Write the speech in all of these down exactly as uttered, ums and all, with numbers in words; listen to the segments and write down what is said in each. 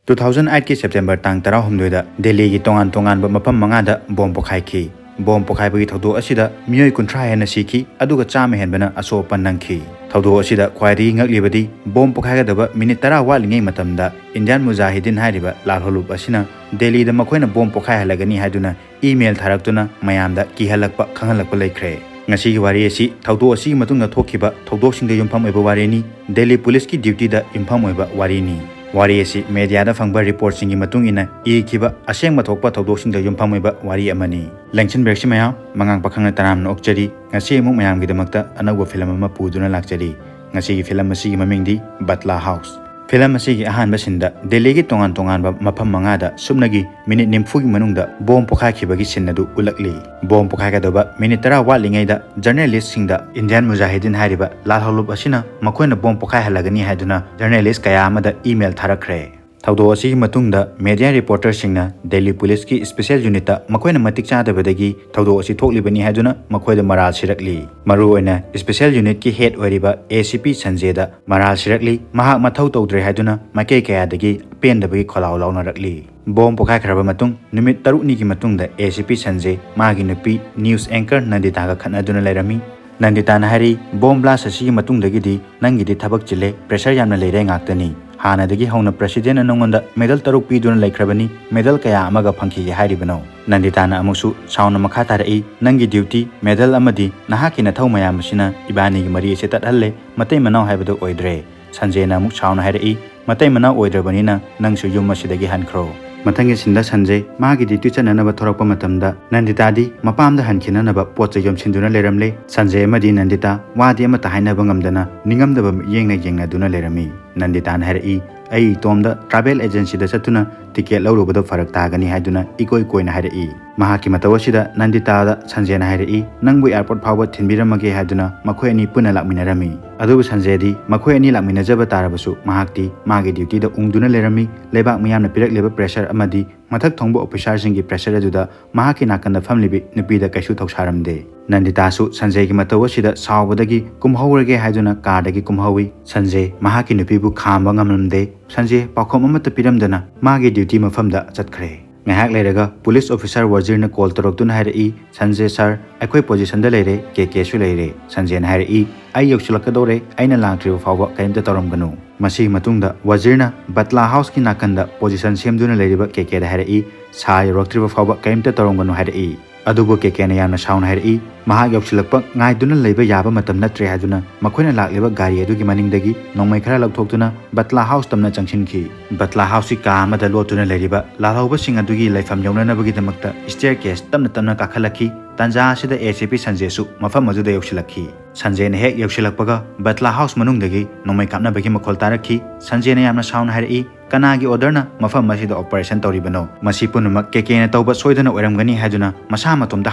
Two thousand ꯑꯩꯠꯀꯤ September ꯇꯥꯡ ꯇꯔꯥꯍꯨꯝꯗꯣꯏꯗ ꯗꯦꯜꯂꯤꯒꯤ ꯇꯣꯉꯥꯟ ꯇꯣꯉꯥꯟꯕ ꯃꯐꯝ ꯃꯉꯥꯗ ꯕꯣꯝ ꯄꯣꯈꯥꯏꯈꯤ꯫ ꯕꯣꯝ ꯄꯣꯈꯥꯏꯕꯒꯤ ꯊꯧꯗꯣꯛ ꯑꯁꯤꯗ ꯃꯤꯑꯣꯏ ꯀꯨꯟꯊ꯭ꯔꯥ ꯍꯦꯟꯅ ꯁꯤꯈꯤ, ꯑꯗꯨꯒ ꯆꯥꯝꯃ ꯍꯦꯟꯕꯅ ꯑꯁꯣꯛ ꯑꯄꯟ ꯅꯪꯈꯤ꯫ ꯊꯧꯗꯣꯛ ꯑꯁꯤꯗ ꯈ꯭ꯋꯥꯏꯗꯒꯤ ꯉꯛꯂꯤꯕꯗꯤ, ꯕꯣꯝ ꯄꯣꯈꯥꯏꯒꯗꯕ ꯃꯤꯅꯤꯠ ꯇꯔꯥ ꯋꯥꯠꯂꯤꯉꯩ ꯃꯇꯝꯗ ꯏꯟꯗꯤꯌꯥꯟ ꯃꯨꯖꯥꯍꯤꯗꯤꯟ ꯍꯥꯏꯔꯤꯕ ꯂꯥꯜꯍꯧꯂꯨꯞ ꯑꯁꯤꯅ ꯗꯦꯜꯂꯤꯗ ꯃꯈꯣꯏꯅ ꯕꯣꯝ ꯄꯣꯈꯥꯏꯍꯜꯂꯒꯅꯤ ꯍꯥꯏꯗꯨꯅ ꯏꯃꯦꯜ ꯊꯥꯔꯛꯇꯨꯅ ꯃꯌꯥꯝꯗ ꯀꯤꯍꯜꯂꯛꯄ, ꯈꯪꯍꯜꯂꯛꯄ ꯂꯩꯈ꯭ꯔꯦ꯫ ꯉꯁꯤꯒꯤ ꯋꯥꯔꯤ ꯑꯁꯤ ꯊꯧꯗꯣꯛ ꯑꯁꯤꯒꯤ ꯃꯇꯨꯡꯗ ꯊꯣꯛꯈꯤꯕ ꯊꯧꯗꯣꯛꯁꯤꯡꯗ ꯌꯨꯝꯐꯝ ꯑꯣꯏꯕ ꯋꯥꯔꯤꯅꯤ, ꯗꯦꯜꯂꯤ ꯄꯨꯂꯤꯁꯀꯤ ꯗ꯭ꯌꯨꯇꯤꯗ ꯌꯨꯝꯐꯝ ꯑꯣꯏꯕ ꯋꯥꯔꯤꯅꯤ꯫ ꯋꯥꯔꯤ ꯑꯁꯤ ꯃꯦꯗꯤꯌꯥꯗ ꯐꯪꯕ ꯔꯤꯄꯣꯔꯠꯁꯤꯡꯒꯤ ꯃꯇꯨꯡ ꯏꯟꯅ ꯏꯈꯤꯕ ꯑꯁꯦꯡꯕ ꯊꯣꯛꯄ ꯊꯧꯗꯣꯛꯁꯤꯡꯗ ꯌꯨꯝꯐꯝ ꯑꯣꯏꯕ ꯋꯥꯔꯤ ꯑꯃꯅꯤ꯫ ꯂꯦꯡꯁꯤꯟꯕꯤꯔꯛꯁꯤ ꯃꯌꯥꯝ, ꯃꯉꯥꯡ ꯄꯥꯈꯪꯅ ꯇꯔꯥꯝꯅ ꯑꯣꯛꯆꯔꯤ꯫ ꯉꯁꯤ ꯑꯃꯨꯛ ꯃꯌꯥꯝꯒꯤꯗꯃꯛꯇ ꯑꯅꯧꯕ ꯐꯤꯂꯝ ꯑꯃ ꯄꯨꯗꯨꯅ ꯂꯥꯛꯆꯔꯤ꯫ ꯉꯁꯤꯒꯤ ꯐꯤꯂꯝ ꯑꯁꯤꯒꯤ ꯃꯃꯤꯡꯗꯤ ꯕꯠꯂꯥ ꯍꯥꯎꯁ꯫ ꯐꯤꯂꯝ ꯑꯁꯤꯒꯤ ꯑꯍꯥꯟꯕ ꯁꯤꯟꯗ ꯗꯦꯜꯂꯤꯒꯤ ꯇꯣꯉꯥꯟ ꯇꯣꯉꯥꯟꯕ ꯃꯐꯝ ꯃꯉꯥꯗ ꯁꯨꯞꯅꯒꯤ ꯃꯤꯅꯤꯠ ꯅꯤꯐꯨꯒꯤ ꯃꯅꯨꯡꯗ ꯕꯣꯝ ꯄꯣꯈꯥꯏꯈꯤꯕꯒꯤ ꯁꯤꯟ ꯑꯗꯨ ꯎꯠꯂꯛꯂꯤ꯫ ꯕꯣꯝ ꯄꯣꯈꯥꯏꯒꯗꯕ ꯃꯤꯅꯤꯠ ꯇꯔꯥ ꯋꯥꯠꯂꯤꯉꯩꯗ ꯖꯔꯅꯦꯂꯤꯁꯁꯤꯡꯗ ꯏꯟꯗꯤꯌꯥꯟ ꯃꯨꯖꯥꯍꯤꯗꯤꯟ ꯍꯥꯏꯔꯤꯕ ꯂꯥꯜꯍꯧꯂꯨꯞ ꯑꯁꯤꯅ ꯃꯈꯣꯏꯅ ꯕꯣꯝ ꯄꯣꯈꯥꯏꯍꯜꯂꯒꯅꯤ ꯍꯥꯏꯗꯨꯅ ꯖꯔꯅꯦꯂꯤꯁ ꯀꯌꯥ ꯑꯃꯗ ꯏꯃꯦꯜ ꯊꯥꯔꯛꯈ꯭ꯔꯦ꯫ ꯊꯧꯗꯣꯛ ꯑꯁꯤꯒꯤ ꯃꯇꯨꯡꯗ ꯃꯦꯗꯤꯌꯥ ꯔꯤꯄꯣꯔꯇꯔꯁꯤꯡꯅ ꯗꯦꯜꯂꯤ ꯄꯨꯂꯤꯁꯀꯤ ꯁ꯭ꯄꯦꯁꯦꯜ ꯌꯨꯅꯤꯠꯇ ꯃꯈꯣꯏꯅ ꯃꯇꯤꯛ ꯆꯥꯗꯕꯗꯒꯤ ꯊꯧꯗꯣꯛ ꯑꯁꯤ ꯊꯣꯛꯂꯤꯕꯅꯤ ꯍꯥꯏꯗꯨꯅ ꯃꯈꯣꯏꯗ ꯃꯔꯥꯜ ꯁꯤꯔꯛꯂꯤ꯫ ꯃꯔꯨꯑꯣꯏꯅ ꯁ꯭ꯄꯦꯁꯦꯜ ꯌꯨꯅꯤꯠꯀꯤ ꯍꯦꯗ ꯑꯣꯏꯔꯤꯕ ꯑꯦ ꯁꯤ ꯄꯤ ꯁꯟꯖꯦꯗ ꯃꯔꯥꯜ ꯁꯤꯔꯛꯂꯤ꯫ ꯃꯍꯥꯛ ꯃꯊꯧ ꯇꯧꯗ꯭ꯔꯦ ꯍꯥꯏꯗꯨꯅ ꯃꯥꯏꯀꯩ ꯀꯌꯥꯗꯒꯤ ꯄꯦꯟꯗꯕꯒꯤ ꯈꯣꯜꯂꯥꯎ ꯂꯥꯎꯅꯔꯛꯂꯤ꯫ ꯕꯣꯝ ꯄꯣꯈꯥꯏꯈ꯭ꯔꯕ ꯃꯇꯨꯡ ꯅꯨꯃꯤꯠ ꯇꯔꯨꯛꯅꯤꯒꯤ ꯃꯇꯨꯡꯗ ꯑꯦ ꯁꯤ ꯄꯤ ꯁꯟꯖꯦ ꯃꯥꯒꯤ ꯅꯨꯄꯤ ꯅ꯭ꯌꯨꯁ ꯑꯦꯡꯀꯔ ꯅꯟꯗꯤꯇꯥꯒ ꯈꯠꯅꯗꯨꯅ ꯂꯩꯔꯝꯃꯤ꯫ ꯅꯟꯗꯤꯇꯥꯅ ꯍꯥꯏꯔꯤ, "ꯕꯣꯝ ꯕ꯭ꯂꯥꯁ ꯑꯁꯤꯒꯤ ꯃꯇꯨꯡꯗꯒꯤꯗꯤ ꯅꯪꯒꯤꯗꯤ ꯊꯕꯛ ꯆꯤꯜꯂꯦ, ꯄ꯭ꯔꯦꯁꯔ ꯌꯥꯝꯅ ꯂꯩꯔꯦ ꯉꯥꯛꯇꯅꯤ꯫ ꯍꯥꯟꯅꯗꯒꯤ ꯍꯧꯅ ꯄ꯭ꯔꯦꯁꯤꯗꯦꯟꯠꯅ ꯅꯉꯣꯟꯗ ꯃꯦꯗꯜ ꯇꯔꯨꯛ ꯄꯤꯗꯨꯅ ꯂꯩꯈ꯭ꯔꯕꯅꯤ, ꯃꯦꯗꯜ ꯀꯌꯥ ꯑꯃꯒ ꯐꯪꯈꯤꯒꯦ ꯍꯥꯏꯔꯤꯕꯅꯣ?" ꯅꯟꯗꯤꯇꯥꯅ ꯑꯃꯨꯛꯁꯨ ꯁꯥꯎꯅ ꯃꯈꯥ ꯇꯥꯔꯛꯏ, "ꯅꯪꯒꯤ ꯗ꯭ꯌꯨꯇꯤ, ꯃꯦꯗꯜ ꯑꯃꯗꯤ ꯅꯍꯥꯛꯀꯤ ꯅꯊꯧ ꯃꯌꯥꯝ ꯑꯁꯤꯅ ꯏꯕꯥꯅꯤꯒꯤ ꯃꯔꯤ ꯑꯁꯤ ꯇꯠꯍꯜꯂꯦ, ꯃꯇꯩ ꯃꯅꯥꯎ ꯍꯥꯏꯕꯗꯨ ꯑꯣꯏꯗ꯭ꯔꯦ꯫" ꯁꯟꯖꯦꯅ ꯑꯃꯨꯛ ꯁꯥꯎꯅ ꯍꯥꯏꯔꯛꯏ, "ꯃꯇꯩ ꯃꯅꯥꯎ ꯑꯣꯏꯗ꯭ꯔꯕꯅꯤꯅ ꯅꯪꯁꯨ ꯌꯨꯝ ꯑꯁꯤꯗꯒꯤ ꯍꯟꯈ꯭ꯔꯣ꯫" ꯃꯊꯪꯒꯤ ꯁꯤꯟꯗ ꯁꯟꯖꯦ ꯃꯥꯒꯤ ꯗ꯭ꯌꯨꯇꯤ ꯆꯠꯅꯅꯕ ꯊꯣꯔꯛꯄ ꯃꯇꯝꯗ ꯅꯟꯗꯤꯇꯥꯗꯤ ꯃꯄꯥꯝꯗ ꯍꯟꯈꯤꯅꯅꯕ ꯄꯣꯠ ꯆꯩ ꯌꯣꯝꯁꯤꯟꯗꯨꯅ ꯂꯩꯔꯝꯂꯦ꯫ ꯁꯟꯖꯦ ꯑꯃꯗꯤ ꯅꯟꯗꯤꯇꯥ ꯋꯥꯗꯤ ꯑꯃꯠꯇ ꯍꯥꯏꯅꯕ ꯉꯝꯗꯅ ꯅꯤꯡꯉꯝꯗꯕ ꯃꯤꯠꯌꯦꯡꯅ ꯌꯦꯡꯅꯗꯨꯅ ꯂꯩꯔꯝꯃꯤ꯫ ꯅꯟꯗꯤꯇꯥꯅ ꯍꯥꯏꯔꯛꯏ, "ꯑꯩ ꯏꯇꯣꯝꯗ ꯇ꯭ꯔꯥꯚꯦꯜ ꯑꯦꯖꯦꯟꯁꯤꯗ ꯆꯠꯇꯨꯅ ꯇꯤꯀꯦꯠ ꯂꯧꯔꯨꯕꯗ ꯐꯔꯛ ꯇꯥꯒꯅꯤ" ꯍꯥꯏꯗꯨꯅ ꯏꯀꯣꯏ ꯀꯣꯏꯅ ꯍꯥꯏꯔꯛꯏ꯫ ꯃꯍꯥꯛꯀꯤ ꯃꯇꯧ ꯑꯁꯤꯗ ꯅꯟꯗꯤꯇꯥꯗ ꯁꯟꯖꯦꯅ ꯍꯥꯏꯔꯛꯏ, "ꯅꯪꯕꯨ ꯑꯦꯌꯥꯔꯄꯣꯔꯠ ꯐꯥꯎꯕ ꯊꯤꯟꯕꯤꯔꯝꯃꯒꯦ" ꯍꯥꯏꯗꯨꯅ ꯃꯈꯣꯏ ꯑꯅꯤ ꯄꯨꯟꯅ ꯂꯥꯛꯃꯤꯟꯅꯔꯝꯃꯤ꯫ ꯑꯗꯨꯕꯨ ꯁꯟꯖꯦꯗꯤ ꯃꯈꯣꯏ ꯑꯅꯤ ꯂꯥꯛꯃꯤꯟꯅꯖꯕ ꯇꯥꯔꯕꯁꯨ ꯃꯍꯥꯛꯇꯤ ꯃꯥꯒꯤ ꯗ꯭ꯌꯨꯇꯤꯗ ꯎꯪꯗꯨꯅ ꯂꯩꯔꯝꯃꯤ꯫ ꯂꯩꯕꯥꯛ ꯃꯤꯌꯥꯝꯅ ꯄꯤꯔꯛꯂꯤꯕ ꯄ꯭ꯔꯦꯁꯔ ꯑꯃꯗꯤ ꯃꯊꯛ ꯊꯣꯡꯕ ꯑꯣꯐꯤꯁꯥꯔꯁꯤꯡꯒꯤ ꯄ꯭ꯔꯦꯁꯔ ꯑꯗꯨꯗ ꯃꯍꯥꯛꯀꯤ ꯅꯥꯀꯟꯗ ꯐꯝꯂꯤꯕꯤ ꯅꯨꯄꯤꯗ ꯀꯩꯁꯨ ꯊꯧꯁꯥꯔꯝꯗꯦ꯫ ꯅꯟꯗꯤꯇꯥꯁꯨ ꯁꯟꯖꯦꯒꯤ ꯃꯇꯧ ꯑꯁꯤꯗ ꯁꯥꯎꯕꯗꯒꯤ ꯀꯨꯝꯍꯧꯔꯒꯦ ꯍꯥꯏꯗꯨꯅ ꯀꯥꯔꯗꯒꯤ ꯀꯨꯝꯍꯧꯏ꯫ ꯁꯟꯖꯦ ꯃꯍꯥꯛꯀꯤ ꯅꯨꯄꯤꯕꯨ ꯈꯥꯝꯕ ꯉꯝꯂꯝꯗꯦ꯫ ꯁꯟꯖꯦ ꯄꯥꯎꯈꯨꯝ ꯑꯃꯠꯇ ꯄꯤꯔꯝꯗꯅ ꯃꯥꯒꯤ ꯗ꯭ꯌꯨꯇꯤ ꯃꯐꯝꯗ ꯆꯠꯈ꯭ꯔꯦ꯫ ꯉꯥꯏꯍꯥꯛ ꯂꯩꯔꯒ ꯄꯨꯂꯤꯁ ꯑꯣꯐꯤꯁꯥꯔ ꯋꯥꯖꯤꯔꯅ ꯀꯣꯜ ꯇꯧꯔꯛꯇꯨꯅ ꯍꯥꯏꯔꯛꯏ, "ꯁꯟꯖꯦ ꯁꯥꯔ, ꯑꯩꯈꯣꯏ ꯄꯣꯖꯤꯁꯟꯗ ꯂꯩꯔꯦ, ꯀꯦ ꯀꯦꯁꯨ ꯂꯩꯔꯦ꯫" ꯁꯟꯖꯦꯅ ꯍꯥꯏꯔꯛꯏ, "ꯑꯩ ꯌꯧꯁꯤꯜꯂꯛꯀꯗꯧꯔꯦ, ꯑꯩꯅ ꯂꯥꯛꯇ꯭ꯔꯤꯕ ꯐꯥꯎꯕ ꯀꯔꯤꯝꯇ ꯇꯧꯔꯝꯒꯅꯨ꯫" ꯃꯁꯤꯒꯤ ꯃꯇꯨꯡꯗ ꯋꯥꯖꯤꯔꯅ ꯕꯠꯂꯥ ꯍꯥꯎꯁꯀꯤ ꯅꯥꯀꯟꯗ ꯄꯣꯖꯤꯁꯟ ꯁꯦꯝꯗꯨꯅ ꯂꯩꯔꯤꯕ ꯀꯦ ꯀꯦꯗ ꯍꯥꯏꯔꯛꯏ, "ꯁꯥꯔ ꯌꯧꯔꯛꯇ꯭ꯔꯤꯕ ꯐꯥꯎꯕ ꯀꯔꯤꯝꯇ ꯇꯧꯔꯝꯒꯅꯨ" ꯍꯥꯏꯔꯛꯏ꯫ ꯑꯗꯨꯕꯨ ꯀꯦ ꯀꯦꯅ ꯌꯥꯝꯅ ꯁꯥꯎꯅ ꯍꯥꯏꯔꯛꯏ, ꯃꯍꯥꯛ ꯌꯧꯁꯤꯜꯂꯛꯄ ꯉꯥꯏꯗꯨꯅ ꯂꯩꯕ ꯌꯥꯕ ꯃꯇꯝ ꯅꯠꯇ꯭ꯔꯦ ꯍꯥꯏꯗꯨꯅ ꯃꯈꯣꯏꯅ ꯂꯥꯛꯂꯤꯕ ꯒꯥꯔꯤ ꯑꯗꯨꯒꯤ ꯃꯅꯤꯡꯗꯒꯤ ꯅꯣꯡꯃꯩ ꯈꯔ ꯂꯧꯊꯣꯛꯇꯨꯅ ꯕꯠꯂꯥ ꯍꯥꯎꯁ ꯇꯝꯅ ꯆꯪꯁꯤꯟꯈꯤ꯫ ꯕꯠꯂꯥ ꯍꯥꯎꯁꯀꯤ ꯀꯥ ꯑꯃꯗ ꯂꯣꯠꯇꯨꯅ ꯂꯩꯔꯤꯕ ꯂꯥꯜꯍꯧꯕꯁꯤꯡ ꯑꯗꯨꯒꯤ ꯂꯩꯐꯝ ꯌꯧꯅꯅꯕꯒꯤꯗꯃꯛꯇ ꯁ꯭ꯇꯦꯌꯔ ꯀꯦꯁ ꯇꯞꯅ ꯇꯞꯅ ꯀꯥꯈꯠꯂꯛꯈꯤ꯫ ꯇꯥꯟꯖꯥ ꯑꯁꯤꯗ ꯑꯦ ꯁꯤ ꯄꯤ ꯁꯟꯖꯦꯁꯨ ꯃꯐꯝ ꯑꯗꯨꯗ ꯌꯧꯁꯤꯜꯂꯛꯈꯤ꯫ ꯁꯟꯖꯦꯅ ꯍꯦꯛ ꯌꯧꯁꯤꯜꯂꯛꯄꯒ ꯕꯠꯂꯥ ꯍꯥꯎꯁ ꯃꯅꯨꯡꯗꯒꯤ ꯅꯣꯡꯃꯩ ꯀꯥꯞꯅꯕꯒꯤ ꯃꯈꯣꯜ ꯇꯥꯔꯛꯈꯤ꯫ ꯁꯟꯖꯦꯅ ꯌꯥꯝꯅ ꯁꯥꯎꯅ ꯍꯥꯏꯔꯛꯏ, "ꯀꯅꯥꯒꯤ ꯑꯣꯔꯗꯔꯅ ꯃꯐꯝ ꯑꯁꯤꯗ ꯑꯣꯄꯔꯦꯁꯟ ꯇꯧꯔꯤꯕꯅꯣ? ꯃꯁꯤ ꯄꯨꯝꯅꯃꯛ ꯀꯦ ꯀꯦꯅ ꯇꯧꯕ ꯁꯣꯏꯗꯅ ꯑꯣꯏꯔꯝꯒꯅꯤ" ꯍꯥꯏꯗꯨꯅ ꯃꯁꯥ ꯃꯇꯣꯝꯇ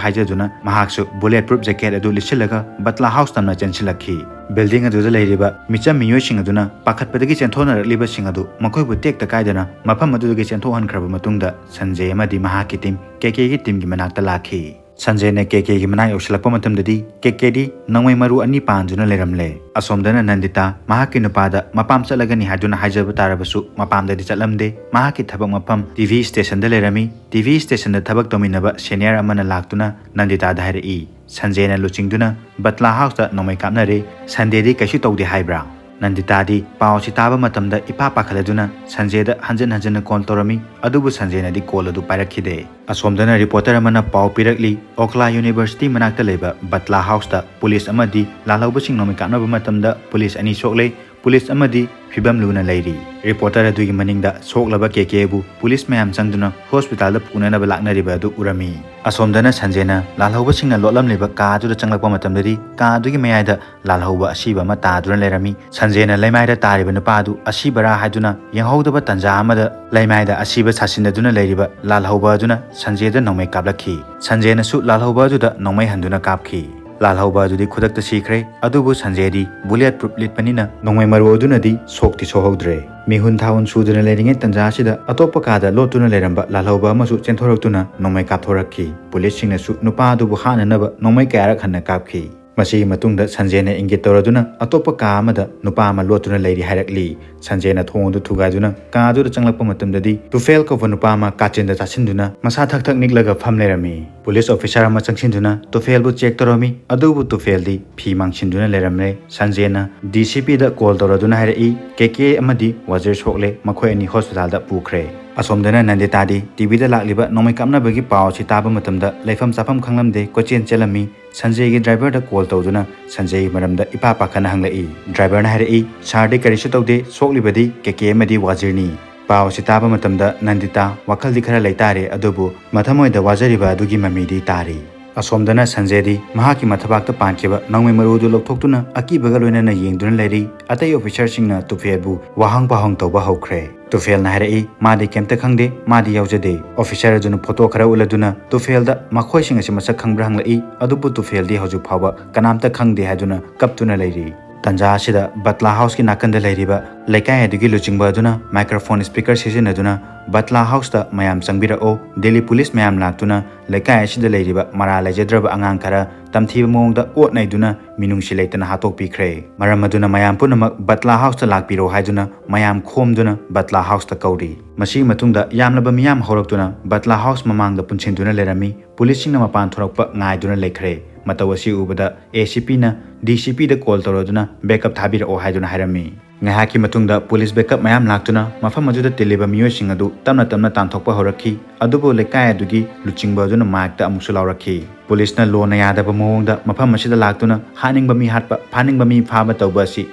ꯍꯥꯏꯖꯗꯨꯅ ꯃꯍꯥꯛꯁꯨ ꯕꯨꯂꯦꯠ ꯄ꯭ꯔꯨꯐ ꯖꯦꯀꯦꯠ ꯑꯗꯨ ꯂꯤꯠꯁꯤꯜꯂꯒ ꯕꯠꯂꯥ ꯍꯥꯎꯁ ꯇꯝꯅ ꯆꯦꯟꯁꯤꯜꯂꯛꯈꯤ꯫ ꯕꯤꯜꯗꯤꯡ ꯑꯗꯨꯗ ꯂꯩꯔꯤꯕ ꯃꯤꯆꯝ ꯃꯤꯑꯣꯏꯁꯤꯡ ꯑꯗꯨꯅ ꯄꯥꯈꯠꯄꯗꯒꯤ ꯆꯦꯟꯊꯣꯛꯅꯔꯛꯂꯤꯕꯁꯤꯡ ꯑꯗꯨ ꯃꯈꯣꯏꯕꯨ ꯇꯦꯛꯇ ꯀꯥꯏꯗꯅ ꯃꯐꯝ ꯑꯗꯨꯗꯒꯤ ꯆꯦꯟꯊꯣꯛꯍꯟꯈ꯭ꯔꯕ ꯃꯇꯨꯡꯗ ꯁꯟꯖꯦ ꯑꯃꯗꯤ ꯃꯍꯥꯛꯀꯤ ꯇꯤꯝ ꯀꯦ ꯀꯦꯒꯤ ꯇꯤꯝꯒꯤ ꯃꯅꯥꯛꯇ ꯂꯥꯛꯈꯤ꯫ ꯁꯟꯖꯦꯅ ꯀꯦ ꯀꯦꯒꯤ ꯃꯅꯥꯛ ꯌꯧꯁꯤꯜꯂꯛꯄ ꯃꯇꯝꯗꯗꯤ ꯀꯦ ꯀꯦꯗꯤ ꯅꯣꯡꯃꯩ ꯃꯔꯨ ꯑꯅꯤ ꯄꯥꯟꯗꯨꯅ ꯂꯩꯔꯝꯂꯦ꯫ ꯑꯁꯣꯝꯗꯅ ꯅꯟꯗꯤꯇꯥ ꯃꯍꯥꯛꯀꯤ ꯅꯨꯄꯥꯗ ꯃꯄꯥꯝ ꯆꯠꯂꯒꯅꯤ ꯍꯥꯏꯗꯨꯅ ꯍꯥꯏꯖꯕ ꯇꯥꯔꯕꯁꯨ ꯃꯄꯥꯝꯗꯗꯤ ꯆꯠꯂꯝꯗꯦ꯫ ꯃꯍꯥꯛꯀꯤ ꯊꯕꯛ ꯃꯐꯝ ꯇꯤ ꯚꯤ ꯁ꯭ꯇꯦꯁꯟꯗ ꯂꯩꯔꯝꯃꯤ꯫ ꯇꯤ ꯚꯤ ꯁ꯭ꯇꯦꯁꯟꯗ ꯊꯕꯛ ꯇꯧꯃꯤꯟꯅꯕ ꯁꯦꯅꯤꯌꯔ ꯑꯃꯅ ꯂꯥꯛꯇꯨꯅ ꯅꯟꯗꯤꯇꯥꯗ ꯍꯥꯏꯔꯛꯏ, "ꯁꯟꯖꯦꯅ ꯂꯨꯆꯤꯡꯗꯨꯅ ꯕꯠꯂꯥ ꯍꯥꯎꯁꯇ ꯅꯣꯡꯃꯩ ꯀꯥꯞꯅꯔꯦ, ꯁꯟꯗꯦꯗꯤ ꯀꯩꯁꯨ ꯇꯧꯗꯦ ꯍꯥꯏꯕ꯭ꯔꯥ?" ꯅꯟꯗꯤꯇꯥꯗꯤ ꯄꯥꯎ ꯑꯁꯤ ꯇꯥꯕ ꯃꯇꯝꯗ ꯏꯄꯥ ꯄꯥꯈꯠꯂꯗꯨꯅ ꯁꯟꯖꯦꯗ ꯍꯟꯖꯤꯟ ꯍꯟꯖꯤꯟꯅ ꯀꯣꯜ ꯇꯧꯔꯝꯃꯤ, ꯑꯗꯨꯕꯨ ꯁꯟꯖꯦꯅꯗꯤ ꯀꯣꯜ ꯑꯗꯨ ꯄꯥꯏꯔꯛꯈꯤꯗꯦ꯫ ꯑꯁꯣꯝꯗꯅ ꯔꯤꯄꯣꯔꯇꯔ ꯑꯃꯅ ꯄꯥꯎ ꯄꯤꯔꯛꯂꯤ, ꯑꯣꯈꯂꯥ ꯌꯨꯅꯤꯚꯔꯁꯤꯇꯤ ꯃꯅꯥꯛꯇ ꯂꯩꯕ ꯕꯠꯂꯥ ꯍꯥꯎꯁꯇ ꯄꯨꯂꯤꯁ ꯑꯃꯗꯤ ꯂꯥꯜꯍꯧꯕꯁꯤꯡ ꯅꯣꯡꯃꯩ ꯀꯥꯞꯅꯕ ꯃꯇꯝꯗ ꯄꯨꯂꯤꯁ ꯑꯅꯤ ꯁꯣꯛꯂꯦ, ꯄꯨꯂꯤꯁ ꯑꯃꯗꯤ ꯐꯤꯕꯝ ꯂꯨꯅ ꯂꯩꯔꯤ꯫ ꯔꯤꯄꯣꯔꯇꯔ ꯑꯗꯨꯒꯤ ꯃꯅꯤꯡꯗ ꯁꯣꯛꯂꯕ ꯀꯦ ꯀꯦꯕꯨ ꯄꯨꯂꯤꯁ ꯃꯌꯥꯝ ꯆꯪꯗꯨꯅ ꯍꯣꯁꯄꯤꯇꯥꯜꯗ ꯄꯨꯅꯅꯕ ꯂꯥꯛꯅꯔꯤꯕ ꯑꯗꯨ ꯎꯔꯝꯃꯤ꯫ ꯑꯁꯣꯝꯗꯅ ꯁꯟꯖꯦꯅ ꯂꯥꯜꯍꯧꯕꯁꯤꯡꯅ ꯂꯣꯠꯂꯝꯂꯤꯕ ꯀꯥ ꯑꯗꯨꯗ ꯆꯪꯂꯛꯄ ꯃꯇꯝꯗꯗꯤ ꯀꯥ ꯑꯗꯨꯒꯤ ꯃꯌꯥꯏꯗ ꯂꯥꯜꯍꯧꯕ ꯑꯁꯤꯕ ꯑꯃ ꯇꯥꯗꯨꯅ ꯂꯩꯔꯝꯃꯤ꯫ ꯁꯟꯖꯦꯅ ꯂꯩꯃꯥꯏꯗ ꯇꯥꯔꯤꯕ ꯅꯨꯄꯥ ꯑꯗꯨ ꯑꯁꯤꯕꯔꯥ ꯍꯥꯏꯗꯨꯅ ꯌꯦꯡꯍꯧꯗꯕ ꯇꯥꯟꯖꯥ ꯑꯃꯗ ꯂꯩꯃꯥꯏꯗ ꯑꯁꯤꯕ ꯁꯥꯁꯤꯟꯅꯗꯨꯅ ꯂꯩꯔꯤꯕ ꯂꯥꯜꯍꯧꯕ ꯑꯗꯨꯅ ꯁꯟꯖꯦꯗ ꯅꯣꯡꯃꯩ ꯀꯥꯞꯂꯛꯈꯤ꯫ ꯁꯟꯖꯦꯅꯁꯨ ꯂꯥꯜꯍꯧꯕ ꯑꯗꯨꯗ ꯅꯣꯡꯃꯩ ꯍꯟꯗꯨꯅ ꯀꯥꯞꯈꯤ꯫ ꯂꯥꯜꯍꯧꯕ ꯑꯗꯨꯗꯤ ꯈꯨꯗꯛꯇ ꯁꯤꯈ꯭ꯔꯦ꯫ ꯑꯗꯨꯕꯨ ꯁꯟꯖꯦꯗꯤ bullet proof ꯂꯤꯠꯄꯅꯤꯅ ꯅꯣꯡꯃꯩ ꯃꯔꯨ ꯑꯗꯨꯅꯗꯤ ꯁꯣꯛꯇꯤ ꯁꯣꯛꯍꯧꯗ꯭ꯔꯦ꯫ ꯃꯤꯍꯨꯟ ꯊꯥꯍꯨꯟ ꯁꯨꯗꯨꯅ ꯂꯩꯔꯤꯉꯩ ꯇꯟꯖꯥ ꯑꯁꯤꯗ ꯑꯇꯣꯞꯄ ꯀꯥꯗ ꯂꯣꯠꯇꯨꯅ ꯂꯩꯔꯝꯕ ꯂꯥꯜꯍꯧꯕ ꯑꯃꯁꯨ ꯆꯦꯟꯊꯣꯔꯛꯇꯨꯅ ꯅꯣꯡꯃꯩ ꯀꯥꯞꯊꯣꯔꯛꯈꯤ꯫ ꯄꯨꯂꯤꯁꯁꯤꯡꯅꯁꯨ ꯅꯨꯄꯥ ꯑꯗꯨꯕꯨ ꯍꯥꯠꯅꯅꯕ ꯅꯣꯡꯃꯩ ꯀꯌꯥꯔꯛ ꯍꯟꯅ ꯀꯥꯞꯈꯤ꯫ ꯃꯁꯤꯒꯤ ꯃꯇꯨꯡꯗ ꯁꯟꯖꯦꯅ ꯏꯪꯒꯤꯠ ꯇꯧꯔꯗꯨꯅ ꯑꯇꯣꯞꯄ ꯀꯥ ꯑꯃꯗ ꯅꯨꯄꯥ ꯑꯃ ꯂꯣꯠꯇꯨꯅ ꯂꯩꯔꯤ ꯍꯥꯏꯔꯛꯂꯤ꯫ ꯁꯟꯖꯦꯅ ꯊꯣꯡ ꯑꯗꯨ ꯊꯨꯒꯥꯏꯗꯨꯅ ꯀꯥ ꯑꯗꯨꯗ ꯆꯪꯂꯛꯄ ꯃꯇꯝꯗꯗꯤ ꯇꯨꯐꯦꯜ ꯀꯧꯕ ꯅꯨꯄꯥ ꯑꯃ ꯀꯥꯆꯤꯟꯗ ꯆꯥꯁꯤꯟꯗꯨꯅ ꯃꯁꯥ ꯊꯛ ꯊꯛ ꯅꯤꯛꯂꯒ ꯐꯝ ꯂꯩꯔꯝꯃꯤ꯫ ꯄꯨꯂꯤꯁ ꯑꯣꯐꯤꯁꯥꯔ ꯑꯃ ꯆꯪꯁꯤꯟꯗꯨꯅ ꯇꯨꯐꯦꯜꯕꯨ ꯆꯦꯛ ꯇꯧꯔꯝꯃꯤ꯫ ꯑꯗꯨꯕꯨ ꯇꯨꯐꯦꯜꯗꯤ ꯐꯤ ꯃꯥꯡꯁꯤꯟꯗꯨꯅ ꯂꯩꯔꯝꯂꯦ꯫ ꯁꯟꯖꯦꯅ ꯗꯤ ꯁꯤ ꯄꯤꯗ ꯀꯣꯜ ꯇꯧꯔꯗꯨꯅ ꯍꯥꯏꯔꯛꯏ, "ꯀꯦ ꯀꯦ ꯑꯃꯗꯤ ꯋꯥꯖꯤꯔ ꯁꯣꯛꯂꯦ, ꯃꯈꯣꯏ ꯑꯅꯤ ꯍꯣꯁꯄꯤꯇꯥꯜꯗ ꯄꯨꯈ꯭ꯔꯦ"꯫ ꯑꯁꯣꯝꯗꯅ ꯅꯟꯗꯤꯇꯥꯗꯤ ꯇꯤ ꯚꯤꯗ ꯂꯥꯛꯂꯤꯕ ꯅꯣꯡꯃꯩ ꯀꯥꯞꯅꯕꯒꯤ ꯄꯥꯎ ꯑꯁꯤ ꯇꯥꯕ ꯃꯇꯝꯗ ꯂꯩꯐꯝ ꯆꯥꯐꯝ ꯈꯪꯂꯝꯗꯦ, ꯀꯣꯏꯆꯦꯟ ꯆꯦꯜꯂꯝꯃꯤ꯫ ꯁꯟꯖꯦꯒꯤ ꯗ꯭ꯔꯥꯏꯚꯔꯗ ꯀꯣꯜ ꯇꯧꯗꯨꯅ ꯁꯟꯖꯦꯒꯤ ꯃꯔꯝꯗ ꯏꯄꯥ ꯄꯥꯈꯠꯅ ꯍꯪꯂꯛꯏ꯫ ꯗ꯭ꯔꯥꯏꯚꯔꯅ ꯍꯥꯏꯔꯛꯏ, "ꯁꯥꯔꯗꯤ ꯀꯔꯤꯁꯨ ꯇꯧꯗꯦ, ꯁꯣꯛꯂꯤꯕꯗꯤ ꯀꯦ ꯀꯦ ꯑꯃꯗꯤ ꯋꯥꯖꯤꯔꯅꯤ"꯫ ꯄꯥꯎ ꯑꯁꯤ ꯇꯥꯕ ꯃꯇꯝꯗ ꯅꯟꯗꯤꯇꯥ ꯋꯥꯈꯜꯗꯤ ꯈꯔ ꯂꯩꯇꯥꯔꯦ, ꯑꯗꯨꯕꯨ ꯃꯊꯃꯣꯏꯗ ꯋꯥꯖꯔꯤꯕ ꯑꯗꯨꯒꯤ ꯃꯃꯤꯗꯤ ꯇꯥꯔꯤ꯫ ꯑꯁꯣꯝꯗꯅ ꯁꯟꯖꯦꯗꯤ ꯃꯍꯥꯛꯀꯤ ꯃꯊꯕꯥꯛꯇ ꯄꯥꯟꯈꯤꯕ ꯅꯣꯡꯃꯩ ꯃꯔꯨ ꯑꯗꯨ ꯂꯧꯊꯣꯛꯇꯨꯅ ꯑꯀꯤꯕꯒ ꯂꯣꯏꯅꯅ ꯌꯦꯡꯗꯨꯅ ꯂꯩꯔꯤ꯫ ꯑꯇꯩ ꯑꯣꯐꯤꯁꯥꯔꯁꯤꯡꯅ ꯇꯨꯐꯦꯜꯕꯨ ꯋꯥꯍꯪ ꯄꯥꯎꯍꯪ ꯇꯧꯕ ꯍꯧꯈ꯭ꯔꯦ꯫ ꯇꯨꯐꯦꯜꯅ ꯍꯥꯏꯔꯛꯏ, "ꯃꯥꯗꯤ ꯀꯩꯝꯇ ꯈꯪꯗꯦ, ꯃꯥꯗꯤ ꯌꯥꯎꯖꯗꯦ"꯫ ꯑꯣꯐꯤꯁꯥꯔ ꯑꯗꯨꯅ ꯐꯣꯇꯣ ꯈꯔ ꯎꯠꯂꯗꯨꯅ ꯇꯨꯐꯦꯜꯗ ꯃꯈꯣꯏꯁꯤꯡ ꯑꯁꯤ ꯃꯁꯛ ꯈꯪꯕ꯭ꯔꯥ ꯍꯪꯂꯛꯏ꯫ ꯑꯗꯨꯕꯨ ꯇꯨꯐꯦꯜꯗꯤ ꯍꯧꯖꯤꯛ ꯐꯥꯎꯕ ꯀꯅꯥꯝꯇ ꯈꯪꯗꯦ ꯍꯥꯏꯗꯨꯅ ꯀꯞꯇꯨꯅ ꯂꯩꯔꯤ꯫ ꯇꯟꯖꯥ ꯑꯁꯤꯗ ꯕꯠꯂꯥ ꯍꯥꯎꯁꯀꯤ ꯅꯥꯀꯟꯗ ꯂꯩꯔꯤꯕ ꯂꯩꯀꯥꯏ ꯑꯗꯨꯒꯤ ꯂꯨꯆꯤꯡꯕ ꯑꯗꯨꯅ ꯃꯥꯏꯀ꯭ꯔꯣꯐꯣꯟ ꯁ꯭ꯄꯤꯀꯔ ꯁꯤꯖꯤꯟꯅꯗꯨꯅ, "ꯕꯠꯂꯥ ꯍꯥꯎꯁꯇ ꯃꯌꯥꯝ ꯆꯪꯕꯤꯔꯛꯑꯣ, ꯗꯦꯜꯂꯤ ꯄꯨꯂꯤꯁ ꯃꯌꯥꯝ ꯂꯥꯛꯇꯨꯅ ꯂꯩꯀꯥꯏ ꯑꯁꯤꯗ ꯂꯩꯔꯤꯕ ꯃꯔꯥꯜ ꯂꯩꯖꯗ꯭ꯔꯕ ꯑꯉꯥꯡ ꯈꯔ ꯇꯝꯊꯤꯕ ꯃꯑꯣꯡꯗ ꯑꯣꯠ ꯅꯩꯗꯨꯅ ꯃꯤꯅꯨꯡꯁꯤ ꯂꯩꯇꯅ ꯍꯥꯠꯇꯣꯛꯄꯤꯈ꯭ꯔꯦ꯫ ꯃꯔꯝ ꯑꯗꯨꯅ ꯃꯌꯥꯝ ꯄꯨꯝꯅꯃꯛ ꯕꯠꯂꯥ ꯍꯥꯎꯁꯇ ꯂꯥꯛꯄꯤꯔꯣ" ꯍꯥꯏꯗꯨꯅ ꯃꯌꯥꯝ ꯈꯣꯝꯗꯨꯅ ꯕꯠꯂꯥ ꯍꯥꯎꯁꯇ ꯀꯧꯔꯤ꯫ ꯃꯁꯤꯒꯤ ꯃꯇꯨꯡꯗ ꯌꯥꯝꯂꯕ ꯃꯤꯌꯥꯝ ꯍꯧꯔꯛꯇꯨꯅ ꯕꯠꯂꯥ ꯍꯥꯎꯁ ꯃꯃꯥꯡꯗ ꯄꯨꯟꯁꯤꯟꯗꯨꯅ ꯂꯩꯔꯝꯃꯤ꯫ ꯄꯨꯂꯤꯁꯁꯤꯡꯅ ꯃꯄꯥꯟ ꯊꯣꯔꯛꯄ ꯉꯥꯏꯗꯨꯅ ꯂꯩꯈ꯭ꯔꯦ꯫ ꯃꯇꯧ ꯑꯁꯤ ꯎꯕꯗ ꯑꯦ ꯁꯤ ꯄꯤꯅ ꯗꯤ ꯁꯤ ꯄꯤꯗ ꯀꯣꯜ ꯇꯧꯔꯗꯨꯅ ꯕꯦꯛꯑꯞ ꯊꯥꯕꯤꯔꯛꯑꯣ ꯍꯥꯏꯗꯨꯅ ꯍꯥꯏꯔꯝꯃꯤ꯫ ꯉꯥꯏꯍꯥꯛꯀꯤ ꯃꯇꯨꯡꯗ ꯄꯨꯂꯤꯁ ꯕꯦꯛꯑꯞ ꯃꯌꯥꯝ ꯂꯥꯛꯇꯨꯅ ꯃꯐꯝ ꯑꯗꯨꯗ ꯇꯤꯜꯂꯤꯕ ꯃꯤꯑꯣꯏꯁꯤꯡ ꯑꯗꯨ ꯇꯞꯅ ꯇꯞꯅ ꯇꯥꯟꯊꯣꯛꯄ ꯍꯧꯔꯛꯈꯤ꯫ ꯑꯗꯨꯕꯨ ꯂꯩꯀꯥꯏ ꯑꯗꯨꯒꯤ ꯂꯨꯆꯤꯡꯕ ꯑꯗꯨꯅ ꯃꯥꯏꯛꯇ ꯑꯃꯨꯛꯁꯨ ꯂꯥꯎꯔꯛꯈꯤ, "ꯄꯨꯂꯤꯁꯅ ꯂꯣꯅ ꯌꯥꯗꯕ ꯃꯑꯣꯡꯗ ꯃꯐꯝ ꯑꯁꯤꯗ ꯂꯥꯛꯇꯨꯅ ꯍꯥꯠꯅꯤꯡꯕ ꯃꯤ ꯍꯥꯠꯄ, ꯐꯥꯅꯤꯡꯕ ꯃꯤ ꯐꯥꯕ ꯇꯧꯕ ꯑꯁꯤ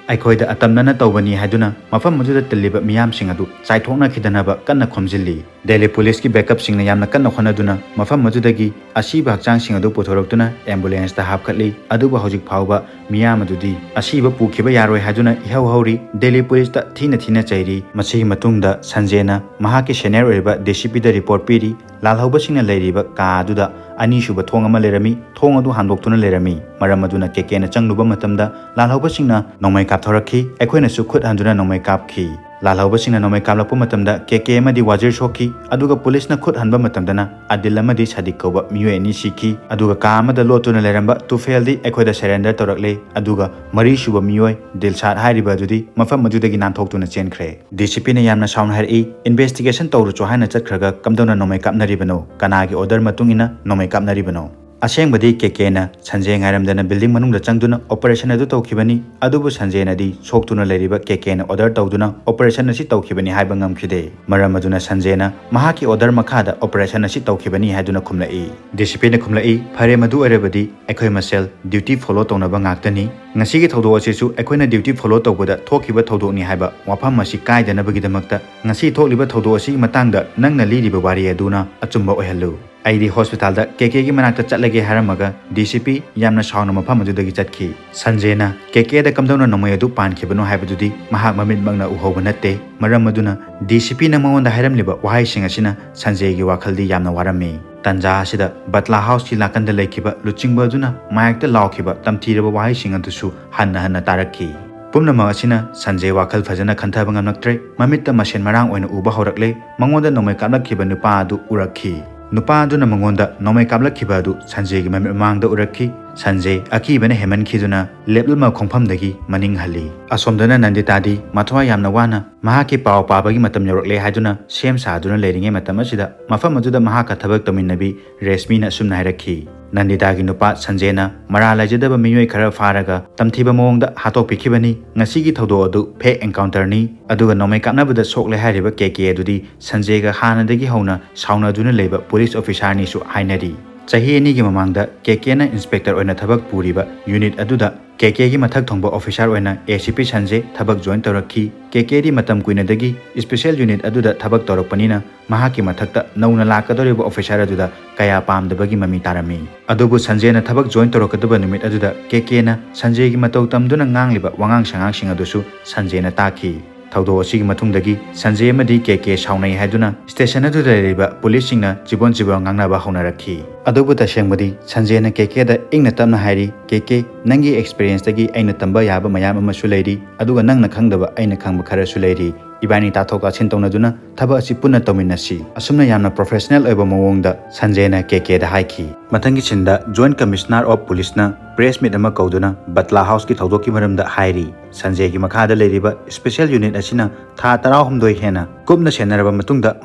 ꯑꯩꯈꯣꯏꯗ ꯑꯇꯝꯅꯅ ꯇꯧꯕꯅꯤ" ꯍꯥꯏꯗꯨꯅ ꯃꯐꯝ ꯑꯗꯨꯗ ꯇꯤꯜꯂꯤꯕ ꯃꯤꯌꯥꯝꯁꯤꯡ ꯑꯗꯨ ꯆꯥꯏꯊꯣꯛꯅꯈꯤꯗꯅꯕ ꯀꯟꯅ ꯈꯣꯝꯖꯤꯜꯂꯤ꯫ ꯗꯦꯜꯂꯤ ꯄꯨꯂꯤꯁꯀꯤ ꯕꯦꯛꯑꯞꯁꯤꯡꯅ ꯌꯥꯝꯅ ꯀꯟꯅ ꯍꯣꯠꯅꯗꯨꯅ ꯃꯐꯝ ꯑꯗꯨꯗꯒꯤ ꯑꯁꯤꯕ ꯍꯛꯆꯥꯡꯁꯤꯡ ꯑꯗꯨ ꯄꯨꯊꯣꯔꯛꯇꯨꯅ ꯑꯦꯝꯕꯨꯂꯦꯟꯁꯇ ꯍꯥꯞꯀꯠꯂꯤ꯫ ꯑꯗꯨꯕꯨ ꯍꯧꯖꯤꯛ ꯐꯥꯎꯕ ꯃꯤꯌꯥꯝ ꯑꯗꯨꯗꯤ ꯑꯁꯤꯕ ꯄꯨꯈꯤꯕ ꯌꯥꯔꯣꯏ ꯍꯥꯏꯗꯨꯅ ꯏꯍꯧ ꯍꯧꯔꯤ꯫ ꯗꯦꯜꯂꯤ ꯄꯨꯂꯤꯁꯇ ꯊꯤꯅ ꯊꯤꯅ ꯆꯩꯔꯤ꯫ ꯃꯁꯤꯒꯤ ꯃꯇꯨꯡꯗ ꯁꯟꯖꯦꯅ ꯃꯍꯥꯛꯀꯤ ꯁꯦꯅꯤꯌꯔ ꯑꯣꯏꯔꯤꯕ ꯗꯤ ꯁꯤ ꯄꯤꯗ ꯔꯤꯄꯣꯔꯠ ꯄꯤꯔꯤ꯫ ꯂꯥꯜꯍꯧꯕꯁꯤꯡꯅ ꯂꯩꯔꯤꯕ ꯀꯥ ꯑꯗꯨꯗ ꯑꯅꯤꯁꯨꯕ ꯊꯣꯡ ꯑꯃ ꯂꯩꯔꯝꯃꯤ꯫ ꯊꯣꯡ ꯑꯗꯨ ꯍꯥꯡꯗꯣꯛꯇꯨꯅ ꯂꯩꯔꯝꯃꯤ꯫ ꯃꯔꯝ ꯑꯗꯨꯅ ꯀꯦ ꯀꯦꯅ ꯆꯪꯂꯨꯕ ꯃꯇꯝꯗ ꯂꯥꯜꯍꯧꯕꯁꯤꯡꯅ ꯅꯣꯡꯃꯩ ꯀꯥꯞꯊꯣꯔꯛꯈꯤ꯫ ꯑꯩꯈꯣꯏꯅꯁꯨ ꯈꯨꯠ ꯍꯟꯗꯨꯅ ꯅꯣꯡꯃꯩ ꯀꯥꯞꯈꯤ꯫ ꯂꯥꯜꯍꯧꯕꯁꯤꯡꯅ ꯅꯣꯡꯃꯩ ꯀꯥꯞꯂꯛꯄ ꯃꯇꯝꯗ ꯀꯦ ꯀꯦ ꯑꯃꯗꯤ ꯋꯥꯖꯤꯔ ꯁꯣꯛꯈꯤ, ꯑꯗꯨꯒ ꯄꯨꯂꯤꯁꯅ ꯈꯨꯠ ꯍꯟꯕ ꯃꯇꯝꯗꯅ ꯑꯗꯤꯜ ꯑꯃꯗꯤ ꯁꯥꯗꯤꯛ ꯀꯧꯕ ꯃꯤꯑꯣꯏ ꯑꯅꯤ ꯁꯤꯈꯤ꯫ ꯑꯗꯨꯒ ꯀꯥ ꯑꯃꯗ ꯂꯣꯠꯇꯨꯅ ꯂꯩꯔꯝꯕ ꯇꯨꯐꯦꯜꯗꯤ ꯑꯩꯈꯣꯏꯗ surrender ꯇꯧꯔꯛꯂꯦ, ꯑꯗꯨꯒ ꯃꯔꯤꯁꯨꯕ ꯃꯤꯑꯣꯏ ꯗꯤꯜꯁꯥꯗ ꯍꯥꯏꯔꯤꯕ ꯑꯗꯨꯗꯤ ꯃꯐꯝ ꯑꯗꯨꯗꯒꯤ ꯅꯥꯟꯊꯣꯛꯇꯨꯅ ꯆꯦꯟꯈ꯭ꯔꯦ꯫ ꯗꯤ ꯁꯤ ꯄꯤꯅ ꯌꯥꯝꯅ ꯁꯥꯎꯅ ꯍꯥꯏꯔꯛꯏ, "Investigation ꯇꯧꯔꯨꯆꯣ ꯍꯥꯏꯅ ꯆꯠꯈ꯭ꯔꯒ ꯀꯝꯗꯧꯅ ꯅꯣꯡꯃꯩ ꯀꯥꯞꯅꯔꯤꯕꯅꯣ? ꯀꯅꯥꯒꯤ order ꯃꯇꯨꯡ ꯏꯟꯅ ꯅꯣꯡꯃꯩ ꯀꯥꯞꯅꯔꯤꯕꯅꯣ?" ꯑꯁꯦꯡꯕꯗꯤ ꯀꯦ ꯀꯦꯅ ꯁꯟꯖꯦ ꯉꯥꯏꯔꯝꯗꯅ building ꯃꯅꯨꯡꯗ ꯆꯪꯗꯨꯅ operation ꯑꯗꯨ ꯇꯧꯈꯤꯕꯅꯤ, ꯑꯗꯨꯕꯨ ꯁꯟꯖꯦꯅꯗꯤ ꯁꯣꯛꯇꯨꯅ ꯂꯩꯔꯤꯕ ꯀꯦ ꯀꯦꯅ order ꯇꯧꯗꯨꯅ operation ꯑꯁꯤ ꯇꯧꯈꯤꯕꯅꯤ ꯍꯥꯏꯕ ꯉꯝꯈꯤꯗꯦ꯫ ꯃꯔꯝ ꯑꯗꯨꯅ ꯁꯟꯖꯦꯅ ꯃꯍꯥꯛꯀꯤ order ꯃꯈꯥꯗ operation ꯑꯁꯤ ꯇꯧꯈꯤꯕꯅꯤ ꯍꯥꯏꯗꯨꯅ ꯈꯨꯝꯂꯛꯏ꯫ ꯗꯤ ꯁꯤ ꯄꯤꯅ ꯈꯨꯝꯂꯛꯏ, "ꯐꯔꯦ, ꯃꯗꯨ ꯑꯣꯏꯔꯕꯗꯤ ꯑꯩꯈꯣꯏ ꯃꯁꯦꯜ duty follow ꯇꯧꯅꯕ ꯉꯥꯛꯇꯅꯤ꯫ ꯉꯁꯤꯒꯤ ꯊꯧꯗꯣꯛ ꯑꯁꯤꯁꯨ ꯑꯩꯈꯣꯏꯅ duty follow ꯇꯧꯕꯗ ꯊꯣꯛꯈꯤꯕ ꯊꯧꯗꯣꯛꯅꯤ ꯍꯥꯏꯕ ꯋꯥꯐꯝ ꯑꯁꯤ ꯀꯥꯏꯗꯅꯕꯒꯤꯗꯃꯛꯇ ꯉꯁꯤ ꯊꯣꯛꯂꯤꯕ ꯊꯧꯗꯣꯛ ꯑꯁꯤꯒꯤ ꯃꯇꯥꯡꯗ ꯅꯪꯅ ꯂꯤꯔꯤꯕ ꯋꯥꯔꯤ ꯑꯗꯨꯅ ꯑꯆꯨꯝꯕ ꯑꯣꯏꯍꯜꯂꯨ꯫ ꯑꯩꯗꯤ hospitalꯗ ꯀꯦ ꯀꯦꯒꯤ ꯃꯅꯥꯛꯇ ꯆꯠꯂꯒꯦ" ꯍꯥꯏꯔꯝꯃꯒ ꯗꯤ ꯁꯤ ꯄꯤ ꯌꯥꯝꯅ ꯁꯥꯎꯅ ꯃꯐꯝ ꯑꯗꯨꯗꯒꯤ ꯆꯠꯈꯤ꯫ ꯁꯟꯖꯦꯅ ꯀꯦ ꯀꯦꯗ ꯀꯝꯗꯧꯅ ꯅꯣꯡꯃꯩ ꯑꯗꯨ ꯄꯥꯟꯈꯤꯕꯅꯣ ꯍꯥꯏꯕꯗꯨꯗꯤ ꯃꯍꯥꯛ ꯃꯃꯤꯠꯃꯛꯅ ꯎꯍꯧꯕ ꯅꯠꯇꯦ꯫ ꯃꯔꯝ ꯑꯗꯨꯅ ꯗꯤ ꯁꯤ ꯄꯤꯅ ꯃꯉꯣꯟꯗ ꯍꯥꯏꯔꯝꯂꯤꯕ ꯋꯥꯍꯩꯁꯤꯡ ꯑꯁꯤꯅ ꯁꯟꯖꯦꯒꯤ ꯋꯥꯈꯜꯗꯤ ꯌꯥꯝꯅ ꯋꯥꯔꯝꯃꯤ꯫ ꯇꯟꯖꯥ ꯑꯁꯤꯗ ꯕꯠꯂꯥ ꯍꯥꯎꯁꯀꯤ ꯅꯥꯀꯟꯗ ꯂꯩꯈꯤꯕ ꯂꯨꯆꯤꯡꯕ ꯑꯗꯨꯅ ꯃꯥꯌꯦꯛꯇ ꯂꯥꯎꯈꯤꯕ ꯇꯝꯊꯤꯔꯕ ꯋꯥꯍꯩꯁꯤꯡ ꯑꯗꯨꯁꯨ ꯍꯟꯅ ꯍꯟꯅ ꯇꯥꯔꯛꯈꯤ꯫ ꯄꯨꯝꯅꯃꯛ ꯑꯁꯤꯅ ꯁꯟꯖꯦ ꯋꯥꯈꯜ ꯐꯖꯅ ꯈꯟꯊꯕ ꯉꯝꯂꯛꯇ꯭ꯔꯦ꯫ ꯃꯃꯤꯠꯇ ꯃꯁꯦꯟ ꯃꯔꯥꯡ ꯑꯣꯏꯅ ꯎꯕ ꯍꯧꯔꯛꯂꯦ꯫ ꯃꯉꯣꯟꯗ ꯅꯣꯡꯃꯩ ꯀꯥꯞꯂꯛꯈꯤꯕ ꯅꯨꯄꯥ ꯑꯗꯨ ꯎꯔꯛꯈꯤ꯫ ꯅꯨꯄꯥ ꯑꯗꯨꯅ ꯃꯉꯣꯟꯗ ꯅꯣꯡꯃꯩ ꯀꯥꯞꯂꯛꯈꯤꯕ ꯑꯗꯨ ꯁꯟꯖꯦꯒꯤ ꯃꯃꯤꯠ ꯃꯃꯥꯡꯗ ꯎꯔꯛꯈꯤ꯫ ꯁꯟꯖꯦ ꯑꯀꯤꯕꯅ ꯍꯦꯟꯃꯟꯈꯤꯗꯨꯅ ꯂꯦꯞꯂꯝꯕ ꯈꯣꯡꯐꯝꯗꯒꯤ ꯃꯅꯤꯡ ꯍꯜꯂꯤ꯫ ꯑꯁꯣꯝꯗꯅ ꯅꯟꯗꯤꯇꯥꯗꯤ ꯃꯊ꯭ꯋꯥꯏ ꯌꯥꯝꯅ ꯋꯥꯅ ꯃꯍꯥꯛꯀꯤ ꯄꯥꯎ ꯄꯥꯕꯒꯤ ꯃꯇꯝ ꯌꯧꯔꯛꯂꯦ ꯍꯥꯏꯗꯨꯅ ꯁꯦꯝ ꯁꯥꯗꯨꯅ ꯂꯩꯔꯤꯉꯩ ꯃꯇꯝ ꯑꯁꯤꯗ ꯃꯐꯝ ꯑꯗꯨꯗ ꯃꯍꯥꯛꯀ ꯊꯕꯛ ꯇꯧꯃꯤꯟꯅꯕꯤ ꯔꯦꯁꯃꯤꯅ ꯑꯁꯨꯝꯅ ꯍꯥꯏꯔꯛꯈꯤ, "ꯅꯟꯗꯤꯇꯥꯒꯤ ꯅꯨꯄꯥ ꯁꯟꯖꯦꯅ ꯃꯔꯥꯜ ꯂꯩꯖꯗꯕ ꯃꯤꯑꯣꯏ ꯈꯔ ꯐꯥꯔꯒ ꯇꯝꯊꯤꯕ ꯃꯑꯣꯡꯗ ꯍꯥꯠꯇꯣꯛꯄꯤꯈꯤꯕꯅꯤ꯫ ꯉꯁꯤꯒꯤ ꯊꯧꯗꯣꯛ ꯑꯗꯨ fake encounterꯅꯤ, ꯑꯗꯨꯒ ꯅꯣꯡꯃꯩ ꯀꯥꯞꯅꯕꯗ ꯁꯣꯛꯂꯦ ꯍꯥꯏꯔꯤꯕ ꯀꯦ ꯀꯦ ꯑꯗꯨꯗꯤ ꯁꯟꯖꯦꯒ ꯍꯥꯟꯅꯗꯒꯤ ꯍꯧꯅ ꯁꯥꯎꯅꯗꯨꯅ ꯂꯩꯕ police officerꯅꯤꯁꯨ ꯍꯥꯏꯅꯔꯤ꯫ ꯆꯍꯤ ꯑꯅꯤꯒꯤ ꯃꯃꯥꯡꯗ ꯀꯦ ꯀꯦꯅ inspector ꯑꯣꯏꯅ ꯊꯕꯛ ꯄꯨꯔꯤꯕ unit ꯑꯗꯨꯗ ꯀꯦ ꯀꯦꯒꯤ ꯃꯊꯛ ꯊꯣꯡꯕ officer ꯑꯣꯏꯅ ꯑꯦ ꯁꯤ ꯄꯤ ꯁꯟꯖꯦ ꯊꯕꯛ join ꯇꯧꯔꯛꯈꯤ꯫ ꯀꯦ ꯀꯦꯗꯤ ꯃꯇꯝ ꯀꯨꯏꯅꯗꯒꯤ special unit ꯑꯗꯨꯗ ꯊꯕꯛ ꯇꯧꯔꯛꯄꯅꯤꯅ ꯃꯍꯥꯛꯀꯤ ꯃꯊꯛꯇ ꯅꯧꯅ ꯂꯥꯛꯀꯗꯧꯔꯤꯕ officer ꯑꯗꯨꯗ ꯀꯌꯥ ꯄꯥꯝꯗꯕꯒꯤ ꯃꯃꯤ ꯇꯥꯔꯝꯃꯤ꯫ ꯑꯗꯨꯕꯨ ꯁꯟꯖꯦꯅ ꯊꯕꯛ join ꯇꯧꯔꯛꯀꯗꯕ ꯅꯨꯃꯤꯠ ꯑꯗꯨꯗ ꯀꯦ ꯀꯦꯅ ꯁꯟꯖꯦꯒꯤ ꯃꯇꯧ ꯇꯝꯗꯨꯅ ꯉꯥꯡꯂꯤꯕ ꯋꯥꯉꯥꯡ ꯁꯉꯥꯡꯁꯤꯡ ꯑꯗꯨꯁꯨ ꯁꯟꯖꯦꯅ ꯇꯥꯈꯤ꯫ ꯊꯧꯗꯣꯛ ꯑꯁꯤꯒꯤ ꯃꯇꯨꯡꯗꯒꯤ ꯁꯟꯖꯦ ꯑꯃꯗꯤ ꯀꯦ ꯀꯦ ꯁꯥꯎꯅꯩ ꯍꯥꯏꯗꯨꯅ ꯁ꯭ꯇꯦꯁꯟ ꯑꯗꯨꯗ ꯂꯩꯔꯤꯕ ꯄꯨꯂꯤꯁꯁꯤꯡꯅ ꯆꯤꯕꯣꯟ ꯆꯤꯕꯣꯟ ꯉꯥꯡꯅꯕ ꯍꯧꯅꯔꯛꯈꯤ꯫ ꯑꯗꯨꯕꯨ ꯇꯁꯦꯡꯕꯗꯤ ꯁꯟꯖꯦꯅ ꯀꯦ ꯀꯦꯗ ꯏꯪꯅ ꯇꯞꯅ ꯍꯥꯏꯔꯤ, "ꯀꯦ ꯀꯦ, ꯅꯪꯒꯤ ꯑꯦꯛꯁꯄꯤꯔꯤꯌꯦꯟꯁꯇꯒꯤ ꯑꯩꯅ ꯇꯝꯕ ꯌꯥꯕ ꯃꯌꯥꯝ ꯑꯃꯁꯨ ꯂꯩꯔꯤ, ꯑꯗꯨꯒ ꯅꯪꯅ ꯈꯪꯗꯕ ꯑꯩꯅ ꯈꯪꯕ ꯈꯔꯁꯨ ꯂꯩꯔꯤ꯫ ꯏꯕꯥꯅꯤ ꯇꯥꯊꯣꯛ ꯇꯥꯁꯤꯟ ꯇꯧꯅꯗꯨꯅ ꯊꯕꯛ ꯑꯁꯤ ꯄꯨꯟꯅ ꯇꯧꯃꯤꯟꯅꯁꯤ꯫" ꯑꯁꯨꯝꯅ ꯌꯥꯝꯅ ꯄ꯭ꯔꯣꯐꯦꯁꯅꯦꯜ ꯑꯣꯏꯕ ꯃꯑꯣꯡꯗ ꯁꯟꯖꯦꯅ ꯀꯦ ꯀꯦꯗ ꯍꯥꯏꯈꯤ꯫ ꯃꯊꯪꯒꯤ ꯁꯤꯟꯗ ꯖꯣꯏꯟꯠ ꯀꯃꯤꯁꯅꯔ ꯑꯣꯐ ꯄꯨꯂꯤꯁꯅ ꯄ꯭ꯔꯦꯁ ꯃꯤꯠ ꯑꯃ ꯀꯧꯗꯨꯅ ꯕꯠꯂꯥ ꯍꯥꯎꯁꯀꯤ ꯊꯧꯗꯣꯛꯀꯤ ꯃꯔꯝꯗ ꯍꯥꯏꯔꯤ꯫ ꯁꯟꯖꯦꯒꯤ ꯃꯈꯥꯗ ꯂꯩꯔꯤꯕ ꯁ꯭ꯄꯦꯁꯦꯜ ꯌꯨꯅꯤꯠ ꯑꯁꯤꯅ ꯊꯥ ꯇꯔꯥꯍꯨꯝꯗꯣꯏ ꯍꯦꯟꯅ ꯀꯨꯞꯅ ꯁꯦꯟꯅꯔꯕ ꯃꯇꯨꯡꯗ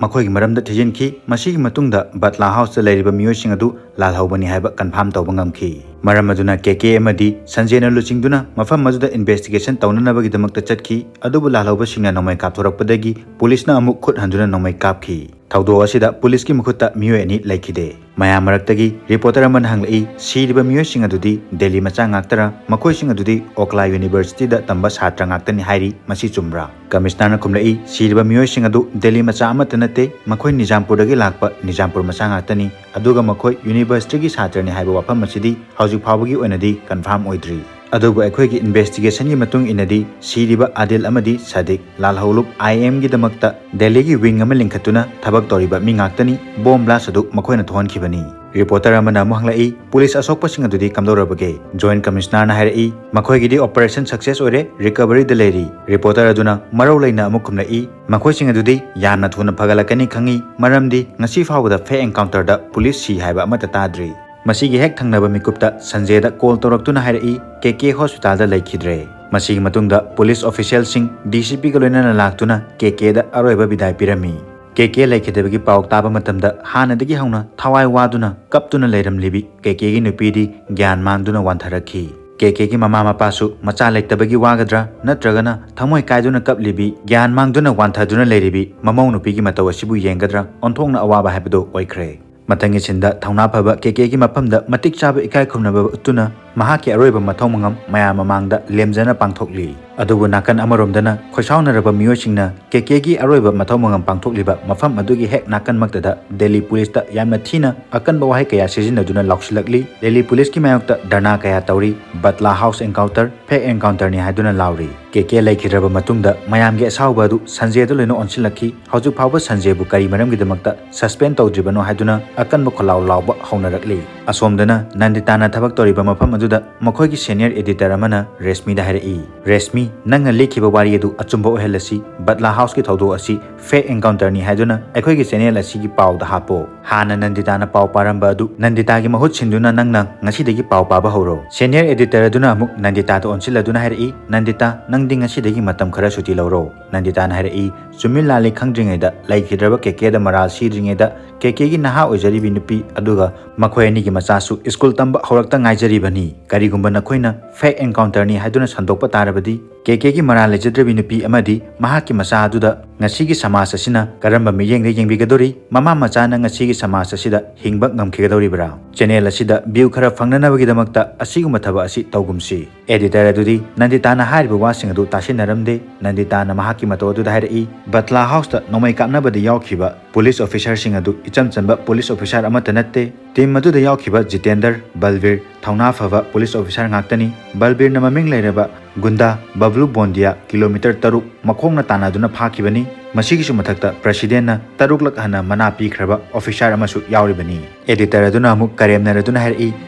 ꯃꯈꯣꯏꯒꯤ ꯃꯔꯝꯗ ꯊꯤꯖꯤꯟꯈꯤ꯫ ꯃꯁꯤꯒꯤ ꯃꯇꯨꯡꯗ ꯕꯠꯂꯥ ꯍꯥꯎꯁꯇ ꯂꯩꯔꯤꯕ ꯃꯤꯑꯣꯏꯁꯤꯡ ꯑꯗꯨ ꯂꯥꯜꯍꯧꯕꯅꯤ ꯍꯥꯏꯕ ꯀꯟꯐꯥꯔꯝ ꯇꯧꯕ ꯉꯝꯈꯤ꯫ ꯃꯔꯝ ꯑꯗꯨꯅ ꯀꯦ ꯀꯦ ꯑꯃꯗꯤ ꯁꯟꯖꯦꯅ ꯂꯨꯆꯤꯡꯗꯨꯅ ꯃꯐꯝ ꯑꯗꯨꯗ ꯏꯟꯚꯦꯁꯇꯤꯒꯦꯁꯟ ꯇꯧꯅꯅꯕꯒꯤꯗꯃꯛꯇ ꯆꯠꯈꯤ, ꯑꯗꯨꯕꯨ ꯂꯥꯜꯍꯧꯕꯁꯤꯡꯅ ꯅꯣꯡꯃꯩ ꯀꯥꯞꯊꯣꯔꯛꯄꯗꯒꯤ ꯄꯨꯂꯤꯁꯅ ꯑꯃꯨꯛ ꯈꯨꯠ ꯍꯟꯗꯨꯅ ꯅꯣꯡꯃꯩ ꯀꯥꯞꯈꯤ꯫ ꯊꯧꯗꯣꯛ ꯑꯁꯤꯗ ꯄꯨꯂꯤꯁꯀꯤ ꯃꯈꯨꯠꯇ ꯃꯤꯑꯣꯏ ꯑꯅꯤ ꯂꯩꯈꯤꯗꯦ꯫ ꯃꯌꯥꯝ ꯃꯔꯛꯇꯒꯤ ꯔꯤꯄꯣꯔꯇꯔ ꯑꯃꯅ ꯍꯪꯂꯛꯏ, "ꯁꯤꯔꯤꯕ ꯃꯤꯑꯣꯏꯁꯤꯡ ꯑꯗꯨꯗꯤ ꯗꯦꯜꯂꯤ ꯃꯆꯥ ꯉꯥꯛꯇꯔꯥ? ꯃꯈꯣꯏꯁꯤꯡ ꯑꯗꯨꯗꯤ ꯑꯣꯀꯂꯥ ꯌꯨꯅꯤꯚꯔꯁꯤꯇꯤꯗ ꯇꯝꯕ ꯁꯥꯇ꯭ꯔ ꯉꯥꯛꯇꯅꯤ ꯍꯥꯏꯔꯤ, ꯃꯁꯤ ꯆꯨꯝꯕ꯭ꯔꯥ?" ꯀꯃꯤꯁꯅꯔꯅ ꯈꯨꯝꯂꯛꯏ, "ꯁꯤꯔꯤꯕ ꯃꯤꯑꯣꯏꯁꯤꯡ ꯑꯗꯨ ꯗꯦꯜꯂꯤ ꯃꯆꯥ ꯑꯃꯠꯇ ꯅꯠꯇꯦ, ꯃꯈꯣꯏ ꯅꯤꯖꯥꯝꯄꯨꯔꯗꯒꯤ ꯂꯥꯛꯄ ꯅꯤꯖꯥꯝꯄꯨꯔ ꯃꯆꯥ ꯉꯥꯛꯇꯅꯤ, ꯑꯗꯨꯒ ꯃꯈꯣꯏ ꯌꯨꯅꯤꯚꯔꯁꯤꯇꯤꯒꯤ ꯁꯥꯇ꯭ꯔꯅꯤ ꯍꯥꯏꯕ ꯋꯥꯐꯝ ꯑꯁꯤꯗꯤ ꯍꯧꯖꯤꯛ ꯐꯥꯎꯕꯒꯤ ꯑꯣꯏꯅꯗꯤ ꯀꯟꯐꯥꯔꯝ ꯑꯣꯏꯗ꯭ꯔꯤ꯫ ꯑꯗꯨꯕꯨ ꯑꯩꯈꯣꯏꯒꯤ ꯏꯟꯚꯦꯁꯇꯤꯒꯦꯁꯟꯒꯤ ꯃꯇꯨꯡ ꯏꯟꯅꯗꯤ ꯁꯤꯔꯤꯕ ꯑꯥꯗꯤꯜ ꯑꯃꯗꯤ ꯁꯥꯗꯤꯛ ꯂꯥꯜꯍꯧꯂꯨꯞ ꯑꯥꯏ ꯑꯦꯝꯒꯤꯗꯃꯛꯇ ꯗꯦꯜꯂꯤꯒꯤ ꯋꯤꯡ ꯑꯃ ꯂꯤꯡꯈꯠꯇꯨꯅ ꯊꯕꯛ ꯇꯧꯔꯤꯕ ꯃꯤ ꯉꯥꯛꯇꯅꯤ, ꯕꯣꯝ ꯕ꯭ꯂꯥꯁ ꯑꯗꯨ ꯃꯈꯣꯏꯅ ꯊꯣꯛꯍꯟꯈꯤꯕꯅꯤ꯫" ꯔꯤꯄꯣꯔꯇꯔ ꯑꯃꯅ ꯑꯃꯨꯛ ꯍꯪꯂꯛꯏ, "ꯄꯨꯂꯤꯁ ꯑꯁꯣꯛꯄꯁꯤꯡ ꯑꯗꯨꯗꯤ ꯀꯝꯗꯧꯔꯕꯒꯦ?" ꯖꯣꯏꯟꯠ ꯀꯃꯤꯁꯅꯔꯅ ꯍꯥꯏꯔꯛꯏ, "ꯃꯈꯣꯏꯒꯤꯗꯤ ꯑꯣꯄꯔꯦꯁꯟ ꯁꯛꯁꯦꯁ ꯑꯣꯏꯔꯦ, ꯔꯤꯀꯚꯔꯤꯗ ꯂꯩꯔꯤ꯫" ꯔꯤꯄꯣꯔꯇꯔ ꯑꯗꯨꯅ ꯃꯔꯧ ꯂꯩꯅ ꯑꯃꯨꯛ ꯈꯨꯝꯂꯛꯏ, "ꯃꯈꯣꯏꯁꯤꯡ ꯑꯗꯨꯗꯤ ꯌꯥꯝꯅ ꯊꯨꯅ ꯐꯒꯠꯂꯛꯀꯅꯤ ꯈꯪꯏ, ꯃꯔꯝꯗꯤ ꯉꯁꯤ ꯐꯥꯎꯕꯗ ꯐꯦꯛ ꯑꯦꯟꯀꯥꯎꯟꯇꯔꯗ ꯄꯨꯂꯤꯁ ꯁꯤ ꯍꯥꯏꯕ ꯑꯃꯠꯇ ꯇꯥꯗ꯭ꯔꯤ꯫" ꯃꯁꯤꯒꯤ ꯍꯦꯛ ꯊꯪꯅꯕ ꯃꯤꯀꯨꯞꯇ ꯁꯟꯖꯦꯗ ꯀꯣꯜ ꯇꯧꯔꯛꯇꯨꯅ ꯍꯥꯏꯔꯛꯏ, "ꯀꯦ ꯀꯦ ꯍꯣꯁꯄꯤꯇꯥꯜꯗ ꯂꯩꯈꯤꯗ꯭ꯔꯦ꯫" ꯃꯁꯤꯒꯤ ꯃꯇꯨꯡꯗ ꯄꯨꯂꯤꯁ ꯑꯣꯐꯤꯁꯤꯌꯦꯜꯁꯤꯡ ꯗꯤ ꯁꯤ ꯄꯤꯒ ꯂꯣꯏꯅꯅ ꯂꯥꯛꯇꯨꯅ ꯀꯦ ꯀꯦꯗ ꯑꯔꯣꯏꯕ ꯕꯤꯗꯥꯏ ꯄꯤꯔꯝꯃꯤ꯫ ꯀꯦ ꯀꯦ ꯂꯩꯈꯤꯗꯕꯒꯤ ꯄꯥꯎ ꯇꯥꯕ ꯃꯇꯝꯗ ꯍꯥꯟꯅꯗꯒꯤ ꯍꯧꯅ ꯊꯋꯥꯏ ꯋꯥꯗꯨꯅ ꯀꯞꯇꯨꯅ ꯂꯩꯔꯝꯂꯤꯕꯤ ꯀꯦ ꯀꯦꯒꯤ ꯅꯨꯄꯤꯗꯤ ꯒ꯭ꯌꯥꯟ ꯃꯥꯡꯗꯨꯅ ꯋꯥꯟꯊꯔꯛꯈꯤ꯫ ꯀꯦ ꯀꯦꯒꯤ ꯃꯃꯥ ꯃꯄꯥꯁꯨ ꯃꯆꯥ ꯂꯩꯇꯕꯒꯤ ꯋꯥꯒꯗ꯭ꯔꯥ ꯅꯠꯇ꯭ꯔꯒꯅ ꯊꯃꯣꯏ ꯀꯥꯏꯗꯨꯅ ꯀꯞꯂꯤꯕꯤ, ꯒ꯭ꯌꯥꯟ ꯃꯥꯡꯗꯨꯅ ꯋꯥꯟꯊꯗꯨꯅ ꯂꯩꯔꯤꯕꯤ ꯃꯃꯧ ꯅꯨꯄꯤꯒꯤ ꯃꯇꯧ ꯑꯁꯤꯕꯨ ꯌꯦꯡꯒꯗ꯭ꯔꯥ ꯑꯣꯟꯊꯣꯛꯅ ꯑꯋꯥꯕ ꯍꯥꯏꯕꯗꯨ ꯑꯣꯏꯈ꯭ꯔꯦ꯫ ꯃꯊꯪꯒꯤ ꯁꯤꯟꯗ ꯊꯧꯅꯥ ꯐꯕ ꯀꯦ ꯀꯦꯒꯤ ꯃꯐꯝꯗ ꯃꯇꯤꯛ ꯆꯥꯕ ꯏꯀꯥꯏ ꯈꯨꯝꯅꯕ ꯎꯠꯇꯨꯅ ꯃꯍꯥꯛꯀꯤ ꯑꯔꯣꯏꯕ ꯃꯊꯧ ꯃꯉꯝ ꯃꯌꯥꯝ ꯃꯃꯥꯡꯗ ꯂꯦꯝꯖꯅ ꯄꯥꯡꯊꯣꯛꯂꯤ꯫ ꯑꯗꯨꯕꯨ ꯅꯥꯀꯟ ꯑꯃꯔꯣꯝꯗꯅ ꯈꯣꯏꯁꯥꯎꯅꯔꯕ ꯃꯤꯑꯣꯏꯁꯤꯡꯅ ꯀꯦ ꯀꯦꯒꯤ ꯑꯔꯣꯏꯕ ꯃꯊꯧ ꯃꯉꯝ ꯄꯥꯡꯊꯣꯛꯂꯤꯕ ꯃꯐꯝ ꯑꯗꯨꯒꯤ ꯍꯦꯛ ꯅꯥꯀꯟꯃꯛꯇꯗ ꯗꯦꯜꯂꯤ ꯄꯨꯂꯤꯁꯇ ꯌꯥꯝꯅ ꯊꯤꯅ ꯑꯀꯟꯕ ꯋꯥꯍꯩ ꯀꯌꯥ ꯁꯤꯖꯤꯟꯅꯗꯨꯅ ꯂꯥꯎꯁꯤꯜꯂꯛꯂꯤ꯫ ꯗꯦꯜꯂꯤ ꯄꯨꯂꯤꯁꯀꯤ ꯃꯥꯌꯣꯛꯇ ꯙꯔꯅꯥ ꯀꯌꯥ ꯇꯧꯔꯤ꯫ ꯕꯠꯂꯥ ꯍꯥꯎꯁ ꯑꯦꯟꯀꯥꯎꯟꯇꯔ, ꯐꯦꯛ ꯑꯦꯟꯀꯥꯎꯟꯇꯔꯅꯤ ꯍꯥꯏꯗꯨꯅ ꯂꯥꯎꯔꯤ꯫ ꯀꯦ ꯀꯦ ꯂꯩꯈꯤꯗ꯭ꯔꯕ ꯃꯇꯨꯡꯗ ꯃꯌꯥꯝꯒꯤ ꯑꯁꯥꯎꯕ ꯑꯗꯨ ꯁꯟꯖꯦꯗ ꯂꯣꯏꯅ ꯑꯣꯟꯁꯤꯜꯂꯛꯈꯤ꯫ ꯍꯧꯖꯤꯛ ꯐꯥꯎꯕ ꯁꯟꯖꯦꯕꯨ ꯀꯔꯤ ꯃꯔꯝꯒꯤꯗꯃꯛꯇ ꯁꯁꯄꯦꯟ ꯇꯧꯗ꯭ꯔꯤꯕꯅꯣ ꯍꯥꯏꯗꯨꯅ ꯑꯀꯟꯕ ꯈꯣꯜꯂꯥꯎ ꯂꯥꯎꯕ ꯍꯧꯅꯔꯛꯂꯤ꯫ ꯑꯁꯣꯝꯗꯅ ꯅꯟꯗꯤꯇꯥꯅ ꯊꯕꯛ ꯇꯧꯔꯤꯕ ꯃꯐꯝ ꯑꯗꯨꯗ ꯃꯈꯣꯏꯒꯤ ꯁꯦꯅꯤꯌꯔ ꯑꯦꯗꯤꯇꯔ ꯑꯃꯅ ꯔꯦꯁꯃꯤꯗ ꯍꯥꯏꯔꯛꯏ, "ꯔꯦꯁꯃꯤ, ꯅꯪꯅ ꯂꯤꯈꯤꯕ ꯋꯥꯔꯤ ꯑꯗꯨ ꯑꯆꯨꯝꯕ ꯑꯣꯏꯍꯜꯂꯁꯤ꯫ ꯕꯠꯂꯥ ꯍꯥꯎꯁꯀꯤ ꯊꯧꯗꯣꯛ ꯑꯁꯤ ꯐꯦꯛ ꯑꯦꯟꯀꯥꯎꯟꯇꯔꯅꯤ ꯍꯥꯏꯗꯨꯅ ꯑꯩꯈꯣꯏꯒꯤ ꯆꯦꯅꯦꯜ ꯑꯁꯤꯒꯤ ꯄꯥꯎꯗ ꯍꯥꯞꯄꯣ꯫ ꯍꯥꯟꯅ ꯅꯟꯗꯤꯇꯥꯅ ꯄꯥꯎ ꯄꯥꯔꯝꯕ ꯑꯗꯨ ꯅꯟꯗꯤꯇꯥꯒꯤ ꯃꯍꯨꯠ ꯁꯤꯟꯗꯨꯅ ꯅꯪꯅ ꯉꯁꯤꯗꯒꯤ ꯄꯥꯎ ꯄꯥꯕ ꯍꯧꯔꯣ꯫" ꯁꯦꯅꯤꯌꯔ ꯑꯦꯗꯤꯇꯔ ꯑꯗꯨꯅ ꯑꯃꯨꯛ ꯅꯟꯗꯤꯇꯥꯗ ꯑꯣꯟꯁꯤꯜꯂꯗꯨꯅ ꯍꯥꯏꯔꯛꯏ, "ꯅꯟꯗꯤꯇꯥ, ꯅꯪꯗꯤ ꯉꯁꯤꯗꯒꯤ ꯃꯇꯝ ꯈꯔ ꯁꯨꯇꯤ ꯂꯧꯔꯣ꯫" ꯅꯟꯗꯤꯇꯥꯅ ꯍꯥꯏꯔꯛꯏ, "ꯆꯨꯝꯃꯤ ꯂꯥꯜꯂꯤ ꯈꯪꯗ꯭ꯔꯤꯉꯩꯗ, ꯂꯩꯈꯤꯗ꯭ꯔꯕ ꯀꯦ ꯀꯦꯗ ꯃꯔꯥꯜ ꯁꯤꯗ꯭ꯔꯤꯉꯩꯗ, ꯀꯦ ꯀꯦꯒꯤ ꯅꯍꯥ ꯑꯣꯏꯖꯔꯤꯕꯤ ꯅꯨꯄꯤ ꯑꯗꯨꯒ ꯃꯈꯣꯏ ꯑꯅꯤꯒꯤ ꯃꯆꯥꯁꯨ ꯁ꯭ꯀꯨꯜ ꯇꯝꯕ ꯍꯧꯔꯛꯇ ꯉꯥꯏꯖꯔꯤꯕꯅꯤ꯫ ꯀꯔꯤꯒꯨꯝꯕ ꯅꯈꯣꯏꯅ ꯐꯦꯛ ꯑꯦꯟꯀꯥꯎꯟꯇꯔꯅꯤ ꯍꯥꯏꯗꯨꯅ ꯁꯟꯗꯣꯛꯄ ꯇꯥꯔꯕꯗꯤ, ꯀꯦ ꯀꯦꯒꯤ ꯃꯔꯥꯜ ꯂꯩꯖꯗ꯭ꯔꯕꯤ ꯅꯨꯄꯤ ꯑꯃꯗꯤ ꯃꯍꯥꯛꯀꯤ ꯃꯆꯥ ꯑꯗꯨꯗ ꯉꯁꯤꯒꯤ ꯁꯃꯥꯖ ꯑꯁꯤꯅ ꯀꯔꯝꯕ ꯃꯤꯠꯌꯦꯡꯗ ꯌꯦꯡꯕꯤꯒꯗꯧꯔꯤ? ꯃꯃꯥ ꯃꯆꯥꯅ ꯉꯁꯤꯒꯤ ꯁꯃꯥꯖ ꯑꯁꯤꯗ ꯍꯤꯡꯕ ꯉꯝꯈꯤꯒꯗꯧꯔꯤꯕ꯭ꯔꯥ? ꯆꯦꯅꯦꯜ ꯑꯁꯤꯗ ꯚ꯭ꯌꯨ ꯈꯔ ꯐꯪꯅꯅꯕꯒꯤꯗꯃꯛꯇ ꯑꯁꯤꯒꯨꯝꯕ ꯊꯕꯛ ꯑꯁꯤ ꯇꯧꯒꯨꯝꯁꯤ꯫" ꯑꯦꯗꯤꯇꯔ ꯑꯗꯨꯗꯤ ꯅꯟꯗꯤꯇꯥꯅ ꯍꯥꯏꯔꯤꯕ ꯋꯥꯁꯤꯡ ꯑꯗꯨ ꯇꯥꯁꯤꯟꯅꯔꯝꯗꯦ꯫ ꯅꯟꯗꯤꯇꯥꯅ ꯃꯍꯥꯛꯀꯤ ꯃꯇꯧ ꯑꯗꯨꯗ ꯍꯥꯏꯔꯛꯏ, "ꯕꯠꯂꯥ ꯍꯥꯎꯁꯇ ꯅꯣꯡꯃꯩ ꯀꯥꯞꯅꯕꯗ ꯌꯥꯎꯈꯤꯕ ꯄꯨꯂꯤꯁ ꯑꯣꯐꯤꯁꯥꯔꯁꯤꯡ ꯑꯗꯨ ꯏꯆꯝ ꯆꯝꯕ ꯄꯨꯂꯤꯁ ꯑꯣꯐꯤꯁꯥꯔ ꯑꯃꯠꯇ ꯅꯠꯇꯦ꯫ ꯇꯤꯝ ꯑꯗꯨꯗ ꯌꯥꯎꯈꯤꯕ ꯖꯤꯇꯦꯟꯗꯔ, ꯕꯜꯕꯤꯔ, ꯊꯧꯅꯥ ꯐꯕ ꯄꯨꯂꯤꯁ ꯑꯣꯐꯤꯁꯥꯔ ꯉꯥꯛꯇꯅꯤ꯫ ꯕꯜꯕꯤꯔꯅ ꯃꯃꯤꯡ ꯂꯩꯔꯕ ꯒꯨꯟꯗꯥ ꯕꯕ꯭ꯂꯨ ꯕꯣꯟꯗꯤꯌꯥ ꯀꯤꯂꯣꯃꯤꯇꯔ ꯇꯔꯨꯛ ꯃꯈꯣꯡꯅ ꯇꯥꯟꯅꯗꯨꯅ ꯐꯥꯈꯤꯕꯅꯤ꯫ ꯃꯁꯤꯒꯤꯁꯨ ꯃꯊꯛꯇ ꯄ꯭ꯔꯁꯤꯗꯦꯟꯅ ꯇꯔꯨꯛꯂꯛ ꯍꯟꯅ ꯃꯅꯥ ꯄꯤꯈ꯭ꯔꯕ ꯑꯣꯐꯤꯁꯥꯔ ꯑꯃꯁꯨ ꯌꯥꯎꯔꯤꯕꯅꯤ꯫" ꯑꯦꯗꯤꯇꯔ ꯑꯗꯨꯅ ꯑꯃꯨꯛ ꯀꯔꯦꯝꯅꯔꯗꯨꯅ ꯍꯥꯏꯔꯛꯏ,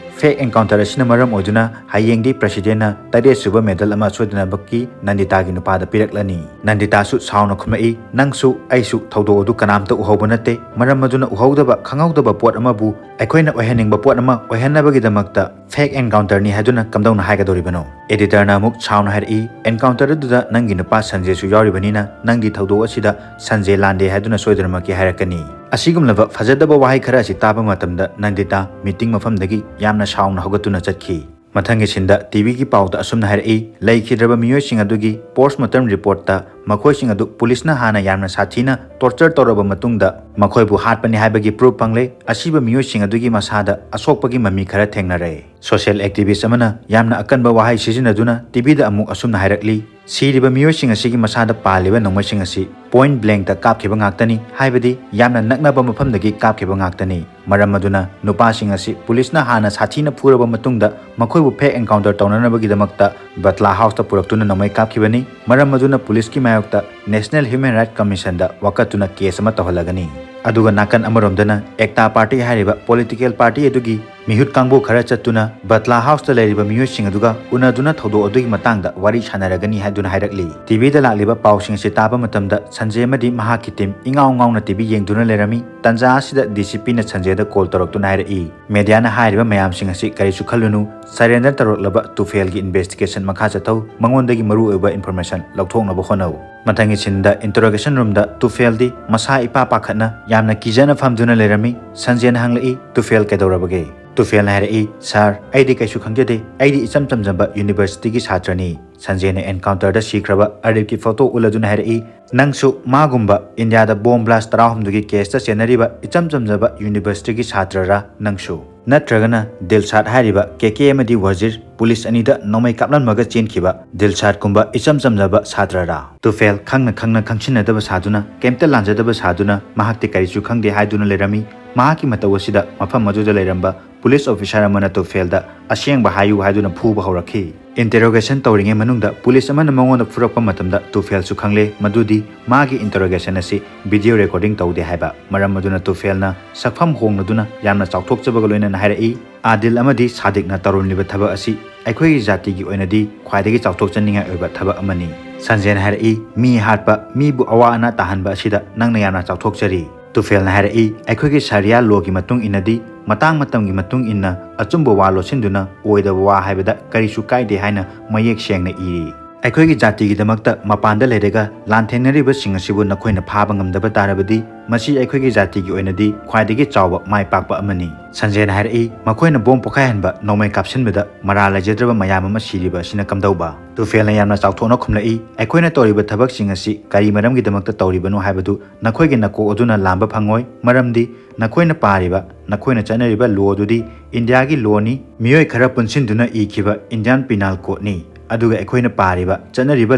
"ꯐꯦꯛ ꯑꯦꯟꯀꯥꯎꯟꯇꯔ ꯑꯁꯤꯅ ꯃꯔꯝ ꯑꯣꯏꯗꯨꯅ ꯍꯌꯦꯡꯗꯤ ꯄ꯭ꯔꯁꯤꯗꯦꯟꯅ ꯇꯔꯦꯠ ꯁꯨꯕ ꯃꯦꯗꯜ ꯑꯃ ꯁꯣꯏꯗꯅꯃꯛꯀꯤ ꯅꯟꯗꯤꯇꯥꯒꯤ ꯅꯨꯄꯥꯗ ꯄꯤꯔꯛꯂꯅꯤ꯫" ꯅꯟꯗꯤꯇꯥꯁꯨ ꯁꯥꯎꯅ ꯈꯨꯝꯂꯛꯏ, "ꯅꯪꯁꯨ ꯑꯩꯁꯨ ꯊꯧꯗꯣꯛ ꯑꯗꯨ ꯀꯅꯥꯝꯇ ꯎꯍꯧꯕ ꯅꯠꯇꯦ꯫ ꯃꯔꯝ ꯑꯗꯨꯅ ꯎꯍꯧꯗꯕ ꯈꯪꯍꯧꯗꯕ ꯄꯣꯠ ꯑꯃꯕꯨ ꯑꯩꯈꯣꯏꯅ ꯑꯣꯏꯍꯟꯅꯤꯡꯕ ꯄꯣꯠ ꯑꯃ ꯑꯣꯏꯍꯟꯅꯕꯒꯤꯗꯃꯛꯇ ꯐꯦꯛ ꯑꯦꯟꯀꯥꯎꯟꯇꯔꯅꯤ ꯍꯥꯏꯗꯨꯅ ꯀꯝꯗꯧꯅ ꯍꯥꯏꯒꯗꯧꯔꯤꯕꯅꯣ?" ꯑꯦꯗꯤꯇꯔꯅ ꯑꯃꯨꯛ ꯁꯥꯎꯅ ꯍꯥꯏꯔꯛꯏ, "ꯑꯦꯟꯀꯥꯎꯟꯇꯔ ꯑꯗꯨꯗ ꯅꯪꯒꯤ ꯅꯨꯄꯥ ꯁꯟꯖꯦꯁꯨ ꯌꯥꯎꯔꯤꯕꯅꯤꯅ ꯅꯪꯗꯤ ꯊꯧꯗꯣꯛ ꯑꯁꯤꯗ ꯁꯟꯖꯦ ꯂꯥꯟꯗꯦ ꯍꯥꯏꯗꯨꯅ ꯁꯣꯏꯗꯅꯃꯛꯀꯤ ꯍꯥꯏꯔꯛꯀꯅꯤ꯫" ꯑꯁꯤꯒꯨꯝꯂꯕ ꯐꯖꯗꯕ ꯋꯥꯍꯩ ꯈꯔ ꯑꯁꯤ ꯇꯥꯕ ꯃꯇꯝꯗ ꯅꯟꯗꯤꯇꯥ ꯃꯤꯇꯤꯡ ꯃꯐꯝꯗꯒꯤ ꯌꯥꯝꯅ ꯁꯥꯎꯅ ꯍꯧꯒꯠꯇꯨꯅ ꯆꯠꯈꯤ꯫ ꯃꯊꯪꯒꯤ ꯁꯤꯟꯗ ꯇꯤ ꯚꯤꯒꯤ ꯄꯥꯎꯗ ꯑꯁꯨꯝꯅ ꯍꯥꯏꯔꯛꯏ, ꯂꯩꯈꯤꯗ꯭ꯔꯕ ꯃꯤꯑꯣꯏꯁꯤꯡ ꯑꯗꯨꯒꯤ ꯄꯣꯁꯃꯣꯔꯇꯝ ꯔꯤꯄꯣꯔꯠꯇ ꯃꯈꯣꯏꯁꯤꯡ ꯑꯗꯨ ꯄꯨꯂꯤꯁꯅ ꯍꯥꯟꯅ ꯌꯥꯝꯅ ꯁꯥꯊꯤꯅ ꯇꯣꯔꯆꯔ ꯇꯧꯔꯕ ꯃꯇꯨꯡꯗ ꯃꯈꯣꯏꯕꯨ ꯍꯥꯠꯄꯅꯤ ꯍꯥꯏꯕꯒꯤ ꯄ꯭ꯔꯨꯐ ꯐꯪꯂꯦ꯫ ꯑꯁꯤꯕ ꯃꯤꯑꯣꯏꯁꯤꯡ ꯑꯗꯨꯒꯤ ꯃꯁꯥꯗ ꯑꯁꯣꯛꯄꯒꯤ ꯃꯃꯤ ꯈꯔ ꯊꯦꯡꯅꯔꯦ꯫ Social activist ꯑꯃꯅ ꯌꯥꯝꯅ ꯑꯀꯟꯕ ꯋꯥꯍꯩ ꯁꯤꯖꯤꯟꯅꯗꯨꯅ ꯇꯤꯚꯤꯗ ꯑꯃꯨꯛ ꯑꯁꯨꯝꯅ ꯍꯥꯏꯔꯛꯂꯤ, "ꯁꯤꯔꯤꯕ ꯃꯤꯑꯣꯏꯁꯤꯡ ꯑꯁꯤꯒꯤ ꯃꯁꯥꯗ ꯄꯥꯜꯂꯤꯕ ꯅꯣꯡꯃꯩꯁꯤꯡ ꯑꯁꯤ point blankꯇ ꯀꯥꯞꯈꯤꯕ ꯉꯥꯛꯇꯅꯤ, ꯍꯥꯏꯕꯗꯤ ꯌꯥꯝꯅ ꯅꯛꯅꯕ ꯃꯐꯝꯗꯒꯤ ꯀꯥꯞꯈꯤꯕ ꯉꯥꯛꯇꯅꯤ꯫ ꯃꯔꯝ ꯑꯗꯨꯅ ꯅꯨꯄꯥꯁꯤꯡ ꯑꯁꯤ ꯄꯨꯂꯤꯁꯅ ꯍꯥꯟꯅ ꯁꯥꯊꯤꯅ ꯐꯨꯔꯕ ꯃꯇꯨꯡꯗ ꯃꯈꯣꯏꯕꯨ fake encounter ꯇꯧꯅꯅꯕꯒꯤꯗꯃꯛꯇ ꯕꯠꯂꯥ ꯍꯥꯎꯁꯇ ꯄꯨꯔꯛꯇꯨꯅ ꯅꯣꯡꯃꯩ ꯀꯥꯞꯈꯤꯕꯅꯤ꯫ ꯃꯔꯝ ꯑꯗꯨꯅ ꯄꯨꯂꯤꯁꯀꯤ ꯃꯥꯌꯣꯛꯇ National Human Rights Commissionꯗ ꯋꯥꯀꯠꯇꯨꯅ case ꯑꯃ ꯇꯧꯍꯜꯂꯒꯅꯤ꯫ ꯑꯗꯨꯒ ꯅꯥꯀꯟ ꯑꯃꯔꯣꯝꯗꯅ ꯑꯦꯛꯇꯥ ꯄꯥꯔꯇꯤ ꯍꯥꯏꯔꯤꯕ political party ꯑꯗꯨꯒꯤ ꯃꯤꯍꯨꯠ ꯀꯥꯡꯕꯨ ꯈꯔ ꯆꯠꯇꯨꯅ ꯕꯠꯂꯥ ꯍꯥꯎꯁꯇ ꯂꯩꯔꯤꯕ ꯃꯤꯑꯣꯏꯁꯤꯡ ꯑꯗꯨꯒ ꯎꯅꯗꯨꯅ ꯊꯧꯗꯣꯛ ꯑꯗꯨꯒꯤ ꯃꯇꯥꯡꯗ ꯋꯥꯔꯤ ꯁꯥꯟꯅꯔꯒꯅꯤ ꯍꯥꯏꯗꯨꯅ ꯍꯥꯏꯔꯛꯂꯤ꯫ ꯇꯤꯚꯤꯗ ꯂꯥꯛꯂꯤꯕ ꯄꯥꯎꯁꯤꯡ ꯑꯁꯤ ꯇꯥꯕ ꯃꯇꯝꯗ ꯁꯟꯖꯦ ꯑꯃꯗꯤ ꯃꯍꯥꯛꯀꯤ team ꯏꯉꯥꯎ ꯉꯥꯎꯅ ꯇꯤꯚꯤ ꯌꯦꯡꯗꯨꯅ ꯂꯩꯔꯝꯃꯤ꯫ ꯇꯟꯖꯥ ꯑꯁꯤꯗ DCPꯅ ꯁꯟꯖꯦꯗ call ꯇꯧꯔꯛꯇꯨꯅ ꯍꯥꯏꯔꯛꯏ, "ꯃꯦꯗꯤꯌꯥꯅ ꯍꯥꯏꯔꯤꯕ ꯃꯌꯥꯝꯁꯤꯡ ꯑꯁꯤ ꯀꯔꯤꯁꯨ ꯈꯜꯂꯨꯅꯨ, surrender ꯇꯧꯔꯛꯂꯕ ꯇꯨꯐꯦꯜꯒꯤ investigation ꯃꯈꯥ ꯆꯠꯊꯧ, ꯃꯉꯣꯟꯗꯒꯤ ꯃꯔꯨꯑꯣꯏꯕ information ꯂꯧꯊꯣꯛꯅꯕ ꯍꯣꯠꯅꯧ"꯫ ꯃꯊꯪꯒꯤ sceneꯗ interrogation roomꯗ ꯇꯨꯐꯦꯜꯗꯤ ꯃꯁꯥ ꯏꯄꯥ ꯄꯥꯈꯠꯅ ꯌꯥꯝꯅ ꯀꯤꯖꯅ ꯐꯝꯗꯨꯅ ꯂꯩꯔꯝꯃꯤ꯫ ꯁꯟꯖꯦꯅ ꯍꯪꯂꯛꯏ, "ꯇꯨꯐꯦꯜ ꯀꯩꯗꯧꯔꯕꯒꯦ?" ꯇꯨꯐꯦꯜꯅ ꯍꯥꯏꯔꯛꯏ, "Sir, ꯑꯩꯗꯤ ꯀꯩꯁꯨ ꯈꯪꯖꯗꯦ, ꯑꯩꯗꯤ ꯏꯆꯝ ꯆꯝꯖꯕ universityꯒꯤ ꯁꯥꯇ꯭ꯔꯅꯤ"꯫ ꯁꯟꯖꯦꯅ encounterꯗ ꯁꯤꯈ꯭ꯔꯕ ꯑꯔꯤꯕꯀꯤ photo ꯎꯠꯂꯗꯨꯅ ꯍꯥꯏꯔꯛꯏ, "ꯅꯪꯁꯨ ꯃꯥꯒꯨꯝꯕ ꯏꯟꯗꯤꯌꯥꯗ bomb blast ꯇꯔꯥꯍꯨꯝꯗꯣꯏꯒꯤ caseꯇ ꯆꯦꯟꯅꯔꯤꯕ ꯏꯆꯝ ꯆꯝꯖꯕ universityꯒꯤ ꯁꯥꯇ꯭ꯔꯔꯥ ꯅꯪꯁꯨ? ꯅꯠꯇ꯭ꯔꯒꯅ ꯗꯤꯜꯁꯥꯠ ꯍꯥꯏꯔꯤꯕ ꯀꯦꯀꯦ ꯑꯃꯗꯤ ꯋꯖꯤꯔ ꯄꯨꯂꯤꯁ ꯑꯅꯤꯗ ꯅꯣꯡꯃꯩ ꯀꯥꯞꯂꯝꯃꯒ ꯆꯦꯟꯈꯤꯕ ꯗꯤꯜꯁꯥꯠꯀꯨꯝꯕ ꯏꯆꯝ ꯆꯝꯖꯕ ꯁꯥꯇ꯭ꯔꯔꯥ?" ꯇꯨꯐꯦꯜ ꯈꯪꯅ ꯈꯪꯅ ꯈꯪꯁꯤꯟꯅꯗꯕ ꯁꯥꯗꯨꯅ, ꯀꯩꯝꯇ ꯂꯥꯟꯖꯗꯕ ꯁꯥꯗꯨꯅ ꯃꯍꯥꯛꯇꯤ ꯀꯔꯤꯁꯨ ꯈꯪꯗꯦ ꯍꯥꯏꯗꯨꯅ ꯂꯩꯔꯝꯃꯤ꯫ ꯃꯍꯥꯛꯀꯤ ꯃꯇꯧ ꯑꯁꯤꯗ ꯃꯐꯝ ꯑꯗꯨꯗ ꯂꯩꯔꯝꯕ ꯄꯨꯂꯤꯁ officer ꯑꯃꯅ ꯇꯨꯐꯦꯜꯗ "ꯑꯁꯦꯡꯕ ꯍꯥꯏꯌꯨ" ꯍꯥꯏꯗꯨꯅ ꯐꯨꯕ ꯍꯧꯔꯛꯈꯤ꯫ Interrogation ꯇꯧꯔꯤꯉꯩ ꯃꯅꯨꯡꯗ ꯄꯨꯂꯤꯁ ꯑꯃꯅ ꯃꯉꯣꯟꯗ ꯐꯨꯔꯛꯄ ꯃꯇꯝꯗ ꯇꯨꯐꯦꯜꯁꯨ ꯈꯪꯂꯦ ꯃꯗꯨꯗꯤ ꯃꯥꯒꯤ interrogation ꯑꯁꯤ video recording ꯇꯧꯗꯦ ꯍꯥꯏꯕ꯫ ꯃꯔꯝ ꯑꯗꯨꯅ ꯇꯨꯐꯦꯜꯅ ꯁꯛꯐꯝ ꯍꯣꯡꯂꯗꯨꯅ ꯌꯥꯝꯅ ꯆꯥꯎꯊꯣꯛꯆꯕꯒ ꯂꯣꯏꯅꯅ ꯍꯥꯏꯔꯛꯏ, "ꯑꯥꯗꯤꯜ ꯑꯃꯗꯤ ꯁꯥꯗꯤꯛꯅ ꯇꯧꯔꯝꯂꯤꯕ ꯊꯕꯛ ꯑꯁꯤ ꯑꯩꯈꯣꯏꯒꯤ ꯖꯥꯇꯤꯒꯤ ꯑꯣꯏꯅꯗꯤ ꯈ꯭ꯋꯥꯏꯗꯒꯤ ꯆꯥꯎꯊꯣꯛꯆꯅꯤꯡꯉꯥꯏ ꯑꯣꯏꯕ ꯊꯕꯛ ꯑꯃꯅꯤ"꯫ ꯁꯟꯖꯦꯅ ꯍꯥꯏꯔꯛꯏ, "ꯃꯤ ꯍꯥꯠꯄ, ꯃꯤꯕꯨ ꯑꯋꯥ ꯑꯅꯥ ꯇꯥꯍꯟꯕ ꯑꯁꯤꯗ ꯅꯪꯅ ꯌꯥꯝꯅ ꯆꯥꯎꯊꯣꯛꯆꯔꯤ"꯫ ꯇꯨꯐꯦꯜꯅ ꯍꯥꯏꯔꯛꯏ, "ꯑꯩꯈꯣꯏꯒꯤ ꯁꯔꯤꯌꯥ lawꯒꯤ ꯃꯇꯨꯡ ꯏꯟꯅꯗꯤ ꯃꯇꯥꯡ ꯃꯇꯝꯒꯤ ꯃꯇꯨꯡ ꯏꯟꯅ ꯑꯆꯨꯝꯕ ꯋꯥ ꯂꯣꯠꯁꯤꯟꯗꯨꯅ ꯑꯣꯏꯗꯕ ꯋꯥ ꯍꯥꯏꯕꯗ ꯀꯔꯤꯁꯨ ꯀꯥꯏꯗꯦ" ꯍꯥꯏꯅ ꯃꯌꯦꯛ ꯁꯦꯡꯅ ꯏꯔꯤ꯫ ꯑꯩꯈꯣꯏꯒꯤ ꯖꯥꯇꯤꯒꯤꯗꯃꯛꯇ ꯃꯄꯥꯟꯗ ꯂꯩꯔꯒ ꯂꯥꯟꯊꯦꯡꯅꯔꯤꯕꯁꯤꯡ ꯑꯁꯤꯕꯨ ꯅꯈꯣꯏꯅ ꯐꯥꯕ ꯉꯝꯗꯕ ꯇꯥꯔꯕꯗꯤ, ꯃꯁꯤ ꯑꯩꯈꯣꯏꯒꯤ ꯖꯥꯇꯤꯒꯤ ꯑꯣꯏꯅꯗꯤ ꯈ꯭ꯋꯥꯏꯗꯒꯤ ꯆꯥꯎꯕ ꯃꯥꯏ ꯄꯥꯛꯄ ꯑꯃꯅꯤ꯫ ꯁꯟꯖꯦꯅ ꯍꯥꯏꯔꯛꯏ, ꯃꯈꯣꯏꯅ ꯕꯣꯝ ꯄꯣꯈꯥꯏꯍꯟꯕ, ꯅꯣꯡꯃꯩ ꯀꯥꯞꯁꯤꯟꯕꯗ ꯃꯔꯥꯜ ꯂꯩꯖꯗ꯭ꯔꯕ ꯃꯌꯥꯝ ꯑꯃ ꯁꯤꯔꯤꯕ ꯑꯁꯤꯅ ꯀꯝꯗꯧꯕ? ꯇꯨꯐꯦꯜꯅ ꯌꯥꯝꯅ ꯆꯥꯎꯊꯣꯛꯅ ꯈꯨꯝꯂꯛꯏ, ꯑꯩꯈꯣꯏꯅ ꯇꯧꯔꯤꯕ ꯊꯕꯛꯁꯤꯡ ꯑꯁꯤ ꯀꯔꯤ ꯃꯔꯝꯒꯤꯗꯃꯛꯇ ꯇꯧꯔꯤꯕꯅꯣ ꯍꯥꯏꯕꯗꯨ ꯅꯈꯣꯏꯒꯤ ꯅꯀꯣꯛ ꯑꯗꯨꯅ ꯂꯥꯝꯕ ꯐꯪꯉꯣꯏ, ꯃꯔꯝꯗꯤ ꯅꯈꯣꯏꯅ ꯄꯥꯔꯤꯕ, ꯅꯈꯣꯏꯅ ꯆꯠꯅꯔꯤꯕ ꯂꯣ ꯑꯗꯨꯗꯤ ꯏꯟꯗꯤꯌꯥꯒꯤ ꯂꯣꯅꯤ, ꯃꯤꯑꯣꯏ ꯈꯔ ꯄꯨꯟꯁꯤꯟꯗꯨꯅ ꯏꯈꯤꯕ ꯏꯟꯗꯤꯌꯥꯟ ꯄꯤꯅꯥꯜ ꯀꯣꯗꯅꯤ꯫ ꯑꯗꯨꯒ ꯑꯩꯈꯣꯏꯅ ꯄꯥꯔꯤꯕ, ꯆꯠꯅꯔꯤꯕ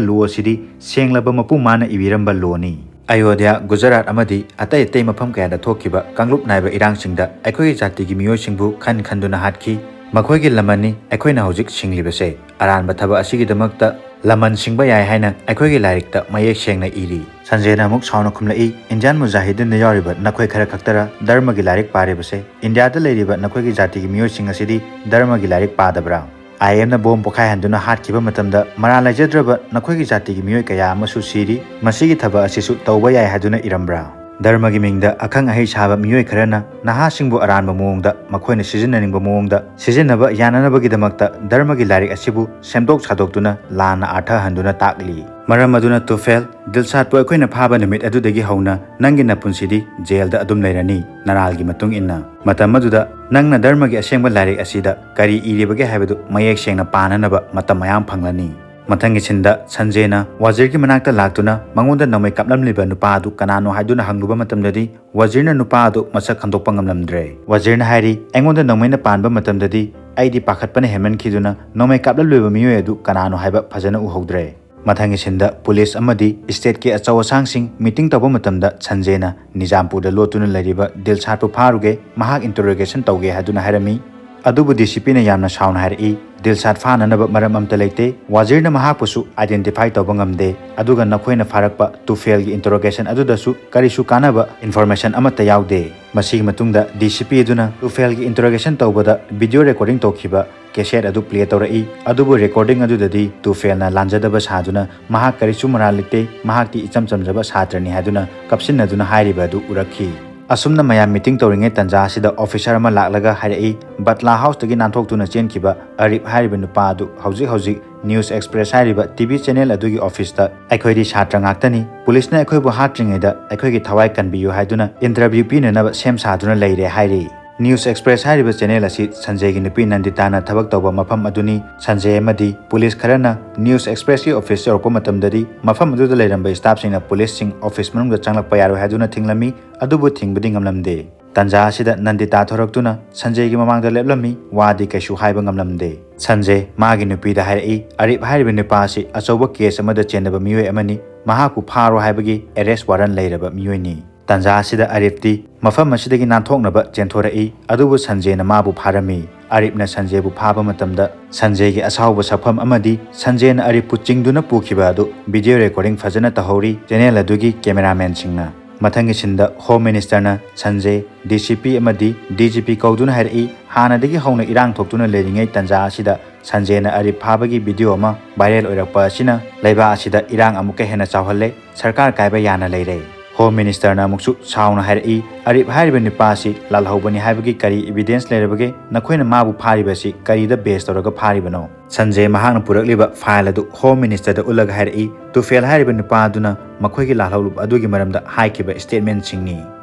ꯂꯣ ꯑꯁꯤꯗꯤ ꯁꯦꯡꯂꯕ ꯃꯄꯨ ꯃꯥꯅ ꯏꯕꯤꯔꯝꯕ ꯂꯣꯅꯤ꯫ ꯑꯌꯣꯙ꯭ꯌꯥ, ꯒꯨꯖꯔꯥꯠ ꯑꯃꯗꯤ ꯑꯇꯩ ꯑꯇꯩ ꯃꯐꯝ ꯀꯌꯥꯗ ꯊꯣꯛꯈꯤꯕ ꯀꯥꯡꯂꯨꯞ ꯅꯥꯏꯕ ꯏꯔꯥꯡꯁꯤꯡꯗ ꯑꯩꯈꯣꯏꯒꯤ ꯖꯥꯇꯤꯒꯤ ꯃꯤꯑꯣꯏꯁꯤꯡꯕꯨ ꯈꯟ ꯈꯟꯗꯨꯅ ꯍꯥꯠꯈꯤ꯫ ꯃꯈꯣꯏꯒꯤ ꯂꯃꯟꯅꯤ ꯑꯩꯈꯣꯏꯅ ꯍꯧꯖꯤꯛ ꯁꯤꯡꯂꯤꯕꯁꯦ꯫ ꯑꯔꯥꯟꯕ ꯊꯕꯛ ꯑꯁꯤꯒꯤꯗꯃꯛꯇ ꯂꯃꯟ ꯁꯤꯡꯕ ꯌꯥꯏ ꯍꯥꯏꯅ ꯑꯩꯈꯣꯏꯒꯤ ꯂꯥꯏꯔꯤꯛꯇ ꯃꯌꯦꯛ ꯁꯦꯡꯅ ꯏꯔꯤ꯫ ꯁꯟꯖꯦꯅ ꯑꯃꯨꯛ ꯁꯥꯎꯅ ꯈꯨꯝꯂꯛꯏ, "ꯏꯟꯗꯤꯌꯥꯟ ꯃꯨꯖꯥꯍꯤꯗꯤꯟꯗ ꯌꯥꯎꯔꯤꯕ ꯅꯈꯣꯏ ꯈꯔ ꯈꯛꯇꯔ ꯙꯔꯃꯒꯤ ꯂꯥꯏꯔꯤꯛ ꯄꯥꯔꯤꯕꯁꯦ? ꯏꯟꯗꯤꯌꯥꯗ ꯂꯩꯔꯤꯕ ꯅꯈꯣꯏꯒꯤ ꯖꯥꯇꯤꯒꯤ ꯃꯤꯑꯣꯏꯁꯤꯡ ꯑꯁꯤꯗꯤ ꯙꯔꯃꯒꯤ ꯂꯥꯏꯔꯤꯛ ꯄꯥꯗꯕ꯭ꯔꯥ? ꯑꯥꯏ ꯑꯦꯝꯅ ꯕꯣꯝ ꯄꯣꯈꯥꯏꯍꯟꯗꯨꯅ ꯍꯥꯠꯈꯤꯕ ꯃꯇꯝꯗ ꯃꯔꯥꯜ ꯂꯩꯖꯗ꯭ꯔꯕ ꯅꯈꯣꯏꯒꯤ ꯖꯥꯇꯤꯒꯤ ꯃꯤꯑꯣꯏ ꯀꯌꯥ ꯑꯃꯁꯨ ꯁꯤꯔꯤ꯫ ꯃꯁꯤꯒꯤ ꯊꯕꯛ ꯑꯁꯤꯁꯨ ꯇꯧꯕ ꯌꯥꯏ ꯍꯥꯏꯗꯨꯅ ꯏꯔꯝꯕ꯭ꯔꯥ?" ꯙꯔꯃꯒꯤ ꯃꯤꯡꯗ ꯑꯈꯪ ꯑꯍꯩ ꯁꯥꯕ ꯃꯤꯑꯣꯏ ꯈꯔꯅ ꯅꯍꯥꯁꯤꯡꯕꯨ ꯑꯔꯥꯟꯕ ꯃꯑꯣꯡꯗ ꯃꯈꯣꯏꯅ ꯁꯤꯖꯤꯟꯅꯅꯤꯡꯕ ꯃꯑꯣꯡꯗ ꯁꯤꯖꯤꯟꯅꯕ ꯌꯥꯅꯅꯕꯒꯤꯗꯃꯛꯇ ꯙꯔꯃꯒꯤ ꯂꯥꯏꯔꯤꯛ ꯑꯁꯤꯕꯨ ꯁꯦꯝꯗꯣꯛ ꯁꯥꯗꯣꯛꯇꯨꯅ ꯂꯥꯟꯅ ꯑꯥꯔꯊ ꯍꯟꯗꯨꯅ ꯇꯥꯛꯂꯤ꯫ ꯃꯔꯝ ꯑꯗꯨꯅ ꯇꯨꯐꯦꯜ, ꯗꯤꯜꯁꯥꯠꯄꯨ ꯑꯩꯈꯣꯏꯅ ꯐꯥꯕ ꯅꯨꯃꯤꯠ ꯑꯗꯨꯗꯒꯤ ꯍꯧꯅ ꯅꯪꯒꯤ ꯅꯄꯨꯟꯁꯤꯗꯤ ꯖꯦꯜꯗ ꯑꯗꯨꯝ ꯂꯩꯔꯅꯤ, ꯅꯔꯥꯜꯒꯤ ꯃꯇꯨꯡ ꯏꯟꯅ꯫ ꯃꯇꯝ ꯑꯗꯨꯗ ꯅꯪꯅ ꯙꯔꯃꯒꯤ ꯑꯁꯦꯡꯕ ꯂꯥꯏꯔꯤꯛ ꯑꯁꯤꯗ ꯀꯔꯤ ꯏꯔꯤꯕꯒꯦ ꯍꯥꯏꯕꯗꯨ ꯃꯌꯦꯛ ꯁꯦꯡꯅ ꯄꯥꯅꯅꯕ ꯃꯇꯝ ꯃꯌꯥꯝ ꯐꯪꯂꯅꯤ꯫ ꯃꯊꯪꯒꯤ ꯁꯤꯟꯗ ꯁꯟꯖꯦꯅ ꯋꯥꯖꯤꯔꯒꯤ ꯃꯅꯥꯛꯇ ꯂꯥꯛꯇꯨꯅ ꯃꯉꯣꯟꯗ ꯅꯣꯡꯃꯩ ꯀꯥꯞꯂꯝꯂꯤꯕ ꯅꯨꯄꯥ ꯑꯗꯨ ꯀꯅꯥꯅꯣ ꯍꯥꯏꯗꯨꯅ ꯍꯪꯂꯨꯕ ꯃꯇꯝꯗꯗꯤ, ꯋꯥꯖꯤꯔꯅ ꯅꯨꯄꯥ ꯑꯗꯨ ꯃꯁꯛ ꯈꯪꯗꯣꯛꯄ ꯉꯝꯂꯝꯗ꯭ꯔꯦ꯫ ꯋꯥꯖꯤꯔꯅ ꯍꯥꯏꯔꯤ, "ꯑꯩꯉꯣꯟꯗ ꯅꯣꯡꯃꯩꯅ ꯄꯥꯟꯕ ꯃꯇꯝꯗꯗꯤ ꯑꯩꯗꯤ ꯄꯥꯈꯠꯄꯅ ꯍꯦꯟꯃꯟꯈꯤꯗꯨꯅ ꯅꯣꯡꯃꯩ ꯀꯥꯞꯂꯝꯂꯤꯕ ꯃꯤꯑꯣꯏ ꯑꯗꯨ ꯀꯅꯥꯅꯣ ꯍꯥꯏꯕ ꯐꯖꯅ ꯎꯍꯧꯗ꯭ꯔꯦ"꯫ ꯃꯊꯪꯒꯤ ꯁꯤꯟꯗ ꯄꯨꯂꯤꯁ ꯑꯃꯗꯤ ꯁ꯭ꯇꯦꯠꯀꯤ ꯑꯆꯧ ꯑꯁꯥꯡꯁꯤꯡ ꯃꯤꯇꯤꯡ ꯇꯧꯕ ꯃꯇꯝꯗ ꯁꯟꯖꯦꯅ ꯅꯤꯖꯥꯝꯄꯨꯔꯗ ꯂꯣꯠꯇꯨꯅ ꯂꯩꯔꯤꯕ ꯗꯤꯜꯁꯥꯠꯄꯨ ꯐꯥꯔꯨꯒꯦ, ꯃꯍꯥꯛ ꯏꯟꯇꯔꯣꯒꯦꯁꯟ ꯇꯧꯒꯦ ꯍꯥꯏꯗꯨꯅ ꯍꯥꯏꯔꯝꯃꯤ꯫ ꯑꯗꯨꯕꯨ ꯗꯤ ꯁꯤ ꯄꯤꯅ ꯌꯥꯝꯅ ꯁꯥꯎꯅ ꯍꯥꯏꯔꯛꯏ, "ꯗꯤꯜꯁꯥꯠ ꯐꯥꯅꯅꯕ ꯃꯔꯝ ꯑꯝꯇ ꯂꯩꯇꯦ꯫ ꯋꯥꯖꯤꯔꯅ ꯃꯍꯥꯛꯄꯨꯁꯨ ꯑꯥꯏꯗꯦꯟꯇꯤꯐꯥꯏ ꯇꯧꯕ ꯉꯝꯗꯦ, ꯑꯗꯨꯒ ꯅꯈꯣꯏꯅ ꯐꯥꯔꯛꯄ ꯇꯨꯐꯦꯜꯒꯤ ꯏꯟꯇꯔꯣꯒꯦꯁꯟ ꯑꯗꯨꯗꯁꯨ ꯀꯔꯤꯁꯨ ꯀꯥꯟꯅꯕ ꯏꯟꯐꯣꯔꯃꯦꯁꯟ ꯑꯃꯠꯇ ꯌꯥꯎꯗꯦ"꯫ ꯃꯁꯤꯒꯤ ꯃꯇꯨꯡꯗ ꯗꯤ ꯁꯤ ꯄꯤ ꯑꯗꯨꯅ ꯇꯨꯐꯦꯜꯒꯤ ꯏꯟꯇꯔꯣꯒꯦꯁꯟ ꯇꯧꯕꯗ ꯚꯤꯗꯤꯑꯣ ꯔꯦꯀꯣꯔꯗꯤꯡ ꯇꯧꯈꯤꯕ ꯀꯦꯁꯦꯠ ꯑꯗꯨ ꯄ꯭ꯂꯦ ꯇꯧꯔꯛꯏ꯫ ꯑꯗꯨꯕꯨ ꯔꯦꯀꯣꯔꯗꯤꯡ ꯑꯗꯨꯗꯗꯤ ꯇꯨꯐꯦꯜꯅ ꯂꯥꯟꯖꯗꯕ ꯁꯥꯗꯨꯅ ꯃꯍꯥꯛ ꯀꯔꯤꯁꯨ ꯃꯔꯥꯜ ꯂꯩꯇꯦ, ꯃꯍꯥꯛꯇꯤ ꯏꯆꯝ ꯆꯝꯖꯕ ꯁꯥꯇ꯭ꯔꯅꯤ ꯍꯥꯏꯗꯨꯅ ꯀꯞꯁꯤꯟꯅꯗꯨꯅ ꯍꯥꯏꯔꯤꯕ ꯑꯗꯨ ꯎꯔꯛꯈꯤ꯫ ꯑꯁꯨꯝꯅ ꯃꯌꯥꯝ meeting ꯇꯧꯔꯤꯉꯩ ꯇꯥꯟꯖꯥ ꯑꯁꯤꯗ officer ꯑꯃ ꯂꯥꯛꯂꯒ ꯍꯥꯏꯔꯛꯏ, ꯕꯠꯂꯥ house ꯇꯒꯤ ꯅꯥꯟꯊꯣꯛꯇꯨꯅ ꯆꯦꯟꯈꯤꯕ ꯑꯔꯤꯞ ꯍꯥꯏꯔꯤꯕ ꯅꯨꯄꯥ ꯑꯗꯨ ꯍꯧꯖꯤꯛ ꯍꯧꯖꯤꯛ News Express ꯍꯥꯏꯔꯤꯕ T V channel ꯑꯗꯨꯒꯤ office ꯇ ꯑꯩꯈꯣꯏꯗꯤ ꯁꯥꯇ꯭ꯔ ꯉꯥꯛꯇꯅꯤ, police ꯅ ꯑꯩꯈꯣꯏꯕꯨ ꯍꯥꯠꯇ꯭ꯔꯤꯉꯩꯗ ꯑꯩꯈꯣꯏꯒꯤ ꯊꯋꯥꯏ ꯀꯟꯕꯤꯌꯨ ꯍꯥꯏꯗꯨꯅ interview ꯄꯤꯅꯅꯕ ꯁꯦꯝ ꯁꯥꯗꯨꯅ ꯂꯩꯔꯦ ꯍꯥꯏꯔꯤ꯫ News Express ꯍꯥꯏꯔꯤꯕ channel ꯑꯁꯤ ꯁꯟꯖꯦꯒꯤ ꯅꯨꯄꯤ ꯅꯟꯗꯤꯇꯥꯅ ꯊꯕꯛ ꯇꯧꯕ ꯃꯐꯝ ꯑꯗꯨꯅꯤ꯫ ꯁꯟꯖꯦ ꯑꯃꯗꯤ police ꯈꯔꯅ News Express ꯀꯤ office ꯌꯧꯔꯛꯄ ꯃꯇꯝꯗꯗꯤ ꯃꯐꯝ ꯑꯗꯨꯗ ꯂꯩꯔꯝꯕ staff ꯁꯤꯡꯅ police ꯁꯤꯡ office ꯃꯅꯨꯡꯗ ꯆꯪꯂꯛꯄ ꯌꯥꯔꯣꯏ ꯍꯥꯏꯗꯨꯅ ꯊꯤꯡꯂꯝꯃꯤ, ꯑꯗꯨꯕꯨ ꯊꯤꯡꯕꯗꯤ ꯉꯝꯂꯝꯗꯦ꯫ ꯇꯥꯟꯖꯥ ꯑꯁꯤꯗ ꯅꯟꯗꯤꯇꯥ ꯊꯣꯔꯛꯇꯨꯅ ꯁꯟꯖꯦꯒꯤ ꯃꯃꯥꯡꯗ ꯂꯦꯞꯂꯝꯃꯤ, ꯋꯥꯗꯤ ꯀꯩꯁꯨ ꯍꯥꯏꯕ ꯉꯝꯂꯝꯗꯦ꯫ ꯁꯟꯖꯦ ꯃꯥꯒꯤ ꯅꯨꯄꯤꯗ ꯍꯥꯏꯔꯛꯏ, ꯑꯔꯤꯞ ꯍꯥꯏꯔꯤꯕ ꯅꯨꯄꯥ ꯑꯁꯤ ꯑꯆꯧꯕ case ꯑꯃꯗ ꯆꯦꯟꯅꯕ ꯃꯤꯑꯣꯏ ꯑꯃꯅꯤ, ꯃꯍꯥꯛꯄꯨ ꯐꯥꯔꯣ ꯍꯥꯏꯕꯒꯤ arrest warrant ꯂꯩꯔꯕ ꯃꯤꯑꯣꯏꯅꯤ꯫ ꯇꯥꯟꯖꯥ ꯑꯁꯤꯗ ꯑꯔꯤꯞꯇꯤ ꯃꯐꯝ ꯑꯁꯤꯗꯒꯤ ꯅꯥꯟꯊꯣꯛꯅꯕ ꯆꯦꯟꯊꯣꯔꯛꯏ, ꯑꯗꯨꯕꯨ ꯁꯟꯖꯦꯅ ꯃꯥꯕꯨ ꯐꯥꯔꯝꯃꯤ꯫ ꯑꯔꯤꯞꯅ ꯁꯟꯖꯦꯕꯨ ꯐꯥꯕ ꯃꯇꯝꯗ ꯁꯟꯖꯦꯒꯤ ꯑꯁꯥꯎꯕ ꯁꯛꯐꯝ ꯑꯃꯗꯤ ꯁꯟꯖꯦꯅ ꯑꯔꯤꯞꯄꯨ ꯆꯤꯡꯗꯨꯅ ꯄꯨꯈꯤꯕ ꯑꯗꯨ video recording ꯐꯖꯅ ꯇꯧꯍꯧꯔꯤ channel ꯑꯗꯨꯒꯤ cameraman ꯁꯤꯡꯅ꯫ ꯃꯊꯪꯒꯤ scene ꯗ Home Minister ꯅ ꯁꯟꯖꯦ, D C P ꯑꯃꯗꯤ D G P ꯀꯧꯗꯨꯅ ꯍꯥꯏꯔꯛꯏ, ꯍꯥꯟꯅꯗꯒꯤ ꯍꯧꯅ ꯏꯔꯥꯡ ꯊꯣꯛꯇꯨꯅ ꯂꯩꯔꯤꯉꯩ ꯇꯥꯟꯖꯥ ꯑꯁꯤꯗ ꯁꯟꯖꯦꯅ ꯑꯔꯤꯞ ꯐꯥꯕꯒꯤ video ꯑꯃ viral ꯑꯣꯏꯔꯛꯄ ꯑꯁꯤꯅ ꯂꯩꯕꯥꯛ ꯑꯁꯤꯗ ꯏꯔꯥꯡ ꯑꯃꯨꯛꯀ ꯍꯦꯟꯅ ꯆꯥꯎꯍꯜꯂꯦ, ꯁꯔꯀꯥꯔ ꯀꯥꯏꯕ ꯌꯥꯅ ꯂꯩꯔꯦ꯫ Home Minister ꯅ ꯑꯃꯨꯛꯁꯨ ꯁꯥꯎꯅ ꯍꯥꯏꯔꯛꯏ, ꯑꯔꯤꯞ ꯍꯥꯏꯔꯤꯕ ꯅꯨꯄꯥ ꯑꯁꯤ ꯂꯥꯜꯍꯧꯕꯅꯤ ꯍꯥꯏꯕꯒꯤ ꯀꯔꯤ evidence ꯂꯩꯔꯕꯒꯦ? ꯅꯈꯣꯏꯅ ꯃꯥꯕꯨ ꯐꯥꯔꯤꯕ ꯑꯁꯤ ꯀꯔꯤꯗ base ꯇꯧꯔꯒ ꯐꯥꯔꯤꯕꯅꯣ? ꯁꯟꯖꯦ ꯃꯍꯥꯛꯅ ꯄꯨꯔꯛꯂꯤꯕ file ꯑꯗꯨ Home Minister ꯗ ꯎꯠꯂꯒ ꯍꯥꯏꯔꯛꯏ, ꯇꯨꯐꯦꯜ ꯍꯥꯏꯔꯤꯕ ꯅꯨꯄꯥ ꯑꯗꯨꯅ ꯃꯈꯣꯏꯒꯤ ꯂꯥꯜꯍꯧꯂꯨꯞ ꯑꯗꯨꯒꯤ ꯃꯔꯝꯗ ꯍꯥꯏꯈꯤꯕ statement ꯁꯤꯡꯅꯤ꯫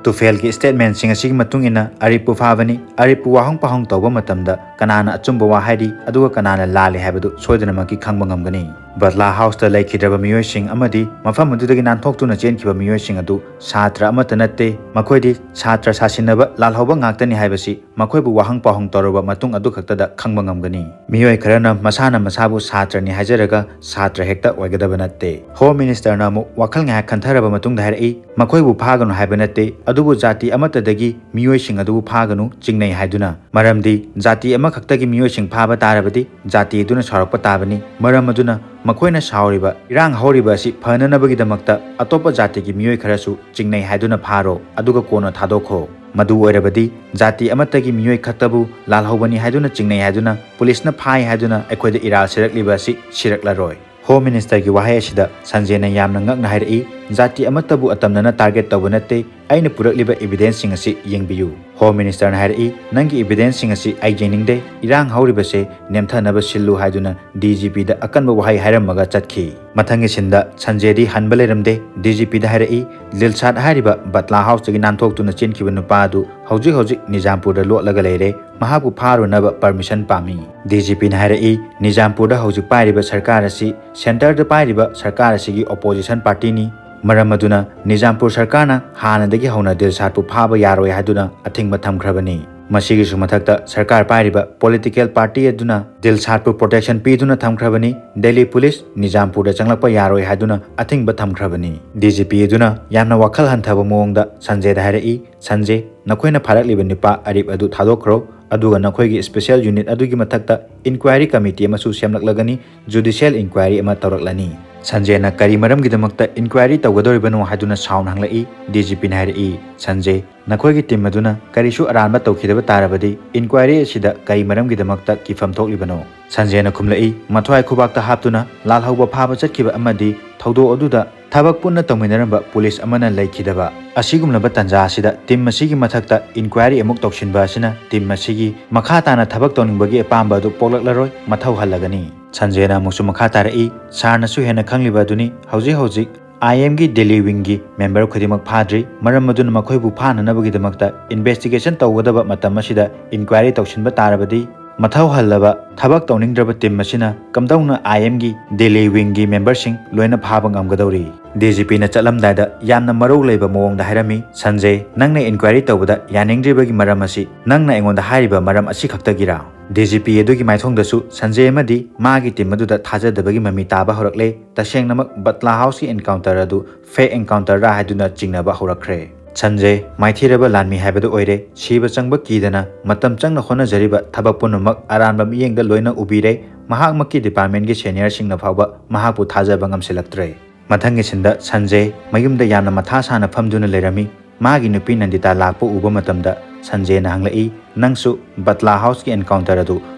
ꯇꯨꯐꯦꯜꯒꯤ statement ꯁꯤꯡ ꯑꯁꯤꯒꯤ ꯃꯇꯨꯡ ꯏꯟꯅ ꯑꯔꯤꯞꯄꯨ ꯐꯥꯕꯅꯤ, ꯑꯔꯤꯞꯄꯨ ꯋꯥꯍꯪ ꯄꯥꯎꯍꯪ ꯇꯧꯕ ꯃꯇꯝꯗ ꯀꯅꯥꯅ ꯑꯆꯨꯝꯕ ꯋꯥ ꯍꯥꯏꯔꯤ ꯑꯗꯨꯒ ꯀꯅꯥꯅ ꯂꯥꯜꯂꯤ ꯍꯥꯏꯕꯗꯨ ꯁꯣꯏꯗꯅꯃꯛꯀꯤ ꯈꯪꯕ ꯉꯝꯒꯅꯤ꯫ ꯕꯠꯂꯥ house ꯇ ꯂꯩꯈꯤꯗ꯭ꯔꯕ ꯃꯤꯑꯣꯏꯁꯤꯡ ꯑꯃꯗꯤ ꯃꯐꯝ ꯑꯗꯨꯗꯒꯤ ꯅꯥꯟꯊꯣꯛꯇꯨꯅ ꯆꯦꯟꯈꯤꯕ ꯃꯤꯑꯣꯏꯁꯤꯡ ꯑꯗꯨ ꯁꯥꯇ꯭ꯔ ꯑꯃꯠꯇ ꯅꯠꯇꯦ, ꯃꯈꯣꯏꯗꯤ ꯁꯥꯇ꯭ꯔ ꯁꯥꯁꯤꯟꯅꯕ ꯂꯥꯜꯍꯧꯕ ꯉꯥꯛꯇꯅꯤ ꯍꯥꯏꯕꯁꯤ ꯃꯈꯣꯏꯕꯨ ꯋꯥꯍꯪ ꯄꯥꯎꯍꯪ ꯇꯧꯔꯕ ꯃꯇꯨꯡ ꯑꯗꯨꯈꯛꯇꯗ ꯈꯪꯕ ꯉꯝꯒꯅꯤ꯫ ꯃꯤꯑꯣꯏ ꯈꯔꯅ ꯃꯁꯥꯅ ꯃꯁꯥꯕꯨ ꯁꯥꯇ꯭ꯔꯅꯤ ꯍꯥꯏꯖꯔꯒ ꯁꯥꯇ꯭ꯔ ꯍꯦꯛꯇ ꯑꯣꯏꯒꯗꯕ ꯅꯠꯇꯦ꯫ Home Minister ꯅ ꯑꯃꯨꯛ ꯋꯥꯈꯜ ꯉꯥꯏꯍꯥꯛ ꯈꯟꯊꯔꯕ ꯃꯇꯨꯡꯗ ꯍꯥꯏꯔꯛꯏ, ꯃꯈꯣꯏꯕꯨ ꯐꯥꯒꯅꯨ ꯍꯥꯏꯕ ꯅꯠꯇꯦ, ꯑꯗꯨꯕꯨ ꯖꯥꯇꯤ ꯑꯃꯠꯇꯗꯒꯤ ꯃꯤꯑꯣꯏꯁꯤꯡ ꯑꯗꯨꯕꯨ ꯐꯥꯒꯅꯨ, ꯆꯤꯡꯅꯩ ꯍꯥꯏꯗꯨꯅ꯫ ꯃꯔꯝꯗꯤ ꯖꯥꯇꯤ ꯑꯃꯈꯛꯇꯒꯤ ꯃꯤꯑꯣꯏꯁꯤꯡ ꯐꯥꯕ ꯇꯥꯔꯕꯗꯤ ꯖꯥꯇꯤ ꯑꯗꯨꯅ ꯁꯥꯎꯔꯛꯄ ꯇꯥꯕꯅꯤ꯫ ꯃꯔꯝ ꯑꯗꯨꯅ ꯃꯈꯣꯏꯅ ꯁꯥꯎꯔꯤꯕ, ꯏꯔꯥꯡ ꯍꯧꯔꯤꯕ ꯑꯁꯤ ꯐꯅꯅꯕꯒꯤꯗꯃꯛꯇ ꯑꯇꯣꯞꯄ ꯖꯥꯇꯤꯒꯤ ꯃꯤꯑꯣꯏ ꯈꯔꯁꯨ ꯆꯤꯡꯅꯩ ꯍꯥꯏꯗꯨꯅ ꯐꯥꯔꯣ, ꯑꯗꯨꯒ ꯀꯣꯟꯅ ꯊꯥꯗꯣꯛꯈꯣ꯫ ꯃꯗꯨ ꯑꯣꯏꯔꯕꯗꯤ ꯖꯥꯇꯤ ꯑꯃꯠꯇꯒꯤ ꯃꯤꯑꯣꯏ ꯈꯛꯇꯕꯨ ꯂꯥꯜꯍꯧꯕꯅꯤ ꯍꯥꯏꯗꯨꯅ ꯆꯤꯡꯅꯩ ꯍꯥꯏꯗꯨꯅ, police ꯅ ꯐꯥꯏ ꯍꯥꯏꯗꯨꯅ ꯑꯩꯈꯣꯏꯗ ꯏꯔꯥꯜ ꯁꯤꯔꯛꯂꯤꯕ ꯑꯁꯤ ꯁꯤꯔꯛꯂꯔꯣꯏ꯫ Home Minister ꯒꯤ ꯋꯥꯍꯩ ꯑꯁꯤꯗ ꯁꯟꯖꯦꯅ ꯌꯥꯝꯅ ꯉꯛꯅ ꯍꯥꯏꯔꯛꯏ, ꯖꯥꯇꯤ ꯑꯃꯠꯇꯕꯨ ꯑꯇꯝꯅꯅ target ꯇꯧꯕ ꯅꯠꯇꯦ, ꯑꯩꯅ ꯄꯨꯔꯛꯂꯤꯕ evidenceꯁꯤꯡ ꯑꯁꯤ ꯌꯦꯡꯕꯤꯌꯨ꯫ Home Ministerꯅ ꯍꯥꯏꯔꯛꯏ, "ꯅꯪꯒꯤ evidenceꯁꯤꯡ ꯑꯁꯤ ꯑꯩ ꯌꯦꯡꯅꯤꯡꯗꯦ, ꯏꯔꯥꯡ ꯍꯧꯔꯤꯕꯁꯦ ꯅꯦꯝꯊꯅꯕ ꯁꯤꯜꯂꯨ" ꯍꯥꯏꯗꯨꯅ DGPꯗ ꯑꯀꯟꯕ ꯋꯥꯍꯩ ꯍꯥꯏꯔꯝꯃꯒ ꯆꯠꯈꯤ꯫ ꯃꯊꯪꯒꯤ sceneꯗ ꯁꯟꯖꯦꯗꯤ ꯍꯟꯕ ꯂꯩꯔꯝꯗꯦ꯫ DGPꯗ ꯍꯥꯏꯔꯛꯏ, "ꯗꯤꯜꯁꯥꯗ ꯍꯥꯏꯔꯤꯕ ꯕꯠꯂꯥ ꯍꯥꯎꯁꯇꯒꯤ ꯅꯥꯟꯊꯣꯛꯇꯨꯅ ꯆꯦꯟꯈꯤꯕ ꯅꯨꯄꯥ ꯑꯗꯨ ꯍꯧꯖꯤꯛ ꯍꯧꯖꯤꯛ ꯅꯤꯖꯥꯝꯄꯨꯔꯗ ꯂꯣꯠꯂꯒ ꯂꯩꯔꯦ, ꯃꯍꯥꯛꯄꯨ ꯐꯥꯔꯨꯅꯕ permission ꯄꯥꯝꯃꯤ"꯫ DGPꯅ ꯍꯥꯏꯔꯛꯏ, "ꯅꯤꯖꯥꯝꯄꯨꯔꯗ ꯍꯧꯖꯤꯛ ꯄꯥꯏꯔꯤꯕ ꯁꯔꯀꯥꯔ ꯑꯁꯤ centreꯗ ꯄꯥꯏꯔꯤꯕ ꯁꯔꯀꯥꯔ ꯑꯁꯤꯒꯤ opposition partyꯅꯤ꯫ ꯃꯔꯝ ꯑꯗꯨꯅ ꯅꯤꯖꯥꯝꯄꯨꯔ ꯁꯔꯀꯥꯔꯅ ꯍꯥꯟꯅꯗꯒꯤ ꯍꯧꯅ ꯗꯤꯜꯁꯥꯗꯄꯨ ꯐꯥꯕ ꯌꯥꯔꯣꯏ ꯍꯥꯏꯗꯨꯅ ꯑꯊꯤꯡꯕ ꯊꯝꯈ꯭ꯔꯕꯅꯤ꯫ ꯃꯁꯤꯒꯤꯁꯨ ꯃꯊꯛꯇ ꯁꯔꯀꯥꯔ ꯄꯥꯏꯔꯤꯕ political party ꯑꯗꯨꯅ ꯗꯤꯜꯁꯥꯗꯄꯨ protection ꯄꯤꯗꯨꯅ ꯊꯝꯈ꯭ꯔꯕꯅꯤ꯫ ꯗꯦꯜꯂꯤ ꯄꯨꯂꯤꯁ ꯅꯤꯖꯥꯝꯄꯨꯔꯗ ꯆꯪꯂꯛꯄ ꯌꯥꯔꯣꯏ ꯍꯥꯏꯗꯨꯅ ꯑꯊꯤꯡꯕ ꯊꯝꯈ꯭ꯔꯕꯅꯤ"꯫ DGP ꯑꯗꯨꯅ ꯌꯥꯝꯅ ꯋꯥꯈꯜ ꯍꯟꯊꯕ ꯃꯑꯣꯡꯗ ꯁꯟꯖꯦꯗ ꯍꯥꯏꯔꯛꯏ, "ꯁꯟꯖꯦ, ꯅꯈꯣꯏꯅ ꯐꯥꯔꯛꯂꯤꯕ ꯅꯨꯄꯥ ꯑꯔꯤꯞ ꯑꯗꯨ ꯊꯥꯗꯣꯛꯈ꯭ꯔꯣ, ꯑꯗꯨꯒ ꯅꯈꯣꯏꯒꯤ special unit ꯑꯗꯨꯒꯤ ꯃꯊꯛꯇ inquiry committee ꯑꯃꯁꯨ ꯁꯦꯝꯂꯛꯂꯒꯅꯤ, judicial inquiry ꯑꯃ ꯇꯧꯔꯛꯂꯅꯤ"꯫ ꯁꯟꯖꯦꯅ ꯀꯔꯤ ꯃꯔꯝꯒꯤꯗꯃꯛꯇ inquiry ꯇꯧꯒꯗꯧꯔꯤꯕꯅꯣ ꯍꯥꯏꯗꯨꯅ ꯁꯥꯎꯅ ꯍꯪꯂꯛꯏ꯫ DGPꯅ ꯍꯥꯏꯔꯛꯏ, "ꯁꯟꯖꯦ, ꯅꯈꯣꯏꯒꯤ team ꯑꯗꯨꯅ ꯀꯔꯤꯁꯨ ꯑꯔꯥꯟꯕ ꯇꯧꯈꯤꯗꯕ ꯇꯥꯔꯕꯗꯤ inquiry ꯑꯁꯤꯗ ꯀꯔꯤ ꯃꯔꯝꯒꯤꯗꯃꯛꯇ ꯀꯤꯐꯝ ꯊꯣꯛꯂꯤꯕꯅꯣ?" ꯁꯟꯖꯦꯅ ꯈꯨꯝꯂꯛꯏ, "ꯃꯊ꯭ꯋꯥꯏ ꯈꯨꯕꯥꯛꯇ ꯍꯥꯞꯇꯨꯅ ꯂꯥꯜꯍꯧꯕ ꯐꯥꯕ ꯆꯠꯈꯤꯕ ꯑꯃꯗꯤ ꯊꯧꯗꯣꯛ ꯑꯗꯨꯗ ꯊꯕꯛ ꯄꯨꯟꯅ ꯇꯧꯃꯤꯟꯅꯔꯝꯕ ꯄꯨꯂꯤꯁ ꯑꯃꯅ ꯂꯩꯈꯤꯗꯕ꯫ ꯑꯁꯤꯒꯨꯝꯂꯕ ꯇꯥꯟꯖꯥ ꯑꯁꯤꯗ team ꯑꯁꯤꯒꯤ ꯃꯊꯛꯇ inquiry ꯑꯃꯨꯛ ꯇꯧꯁꯤꯟꯕ ꯑꯁꯤꯅ team ꯑꯁꯤꯒꯤ ꯃꯈꯥ ꯇꯥꯅ ꯊꯕꯛ ꯇꯧꯅꯤꯡꯕꯒꯤ ꯑꯄꯥꯝꯕ ꯑꯗꯨ ꯄꯣꯛꯂꯛꯂꯔꯣꯏ, ꯃꯊꯧ ꯍꯜꯂꯒꯅꯤ"꯫ ꯁꯟꯖꯦꯅ ꯑꯃꯨꯛꯁꯨ ꯃꯈꯥ ꯇꯥꯔꯛꯏ, "ꯁꯥꯔꯅꯁꯨ ꯍꯦꯟꯅ ꯈꯪꯂꯤꯕ ꯑꯗꯨꯅꯤ, ꯍꯧꯖꯤꯛ ꯍꯧꯖꯤꯛ IMꯒꯤ ꯗꯦꯜꯂꯤ wingꯒꯤ member ꯈꯨꯗꯤꯡꯃꯛ ꯐꯥꯗ꯭ꯔꯤ, ꯃꯔꯝ ꯑꯗꯨꯅ ꯃꯈꯣꯏꯕꯨ ꯐꯥꯅꯅꯕꯒꯤꯗꯃꯛꯇ investigation ꯇꯧꯒꯗꯕ ꯃꯇꯝ ꯑꯁꯤꯗ inquiry ꯇꯧꯁꯤꯟꯕ ꯇꯥꯔꯕꯗꯤ ꯃꯊꯧ ꯍꯜꯂꯕ ꯊꯕꯛ ꯇꯧꯅꯤꯡꯗ꯭ꯔꯕ team ꯑꯁꯤꯅ ꯀꯝꯗꯧꯅ IMꯒꯤ ꯗꯦꯜꯂꯤ wingꯒꯤ memberꯁꯤꯡ ꯂꯣꯏꯅ ꯐꯥꯕ ꯉꯝꯒꯗꯧꯔꯤ?" DGPꯅ ꯆꯠꯂꯝꯗꯥꯏꯗ ꯌꯥꯝꯅ ꯃꯔꯧ ꯂꯩꯕ ꯃꯑꯣꯡꯗ ꯍꯥꯏꯔꯝꯃꯤ, "ꯁꯟꯖꯦ, ꯅꯪꯅ inquiry ꯇꯧꯕꯗ ꯌꯥꯅꯤꯡꯗ꯭ꯔꯤꯕꯒꯤ ꯃꯔꯝ ꯑꯁꯤ ꯅꯪꯅ ꯑꯩꯉꯣꯟꯗ ꯍꯥꯏꯔꯤꯕ ꯃꯔꯝ ꯑꯁꯤ ꯈꯛꯇꯒꯤꯔꯥ?" DGP ꯑꯗꯨꯒꯤ ꯃꯥꯏꯊꯣꯡꯗꯁꯨ ꯁꯟꯖꯦ ꯑꯃꯗꯤ ꯃꯥꯒꯤ team ꯑꯗꯨꯗ ꯊꯥꯖꯗꯕꯒꯤ ꯃꯃꯤ ꯇꯥꯕ ꯍꯧꯔꯛꯂꯦ꯫ ꯇꯁꯦꯡꯅꯃꯛ ꯕꯠꯂꯥ ꯍꯥꯎꯁꯀꯤ encounter ꯑꯗꯨ fake encounterꯔ ꯍꯥꯏꯗꯨꯅ ꯆꯤꯡꯅꯕ ꯍꯧꯔꯛꯈ꯭ꯔꯦ꯫ ꯁꯟꯖꯦ ꯃꯥꯏꯊꯤꯔꯕ ꯂꯥꯟꯃꯤ ꯍꯥꯏꯕꯗꯨ ꯑꯣꯏꯔꯦ꯫ ꯁꯤꯕ ꯆꯪꯕ ꯀꯤꯗꯅ ꯃꯇꯝ ꯆꯪꯅ ꯍꯣꯠꯅꯖꯔꯤꯕ ꯊꯕꯛ ꯄꯨꯝꯅꯃꯛ ꯑꯔꯥꯟꯕ ꯃꯤꯠꯌꯦꯡꯗ ꯂꯣꯏꯅ ꯎꯕꯤꯔꯦ꯫ ꯃꯍꯥꯛꯃꯛꯀꯤ departmentꯀꯤ seniorꯁꯤꯡꯅ ꯐꯥꯎꯕ ꯃꯍꯥꯛꯄꯨ ꯊꯥꯖꯕ ꯉꯝꯁꯤꯜꯂꯛꯇ꯭ꯔꯦ꯫ ꯃꯊꯪꯒꯤ sceneꯗ ꯁꯟꯖꯦ ꯃꯌꯨꯝꯗ ꯌꯥꯝꯅ ꯃꯊꯥ ꯁꯥꯅ ꯐꯝꯗꯨꯅ ꯂꯩꯔꯝꯃꯤ꯫ ꯃꯥꯒꯤ ꯅꯨꯄꯤ ꯅꯟꯗꯤꯇꯥ ꯂꯥꯛꯄ ꯎꯕ ꯃꯇꯝꯗ ꯁꯟꯖꯦꯅ ꯍꯪꯂꯛꯏ, "ꯅꯪꯁꯨ ꯕꯠꯂꯥ ꯍꯥꯎꯁꯀꯤ encounter ꯑꯗꯨ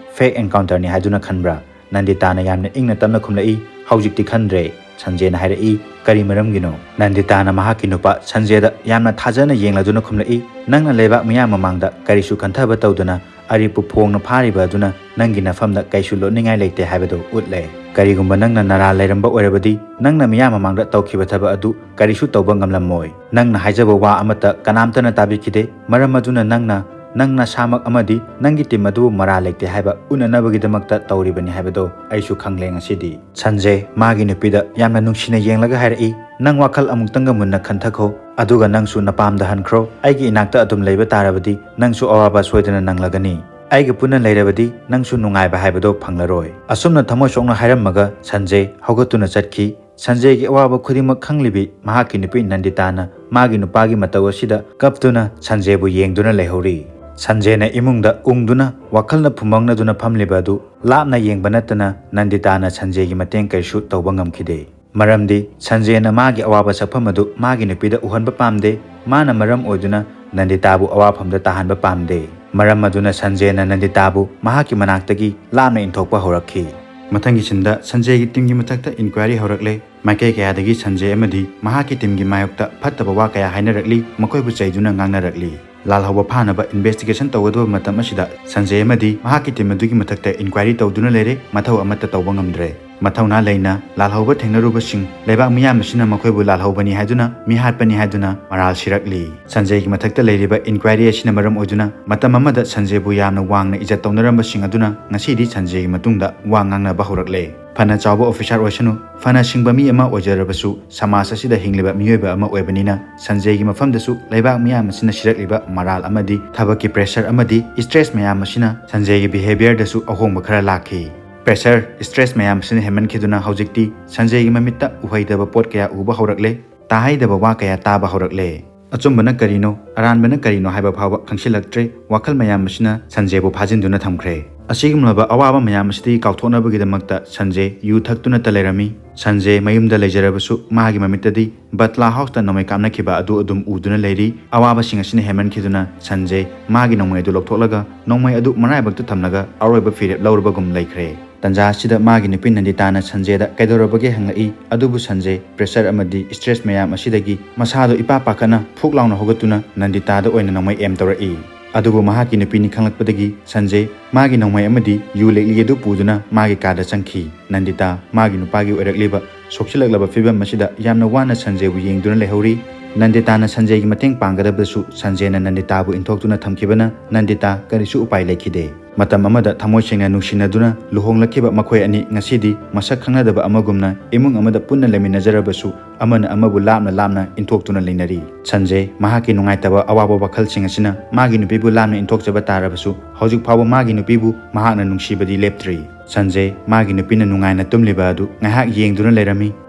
fake encounterꯅꯤ ꯍꯥꯏꯗꯨꯅ ꯈꯟꯕ꯭ꯔꯥ?" ꯅꯟꯗꯤꯇꯥꯅ ꯌꯥꯝꯅ ꯏꯪꯅ ꯇꯞꯅ ꯈꯨꯝꯂꯛꯏ, "ꯍꯧꯖꯤꯛꯇꯤ ꯈꯟꯗ꯭ꯔꯦ꯫ ꯁꯟꯖꯦꯅ ꯍꯥꯏꯔꯛꯏ, "ꯀꯔꯤ ꯃꯔꯝꯒꯤꯅꯣ?" ꯅꯟꯗꯤꯇꯥꯅ ꯃꯍꯥꯛꯀꯤ ꯅꯨꯄꯥ ꯁꯟꯖꯦꯗ ꯌꯥꯝꯅ ꯊꯥꯖꯅ ꯌꯦꯡꯂꯗꯨꯅ ꯈꯨꯝꯂꯛꯏ, "ꯅꯪꯅ ꯂꯩꯕꯥꯛ ꯃꯤꯌꯥꯝ ꯃꯃꯥꯡꯗ ꯀꯔꯤꯁꯨ ꯈꯟꯊꯕ ꯇꯧꯗꯅ ꯑꯔꯤꯞꯄꯨ ꯐꯣꯡꯅ ꯐꯥꯔꯤꯕ ꯑꯗꯨꯅ ꯅꯪꯒꯤ ꯅꯐꯝꯗ ꯀꯩꯁꯨ ꯂꯣꯠꯅꯤꯡꯉꯥꯏ ꯂꯩꯇꯦ ꯍꯥꯏꯕꯗꯨ ꯎꯠꯂꯦ꯫ ꯀꯔꯤꯒꯨꯝꯕ ꯅꯪꯅ ꯅꯔꯥꯜ ꯂꯩꯔꯝꯕ ꯑꯣꯏꯔꯕꯗꯤ, ꯅꯪꯅ ꯃꯤꯌꯥꯝ ꯃꯃꯥꯡꯗ ꯇꯧꯈꯤꯕ ꯊꯕꯛ ꯑꯗꯨ ꯀꯔꯤꯁꯨ ꯇꯧꯕ ꯉꯝꯂꯝꯃꯣꯏ꯫ ꯅꯪꯅ ꯍꯥꯏꯖꯕ ꯋꯥ ꯑꯃꯠꯇ ꯀꯅꯥꯝꯇꯅ ꯇꯥꯕꯤꯈꯤꯗꯦ, ꯃꯔꯝ ꯑꯗꯨꯅ ꯅꯪꯅ ꯅꯪ ꯅꯁꯥꯃꯛ ꯑꯃꯗꯤ ꯅꯪꯒꯤ ꯇꯤꯝ ꯑꯗꯨꯕꯨ ꯃꯔꯥꯜ ꯂꯩꯇꯦ ꯍꯥꯏꯕ ꯎꯠꯅꯅꯕꯒꯤꯗꯃꯛꯇ ꯇꯧꯔꯤꯕꯅꯤ ꯍꯥꯏꯕꯗꯣ ꯑꯩꯁꯨ ꯈꯪꯂꯦ ꯉꯁꯤꯗꯤ꯫" ꯁꯟꯖꯦ ꯃꯥꯒꯤ ꯅꯨꯄꯤꯗ ꯌꯥꯝꯅ ꯅꯨꯡꯁꯤꯅ ꯌꯦꯡꯂꯒ ꯍꯥꯏꯔꯛꯏ, "ꯅꯪ ꯋꯥꯈꯜ ꯑꯃꯨꯛꯇꯪꯒ ꯃꯨꯟꯅ ꯈꯟꯊꯈꯣ, ꯑꯗꯨꯒ ꯅꯪꯁꯨ ꯅꯄꯥꯝꯗ ꯍꯟꯈ꯭ꯔꯣ꯫ ꯑꯩꯒꯤ ꯏꯅꯥꯛꯇ ꯑꯗꯨꯝ ꯂꯩꯕ ꯇꯥꯔꯕꯗꯤ ꯅꯪꯁꯨ ꯑꯋꯥꯕ ꯁꯣꯏꯗꯅ ꯅꯪꯂꯒꯅꯤ꯫ ꯑꯩꯒ ꯄꯨꯟꯅ ꯂꯩꯔꯕꯗꯤ ꯅꯪꯁꯨ ꯅꯨꯡꯉꯥꯏꯕ ꯍꯥꯏꯕꯗꯣ ꯐꯪꯂꯔꯣꯏ꯫" ꯑꯁꯨꯝꯅ ꯊꯃꯣꯏ ꯁꯣꯛꯅ ꯍꯥꯏꯔꯝꯃꯒ ꯁꯟꯖꯦ ꯍꯧꯒꯠꯇꯨꯅ ꯆꯠꯈꯤ꯫ ꯁꯟꯖꯦꯒꯤ ꯑꯋꯥꯕ ꯈꯨꯗꯤꯡꯃꯛ ꯈꯪꯂꯤꯕꯤ ꯃꯍꯥꯛꯀꯤ ꯅꯨꯄꯤ ꯅꯟꯗꯤꯇꯥꯅ ꯃꯥꯒꯤ ꯅꯨꯄꯥꯒꯤ ꯃꯇꯧ ꯑꯁꯤꯗ ꯀꯞꯇꯨꯅ ꯁꯟꯖꯦꯕꯨ ꯌꯦꯡꯗꯨꯅ ꯂꯩꯍꯧꯔꯤ꯫ ꯁꯟꯖꯦꯅ ꯏꯃꯨꯡꯗ ꯎꯪꯗꯨꯅ ꯋꯥꯈꯜꯅ ꯐꯨꯝꯕꯪꯅꯗꯨꯅ ꯐꯝꯂꯤꯕ ꯑꯗꯨ ꯂꯥꯞꯅ ꯌꯦꯡꯕ ꯅꯠꯇꯅ ꯅꯟꯗꯤꯇꯥꯅ ꯁꯟꯖꯦꯒꯤ ꯃꯇꯦꯡ ꯀꯔꯤꯁꯨ ꯇꯧꯕ ꯉꯝꯈꯤꯗꯦ꯫ ꯃꯔꯝꯗꯤ ꯁꯟꯖꯦꯅ ꯃꯥꯒꯤ ꯑꯋꯥꯕ ꯁꯛꯐꯝ ꯑꯗꯨ ꯃꯥꯒꯤ ꯅꯨꯄꯤꯗ ꯎꯍꯟꯕ ꯄꯥꯝꯗꯦ꯫ ꯃꯥꯅ ꯃꯔꯝ ꯑꯣꯏꯗꯨꯅ ꯅꯟꯗꯤꯇꯥꯕꯨ ꯑꯋꯥꯐꯝꯗ ꯇꯥꯍꯟꯕ ꯄꯥꯝꯗꯦ꯫ ꯃꯔꯝ ꯑꯗꯨꯅ ꯁꯟꯖꯦꯅ ꯅꯟꯗꯤꯇꯥꯕꯨ ꯃꯍꯥꯛꯀꯤ ꯃꯅꯥꯛꯇꯒꯤ ꯂꯥꯞꯅ ꯏꯟꯊꯣꯛꯄ ꯍꯧꯔꯛꯈꯤ꯫ ꯃꯊꯪꯒꯤ ꯁꯤꯟꯗ ꯁꯟꯖꯦꯒꯤ ꯇꯤꯝꯒꯤ ꯃꯊꯛꯇ ꯏꯟꯀ꯭ꯋꯥꯏꯔꯤ ꯍꯧꯔꯛꯂꯦ꯫ ꯃꯥꯏꯀꯩ ꯀꯌꯥꯗꯒꯤ ꯁꯟꯖꯦ ꯑꯃꯗꯤ ꯃꯍꯥꯛꯀꯤ ꯇꯤꯝꯒꯤ ꯃꯥꯌꯣꯛꯇ ꯐꯠꯇꯕ ꯋꯥ ꯀꯌꯥ ꯍꯥꯏꯅꯔꯛꯂꯤ, ꯃꯈꯣꯏꯕꯨ ꯆꯩꯗꯨꯅ ꯉꯥꯡꯅꯔꯛꯂꯤ꯫ ꯂꯥꯜꯍꯧꯕ ꯐꯥꯅꯕ ꯏꯟꯚꯦꯁꯇꯤꯒꯦꯁꯟ ꯇꯧꯒꯗꯕ ꯃꯇꯝ ꯑꯁꯤꯗ ꯁꯟꯖꯦ ꯑꯃꯗꯤ ꯃꯍꯥꯛꯀꯤ ꯇꯤꯝ ꯑꯗꯨꯒꯤ ꯃꯊꯛꯇ ꯏꯟꯀ꯭ꯋꯥꯏꯔꯤ ꯇꯧꯗꯨꯅ ꯂꯩꯔꯦ, ꯃꯊꯧ ꯑꯃꯠꯇ ꯇꯧꯕ ꯉꯝꯗ꯭ꯔꯦ꯫ ꯃꯊꯧꯅꯥ ꯂꯩꯅ ꯂꯥꯜꯍꯧꯕ ꯊꯦꯡꯅꯔꯨꯕꯁꯤꯡ ꯂꯩꯕꯥꯛ ꯃꯤꯌꯥꯝ ꯑꯁꯤꯅ ꯃꯈꯣꯏꯕꯨ ꯂꯥꯜꯍꯧꯕꯅꯤ ꯍꯥꯏꯗꯨꯅ ꯃꯤꯍꯥꯠꯄꯅꯤ ꯍꯥꯏꯗꯨꯅ ꯃꯔꯥꯜ ꯁꯤꯔꯛꯂꯤ꯫ ꯁꯟꯖꯦꯒꯤ ꯃꯊꯛꯇ ꯂꯩꯔꯤꯕ ꯏꯟꯀ꯭ꯋꯥꯏꯔꯤ ꯑꯁꯤꯅ ꯃꯔꯝ ꯑꯣꯏꯗꯨꯅ ꯃꯇꯝ ꯑꯃꯗ ꯁꯟꯖꯦꯕꯨ ꯌꯥꯝꯅ ꯋꯥꯡꯅ ꯏꯖꯠ ꯇꯧꯅꯔꯝꯕꯁꯤꯡ ꯑꯗꯨꯅ ꯉꯁꯤꯗꯤ ꯁꯟꯖꯦꯒꯤ ꯃꯇꯨꯡꯗ ꯋꯥ ꯉꯥꯡꯅꯕ ꯍꯧꯔꯛꯂꯦ꯫ ꯐꯅ ꯆꯥꯎꯕ ꯑꯣꯐꯤꯁꯥꯔ ꯑꯣꯏꯁꯅꯨ, ꯐꯅ ꯁꯤꯡꯕ ꯃꯤ ꯑꯃ ꯑꯣꯏꯖꯔꯕꯁꯨ ꯁꯃꯥꯖ ꯑꯁꯤꯗ ꯍꯤꯡꯂꯤꯕ ꯃꯤꯑꯣꯏꯕ ꯑꯃ ꯑꯣꯏꯕꯅꯤꯅ ꯁꯟꯖꯦꯒꯤ ꯃꯐꯝꯗꯁꯨ ꯂꯩꯕꯥꯛ ꯃꯤꯌꯥꯝ ꯑꯁꯤꯅ ꯁꯤꯔꯛꯂꯤꯕ ꯃꯔꯥꯜ ꯑꯃꯗꯤ ꯊꯕꯛꯀꯤ ꯄ꯭ꯔꯦꯁꯔ ꯑꯃꯗꯤ ꯁ꯭ꯇ꯭ꯔꯦꯁ ꯃꯌꯥꯝ ꯑꯁꯤꯅ ꯁꯟꯖꯦꯒꯤ ꯕꯤꯍꯦꯕꯤꯌꯔꯗꯁꯨ ꯑꯍꯣꯡꯕ ꯈꯔ ꯂꯥꯛꯈꯤ꯫ ꯄ꯭ꯔꯦꯁꯔ, ꯁ꯭ꯇ꯭ꯔꯦꯁ ꯃꯌꯥꯝ ꯑꯁꯤꯅ ꯍꯦꯟꯃꯟꯈꯤꯗꯨꯅ ꯍꯧꯖꯤꯛꯇꯤ ꯁꯟꯖꯦꯒꯤ ꯃꯃꯤꯠꯇ ꯎꯍꯩꯗꯕ ꯄꯣꯠ ꯀꯌꯥ ꯎꯕ ꯍꯧꯔꯛꯂꯦ, ꯇꯥꯍꯩꯗꯕ ꯋꯥ ꯀꯌꯥ ꯇꯥꯕ ꯍꯧꯔꯛꯂꯦ꯫ ꯑꯆꯨꯝꯕꯅ ꯀꯔꯤꯅꯣ, ꯑꯔꯥꯟꯕꯅ ꯀꯔꯤꯅꯣ ꯍꯥꯏꯕ ꯐꯥꯎꯕ ꯈꯪꯁꯤꯜꯂꯛꯇ꯭ꯔꯦ꯫ ꯋꯥꯈꯜ ꯃꯌꯥꯝ ꯑꯁꯤꯅ ꯁꯟꯖꯦꯕꯨ ꯐꯥꯖꯤꯟꯗꯨꯅ ꯊꯝꯈ꯭ꯔꯦ꯫ ꯑꯁꯤꯒꯨꯝꯂꯕ ꯑꯋꯥꯕ ꯃꯌꯥꯝ ꯑꯁꯤꯗꯒꯤ ꯀꯥꯎꯊꯣꯛꯅꯕꯒꯤꯗꯃꯛꯇ ꯁꯟꯖꯦ ꯌꯨ ꯊꯛꯇꯨꯅꯇ ꯂꯩꯔꯝꯃꯤ꯫ ꯁꯟꯖꯦ ꯃꯌꯨꯝꯗ ꯂꯩꯖꯔꯕꯁꯨ ꯃꯥꯒꯤ ꯃꯃꯤꯠꯇꯗꯤ ꯕꯠꯂꯥ ꯍꯥꯎꯁꯇ ꯅꯣꯡꯃꯩ ꯀꯥꯞꯅꯈꯤꯕ ꯑꯗꯨ ꯑꯗꯨꯝ ꯎꯗꯨꯅ ꯂꯩꯔꯤ꯫ ꯑꯋꯥꯕꯁꯤꯡ ꯑꯁꯤꯅ ꯍꯦꯟꯃꯟꯈꯤꯗꯨꯅ ꯁꯟꯖꯦ ꯃꯥꯒꯤ ꯅꯣꯡꯃꯩ ꯑꯗꯨ ꯂꯧꯊꯣꯛꯂꯒ ꯅꯣꯡꯃꯩ ꯑꯗꯨ ꯃꯔꯥꯏꯕꯛꯇ ꯊꯝꯂꯒ ꯑꯔꯣꯏꯕ ꯐꯤꯔꯦꯞ ꯂꯧꯔꯕꯒꯨꯝ ꯂꯩꯈ꯭ꯔꯦ꯫ ꯇꯟꯖꯥ ꯑꯁꯤꯗ ꯃꯥꯒꯤ ꯅꯨꯄꯤ ꯅꯟꯗꯤꯇꯥꯅ ꯁꯟꯖꯦꯗ ꯀꯩꯗꯧꯔꯕꯒꯦ ꯍꯪꯂꯛꯏ꯫ ꯑꯗꯨꯕꯨ ꯁꯟꯖꯦ pressure ꯑꯃꯗꯤ stress ꯃꯌꯥꯝ ꯑꯁꯤꯗꯒꯤ ꯃꯁꯥꯗꯣ ꯏꯄꯥ ꯄꯥꯈꯠꯅ ꯐꯨꯛ ꯂꯥꯎꯅ ꯍꯧꯒꯠꯇꯨꯅ ꯅꯟꯗꯤꯇꯥꯗ ꯑꯣꯏꯅ ꯅꯣꯡꯃꯩ aim ꯇꯧꯔꯛꯏ꯫ ꯑꯗꯨꯕꯨ ꯃꯍꯥꯛꯀꯤ ꯅꯨꯄꯤꯅꯤ ꯈꯪꯂꯛꯄꯗꯒꯤ ꯁꯟꯖꯦ ꯃꯥꯒꯤ ꯅꯣꯡꯃꯩ ꯑꯃꯗꯤ ꯌꯨ ꯂꯤꯛꯂꯤ ꯑꯗꯨ ꯄꯨꯗꯨꯅ ꯃꯥꯒꯤ ꯀꯥꯗ ꯆꯪꯈꯤ꯫ ꯅꯟꯗꯤꯇꯥ ꯃꯥꯒꯤ ꯅꯨꯄꯥꯒꯤ ꯑꯣꯏꯔꯛꯂꯤꯕ ꯁꯣꯛꯆꯤꯜꯂꯛꯂꯕ ꯐꯤꯕꯝ ꯑꯁꯤꯗ ꯌꯥꯝꯅ ꯋꯥꯅ ꯁꯟꯖꯦꯕꯨ ꯌꯦꯡꯗꯨꯅ ꯂꯩꯍꯧꯔꯤ꯫ ꯅꯟꯗꯤꯇꯥꯅ ꯁꯟꯖꯦꯒꯤ ꯃꯇꯦꯡ ꯄꯥꯡꯒꯗꯕꯗꯁꯨ ꯁꯟꯖꯦꯅ ꯅꯟꯗꯤꯇꯥꯕꯨ ꯏꯟꯊꯣꯛꯇꯨꯅ ꯊꯝꯈꯤꯕꯅ ꯅꯟꯗꯤꯇꯥ ꯀꯔꯤꯁꯨ ꯎꯄꯥꯏ ꯂꯩꯈꯤꯗꯦ꯫ ꯃꯇꯝ ꯑꯃꯗ ꯊꯃꯣꯏ ꯁꯦꯡꯅ ꯅꯨꯡꯁꯤꯅꯗꯨꯅ ꯂꯨꯍꯣꯡꯂꯛꯈꯤꯕ ꯃꯈꯣꯏ ꯑꯅꯤ ꯉꯁꯤꯗꯤ ꯃꯁꯛ ꯈꯪꯅꯗꯕ ꯑꯃꯒꯨꯝꯅ ꯏꯃꯨꯡ ꯑꯃꯗ ꯄꯨꯟꯅ ꯂꯩꯃꯤꯟꯅꯖꯔꯕꯁꯨ ꯑꯃꯅ ꯑꯃꯕꯨ ꯂꯥꯞꯅ ꯂꯥꯞꯅ ꯏꯟꯊꯣꯛꯇꯨꯅ ꯂꯩꯅꯔꯤ꯫ ꯁꯟꯖꯦ ꯃꯍꯥꯛꯀꯤ ꯅꯨꯡꯉꯥꯏꯇꯕ ꯑꯋꯥꯕ ꯋꯥꯈꯜꯁꯤꯡ ꯑꯁꯤꯅ ꯃꯥꯒꯤ ꯅꯨꯄꯤꯕꯨ ꯂꯥꯞꯅ ꯏꯟꯊꯣꯛꯆꯕ ꯇꯥꯔꯕꯁꯨ ꯍꯧꯖꯤꯛ ꯐꯥꯎꯕ ꯃꯥꯒꯤ ꯅꯨꯄꯤꯕꯨ ꯃꯍꯥꯛꯅ ꯅꯨꯡꯁꯤꯕꯗꯤ ꯂꯦꯞꯇ꯭ꯔꯤ꯫ ꯁꯟꯖꯦ ꯃꯥꯒꯤ ꯅꯨꯄꯤꯅ ꯅꯨꯡꯉꯥꯏꯅ ꯇꯨꯝꯂꯤꯕ ꯑꯗꯨ ꯉꯥꯏꯍꯥꯛ ꯌꯦꯡꯗꯨꯅ ꯂꯩꯔꯝꯃꯤ꯫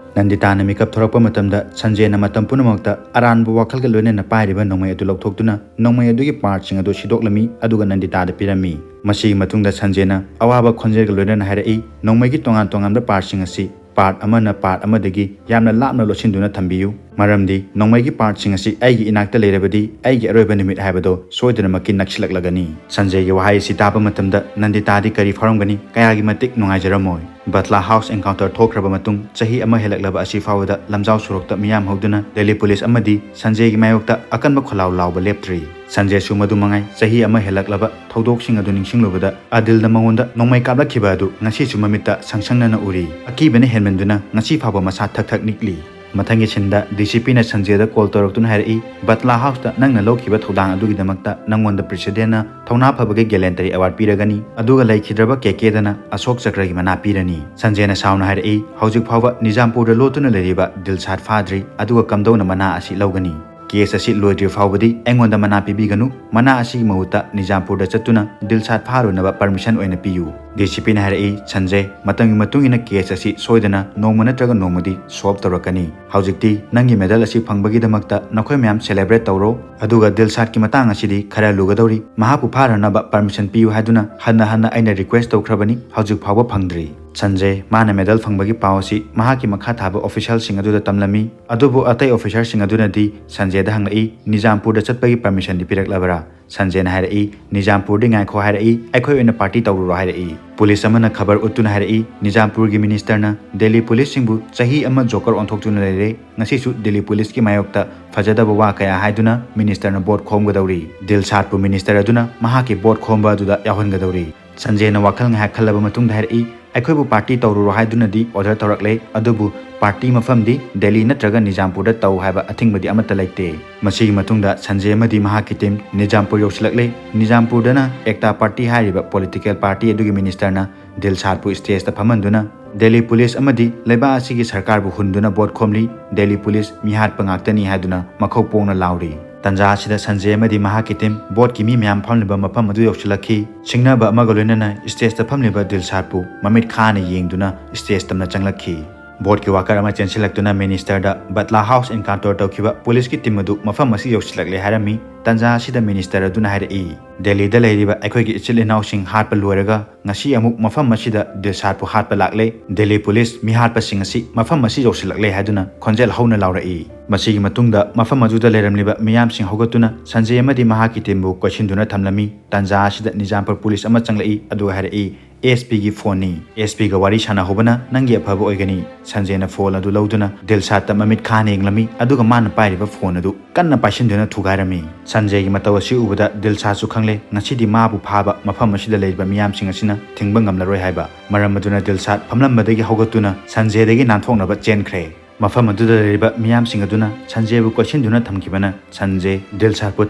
ꯅꯟꯗꯤꯇꯥꯅ ꯃꯤꯀꯞ ꯊꯣꯔꯛꯄ ꯃꯇꯝꯗ ꯁꯟꯖꯦꯅ ꯃꯇꯝ ꯄꯨꯝꯅꯃꯛꯇ ꯑꯔꯥꯟꯕ ꯋꯥꯈꯜꯒ ꯂꯣꯏꯅꯅ ꯄꯥꯏꯔꯤꯕ ꯅꯣꯡꯃꯩ ꯑꯗꯨ ꯂꯧꯊꯣꯛꯇꯨꯅ ꯅꯣꯡꯃꯩ ꯑꯗꯨꯒꯤ partꯁꯤꯡ ꯑꯗꯨ ꯁꯤꯗꯣꯛꯂꯝꯃꯤ ꯑꯗꯨꯒ ꯅꯟꯗꯤꯇꯥꯗ ꯄꯤꯔꯝꯃꯤ꯫ ꯃꯁꯤꯒꯤ ꯃꯇꯨꯡꯗ ꯁꯟꯖꯦꯅ ꯑꯋꯥꯕ ꯈꯣꯟꯖꯦꯜꯒ ꯂꯣꯏꯅꯅ ꯍꯥꯏꯔꯛꯏ, "ꯅꯣꯡꯃꯩꯒꯤ ꯇꯣꯉꯥꯟ ꯇꯣꯉꯥꯟꯕ partꯁꯤꯡ ꯑꯁꯤ part ꯑꯃꯅ part ꯑꯃꯗꯒꯤ ꯌꯥꯝꯅ ꯂꯥꯞꯅ ꯂꯣꯠꯁꯤꯟꯗꯨꯅ ꯊꯝꯕꯤꯌꯨ, ꯃꯔꯝꯗꯤ ꯅꯣꯡꯃꯩꯒꯤ partꯁꯤꯡ ꯑꯁꯤ ꯑꯩꯒꯤ ꯏꯅꯥꯛꯇ ꯂꯩꯔꯕꯗꯤ ꯑꯩꯒꯤ ꯑꯔꯣꯏꯕ ꯅꯨꯃꯤꯠ ꯍꯥꯏꯕꯗꯣ ꯁꯣꯏꯗꯅꯃꯛꯀꯤ ꯅꯛꯁꯤꯜꯂꯛꯂꯒꯅꯤ"꯫ ꯁꯟꯖꯦꯒꯤ ꯋꯥꯍꯩ ꯑꯁꯤ ꯇꯥꯕ ꯃꯇꯝꯗ ꯅꯟꯗꯤꯇꯥꯗꯤ ꯀꯔꯤ ꯐꯥꯎꯔꯝꯒꯅꯤ? ꯀꯌꯥꯒꯤ ꯃꯇꯤꯛ ꯅꯨꯡꯉꯥꯏꯖꯔꯝꯃꯣꯏ꯫ ꯕꯠꯂꯥ house encounter ꯊꯣꯛꯈ꯭ꯔꯕ ꯃꯇꯨꯡ ꯆꯍꯤ ꯑꯃ ꯍꯦꯜꯂꯛꯂꯕ ꯑꯁꯤ ꯐꯥꯎꯕꯗ ꯂꯝꯖꯥꯎ ꯁꯣꯔꯣꯛꯇ ꯃꯤꯌꯥꯝ ꯍꯧꯗꯨꯅ ꯗꯦꯜꯂꯤ ꯄꯨꯂꯤꯁ ꯑꯃꯗꯤ ꯁꯟꯖꯦꯒꯤ ꯃꯥꯌꯣꯛꯇ ꯑꯀꯟꯕ ꯈꯣꯜꯂꯥꯎ ꯂꯥꯎꯕ ꯂꯦꯞꯇ꯭ꯔꯤ꯫ ꯁꯟꯖꯦꯁꯨ ꯃꯗꯨ ꯃꯉꯥꯏ꯫ ꯆꯍꯤ ꯑꯃ ꯍꯦꯜꯂꯛꯂꯕ ꯊꯧꯗꯣꯛꯁꯤꯡ ꯑꯗꯨ ꯅꯤꯡꯁꯤꯡꯂꯨꯕꯗ ꯑꯗꯤꯜꯅ ꯃꯉꯣꯟꯗ ꯅꯣꯡꯃꯩ ꯀꯥꯞꯂꯛꯈꯤꯕ ꯑꯗꯨ ꯉꯁꯤꯁꯨ ꯃꯃꯤꯠꯇ ꯁꯪꯁꯪꯅꯅ ꯎꯔꯤ꯫ ꯑꯀꯤꯕꯅ ꯍꯦꯟꯃꯟꯗꯨꯅ ꯉꯁꯤ ꯐꯥꯎꯕ ꯃꯁꯥ ꯊꯛ ꯊꯛ ꯅꯤꯛꯂꯤ꯫ ꯃꯊꯪꯒꯤ ꯁꯤꯟꯗ ꯗꯤ ꯁꯤ ꯄꯤꯅ ꯁꯟꯖꯦꯗ ꯀꯣꯜ ꯇꯧꯔꯛꯇꯨꯅ ꯍꯥꯏꯔꯛꯏ, "ꯕꯠꯂꯥ ꯍꯥꯎꯁꯇ ꯅꯪꯅ ꯂꯧꯈꯤꯕ ꯊꯧꯗꯥꯡ ꯑꯗꯨꯒꯤꯗꯃꯛꯇ ꯅꯪꯉꯣꯟꯗ ꯄ꯭ꯔꯦꯁꯤꯗꯦꯟꯅ ꯊꯧꯅꯥ ꯐꯕꯒꯤ ꯒꯦꯂꯦꯟꯇꯔꯤ ꯑꯦꯋꯥꯔꯗ ꯄꯤꯔꯒꯅꯤ, ꯑꯗꯨꯒ ꯂꯩꯈꯤꯗ꯭ꯔꯕ ꯀꯦ ꯀꯦꯗꯅ ꯑꯁꯣꯛ ꯆꯀ꯭ꯔꯒꯤ ꯃꯅꯥ ꯄꯤꯔꯅꯤ"꯫ ꯁꯟꯖꯦꯅ ꯁꯥꯎꯅ ꯍꯥꯏꯔꯛꯏ, "ꯍꯧꯖꯤꯛ ꯐꯥꯎꯕ ꯅꯤꯖꯥꯝꯄꯨꯔꯗ ꯂꯣꯠꯇꯨꯅ ꯂꯩꯔꯤꯕ ꯗꯤꯜꯁꯥꯠ ꯐꯥꯗ꯭ꯔꯤ, ꯑꯗꯨꯒ ꯀꯝꯗꯧꯅ ꯃꯅꯥ ꯑꯁꯤ ꯂꯧꯒꯅꯤ? ꯀꯦꯁ ꯑꯁꯤ ꯂꯣꯏꯗ꯭ꯔꯤ ꯐꯥꯎꯕꯗꯤ ꯑꯩꯉꯣꯟꯗ ꯃꯅꯥ ꯄꯤꯕꯤꯒꯅꯨ, ꯃꯅꯥ ꯑꯁꯤꯒꯤ ꯃꯍꯨꯠꯇ ꯅꯤꯖꯥꯝꯄꯨꯔꯗ ꯆꯠꯇꯨꯅ ꯗꯤꯜꯁꯥꯠ ꯐꯥꯔꯨꯅꯕ ꯄꯔꯃꯤꯁꯟ ꯑꯣꯏꯅ ꯄꯤꯌꯨ"꯫ ꯗꯤ ꯁꯤ ꯄꯤꯅ ꯍꯥꯏꯔꯛꯏ, "ꯁꯟꯖꯦ, ꯃꯇꯝꯒꯤ ꯃꯇꯨꯡ ꯏꯟꯅ ꯀꯦꯁ ꯑꯁꯤ ꯁꯣꯏꯗꯅ ꯅꯣꯡꯃ ꯅꯠꯇ꯭ꯔꯒ ꯅꯣꯡꯃꯗꯤ ꯁꯣꯜꯕ ꯇꯧꯔꯛꯀꯅꯤ꯫ ꯍꯧꯖꯤꯛꯇꯤ ꯅꯪꯒꯤ ꯃꯦꯗꯜ ꯑꯁꯤ ꯐꯪꯕꯒꯤꯗꯃꯛꯇ ꯅꯈꯣꯏ ꯃꯌꯥꯝ ꯁꯦꯂꯦꯕ꯭ꯔꯦꯠ ꯇꯧꯔꯣ, ꯑꯗꯨꯒ ꯗꯤꯜꯁꯥꯠꯀꯤ ꯃꯇꯥꯡ ꯑꯁꯤꯗꯤ ꯈꯔ ꯂꯨꯒꯗꯧꯔꯤ꯫ ꯃꯍꯥꯛꯄꯨ ꯐꯥꯔꯅꯕ ꯄꯔꯃꯤꯁꯟ ꯄꯤꯌꯨ ꯍꯥꯏꯗꯨꯅ ꯍꯟꯅ ꯍꯟꯅ ꯑꯩꯅ ꯔꯤꯀ꯭ꯋꯦꯁ ꯇꯧꯈ꯭ꯔꯕꯅꯤ, ꯍꯧꯖꯤꯛ ꯐꯥꯎꯕ ꯐꯪꯗ꯭ꯔꯤ"꯫ ꯁꯟꯖꯦ ꯃꯥꯅ ꯃꯦꯗꯜ ꯐꯪꯕꯒꯤ ꯄꯥꯎ ꯑꯁꯤ ꯃꯍꯥꯛꯀꯤ ꯃꯈꯥ ꯊꯥꯕ ꯑꯣꯐꯤꯁꯤꯌꯦꯜꯁꯤꯡ ꯑꯗꯨꯗ ꯇꯝꯂꯝꯃꯤ꯫ ꯑꯗꯨꯕꯨ ꯑꯇꯩ ꯑꯣꯐꯤꯁꯥꯔꯁꯤꯡ ꯑꯗꯨꯅꯗꯤ ꯁꯟꯖꯦꯗ ꯍꯪꯂꯛꯏ, "ꯅꯤꯖꯥꯝꯄꯨꯔꯗ ꯆꯠꯄꯒꯤ ꯄꯔꯃꯤꯁꯟꯗꯤ ꯄꯤꯔꯛꯂꯕꯔꯥ?" ꯁꯟꯖꯦꯅ ꯍꯥꯏꯔꯛꯏ, "ꯅꯤꯖꯥꯝꯄꯨꯔꯗꯤ ꯉꯥꯏꯈꯣ" ꯍꯥꯏꯔꯛꯏ, "ꯑꯩꯈꯣꯏ ꯑꯣꯏꯅ ꯄꯥꯔꯇꯤ ꯇꯧꯔꯨꯔꯣ" ꯍꯥꯏꯔꯛꯏ꯫ ꯄꯨꯂꯤꯁ ꯑꯃꯅ ꯈꯕꯔ ꯎꯠꯇꯨꯅ ꯍꯥꯏꯔꯛꯏ, "ꯅꯤꯖꯥꯝꯄꯨꯔꯒꯤ ꯃꯤꯅꯤꯁꯇꯔꯅ ꯗꯦꯜꯂꯤ ꯄꯨꯂꯤꯁꯁꯤꯡꯕꯨ ꯆꯍꯤ ꯑꯃ ꯖꯣꯀꯔ ꯑꯣꯟꯊꯣꯛꯇꯨꯅ ꯂꯩꯔꯦ, ꯉꯁꯤꯁꯨ ꯗꯦꯜꯂꯤ ꯄꯨꯂꯤꯁꯀꯤ ꯃꯥꯌꯣꯛꯇ ꯐꯖꯗꯕ ꯋꯥ ꯀꯌꯥ ꯍꯥꯏꯗꯨꯅ ꯃꯤꯅꯤꯁꯇꯔꯅ ꯚꯣꯠ ꯈꯣꯝꯒꯗꯧꯔꯤ꯫ ꯗꯤꯜꯁꯥꯗꯄꯨ ꯃꯤꯅꯤꯁꯇꯔ ꯑꯗꯨꯅ ꯃꯍꯥꯛꯀꯤ ꯚꯣꯠ ꯈꯣꯝꯕ ꯑꯗꯨꯗ ꯌꯥꯎꯍꯟꯒꯗꯧꯔꯤ"꯫ ꯁꯟꯖꯦꯅ ꯋꯥꯈꯜ ꯉꯥꯏꯍꯥꯛ ꯈꯜꯂꯕ ꯃꯇꯨꯡꯗ ꯍꯥꯏꯔꯛꯏ, "ꯑꯩꯈꯣꯏꯕꯨ ꯄꯥꯔꯇꯤ ꯇꯧꯔꯨꯔꯣ ꯍꯥꯏꯗꯨꯅꯗꯤ ꯑꯣꯔꯗꯔ ꯇꯧꯔꯛꯂꯦ, ꯑꯗꯨꯕꯨ ꯄꯥꯔꯇꯤ ꯃꯐꯝꯗꯤ ꯗꯦꯜꯂꯤ ꯅꯠꯇ꯭ꯔꯒ ꯅꯤꯖꯥꯝꯄꯨꯔꯗ ꯇꯧ ꯍꯥꯏꯕ ꯑꯊꯤꯡꯕꯗꯤ ꯑꯃꯠꯇ ꯂꯩꯇꯦ"꯫ ꯃꯁꯤꯒꯤ ꯃꯇꯨꯡꯗ ꯁꯟꯖꯦ ꯑꯃꯗꯤ ꯃꯍꯥꯛꯀꯤ ꯇꯤꯝ ꯅꯤꯖꯥꯝꯄꯨꯔ ꯌꯧꯁꯤꯜꯂꯛꯂꯦ꯫ ꯅꯤꯖꯥꯝꯄꯨꯔꯗꯅ ꯑꯦꯛꯇꯥ ꯄꯥꯔꯇꯤ ꯍꯥꯏꯔꯤꯕ ꯄꯣꯂꯤꯇꯤꯀꯦꯜ ꯄꯥꯔꯇꯤ ꯑꯗꯨꯒꯤ ꯃꯤꯅꯤꯁꯇꯔꯅ ꯗꯤꯜꯁꯥꯗꯄꯨ ꯁ꯭ꯇꯦꯖꯇ ꯐꯝꯍꯟꯗꯨꯅ ꯗꯦꯜꯂꯤ ꯄꯨꯂꯤꯁ ꯑꯃꯗꯤ ꯂꯩꯕꯥꯛ ꯑꯁꯤꯒꯤ ꯁꯔꯀꯥꯔꯕꯨ ꯍꯨꯟꯗꯨꯅ ꯚꯣꯠ ꯈꯣꯝꯂꯤ꯫ ꯗꯦꯜꯂꯤ ꯄꯨꯂꯤꯁ ꯃꯤꯍꯥꯠꯄ ꯉꯥꯛꯇꯅꯤ ꯍꯥꯏꯗꯨꯅ ꯃꯈꯧ ꯄꯣꯡꯅ ꯂꯥꯎꯔꯤ꯫ ꯇꯟꯖꯥ ꯑꯁꯤꯗ ꯁꯟꯖꯦ ꯑꯃꯗꯤ ꯃꯍꯥꯛꯀꯤ ꯇꯤꯝ ꯚꯣꯠꯀꯤ ꯃꯤ ꯃꯌꯥꯝ ꯐꯝꯂꯤꯕ ꯃꯐꯝ ꯑꯗꯨ ꯌꯧꯁꯤꯜꯂꯛꯈꯤ꯫ ꯁꯤꯡꯅꯕ ꯑꯃꯒ ꯂꯣꯏꯅꯅ ꯁ꯭ꯇꯦꯖꯇ ꯐꯝꯂꯤꯕ ꯗꯤꯜꯁꯥꯗꯄꯨ ꯃꯃꯤꯠ ꯈꯥꯅ ꯌꯦꯡꯗꯨꯅ ꯁ꯭ꯇꯦꯖ ꯇꯝꯅ ꯆꯪꯂꯛꯈꯤ꯫ ꯚꯣꯠꯀꯤ ꯋꯥꯀꯔ ꯑꯃ ꯆꯦꯟꯁꯤꯜꯂꯛꯇꯨꯅ ꯃꯤꯅꯤꯁꯇꯔꯗ ꯕꯠꯂꯥ ꯍꯥꯎꯁ ꯏꯟꯀꯥꯎꯟꯇꯔ ꯇꯧꯈꯤꯕ ꯄꯨꯂꯤꯁꯀꯤ ꯇꯤꯝ ꯑꯗꯨ ꯃꯐꯝ ꯑꯁꯤ ꯌꯧꯁꯤꯜꯂꯛꯂꯦ ꯍꯥꯏꯔꯝꯃꯤ꯫ ꯇꯟꯖꯥ ꯑꯁꯤꯗ ꯃꯤꯅꯤꯁꯇꯔ ꯑꯗꯨꯅ ꯍꯥꯏꯔꯛꯏ, "ꯗꯦꯜꯂꯤꯗ ꯂꯩꯔꯤꯕ ꯑꯩꯈꯣꯏꯒꯤ ꯏꯆꯤꯜ ꯏꯅꯥꯎꯁꯤꯡ ꯍꯥꯠꯄ ꯂꯣꯏꯔꯒ ꯉꯁꯤ ꯑꯃꯨꯛ ꯃꯐꯝ ꯑꯁꯤꯗ ꯗꯤꯜꯁꯥꯗꯄꯨ ꯍꯥꯠꯄ ꯂꯥꯛꯂꯦ꯫ ꯗꯦꯜꯂꯤ ꯄꯨꯂꯤꯁ ꯃꯤꯍꯥꯠꯄꯁꯤꯡ ꯑꯁꯤ ꯃꯐꯝ ꯑꯁꯤ ꯌꯧꯁꯤꯜꯂꯛꯂꯦ" ꯍꯥꯏꯗꯨꯅ ꯈꯣꯟꯖꯦꯜ ꯍꯧꯅ ꯂꯥꯎꯔꯛꯏ꯫ ꯃꯁꯤꯒꯤ ꯃꯇꯨꯡꯗ ꯃꯐꯝ ꯑꯗꯨꯗ ꯂꯩꯔꯝꯂꯤꯕ ꯃꯤꯌꯥꯝꯁꯤꯡ ꯍꯧꯒꯠꯇꯨꯅ ꯁꯟꯖꯦ ꯑꯃꯗꯤ ꯃꯍꯥꯛꯀꯤ ꯇꯤꯝꯕꯨ ꯀꯣꯏꯁꯤꯟꯗꯨꯅ ꯊꯝꯂꯝꯃꯤ꯫ ꯇꯟꯖꯥ ꯑꯁꯤꯗ ꯅꯤꯖꯥꯝꯄꯨꯔ ꯄꯨꯂꯤꯁ ꯑꯃ ꯆꯪꯂꯛꯏ, ꯑꯗꯨꯒ ꯍꯥꯏꯔꯛꯏ, "ꯑꯦꯁ ꯄꯤꯒꯤ ꯐꯣꯟꯅꯤ"꯫ "ꯑꯦꯁ ꯄꯤꯒ ꯋꯥꯔꯤ ꯁꯥꯟꯅꯍꯧꯕꯅ ꯅꯪꯒꯤ ꯑꯐꯕ ꯑꯣꯏꯒꯅꯤ"꯫ ꯁꯟꯖꯦꯅ ꯐꯣꯟ ꯑꯗꯨ ꯂꯧꯗꯨꯅ ꯗꯤꯜꯁꯥꯗꯇ ꯃꯃꯤꯠ ꯈꯥꯅ ꯌꯦꯡꯂꯝꯃꯤ, ꯑꯗꯨꯒ ꯃꯥꯅ ꯄꯥꯏꯔꯤꯕ ꯐꯣꯟ ꯑꯗꯨ ꯀꯟꯅ ꯄꯥꯏꯁꯤꯟꯗꯨꯅ ꯊꯨꯒꯥꯏꯔꯝꯃꯤ꯫ ꯁꯟꯖꯦꯒꯤ ꯃꯇꯧ ꯑꯁꯤ ꯎꯕꯗ ꯗꯤꯜꯁꯥꯗꯁꯨ ꯈꯪꯂꯦ, ꯉꯁꯤꯗꯤ ꯃꯥꯕꯨ ꯐꯥꯕ ꯃꯐꯝ ꯑꯁꯤꯗ ꯂꯩꯔꯤꯕ ꯃꯤꯌꯥꯝꯁꯤꯡ ꯑꯁꯤꯅ ꯊꯤꯡꯕ ꯉꯝꯂꯔꯣꯏ ꯍꯥꯏꯕ꯫ ꯃꯔꯝ ꯑꯗꯨꯅ ꯗꯤꯜꯁꯥꯗ ꯐꯝꯂꯝꯕꯗꯒꯤ ꯍꯧꯒꯠꯇꯨꯅ ꯁꯟꯖꯦꯗꯒꯤ ꯅꯥꯟꯊꯣꯛꯅꯕ ꯆꯦꯟꯈ꯭ꯔꯦ꯫ ꯃꯐꯝ ꯑꯗꯨꯗ ꯂꯩꯔꯤꯕ ꯃꯤꯌꯥꯝꯁꯤꯡ ꯑꯗꯨꯅ ꯁꯟꯖꯦꯕꯨ ꯀꯣꯏꯁꯤꯟꯗꯨꯅ ꯊꯝꯈꯤꯕꯅ ꯁꯟꯖꯦ ꯗꯤꯜꯁꯥꯗꯄꯨ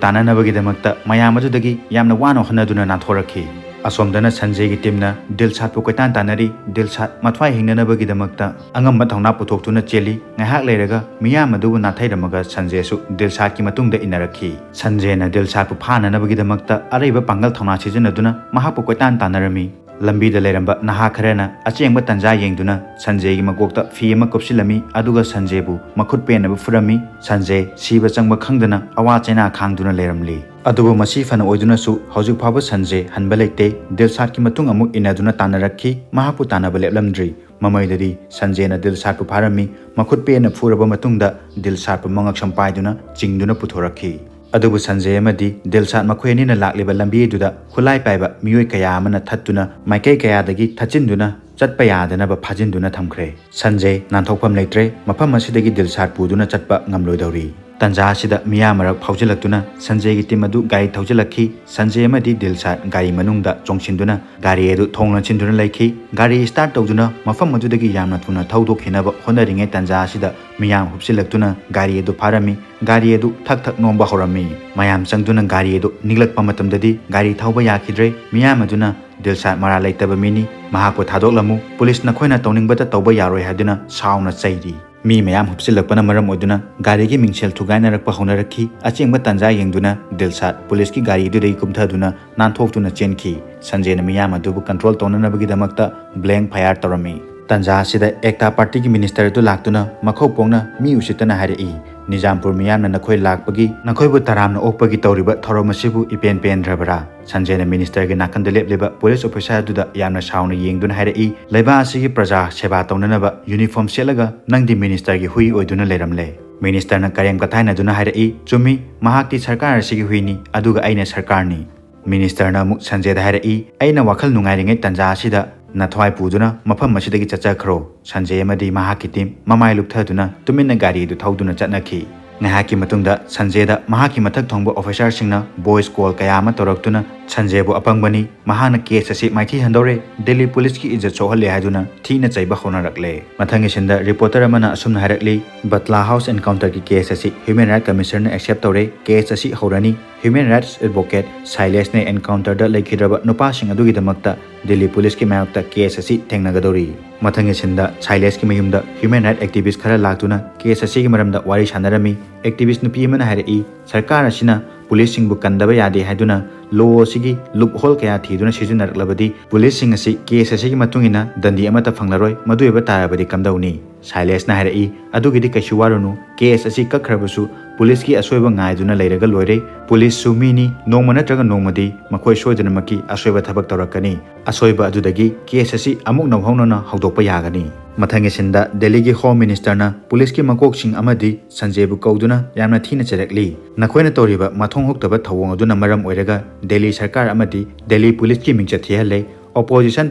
ꯇꯥꯟꯅꯅꯕꯒꯤꯗꯃꯛꯇ ꯃꯌꯥꯝ ꯑꯗꯨꯗꯒꯤ ꯌꯥꯝꯅ ꯋꯥꯅ ꯍꯣꯠꯅꯗꯨꯅ ꯅꯥꯟꯊꯣꯔꯛꯈꯤ꯫ ꯑꯁꯣꯝꯗꯅ ꯁꯟꯖꯦꯒꯤ ꯇꯤꯝꯅ ꯗꯤꯜꯁꯥꯗꯄꯨ ꯀꯣꯏꯇꯥꯟ ꯇꯥꯟꯅꯔꯤ꯫ ꯗꯤꯜꯁꯥꯗ ꯃꯊ꯭ꯋꯥꯏ ꯍꯤꯡꯅꯅꯕꯒꯤꯗꯃꯛꯇ ꯑꯉꯝꯕ ꯊꯧꯅꯥ ꯄꯨꯊꯣꯛꯇꯨꯅ ꯆꯦꯜꯂꯤ꯫ ꯉꯥꯏꯍꯥꯛ ꯂꯩꯔꯒ ꯃꯤꯌꯥꯝ ꯑꯗꯨꯕꯨ ꯅꯥꯊꯩꯔꯝꯃꯒ ꯁꯟꯖꯦꯁꯨ ꯗꯤꯜꯁꯥꯗꯀꯤ ꯃꯇꯨꯡꯗ ꯏꯟꯅꯔꯛꯈꯤ꯫ ꯁꯟꯖꯦꯅ ꯗꯤꯜꯁꯥꯗꯄꯨ ꯐꯥꯅꯅꯕꯒꯤꯗꯃꯛꯇ ꯑꯔꯩꯕ ꯄꯥꯡꯒꯜ ꯊꯧꯅꯥ ꯁꯤꯖꯤꯟꯅꯗꯨꯅ ꯃꯍꯥꯛꯄꯨ ꯀꯣꯏꯇꯥꯟ ꯇꯥꯟꯅꯔꯝꯃꯤ꯫ ꯂꯝꯕꯤꯗ ꯂꯩꯔꯝꯕ ꯅꯍꯥ ꯈꯔꯅ ꯑꯆꯦꯡꯕ ꯇꯟꯖꯥ ꯌꯦꯡꯗꯨꯅ ꯁꯟꯖꯦꯒꯤ ꯃꯀꯣꯛꯇ ꯐꯤ ꯑꯃ ꯀꯨꯞꯁꯤꯜꯂꯝꯃꯤ, ꯑꯗꯨꯒ ꯁꯟꯖꯦꯕꯨ ꯃꯈꯨꯠ ꯄꯦꯟꯅꯕ ꯐꯨꯔꯝꯃꯤ꯫ ꯁꯟꯖꯦ ꯁꯤꯕ ꯆꯪꯕ ꯈꯪꯗꯅ ꯑꯋꯥ ꯆꯩꯅꯥ ꯈꯥꯡꯗꯨꯅ ꯂꯩꯔꯝꯂꯤ꯫ ꯑꯗꯨꯕꯨ ꯃꯁꯤ ꯐꯅ ꯑꯣꯏꯗꯨꯅꯁꯨ ꯍꯧꯖꯤꯛ ꯐꯥꯎꯕ ꯁꯟꯖꯦ ꯍꯟꯕ ꯂꯩꯇꯦ꯫ ꯗꯤꯜꯁꯥꯠꯀꯤ ꯃꯇꯨꯡ ꯑꯃꯨꯛ ꯏꯟꯅꯗꯨꯅ ꯇꯥꯟꯅꯔꯛꯈꯤ꯫ ꯃꯍꯥꯛꯄꯨ ꯇꯥꯟꯅꯕ ꯂꯦꯞꯂꯝꯗ꯭ꯔꯤ꯫ ꯃꯃꯩꯗꯗꯤ ꯁꯟꯖꯦꯅ ꯗꯤꯜꯁꯥꯠꯄꯨ ꯐꯥꯔꯝꯃꯤ꯫ ꯃꯈꯨꯠ ꯄꯦꯟꯅ ꯐꯨꯔꯕ ꯃꯇꯨꯡꯗ ꯗꯤꯜꯁꯥꯠꯄꯨ ꯃꯉꯛꯁꯝ ꯄꯥꯏꯗꯨꯅ ꯆꯤꯡꯗꯨꯅ ꯄꯨꯊꯣꯔꯛꯈꯤ꯫ ꯑꯗꯨꯕꯨ ꯁꯟꯖꯦ ꯑꯃꯗꯤ ꯗꯤꯜꯁꯥꯠ ꯃꯈꯣꯏ ꯑꯅꯤꯅ ꯂꯥꯛꯂꯤꯕ ꯂꯝꯕꯤ ꯑꯗꯨꯗ ꯈꯨꯠꯂꯥꯏ ꯄꯥꯏꯕ ꯃꯤꯑꯣꯏ ꯀꯌꯥ ꯑꯃꯅ ꯊꯠꯇꯨꯅ ꯃꯥꯏꯀꯩ ꯀꯌꯥꯗꯒꯤ ꯊꯠꯆꯤꯟꯗꯨꯅ ꯆꯠꯄ ꯌꯥꯗꯅꯕ ꯐꯥꯖꯤꯟꯗꯨꯅ ꯊꯝꯈ꯭ꯔꯦ꯫ ꯁꯟꯖꯦ ꯅꯥꯟꯊꯣꯛꯐꯝ ꯂꯩꯇ꯭ꯔꯦ꯫ ꯃꯐꯝ ꯑꯁꯤꯗꯒꯤ ꯗꯤꯜꯁꯥꯠ ꯄꯨꯗꯨꯅ ꯆꯠꯄ ꯉꯝꯂꯣꯏꯗꯧꯔꯤ꯫ ꯇꯟꯖꯥ ꯑꯁꯤꯗ ꯃꯤꯌꯥꯝ ꯃꯔꯛ ꯐꯥꯎꯖꯤꯜꯂꯛꯇꯨꯅ ꯁꯟꯖꯦꯒꯤ ꯇꯤꯝ ꯑꯗꯨ ꯒꯥꯔꯤ ꯊꯧꯖꯤꯜꯂꯛꯈꯤ꯫ ꯁꯟꯖꯦ ꯑꯃꯗꯤ ꯗꯤꯜꯁꯥꯠ ꯒꯥꯔꯤ ꯃꯅꯨꯡꯗ ꯆꯣꯡꯁꯤꯟꯗꯨꯅ ꯒꯥꯔꯤ ꯑꯗꯨ ꯊꯣꯡ ꯂꯣꯟꯁꯤꯟꯗꯨꯅ ꯂꯩꯈꯤ꯫ ꯒꯥꯔꯤ ꯁ꯭ꯇꯥꯔꯠ ꯇꯧꯗꯨꯅ ꯃꯐꯝ ꯑꯗꯨꯗꯒꯤ ꯌꯥꯝꯅ ꯊꯨꯅ ꯊꯧꯗꯣꯛꯈꯤꯅꯕ ꯍꯣꯠꯅꯔꯤꯉꯩ ꯇꯟꯖꯥ ꯑꯁꯤꯗ ꯃꯤꯌꯥꯝ ꯍꯨꯞꯆꯤꯜꯂꯛꯇꯨꯅ ꯒꯥꯔꯤ ꯑꯗꯨ ꯐꯥꯔꯝꯃꯤ꯫ ꯒꯥꯔꯤ ꯑꯗꯨ ꯊꯛ ꯊꯛ ꯅꯣꯝꯕ ꯍꯧꯔꯝꯃꯤ꯫ ꯃꯌꯥꯝ ꯆꯪꯗꯨꯅ ꯒꯥꯔꯤ ꯑꯗꯨ ꯅꯤꯛꯂꯛꯄ ꯃꯇꯝꯗꯗꯤ ꯒꯥꯔꯤ ꯊꯧꯕ ꯌꯥꯈꯤꯗ꯭ꯔꯦ꯫ ꯃꯤꯌꯥꯝ ꯑꯗꯨꯅ ꯗꯤꯜꯁꯥꯠ ꯃꯔꯥꯜ ꯂꯩꯇꯕ ꯃꯤꯅꯤ, ꯃꯍꯥꯛꯄꯨ ꯊꯥꯗꯣꯛꯂꯝꯃꯨ, ꯄꯨꯂꯤꯁ ꯅꯈꯣꯏꯅ ꯇꯧꯅꯤꯡꯕꯇ ꯇꯧꯕ ꯌꯥꯔꯣꯏ ꯍꯥꯏꯗꯨꯅ ꯁꯥꯎꯅ ꯆꯩꯔꯤ꯫ ꯃꯤ ꯃꯌꯥꯝ ꯍꯨꯞꯆꯤꯜꯂꯛꯄꯅ ꯃꯔꯝ ꯑꯣꯏꯗꯨꯅ ꯒꯥꯔꯤꯒꯤ ꯃꯤꯡꯁꯦꯜ ꯊꯨꯒꯥꯏꯅꯔꯛꯄ ꯍꯧꯅꯔꯛꯈꯤ꯫ ꯑꯆꯦꯡꯕ ꯇꯥꯟꯖꯥ ꯌꯦꯡꯗꯨꯅ ꯗꯤꯜꯁꯥꯠ ꯄꯨꯂꯤꯁꯀꯤ ꯒꯥꯔꯤ ꯑꯗꯨꯗꯒꯤ ꯀꯨꯝꯊꯗꯨꯅ ꯅꯥꯟꯊꯣꯛꯇꯨꯅ ꯆꯦꯟꯈꯤ꯫ ꯁꯟꯖꯦꯅ ꯃꯤꯌꯥꯝ ꯑꯗꯨꯕꯨ ꯀꯟꯇ꯭ꯔꯣꯜ ꯇꯧꯅꯅꯕꯒꯤꯗꯃꯛꯇ ꯕ꯭ꯂꯦꯡ ꯐꯥꯌꯔ ꯇꯧꯔꯝꯃꯤ꯫ ꯇꯟꯖꯥ ꯑꯁꯤꯗ ꯑꯦꯛꯇꯥ ꯄꯥꯔꯇꯤꯒꯤ ꯃꯤꯅꯤꯁꯇꯔ ꯑꯗꯨ ꯂꯥꯛꯇꯨꯅ ꯃꯈꯧ ꯄꯣꯡꯅ ꯃꯤ ꯎꯁꯤꯠꯇꯅ ꯍꯥꯏꯔꯛꯏ, "ꯅꯤꯖꯥꯝꯄꯨꯔ ꯃꯤꯌꯥꯝꯅ ꯅꯈꯣꯏ ꯂꯥꯛꯄꯒꯤ, ꯅꯈꯣꯏꯕꯨ ꯇꯔꯥꯝꯅ ꯑꯣꯛꯄꯒꯤ ꯇꯧꯔꯤꯕ ꯊꯧꯔꯝ ꯑꯁꯤꯕꯨ ꯏꯄꯦꯟ ꯄꯦꯟꯗ꯭ꯔꯕꯔꯥ?" ꯁꯟꯖꯦꯅ ꯃꯤꯅꯤꯁꯇꯔꯒꯤ ꯅꯥꯀꯟꯗ ꯂꯦꯞꯂꯤꯕ ꯄꯨꯂꯤꯁ ꯑꯣꯐꯤꯁꯥꯔ ꯑꯗꯨꯗ ꯌꯥꯝꯅ ꯁꯥꯎꯅ ꯌꯦꯡꯗꯨꯅ ꯍꯥꯏꯔꯛꯏ, "ꯂꯩꯕꯥꯛ ꯑꯁꯤꯒꯤ ꯄ꯭ꯔꯖꯥ ꯁꯦꯕꯥ ꯇꯧꯅꯅꯕ ꯌꯨꯅꯤꯐꯣꯔꯝ ꯁꯦꯠꯂꯒ ꯅꯪꯗꯤ ꯃꯤꯅꯤꯁꯇꯔꯒꯤ ꯍꯨꯏ ꯑꯣꯏꯗꯨꯅ ꯂꯩꯔꯝꯂꯦ?" ꯃꯤꯅꯤꯁꯇꯔꯅ ꯀꯔꯦꯝ ꯀꯊꯥꯏꯅꯗꯨꯅ ꯍꯥꯏꯔꯛꯏ, "ꯆꯨꯝꯃꯤ, ꯃꯍꯥꯛꯇꯤ ꯁꯔꯀꯥꯔ ꯑꯁꯤꯒꯤ ꯍꯨꯏꯅꯤ, ꯑꯗꯨꯒ ꯑꯩꯅ ꯁꯔꯀꯥꯔꯅꯤ꯫" ꯃꯤꯅꯤꯁꯇꯔꯅ ꯑꯃꯨꯛ ꯁꯟꯖꯦꯗ ꯍꯥꯏꯔꯛꯏ, "ꯑꯩꯅ ꯋꯥꯈꯜ ꯅꯨꯡꯉꯥꯏꯔꯤꯉꯩ ꯇꯟꯖꯥ ꯑꯁꯤꯗ ꯅꯊ꯭ꯋꯥꯏ ꯄꯨꯗꯨꯅ ꯃꯐꯝ ꯑꯁꯤꯗꯒꯤ ꯆꯠꯆꯈ꯭ꯔꯣ꯫" ꯁꯟꯖꯦ ꯑꯃꯗꯤ ꯃꯍꯥꯛꯀꯤ ꯇꯤꯝ ꯃꯃꯥꯏ ꯂꯨꯞꯊꯗꯨꯅ ꯇꯨꯃꯤꯟꯅ ꯒꯥꯔꯤ ꯑꯗꯨ ꯊꯧꯗꯨꯅ ꯆꯠꯅꯈꯤ꯫ ꯉꯥꯏꯍꯥꯛꯀꯤ ꯃꯇꯨꯡꯗ ꯁꯟꯖꯦꯗ ꯃꯍꯥꯛꯀꯤ ꯃꯊꯛ ꯊꯣꯡꯕ ꯑꯣꯐꯤꯁꯥꯔꯁꯤꯡꯅ ꯚꯣꯏꯁ ꯀꯣꯜ ꯀꯌꯥ ꯑꯃ ꯇꯧꯔꯛꯇꯨꯅ ꯁꯟꯖꯦꯕꯨ ꯑꯄꯪꯕꯅꯤ, ꯃꯍꯥꯛꯅ ꯀꯦꯁ ꯑꯁꯤ ꯃꯥꯏꯊꯤ ꯍꯟꯗꯧꯔꯦ, ꯗꯤꯜꯂꯤ ꯄꯨꯂꯤꯁꯀꯤ ꯏꯖꯠ ꯁꯣꯛꯍꯜꯂꯦ ꯍꯥꯏꯗꯨꯅ ꯊꯤꯅ ꯆꯩꯕ ꯍꯧꯅꯔꯛꯂꯦ꯫ ꯃꯊꯪꯒꯤ ꯁꯤꯟꯗ ꯔꯤꯄꯣꯔꯇꯔ ꯑꯃꯅ ꯑꯁꯨꯝꯅ ꯍꯥꯏꯔꯛꯂꯤ, "ꯕꯠꯂꯥ ꯍꯥꯎꯁ ꯑꯦꯟꯀꯥꯎꯟꯇꯔꯒꯤ ꯀꯦꯁ ꯑꯁꯤ ꯍ꯭ꯌꯨꯃꯦꯟ ꯔꯥꯏꯠ ꯀꯃꯤꯁꯅꯔꯅ ꯑꯦꯛꯁꯦꯞ ꯇꯧꯔꯦ꯫ ꯀꯦꯁ ꯑꯁꯤ ꯍꯧꯔꯅꯤ꯫ ꯍ꯭ꯌꯨꯃꯦꯟ ꯔꯥꯏꯠꯁ ꯑꯦꯗꯚꯣꯀꯦꯠ ꯁꯥꯏꯂꯦꯁꯅ ꯑꯦꯟꯀꯥꯎꯟꯇꯔꯗ ꯂꯩꯈꯤꯗ꯭ꯔꯕ ꯅꯨꯄꯥꯁꯤꯡ ꯑꯗꯨꯒꯤꯗꯃꯛꯇ ꯗꯤꯜꯂꯤ ꯄꯨꯂꯤꯁꯀꯤ ꯃꯥꯌꯣꯛꯇ ꯀꯦꯁ ꯑꯁꯤ ꯊꯦꯡꯅꯒꯗꯧꯔꯤ꯫" ꯃꯊꯪꯒꯤ ꯁꯤꯟꯗ ꯁꯥꯏꯂꯦꯁꯀꯤ ꯃꯌꯨꯝꯗ ꯍ꯭ꯌꯨꯃꯦꯟ ꯔꯥꯏꯠ ꯑꯦꯛꯇꯤꯚꯤꯁ ꯈꯔ ꯂꯥꯛꯇꯨꯅ ꯀꯦꯁ ꯑꯁꯤꯒꯤ ꯃꯔꯝꯗ ꯋꯥꯔꯤ ꯁꯥꯟꯅꯔꯝꯃꯤ꯫ ꯑꯦꯛꯇꯤꯚꯤꯁ ꯅꯨꯄꯤ ꯑꯃꯅ ꯍꯥꯏꯔꯛꯏ, "ꯁꯔꯀꯥꯔ ꯑꯁꯤꯅ ꯄꯨꯂꯤꯁꯁꯤꯡꯕꯨ ꯀꯟꯗꯕ ꯌꯥꯗꯦ ꯍꯥꯏꯗꯨꯅ ꯂꯣ ꯑꯁꯤꯒꯤ ꯂꯨꯞ ꯍꯣꯜ ꯀꯌꯥ ꯊꯤꯗꯨꯅ ꯁꯤꯖꯤꯟꯅꯔꯛꯂꯕꯗꯤ ꯄꯨꯂꯤꯁꯁꯤꯡ ꯑꯁꯤ ꯀꯦꯁ ꯑꯁꯤꯒꯤ ꯃꯇꯨꯡ ꯏꯟꯅ ꯗꯟꯗꯤ ꯑꯃꯠꯇ ꯐꯪꯂꯔꯣꯏ꯫ ꯃꯗꯨ ꯑꯣꯏꯕ ꯇꯥꯔꯕꯗꯤ ꯀꯝꯗꯧꯅꯤ? ꯁꯥꯏꯂꯦꯁꯅ ꯍꯥꯏꯔꯛꯏ, "ꯑꯗꯨꯒꯤꯗꯤ ꯀꯩꯁꯨ ꯋꯥꯔꯨꯅꯨ, ꯀꯦꯁ ꯑꯁꯤ ꯀꯛꯈ꯭ꯔꯕꯁꯨ ꯄꯨꯂꯤꯁꯀꯤ ꯑꯁꯣꯏꯕ ꯉꯥꯏꯗꯨꯅ ꯂꯩꯔꯒ ꯂꯣꯏꯔꯦ꯫ ꯄꯨꯂꯤꯁꯁꯨ ꯃꯤꯅꯤ, ꯅꯣꯡꯃ ꯅꯠꯇ꯭ꯔꯒ ꯅꯣꯡꯃꯗꯤ ꯃꯈꯣꯏ ꯁꯣꯏꯗꯅꯃꯛꯀꯤ ꯑꯁꯣꯏꯕ ꯊꯕꯛ ꯇꯧꯔꯛꯀꯅꯤ꯫ ꯑꯁꯣꯏꯕ ꯑꯗꯨꯗꯒꯤ ꯀꯦꯁ ꯑꯁꯤ ꯑꯃꯨꯛ ꯅꯧꯍꯧꯅꯅ ꯍꯧꯗꯣꯛꯄ ꯌꯥꯒꯅꯤ"꯫ ꯃꯊꯪꯒꯤ ꯁꯤꯟꯗ ꯗꯦꯜꯂꯤꯒꯤ ꯍꯣꯝ ꯃꯤꯅꯤꯁꯇꯔꯅ ꯄꯨꯂꯤꯁꯀꯤ ꯃꯀꯣꯛꯁꯤꯡ ꯑꯃꯗꯤ ꯁꯟꯖꯦꯕꯨ ꯀꯧꯗꯨꯅ ꯌꯥꯝꯅ ꯊꯤꯅ ꯆꯩꯔꯛꯂꯤ꯫ "ꯅꯈꯣꯏꯅ ꯇꯧꯔꯤꯕ ꯃꯊꯣꯡ ꯍꯨꯛꯇꯕ ꯊꯧꯑꯣꯡ ꯑꯗꯨꯅ ꯃꯔꯝ ꯑꯣꯏꯔꯒ ꯗꯦꯜꯂꯤ ꯁꯔꯀꯥꯔ ꯑꯃꯗꯤ ꯗꯦꯜꯂꯤ ꯄꯨꯂꯤꯁꯀꯤ ꯃꯤꯡꯆꯠ ꯊꯤꯍꯜꯂꯦ꯫ ꯑꯣꯄꯣꯖꯤꯁꯟ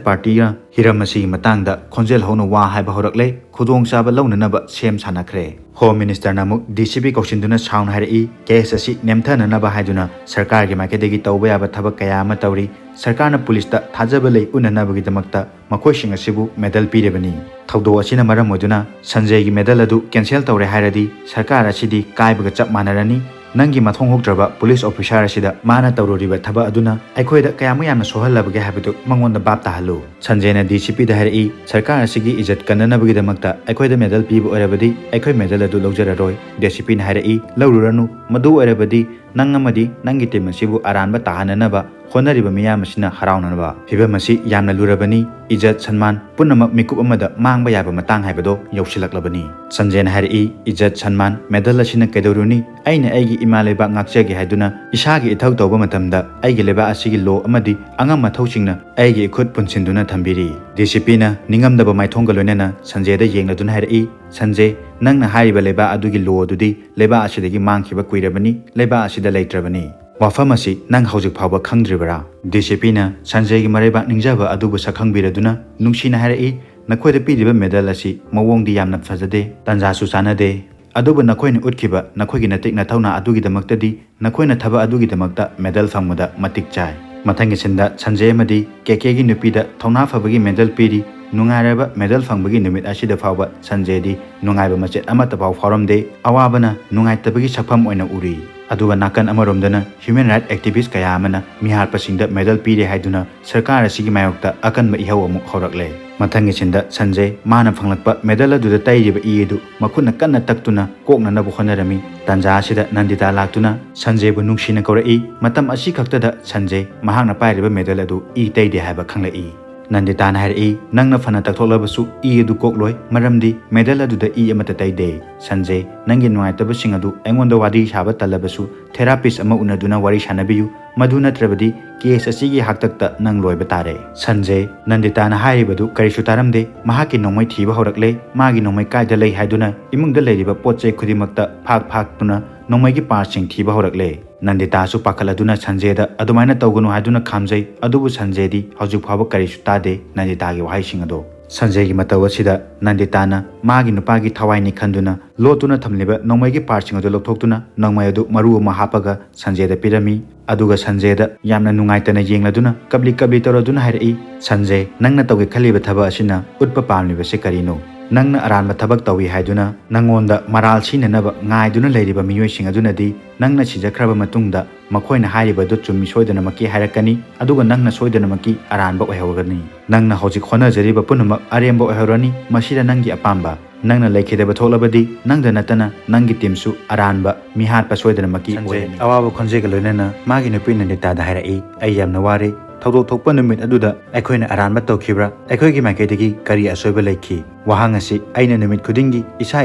ꯄꯥꯔꯇꯤꯅ ꯍꯤꯔꯝ ꯑꯁꯤꯒꯤ ꯃꯇꯥꯡꯗ ꯈꯣꯟꯖꯦꯜ ꯍꯧꯅ ꯋꯥ ꯍꯥꯏꯕ ꯍꯧꯔꯛꯂꯦ꯫ ꯈꯨꯗꯣꯡꯆꯥꯕ ꯂꯧꯅꯅꯕ ꯁꯦꯝ ꯁꯥꯅꯈ꯭ꯔꯦ"꯫ ꯍꯣꯝ ꯃꯤꯅꯤꯁꯇꯔꯅ ꯑꯃꯨꯛ ꯗꯤ ꯁꯤ ꯄꯤ ꯀꯧꯁꯤꯟꯗꯨꯅ ꯁꯥꯎꯅ ꯍꯥꯏꯔꯛꯏ, "ꯀꯦꯁ ꯑꯁꯤ ꯅꯦꯝꯊꯅꯅꯕ ꯍꯥꯏꯗꯨꯅ ꯁꯔꯀꯥꯔꯒꯤ ꯃꯥꯏꯀꯩꯗꯒꯤ ꯇꯧꯕ ꯌꯥꯕ ꯊꯕꯛ ꯀꯌꯥ ꯑꯃ ꯇꯧꯔꯤ꯫ ꯁꯔꯀꯥꯔꯅ ꯄꯨꯂꯤꯁꯇ ꯊꯥꯖꯕ ꯂꯩ ꯎꯠꯅꯅꯕꯒꯤꯗꯃꯛꯇ ꯃꯈꯣꯏꯁꯤꯡ ꯑꯁꯤꯕꯨ ꯃꯦꯗꯜ ꯄꯤꯔꯕꯅꯤ꯫ ꯊꯧꯗꯣꯛ ꯑꯁꯤꯅ ꯃꯔꯝ ꯑꯣꯏꯗꯨꯅ ꯁꯟꯖꯦꯒꯤ ꯃꯦꯗꯜ ꯑꯗꯨ ꯀꯦꯟꯁꯦꯜ ꯇꯧꯔꯦ ꯍꯥꯏꯔꯗꯤ ꯁꯔꯀꯥꯔ ꯑꯁꯤꯗꯤ ꯀꯥꯏꯕꯒ ꯆꯞ ꯃꯥꯟꯅꯔꯅꯤ꯫ ꯅꯪꯒꯤ ꯃꯊꯣꯡ ꯍꯨꯛꯇ꯭ꯔꯕ ꯄꯨꯂꯤꯁ ꯑꯣꯐꯤꯁꯥꯔ ꯑꯁꯤꯗ ꯃꯥꯅ ꯇꯧꯔꯨꯔꯤꯕ ꯊꯕꯛ ꯑꯗꯨꯅ ꯑꯩꯈꯣꯏꯗ ꯀꯌꯥꯃꯨꯛ ꯌꯥꯝꯅ ꯁꯣꯛꯍꯜꯂꯕꯒꯦ ꯍꯥꯏꯕꯗꯨ ꯃꯉꯣꯟꯗ ꯚꯥꯞ ꯇꯥꯍꯜꯂꯨ"꯫ ꯁꯟꯖꯦꯅ ꯗꯤ ꯁꯤ ꯄꯤꯗ ꯍꯥꯏꯔꯛꯏ, "ꯁꯔꯀꯥꯔ ꯑꯁꯤꯒꯤ ꯏꯖꯠ ꯀꯟꯅꯅꯕꯒꯤꯗꯃꯛꯇ ꯑꯩꯈꯣꯏꯗ ꯃꯦꯗꯜ ꯄꯤꯕ ꯑꯣꯏꯔꯕꯗꯤ ꯑꯩꯈꯣꯏ ꯃꯦꯗꯜ ꯑꯗꯨ ꯂꯧꯖꯔꯔꯣꯏ"꯫ ꯗꯤ ꯁꯤ ꯄꯤꯅ ꯍꯥꯏꯔꯛꯏ, "ꯂꯧꯔꯨꯔꯅꯨ, ꯃꯗꯨ ꯑꯣꯏꯔꯕꯗꯤ ꯅꯪ ꯑꯃꯗꯤ ꯅꯪꯒꯤ ꯇꯤꯝ ꯑꯁꯤꯕꯨ ꯑꯔꯥꯟꯕ ꯇꯥꯍꯟꯅꯅꯕ ꯍꯣꯠꯅꯔꯤꯕ ꯃꯤꯌꯥꯝ ꯑꯁꯤꯅ ꯍꯔꯥꯎꯅꯅꯕ꯫ ꯐꯤꯚꯝ ꯑꯁꯤ ꯌꯥꯝꯅ ꯂꯨꯔꯕꯅꯤ꯫ ꯏꯖꯠ ꯁꯟꯃꯥꯟ ꯄꯨꯝꯅꯃꯛ ꯃꯤꯀꯨꯞ ꯑꯃꯗ ꯃꯥꯡꯕ ꯌꯥꯕ ꯃꯇꯥꯡ ꯍꯥꯏꯕꯗꯣ ꯌꯧꯁꯤꯜꯂꯛꯂꯕꯅꯤ"꯫ ꯁꯟꯖꯦꯅ ꯍꯥꯏꯔꯛꯏ, "ꯏꯖꯠ ꯁꯟꯃꯥꯟ ꯃꯦꯗꯜ ꯑꯁꯤꯅ ꯀꯩꯗꯧꯔꯨꯅꯤ? ꯑꯩꯅ ꯑꯩꯒꯤ ꯏꯃꯥ ꯂꯩꯕꯥꯛ ꯉꯥꯛꯆꯒꯦ ꯍꯥꯏꯗꯨꯅ ꯏꯁꯥꯒꯤ ꯏꯊꯧ ꯇꯧꯕ ꯃꯇꯝꯗ ꯑꯩꯒꯤ ꯂꯩꯕꯥꯛ ꯑꯁꯤꯒꯤ ꯂꯣ ꯑꯃꯗꯤ ꯑꯉꯝ ꯑꯊꯧꯁꯤꯡꯅ ꯑꯩꯒꯤ ꯏꯈꯨꯠ ꯄꯨꯟꯁꯤꯟꯗꯨꯅ ꯊꯝꯕꯤꯔꯤ"꯫ ꯗꯤ ꯁꯤ ꯄꯤꯅ ꯅꯤꯡꯉꯝꯗꯕ ꯃꯥꯏꯊꯣꯡꯒ ꯂꯣꯏꯅꯅ ꯁꯟꯖꯦꯗ ꯌꯦꯡꯂꯗꯨꯅ ꯍꯥꯏꯔꯛꯏ, "ꯁꯟꯖꯦ, ꯅꯪꯅ ꯍꯥꯏꯔꯤꯕ ꯂꯩꯕꯥꯛ ꯑꯗꯨꯒꯤ ꯂꯣ ꯑꯗꯨꯗꯤ ꯂꯩꯕꯥꯛ ꯑꯁꯤꯗꯒꯤ ꯃꯥꯡꯈꯤꯕ ꯀꯨꯏꯔꯕꯅꯤ, ꯂꯩꯕꯥꯛ ꯑꯁꯤꯗ ꯂꯩꯇ꯭ꯔꯕꯅꯤ꯫ ꯋꯥꯐꯝ ꯑꯁꯤ ꯅꯪ ꯍꯧꯖꯤꯛ ꯐꯥꯎꯕ ꯈꯪꯗ꯭ꯔꯤꯕꯔꯥ?" ꯗꯤ ꯁꯤ ꯄꯤꯅ ꯁꯟꯖꯦꯒꯤ ꯃꯔꯩꯕꯥꯛ ꯅꯤꯡꯖꯕ ꯑꯗꯨꯕꯨ ꯁꯛꯈꯪꯕꯤꯔꯗꯨꯅ ꯅꯨꯡꯁꯤꯅ ꯍꯥꯏꯔꯛꯏ, "ꯅꯈꯣꯏꯗ ꯄꯤꯔꯤꯕ ꯃꯦꯗꯜ ꯑꯁꯤ ꯃꯑꯣꯡꯗꯤ ꯌꯥꯝꯅ ꯐꯖꯗꯦ, ꯇꯥꯟꯖꯥꯁꯨ ꯆꯥꯅꯗꯦ꯫ ꯑꯗꯨꯕꯨ ꯅꯈꯣꯏꯅ ꯎꯠꯈꯤꯕ ꯅꯈꯣꯏꯒꯤ ꯅꯇꯤꯛ ꯅꯊꯧꯅꯥ ꯑꯗꯨꯒꯤꯗꯃꯛꯇꯗꯤ ꯅꯈꯣꯏꯅ ꯊꯕꯛ ꯑꯗꯨꯒꯤꯗꯃꯛꯇ ꯃꯦꯗꯜ ꯐꯪꯕꯗ ꯃꯇꯤꯛ ꯆꯥꯏ"꯫ ꯃꯊꯪꯒꯤ ꯁꯤꯟꯗ ꯁꯟꯖꯦ ꯑꯃꯗꯤ ꯀꯦ ꯀꯦꯒꯤ ꯅꯨꯄꯤꯗ ꯊꯧꯅꯥ ꯐꯕꯒꯤ ꯃꯦꯗꯜ ꯄꯤꯔꯤ꯫ ꯅꯨꯡꯉꯥꯏꯔꯕ ꯃꯦꯗꯜ ꯐꯪꯕꯒꯤ ꯅꯨꯃꯤꯠ ꯑꯁꯤꯗ ꯐꯥꯎꯕ ꯁꯟꯖꯦꯗꯤ ꯅꯨꯡꯉꯥꯏꯕ ꯃꯆꯦꯠ ꯑꯃꯠꯇ ꯐꯥꯎ ꯐꯥꯎꯔꯝꯗꯦ꯫ ꯑꯋꯥꯕꯅ ꯅꯨꯡꯉꯥꯏꯇꯕꯒꯤ ꯁꯛꯐꯝ ꯑꯣꯏꯅ ꯎꯔꯤ꯫ ꯑꯗꯨꯒ ꯅꯥꯀꯟ ꯑꯃꯔꯣꯝꯗꯅ human right activist ꯀꯌꯥ ꯑꯃꯅ ꯃꯤꯍꯥꯠꯄꯁꯤꯡꯗ medal ꯄꯤꯔꯦ ꯍꯥꯏꯗꯨꯅ ꯁꯔꯀꯥꯔ ꯑꯁꯤꯒꯤ ꯃꯥꯌꯣꯛꯇ ꯑꯀꯟꯕ ꯏꯍꯧ ꯑꯃꯨꯛ ꯍꯧꯔꯛꯂꯦ꯫ ꯃꯊꯪꯒꯤ ꯁꯤꯟꯗ ꯁꯟꯖꯦ ꯃꯥꯅ ꯐꯪꯂꯛꯄ medal ꯑꯗꯨꯗ ꯇꯩꯔꯤꯕ ꯏ ꯑꯗꯨ ꯃꯈꯨꯠꯅ ꯀꯟꯅ ꯇꯛꯇꯨꯅ ꯀꯣꯛꯅꯅꯕ ꯍꯣꯠꯅꯔꯝꯃꯤ꯫ ꯇꯥꯟꯖꯥ ꯑꯁꯤꯗ ꯅꯟꯗꯤꯇꯥ ꯂꯥꯛꯇꯨꯅ ꯁꯟꯖꯦꯕꯨ ꯅꯨꯡꯁꯤꯅ ꯀꯧꯔꯛꯏ꯫ ꯃꯇꯝ ꯑꯁꯤ ꯈꯛꯇꯗ ꯁꯟꯖꯦ ꯃꯍꯥꯛꯅ ꯄꯥꯏꯔꯤꯕ medal ꯑꯗꯨ ꯏ ꯇꯩꯗꯦ ꯍꯥꯏꯕ ꯈꯪꯂꯛꯏ꯫ ꯅꯟꯗꯤꯇꯥꯅ ꯍꯥꯏꯔꯛꯏ, "ꯅꯪꯅ ꯐꯅ ꯇꯛꯊꯣꯛꯂꯕꯁꯨ ꯏ ꯑꯗꯨ ꯀꯣꯛꯂꯣꯏ, ꯃꯔꯝꯗꯤ medal ꯑꯗꯨꯗ ꯏ ꯑꯃꯠꯇ ꯇꯩꯗꯦ꯫ ꯁꯟꯖꯦ, ꯅꯪꯒꯤ ꯅꯨꯡꯉꯥꯏꯇꯕꯁꯤꯡ ꯑꯗꯨ ꯑꯩꯉꯣꯟꯗ ꯋꯥꯔꯤ ꯁꯥꯕ ꯇꯜꯂꯕꯁꯨ therapist ꯑꯃ ꯎꯅꯗꯨꯅ ꯋꯥꯔꯤ ꯁꯥꯟꯅꯕꯤꯌꯨ, ꯃꯗꯨ ꯅꯠꯇ꯭ꯔꯕꯗꯤ case ꯑꯁꯤꯒꯤ ꯍꯥꯛꯇꯛꯇ ꯅꯪ ꯂꯣꯏꯕ ꯇꯥꯔꯦ꯫" ꯁꯟꯖꯦ, ꯅꯟꯗꯤꯇꯥꯅ ꯍꯥꯏꯔꯤꯕꯗꯨ ꯀꯔꯤꯁꯨ ꯇꯥꯔꯝꯗꯦ꯫ ꯃꯍꯥꯛꯀꯤ ꯅꯣꯡꯃꯩ ꯊꯤꯕ ꯍꯧꯔꯛꯂꯦ꯫ ꯃꯥꯒꯤ ꯅꯣꯡꯃꯩ ꯀꯥꯏꯗ ꯂꯩ ꯍꯥꯏꯗꯨꯅ ꯏꯃꯨꯡꯗ ꯂꯩꯔꯤꯕ ꯄꯣꯠ ꯆꯩ ꯈꯨꯗꯤꯡꯃꯛꯇ ꯐꯥꯛ ꯐꯥꯛꯇꯨꯅ ꯅꯣꯡꯃꯩꯒꯤ partꯁꯤꯡ ꯊꯤꯕ ꯍꯧꯔꯛꯂꯦ꯫ ꯅꯟꯗꯤꯇꯥꯁꯨ ꯄꯥꯈꯠꯂꯗꯨꯅ ꯁꯟꯖꯦꯗ ꯑꯗꯨꯃꯥꯏꯅ ꯇꯧꯒꯅꯨ ꯍꯥꯏꯗꯨꯅ ꯈꯥꯝꯖꯩ꯫ ꯑꯗꯨꯕꯨ ꯁꯟꯖꯦꯗꯤ ꯍꯧꯖꯤꯛ ꯐꯥꯎꯕ ꯀꯔꯤꯁꯨ ꯇꯥꯗꯦ ꯅꯟꯗꯤꯇꯥꯒꯤ ꯋꯥꯍꯩꯁꯤꯡ ꯑꯗꯣ꯫ ꯁꯟꯖꯦꯒꯤ ꯃꯇꯧ ꯑꯁꯤꯗ ꯅꯟꯗꯤꯇꯥꯅ ꯃꯥꯒꯤ ꯅꯨꯄꯥꯒꯤ ꯊꯋꯥꯏꯅꯤ ꯈꯟꯗꯨꯅ ꯂꯣꯠꯇꯨꯅ ꯊꯝꯂꯤꯕ ꯅꯣꯡꯃꯩꯒꯤ partꯁꯤꯡ ꯑꯗꯨ ꯂꯧꯊꯣꯛꯇꯨꯅ ꯅꯣꯡꯃꯩ ꯑꯗꯨ ꯃꯔꯨ ꯑꯃ ꯍꯥꯞꯄꯒ ꯁꯟꯖꯦꯗ ꯄꯤꯔꯝꯃꯤ꯫ ꯑꯗꯨꯒ ꯁꯟꯖꯦꯗ ꯌꯥꯝꯅ ꯅꯨꯡꯉꯥꯏꯇꯅ ꯌꯦꯡꯂꯗꯨꯅ ꯀꯞꯂꯤ ꯀꯞꯂꯤ ꯇꯧꯔꯗꯨꯅ ꯍꯥꯏꯔꯛꯏ, "ꯁꯟꯖꯦ, ꯅꯪꯅ ꯇꯧꯒꯦ ꯈꯜꯂꯤꯕ ꯊꯕꯛ ꯑꯁꯤꯅ ꯎꯠꯄ ꯄꯥꯝꯂꯤꯕꯁꯤ ꯀꯔꯤꯅꯣ? ꯅꯪꯅ ꯑꯔꯥꯟꯕ ꯊꯕꯛ ꯇꯧꯏ ꯍꯥꯏꯗꯨꯅ ꯅꯪꯉꯣꯟꯗ ꯃꯔꯥꯜ ꯁꯤꯅꯅꯕ ꯉꯥꯏꯗꯨꯅ ꯂꯩꯔꯤꯕ ꯃꯤꯑꯣꯏꯁꯤꯡ ꯑꯗꯨꯅꯗꯤ ꯅꯪꯅ ꯁꯤꯖꯈ꯭ꯔꯕ ꯃꯇꯨꯡꯗ ꯃꯈꯣꯏꯅ ꯍꯥꯏꯔꯤꯕ ꯑꯗꯨ ꯆꯨꯝꯃꯤ ꯁꯣꯏꯗꯅꯃꯛꯀꯤ ꯍꯥꯏꯔꯛꯀꯅꯤ, ꯑꯗꯨꯒ ꯅꯪꯅ ꯁꯣꯏꯗꯅꯃꯛꯀꯤ ꯑꯔꯥꯟꯕ ꯑꯣꯏꯍꯧꯒꯅꯤ꯫ ꯅꯪꯅ ꯍꯧꯖꯤꯛ ꯍꯣꯠꯅꯖꯔꯤꯕ ꯄꯨꯝꯅꯃꯛ ꯑꯔꯦꯝꯕ ꯑꯣꯏꯍꯧꯔꯅꯤ, ꯃꯁꯤꯗ ꯅꯪꯒꯤ ꯑꯄꯥꯝꯕ꯫ ꯅꯪꯅ ꯂꯩꯈꯤꯗꯕ ꯊꯣꯛꯂꯕꯗꯤ ꯅꯪꯗ ꯅꯠꯇꯅ ꯅꯪꯒꯤ teamꯁꯨ ꯑꯔꯥꯟꯕ ꯃꯤꯍꯥꯠꯄ ꯁꯣꯏꯗꯅꯃꯛꯀꯤ ꯁꯟꯖꯦ ꯑꯣꯏꯔꯅꯤ꯫" ꯑꯋꯥꯕ ꯈꯣꯟꯖꯦꯜꯒ ꯂꯣꯏꯅꯅ ꯃꯥꯒꯤ ꯅꯨꯄꯤ ꯅꯟꯗꯤꯇꯥꯗ ꯍꯥꯏꯔꯛꯏ, "ꯑꯩ ꯌꯥꯝꯅ ꯋꯥꯔꯦ꯫ ꯊꯧꯗꯣꯛ ꯊꯣꯛꯄ ꯅꯨꯃꯤꯠ ꯑꯗꯨꯗ ꯑꯩꯈꯣꯏꯅ ꯑꯔꯥꯟꯕ ꯇꯧꯈꯤꯕ꯭ꯔꯥ? ꯑꯩꯈꯣꯏꯒꯤ ꯃꯥꯏꯀꯩꯗꯒꯤ ꯀꯔꯤ ꯑꯁꯣꯏꯕ ꯂꯩꯈꯤ?" ꯋꯥꯍꯪ ꯑꯁꯤ ꯑꯩꯅ ꯅꯨꯃꯤꯠ ꯈꯨꯗꯤꯡꯒꯤ ꯏꯁꯥ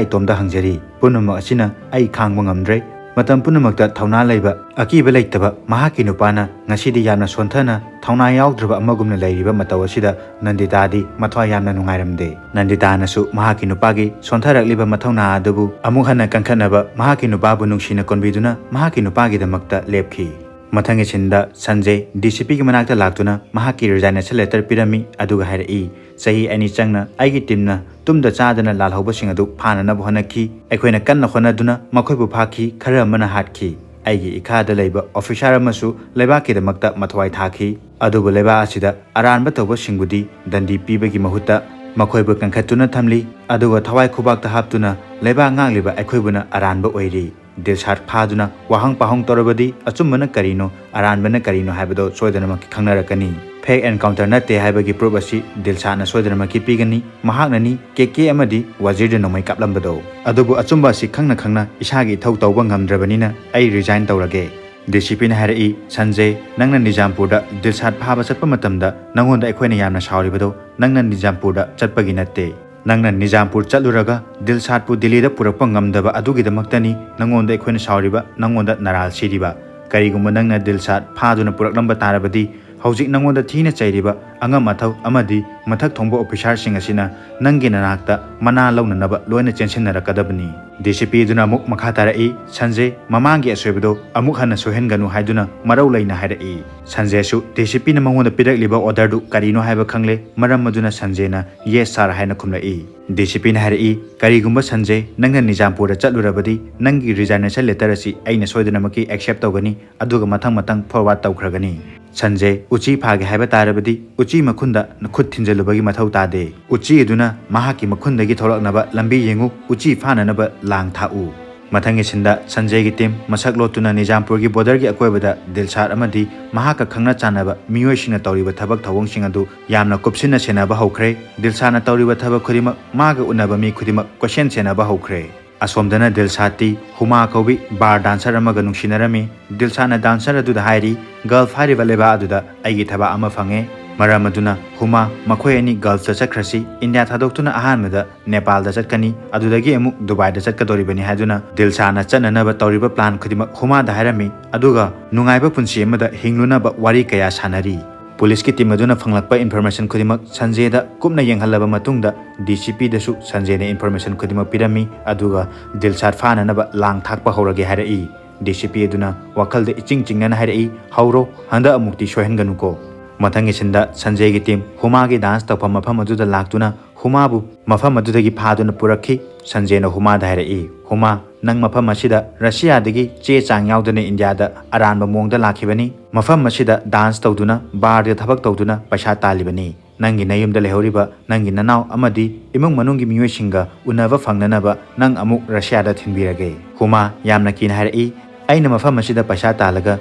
ꯏꯇꯣꯝꯗ ꯍꯪꯖꯔꯤ꯫ ꯄꯨꯝꯅꯃꯛ ꯑꯁꯤꯅ ꯑꯩ ꯈꯥꯡꯕ ꯉꯝꯗ꯭ꯔꯦ꯫ ꯃꯇꯝ ꯄꯨꯝꯅꯃꯛꯇ ꯊꯧꯅꯥ ꯂꯩꯕ, ꯑꯀꯤꯕ ꯂꯩꯇꯕ ꯃꯍꯥꯛꯀꯤ ꯅꯨꯄꯥꯅ ꯉꯁꯤꯗꯤ ꯌꯥꯝꯅ ꯁꯣꯟꯊꯅ, ꯊꯧꯅꯥ ꯌꯥꯎꯗ꯭ꯔꯕ ꯑꯃꯒꯨꯝꯅ ꯂꯩꯔꯤꯕ ꯃꯇꯧ ꯑꯁꯤꯗ ꯅꯟꯗꯤꯇꯥꯗꯤ ꯃꯊ꯭ꯋꯥꯏ ꯌꯥꯝꯅ ꯅꯨꯡꯉꯥꯏꯔꯝꯗꯦ꯫ ꯅꯟꯗꯤꯇꯥꯅꯁꯨ ꯃꯍꯥꯛꯀꯤ ꯅꯨꯄꯥꯒꯤ ꯁꯣꯟꯊꯔꯛꯂꯤꯕ ꯃꯊꯧꯅꯥ ꯑꯗꯨꯕꯨ ꯑꯃꯨꯛ ꯍꯟꯅ ꯀꯟꯈꯠꯅꯕ ꯃꯍꯥꯛꯀꯤ ꯅꯨꯄꯥꯕꯨ ꯅꯨꯡꯁꯤꯅ ꯀꯣꯟꯕꯤꯗꯨꯅ ꯃꯍꯥꯛꯀꯤ ꯅꯨꯄꯥꯒꯤꯗꯃꯛꯇ ꯂꯦꯞꯈꯤ꯫ ꯃꯊꯪꯒꯤ ꯁꯤꯟꯗ ꯁꯟꯖꯦ DCPꯒꯤ ꯃꯅꯥꯛꯇ ꯂꯥꯛꯇꯨꯅ ꯃꯍꯥꯛꯀꯤ resignation letter ꯄꯤꯔꯝꯃꯤ, ꯑꯗꯨꯒ ꯍꯥꯏꯔꯛꯏ, "ꯆꯍꯤ ꯑꯅꯤ ꯆꯪꯅ ꯑꯩꯒꯤ teamꯅ ꯇꯨꯝꯗ ꯆꯥꯗꯅ ꯂꯥꯜꯍꯧꯕꯁꯤꯡ ꯑꯗꯨ ꯐꯥꯅꯅꯕ ꯍꯣꯠꯅꯈꯤ꯫ ꯑꯩꯈꯣꯏꯅ ꯀꯟꯅ ꯍꯣꯠꯅꯗꯨꯅ ꯃꯈꯣꯏꯕꯨ ꯐꯥꯈꯤ, ꯈꯔ ꯑꯃꯅ ꯍꯥꯠꯈꯤ꯫ ꯑꯩꯒꯤ ꯏꯈꯥꯗ ꯂꯩꯕ officer ꯑꯃꯁꯨ ꯂꯩꯕꯥꯛꯀꯤꯗꯃꯛꯇ ꯃꯊ꯭ꯋꯥꯏ ꯊꯥꯈꯤ꯫ ꯑꯗꯨꯕꯨ ꯂꯩꯕꯥꯛ ꯑꯁꯤꯗ ꯑꯔꯥꯟꯕ ꯇꯧꯕꯁꯤꯡꯕꯨꯗꯤ ꯗꯟꯗꯤ ꯄꯤꯕꯒꯤ ꯃꯍꯨꯠꯇ ꯃꯈꯣꯏꯕꯨ ꯀꯟꯈꯠꯇꯨꯅ ꯊꯝꯂꯤ, ꯑꯗꯨꯒ ꯊꯋꯥꯏ ꯈꯨꯕꯥꯛꯇ ꯍꯥꯞꯇꯨꯅ ꯂꯩꯕꯥꯛ ꯉꯥꯛꯂꯤꯕ ꯑꯩꯈꯣꯏꯕꯨꯅ ꯑꯔꯥꯟꯕ ꯑꯣꯏꯔꯤ꯫ ꯗꯤꯜꯁꯥꯗ ꯐꯥꯗꯨꯅ ꯋꯥꯍꯪ ꯄꯥꯎꯍꯪ ꯇꯧꯔꯕꯗꯤ ꯑꯆꯨꯝꯕꯅ ꯀꯔꯤꯅꯣ, ꯑꯔꯥꯟꯕꯅ ꯀꯔꯤꯅꯣ ꯍꯥꯏꯕꯗꯣ ꯁꯣꯏꯗꯅꯃꯛꯀꯤ ꯈꯪꯅꯔꯛꯀꯅꯤ꯫ Fake encounter ꯅꯠꯇꯦ ꯍꯥꯏꯕꯒꯤ proof ꯑꯁꯤ ꯗꯤꯜꯁꯥꯗꯅ ꯁꯣꯏꯗꯅꯃꯛꯀꯤ ꯄꯤꯒꯅꯤ꯫ ꯃꯍꯥꯛꯅꯅꯤ ꯀꯦ ꯀꯦ ꯑꯃꯗꯤ ꯋꯥꯖꯤꯔꯗ ꯅꯣꯡꯃꯩ ꯀꯥꯞꯂꯝꯕꯗꯣ꯫ ꯑꯗꯨꯕꯨ ꯑꯆꯨꯝꯕ ꯑꯁꯤ ꯈꯪꯅ ꯈꯪꯅ ꯏꯁꯥꯒꯤ ꯏꯊꯧ ꯇꯧꯕ ꯉꯝꯗ꯭ꯔꯕꯅꯤꯅ ꯑꯩ resign ꯇꯧꯔꯒꯦ꯫ ꯗꯤ ꯁꯤ ꯄꯤꯅ ꯍꯥꯏꯔꯛꯏ, "ꯁꯟꯖꯦ, ꯅꯪꯅ ꯅꯤꯖꯥꯝꯄꯨꯔꯗ ꯗꯤꯜꯁꯥꯗ ꯐꯥꯕ ꯆꯠꯄ ꯃꯇꯝꯗ ꯅꯪꯉꯣꯟꯗ ꯑꯩꯈꯣꯏꯅ ꯌꯥꯝꯅ ꯁꯥꯎꯔꯤꯕꯗꯣ ꯅꯪꯅ ꯅꯤꯖꯥꯝꯄꯨꯔꯗ ꯆꯠꯄꯒꯤ ꯅꯠꯇꯦ꯫ ꯅꯪꯅ ꯅꯤꯖꯥꯝꯄꯨꯔ ꯆꯠꯂꯨꯔꯒ ꯗꯤꯜꯁꯥꯗꯄꯨ ꯗꯤꯜꯂꯤꯗ ꯄꯨꯔꯛꯄ ꯉꯝꯗꯕ ꯑꯗꯨꯒꯤꯗꯃꯛꯇꯅꯤ ꯅꯪꯉꯣꯟꯗ ꯑꯩꯈꯣꯏꯅ ꯁꯥꯎꯔꯤꯕ, ꯅꯪꯉꯣꯟꯗ ꯅꯔꯥꯜ ꯁꯤꯔꯤꯕ꯫ ꯀꯔꯤꯒꯨꯝꯕ ꯅꯪꯅ ꯗꯤꯜꯁꯥꯗ ꯐꯥꯗꯨꯅ ꯄꯨꯔꯛꯂꯝꯕ ꯇꯥꯔꯕꯗꯤ ꯍꯧꯖꯤꯛ ꯅꯪꯉꯣꯟꯗ ꯊꯤꯅ ꯆꯩꯔꯤꯕ ꯑꯉꯝ ꯑꯊꯧ ꯑꯃꯗꯤ ꯃꯊꯛ ꯊꯣꯡꯕ officerꯁꯤꯡ ꯑꯁꯤꯅ ꯅꯪꯒꯤ ꯅꯅꯥꯛꯇ ꯃꯅꯥ ꯂꯧꯅꯅꯕ ꯂꯣꯏꯅ ꯆꯦꯟꯁꯤꯟꯅꯔꯛꯀꯗꯕꯅꯤ꯫" ꯗꯤ ꯁꯤ ꯄꯤ ꯑꯗꯨꯅ ꯑꯃꯨꯛ ꯃꯈꯥ ꯇꯥꯔꯛꯏ, "ꯁꯟꯖꯦ, ꯃꯃꯥꯡꯒꯤ ꯑꯁꯣꯏꯕꯗꯣ ꯑꯃꯨꯛ ꯍꯟꯅ ꯁꯣꯏꯍꯟꯒꯅꯨ ꯍꯥꯏꯗꯨꯅ ꯃꯔꯧ ꯂꯩꯅ ꯍꯥꯏꯔꯛꯏ꯫" ꯁꯟꯖꯦꯁꯨ ꯗꯤ ꯁꯤ ꯄꯤꯅ ꯃꯉꯣꯟꯗ ꯄꯤꯔꯛꯂꯤꯕ orderꯗꯨ ꯀꯔꯤꯅꯣ ꯍꯥꯏꯕ ꯈꯪꯂꯦ꯫ ꯃꯔꯝ ꯑꯗꯨꯅ ꯁꯟꯖꯦꯅ "Yes sir" ꯍꯥꯏꯅ ꯈꯨꯝꯂꯛꯏ꯫ ꯗꯤ ꯁꯤ ꯄꯤꯅ ꯍꯥꯏꯔꯛꯏ, "ꯀꯔꯤꯒꯨꯝꯕ ꯁꯟꯖꯦ, ꯅꯪꯅ ꯅꯤꯖꯥꯝꯄꯨꯔꯗ ꯆꯠꯂꯨꯔꯕꯗꯤ ꯅꯪꯒꯤ resignation letter ꯑꯁꯤ ꯑꯩꯅ ꯁꯣꯏꯗꯅꯃꯛꯀꯤ accept ꯇꯧꯒꯅꯤ, ꯑꯗꯨꯒ ꯃꯊꯪ ꯃꯊꯪ forward ꯇꯧꯈ꯭ꯔꯒꯅꯤ꯫ ꯁꯟꯖꯦ, ꯎꯆꯤ ꯐꯥꯒꯦ ꯍꯥꯏꯕ ꯇꯥꯔꯕꯗꯤ ꯎꯆꯤ ꯃꯈꯨꯟꯗ ꯈꯨꯠ ꯊꯤꯟꯖꯤꯜꯂꯨꯕꯒꯤ ꯃꯊꯧ ꯇꯥꯗꯦ꯫ ꯎꯆꯤ ꯑꯗꯨꯅ ꯃꯍꯥꯛꯀꯤ ꯃꯈꯨꯟꯗꯒꯤ ꯊꯣꯛꯂꯛꯅꯕ ꯂꯝꯕꯤ ꯌꯦꯡꯉꯨ, ꯎꯆꯤ ꯐꯥꯅꯅꯕ ꯂꯥꯡ ꯊꯥꯛꯎ꯫ ꯃꯊꯪꯒꯤ ꯁꯤꯟꯗ ꯁꯟꯖꯦꯒꯤ team ꯃꯁꯛ ꯂꯣꯠꯇꯨꯅ ꯅꯤꯖꯥꯝꯄꯨꯔꯒꯤ borderꯒꯤ ꯑꯀꯣꯏꯕꯗ ꯗꯤꯜꯁꯥꯗ ꯑꯃꯗꯤ ꯃꯍꯥꯛꯀ ꯈꯪꯅ ꯆꯥꯟꯅꯕ ꯃꯤꯑꯣꯏꯁꯤꯡꯅ ꯇꯧꯔꯤꯕ ꯊꯕꯛ ꯊꯧꯑꯣꯡꯁꯤꯡ ꯑꯗꯨ ꯌꯥꯝꯅ ꯀꯨꯞꯁꯤꯟꯅ ꯁꯦꯟꯅꯕ ꯍꯧꯈ꯭ꯔꯦ꯫ ꯗꯤꯜꯁꯥꯗꯅ ꯇꯧꯔꯤꯕ ꯊꯕꯛ ꯈꯨꯗꯤꯡꯃꯛ, ꯃꯥꯒ ꯎꯅꯕ ꯃꯤ ꯈꯨꯗꯤꯡꯃꯛ ꯀꯣꯏꯁꯦꯟ ꯁꯦꯟꯅꯕ ꯍꯧꯈ꯭ꯔꯦ꯫ ꯑꯁꯣꯝꯗꯅ ꯗꯤꯜꯁꯥꯗꯇꯤ ꯍꯨꯃꯥ ꯀꯧꯕꯤ bar dancer ꯑꯃꯒ ꯅꯨꯡꯁꯤꯅꯔꯝꯃꯤ꯫ ꯗꯤꯜꯁꯥꯗꯅ dancer ꯑꯗꯨꯗ ꯍꯥꯏꯔꯤ, "Gulf ꯍꯥꯏꯔꯤꯕ ꯂꯩꯕꯥꯛ ꯑꯗꯨꯗ ꯑꯩꯒꯤ ꯊꯕꯛ ꯑꯃ ꯐꯪꯉꯦ꯫" ꯃꯔꯝ ꯑꯗꯨꯅ ꯍꯨꯃꯥ, "ꯃꯈꯣꯏ ꯑꯅꯤ Gulfꯇ ꯆꯠꯈ꯭ꯔꯁꯤ, ꯏꯟꯗꯤꯌꯥ ꯊꯥꯗꯣꯛꯇꯨꯅ ꯑꯍꯥꯟꯕꯗ ꯅꯦꯄꯥꯜꯗ ꯆꯠꯀꯅꯤ, ꯑꯗꯨꯗꯒꯤ ꯑꯃꯨꯛ ꯗꯨꯕꯥꯏꯗ ꯆꯠꯀꯗꯧꯔꯤꯕꯅꯤ" ꯍꯥꯏꯗꯨꯅ ꯗꯤꯜꯁꯥꯗꯅ ꯆꯠꯅꯅꯕ ꯇꯧꯔꯤꯕ plan ꯈꯨꯗꯤꯡꯃꯛ ꯍꯨꯃꯥꯗ ꯍꯥꯏꯔꯝꯃꯤ꯫ ꯑꯗꯨꯒ ꯅꯨꯡꯉꯥꯏꯕ ꯄꯨꯟꯁꯤ ꯑꯃꯗ ꯍꯤꯡꯂꯨꯅꯕ ꯋꯥꯔꯤ ꯀꯌꯥ ꯁꯥꯟꯅꯔꯤ꯫ ꯄꯨꯂꯤꯁꯀꯤ team ꯑꯗꯨꯅ ꯐꯪꯂꯛꯄ information ꯈꯨꯗꯤꯡꯃꯛ ꯁꯟꯖꯦꯗ ꯀꯨꯞꯅ ꯌꯦꯡꯍꯜꯂꯕ ꯃꯇꯨꯡꯗ, ꯗꯤ ꯁꯤ ꯄꯤꯗꯁꯨ ꯁꯟꯖꯦꯅ information ꯈꯨꯗꯤꯡꯃꯛ ꯄꯤꯔꯝꯃꯤ, ꯑꯗꯨꯒ ꯗꯤꯜꯁꯥꯗ ꯐꯥꯅꯅꯕ ꯂꯥꯡ ꯊꯥꯛꯄ ꯍꯧꯔꯒꯦ ꯍꯥꯏꯔꯛꯏ꯫ ꯗꯤ ꯁꯤ ꯄꯤ ꯑꯗꯨꯅ ꯋꯥꯈꯜꯗ ꯏꯆꯤꯡ ꯆꯤꯡꯅꯅ ꯍꯥꯏꯔꯛꯏ, "ꯍꯧꯔꯣ, ꯍꯟꯗꯛ ꯑꯃꯨꯛꯇꯤ ꯁꯣꯏꯍꯟꯒꯅꯨꯀꯣ꯫" ꯃꯊꯪꯒꯤ ꯁꯤꯟꯗ ꯁꯟꯖꯦꯒꯤ team ꯍꯨꯃꯥꯒꯤ dance ꯇꯧꯐꯝ ꯃꯐꯝ ꯑꯗꯨꯗ ꯂꯥꯛꯇꯨꯅ ꯍꯨꯃꯥꯕꯨ ꯃꯐꯝ ꯑꯗꯨꯗꯒꯤ ꯐꯥꯗꯨꯅ ꯄꯨꯔꯛꯈꯤ꯫ ꯁꯟꯖꯦꯅ ꯍꯨꯃꯥꯗ ꯍꯥꯏꯔꯛꯏ, "ꯍꯨꯃꯥ, ꯅꯪ ꯃꯐꯝ ꯑꯁꯤꯗ ꯔꯁꯤꯌꯥꯗꯒꯤ ꯆꯦ ꯆꯥꯡ ꯌꯥꯎꯗꯅ ꯏꯟꯗꯤꯌꯥꯗ ꯑꯔꯥꯟꯕ ꯃꯑꯣꯡꯗ ꯂꯥꯛꯈꯤꯕꯅꯤ꯫ ꯃꯐꯝ ꯑꯁꯤꯗ dance ꯇꯧꯗꯨꯅ, barꯗ ꯊꯕꯛ ꯇꯧꯗꯨꯅ ꯄꯩꯁꯥ ꯇꯥꯜꯂꯤꯕꯅꯤ꯫ ꯅꯪꯒꯤ ꯅꯌꯨꯝꯗ ꯂꯩꯍꯧꯔꯤꯕ ꯅꯪꯒꯤ ꯅꯅꯥꯎ ꯑꯃꯗꯤ ꯏꯃꯨꯡ ꯃꯅꯨꯡꯒꯤ ꯃꯤꯑꯣꯏꯁꯤꯡꯒ ꯎꯅꯕ ꯐꯪꯅꯅꯕ ꯅꯪ ꯑꯃꯨꯛ ꯔꯁꯤꯌꯥꯗ ꯊꯤꯟꯕꯤꯔꯒꯦ꯫ ꯍꯨꯃꯥ ꯌꯥꯝꯅ ꯀꯤꯅ ꯍꯥꯏꯔꯛꯏ, "ꯑꯩꯅ ꯃꯐꯝ ꯑꯁꯤꯗ ꯄꯩꯁꯥ ꯇꯥꯜꯂꯒ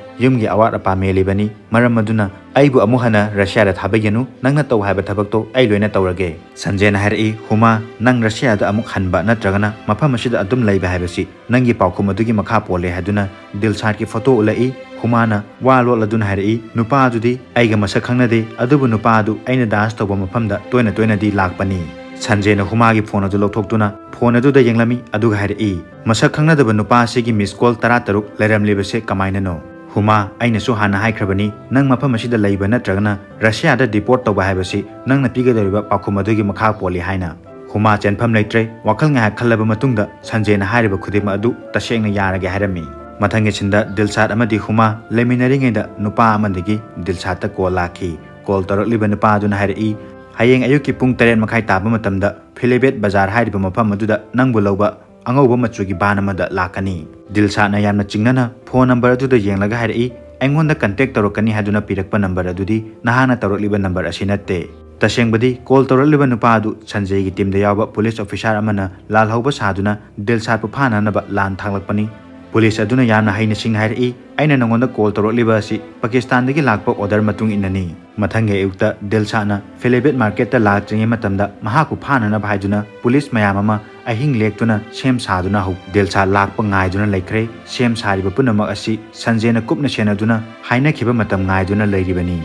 ꯌꯨꯝꯒꯤ ꯑꯋꯥꯠ ꯑꯄꯥ ꯃꯦꯜꯂꯤꯕꯅꯤ, ꯃꯔꯝ ꯑꯗꯨꯅ ꯑꯩꯕꯨ ꯑꯃꯨꯛ ꯍꯟꯅ ꯔꯁꯤꯌꯥꯗ ꯊꯥꯕꯤꯒꯅꯨ, ꯅꯪꯅ ꯇꯧ ꯍꯥꯏꯕ ꯊꯕꯛꯇꯣ ꯑꯩ ꯂꯣꯏꯅ ꯇꯧꯔꯒꯦ꯫" ꯁꯟꯖꯦꯅ ꯍꯥꯏꯔꯛꯏ, "ꯍꯨꯃꯥ, ꯅꯪ ꯔꯁꯤꯌꯥꯗ ꯑꯃꯨꯛ ꯍꯟꯕ ꯅꯠꯇ꯭ꯔꯒꯅ ꯃꯐꯝ ꯑꯁꯤꯗ ꯑꯗꯨꯝ ꯂꯩꯕ ꯍꯥꯏꯕꯁꯤ ꯅꯪꯒꯤ ꯄꯥꯎꯈꯨꯝ ꯑꯗꯨꯒꯤ ꯃꯈꯥ ꯄꯣꯜꯂꯦ" ꯍꯥꯏꯗꯨꯅ ꯗꯤꯜꯁꯥꯗꯀꯤ ꯐꯣꯇꯣ ꯎꯠꯂꯛꯏ꯫ ꯍꯨꯃꯥꯅ ꯋꯥ ꯂꯣꯠꯂꯗꯨꯅ ꯍꯥꯏꯔꯛꯏ, "ꯅꯨꯄꯥ ꯑꯗꯨꯗꯤ ꯑꯩꯒ ꯃꯁꯛ ꯈꯪꯅꯗꯦ, ꯑꯗꯨꯕꯨ ꯅꯨꯄꯥ ꯑꯗꯨ ꯑꯩꯅ ꯗꯥꯟꯁ ꯇꯧꯕ ꯃꯐꯝꯗ ꯇꯣꯏꯅ ꯇꯣꯏꯅꯗꯤ ꯂꯥꯛꯄꯅꯤ꯫" ꯁꯟꯖꯦꯅ ꯍꯨꯃꯥꯒꯤ ꯐꯣꯟ ꯑꯗꯨ ꯂꯧꯊꯣꯛꯇꯨꯅ ꯐꯣꯟ ꯑꯗꯨꯗ ꯌꯦꯡꯂꯝꯃꯤ, ꯑꯗꯨꯒ ꯍꯥꯏꯔꯛꯏ, "ꯃꯁꯛ ꯈꯪꯅꯗꯕ ꯅꯨꯄꯥ ꯑꯁꯤꯒꯤ ꯃꯤꯁ ꯀꯣꯜ ꯇꯔꯥ ꯇꯔꯨꯛ ꯂꯩꯔꯝꯂꯤꯕꯁꯦ ꯀꯃꯥꯏꯅꯅꯣ?" ꯍꯨꯃꯥ, "ꯑꯩꯅꯁꯨ ꯍꯥꯟꯅ ꯍꯥꯏꯈ꯭ꯔꯕꯅꯤ, ꯅꯪ ꯃꯐꯝ ꯑꯁꯤꯗ ꯂꯩꯕ ꯅꯠꯇ꯭ꯔꯒꯅ ꯔꯁꯤꯌꯥꯗ ꯗꯤꯄꯣꯔꯠ ꯇꯧꯕ ꯍꯥꯏꯕꯁꯤ ꯅꯪꯅ ꯄꯤꯒꯗꯧꯔꯤꯕ ꯄꯥꯎꯈꯨꯝ ꯑꯗꯨꯒꯤ ꯃꯈꯥ ꯄꯣꯜꯂꯤ" ꯍꯥꯏꯅ꯫ ꯍꯨꯃꯥ ꯆꯦꯟꯐꯝ ꯂꯩꯇ꯭ꯔꯦ꯫ ꯋꯥꯈꯜ ꯉꯥꯏꯍꯥꯛ ꯈꯜꯂꯕ ꯃꯇꯨꯡꯗ ꯁꯟꯖꯦꯅ ꯍꯥꯏꯔꯤꯕ ꯈꯨꯗꯤꯡꯃꯛ ꯑꯗꯨ ꯇꯁꯦꯡꯅ ꯌꯥꯔꯒꯦ ꯍꯥꯏꯔꯝꯃꯤ꯫ ꯃꯊꯪꯒꯤ ꯁꯤꯟꯗ ꯗꯤꯜꯁꯥꯗ ꯑꯃꯗꯤ ꯍꯨꯃꯥ ꯂꯩꯃꯤꯟꯅꯔꯤꯉꯩꯗ ꯅꯨꯄꯥ ꯑꯃꯗꯒꯤ ꯗꯤꯜꯁꯥꯗꯇ ꯀꯣꯜ ꯂꯥꯛꯈꯤ꯫ ꯀꯣꯜ ꯇꯧꯔꯛꯂꯤꯕ ꯅꯨꯄꯥ ꯑꯗꯨꯅ ꯍꯥꯏꯔꯛꯏ, "ꯍꯌꯦꯡ ꯑꯌꯨꯛꯀꯤ ꯄꯨꯡ ꯇꯔꯦꯠ ꯃꯈꯥꯏ ꯇꯥꯕ ꯃꯇꯝꯗ ꯐꯤꯂꯦꯕꯦꯠ ꯕꯖꯥꯔ ꯍꯥꯏꯔꯤꯕ ꯃꯐꯝ ꯑꯗꯨꯗ ꯅꯪꯕꯨ ꯂꯧꯕ ꯑꯉꯧꯕ ꯃꯆꯨꯒꯤ ꯚꯥꯟ ꯑꯃꯗ ꯂꯥꯛꯀꯅꯤ꯫" ꯗꯤꯜꯁꯥꯗꯅ ꯌꯥꯝꯅ ꯆꯤꯡꯅꯅ ꯐꯣꯟ ꯅꯝꯕꯔ ꯑꯗꯨꯗ ꯌꯦꯡꯂꯒ ꯍꯥꯏꯔꯛꯏ, "ꯑꯩꯉꯣꯟꯗ ꯀꯟꯇꯦꯛ ꯇꯧꯔꯛꯀꯅꯤ ꯍꯥꯏꯗꯨꯅ ꯄꯤꯔꯛꯄ ꯅꯝꯕꯔ ꯑꯗꯨꯗꯤ ꯅꯍꯥꯛꯅ ꯇꯧꯔꯛꯂꯤꯕ ꯅꯝꯕꯔ ꯑꯁꯤ ꯅꯠꯇꯦ꯫" ꯇꯁꯦꯡꯕꯗꯤ ꯀꯣꯜ ꯇꯧꯔꯛꯂꯤꯕ ꯅꯨꯄꯥ ꯑꯗꯨ ꯁꯟꯖꯦꯒꯤ ꯇꯤꯝꯗ ꯌꯥꯎꯕ ꯄꯨꯂꯤꯁ ꯑꯣꯐꯤꯁꯥꯔ ꯑꯃꯅ ꯂꯥꯜꯍꯧꯕ ꯁꯥꯗꯨꯅ ꯗꯤꯜꯁꯥꯗꯄꯨ ꯐꯥꯅꯅꯕ ꯂꯥꯟ ꯊꯥꯡꯂꯛꯄꯅꯤ꯫ ꯄꯨꯂꯤꯁ ꯑꯗꯨꯅ ꯌꯥꯝꯅ ꯍꯩꯅ ꯁꯤꯡꯅ ꯍꯥꯏꯔꯛꯏ, "ꯑꯩꯅ ꯅꯉꯣꯟꯗ ꯀꯣꯜ ꯇꯧꯔꯛꯂꯤꯕ ꯑꯁꯤ ꯄꯥꯀꯤꯁꯇꯥꯟꯗꯒꯤ ꯂꯥꯛꯄ ꯑꯣꯔꯗꯔ ꯃꯇꯨꯡ ꯏꯟꯅꯅꯤ꯫" ꯃꯊꯪꯒꯤ ꯑꯌꯨꯛꯇ ꯗꯤꯜꯁꯥꯗꯅ ꯐꯤꯂꯦꯕꯦꯠ ꯃꯥꯔꯀꯦꯠꯇ ꯂꯥꯛꯇ꯭ꯔꯤꯉꯩ ꯃꯇꯝꯗ ꯃꯍꯥꯛꯄꯨ ꯐꯥꯅꯅꯕ ꯍꯥꯏꯗꯨꯅ ꯄꯨꯂꯤꯁ ꯃꯌꯥꯝ ꯑꯃ ꯑꯍꯤꯡ ꯂꯦꯛꯇꯨꯅ ꯁꯦꯝ ꯁꯥꯗꯨꯅ ꯍꯧ-, ꯗꯤꯜꯁꯥꯗ ꯂꯥꯛꯄ ꯉꯥꯏꯗꯨꯅ ꯂꯩꯈ꯭ꯔꯦ꯫ ꯁꯦꯝ ꯁꯥꯔꯤꯕ ꯄꯨꯝꯅꯃꯛ ꯑꯁꯤ ꯁꯟꯖꯦꯅ ꯀꯨꯞꯅ ꯁꯦꯟꯅꯗꯨꯅ ꯍꯥꯏꯅꯈꯤꯕ ꯃꯇꯝ ꯉꯥꯏꯗꯨꯅ ꯂꯩꯔꯤꯕꯅꯤ꯫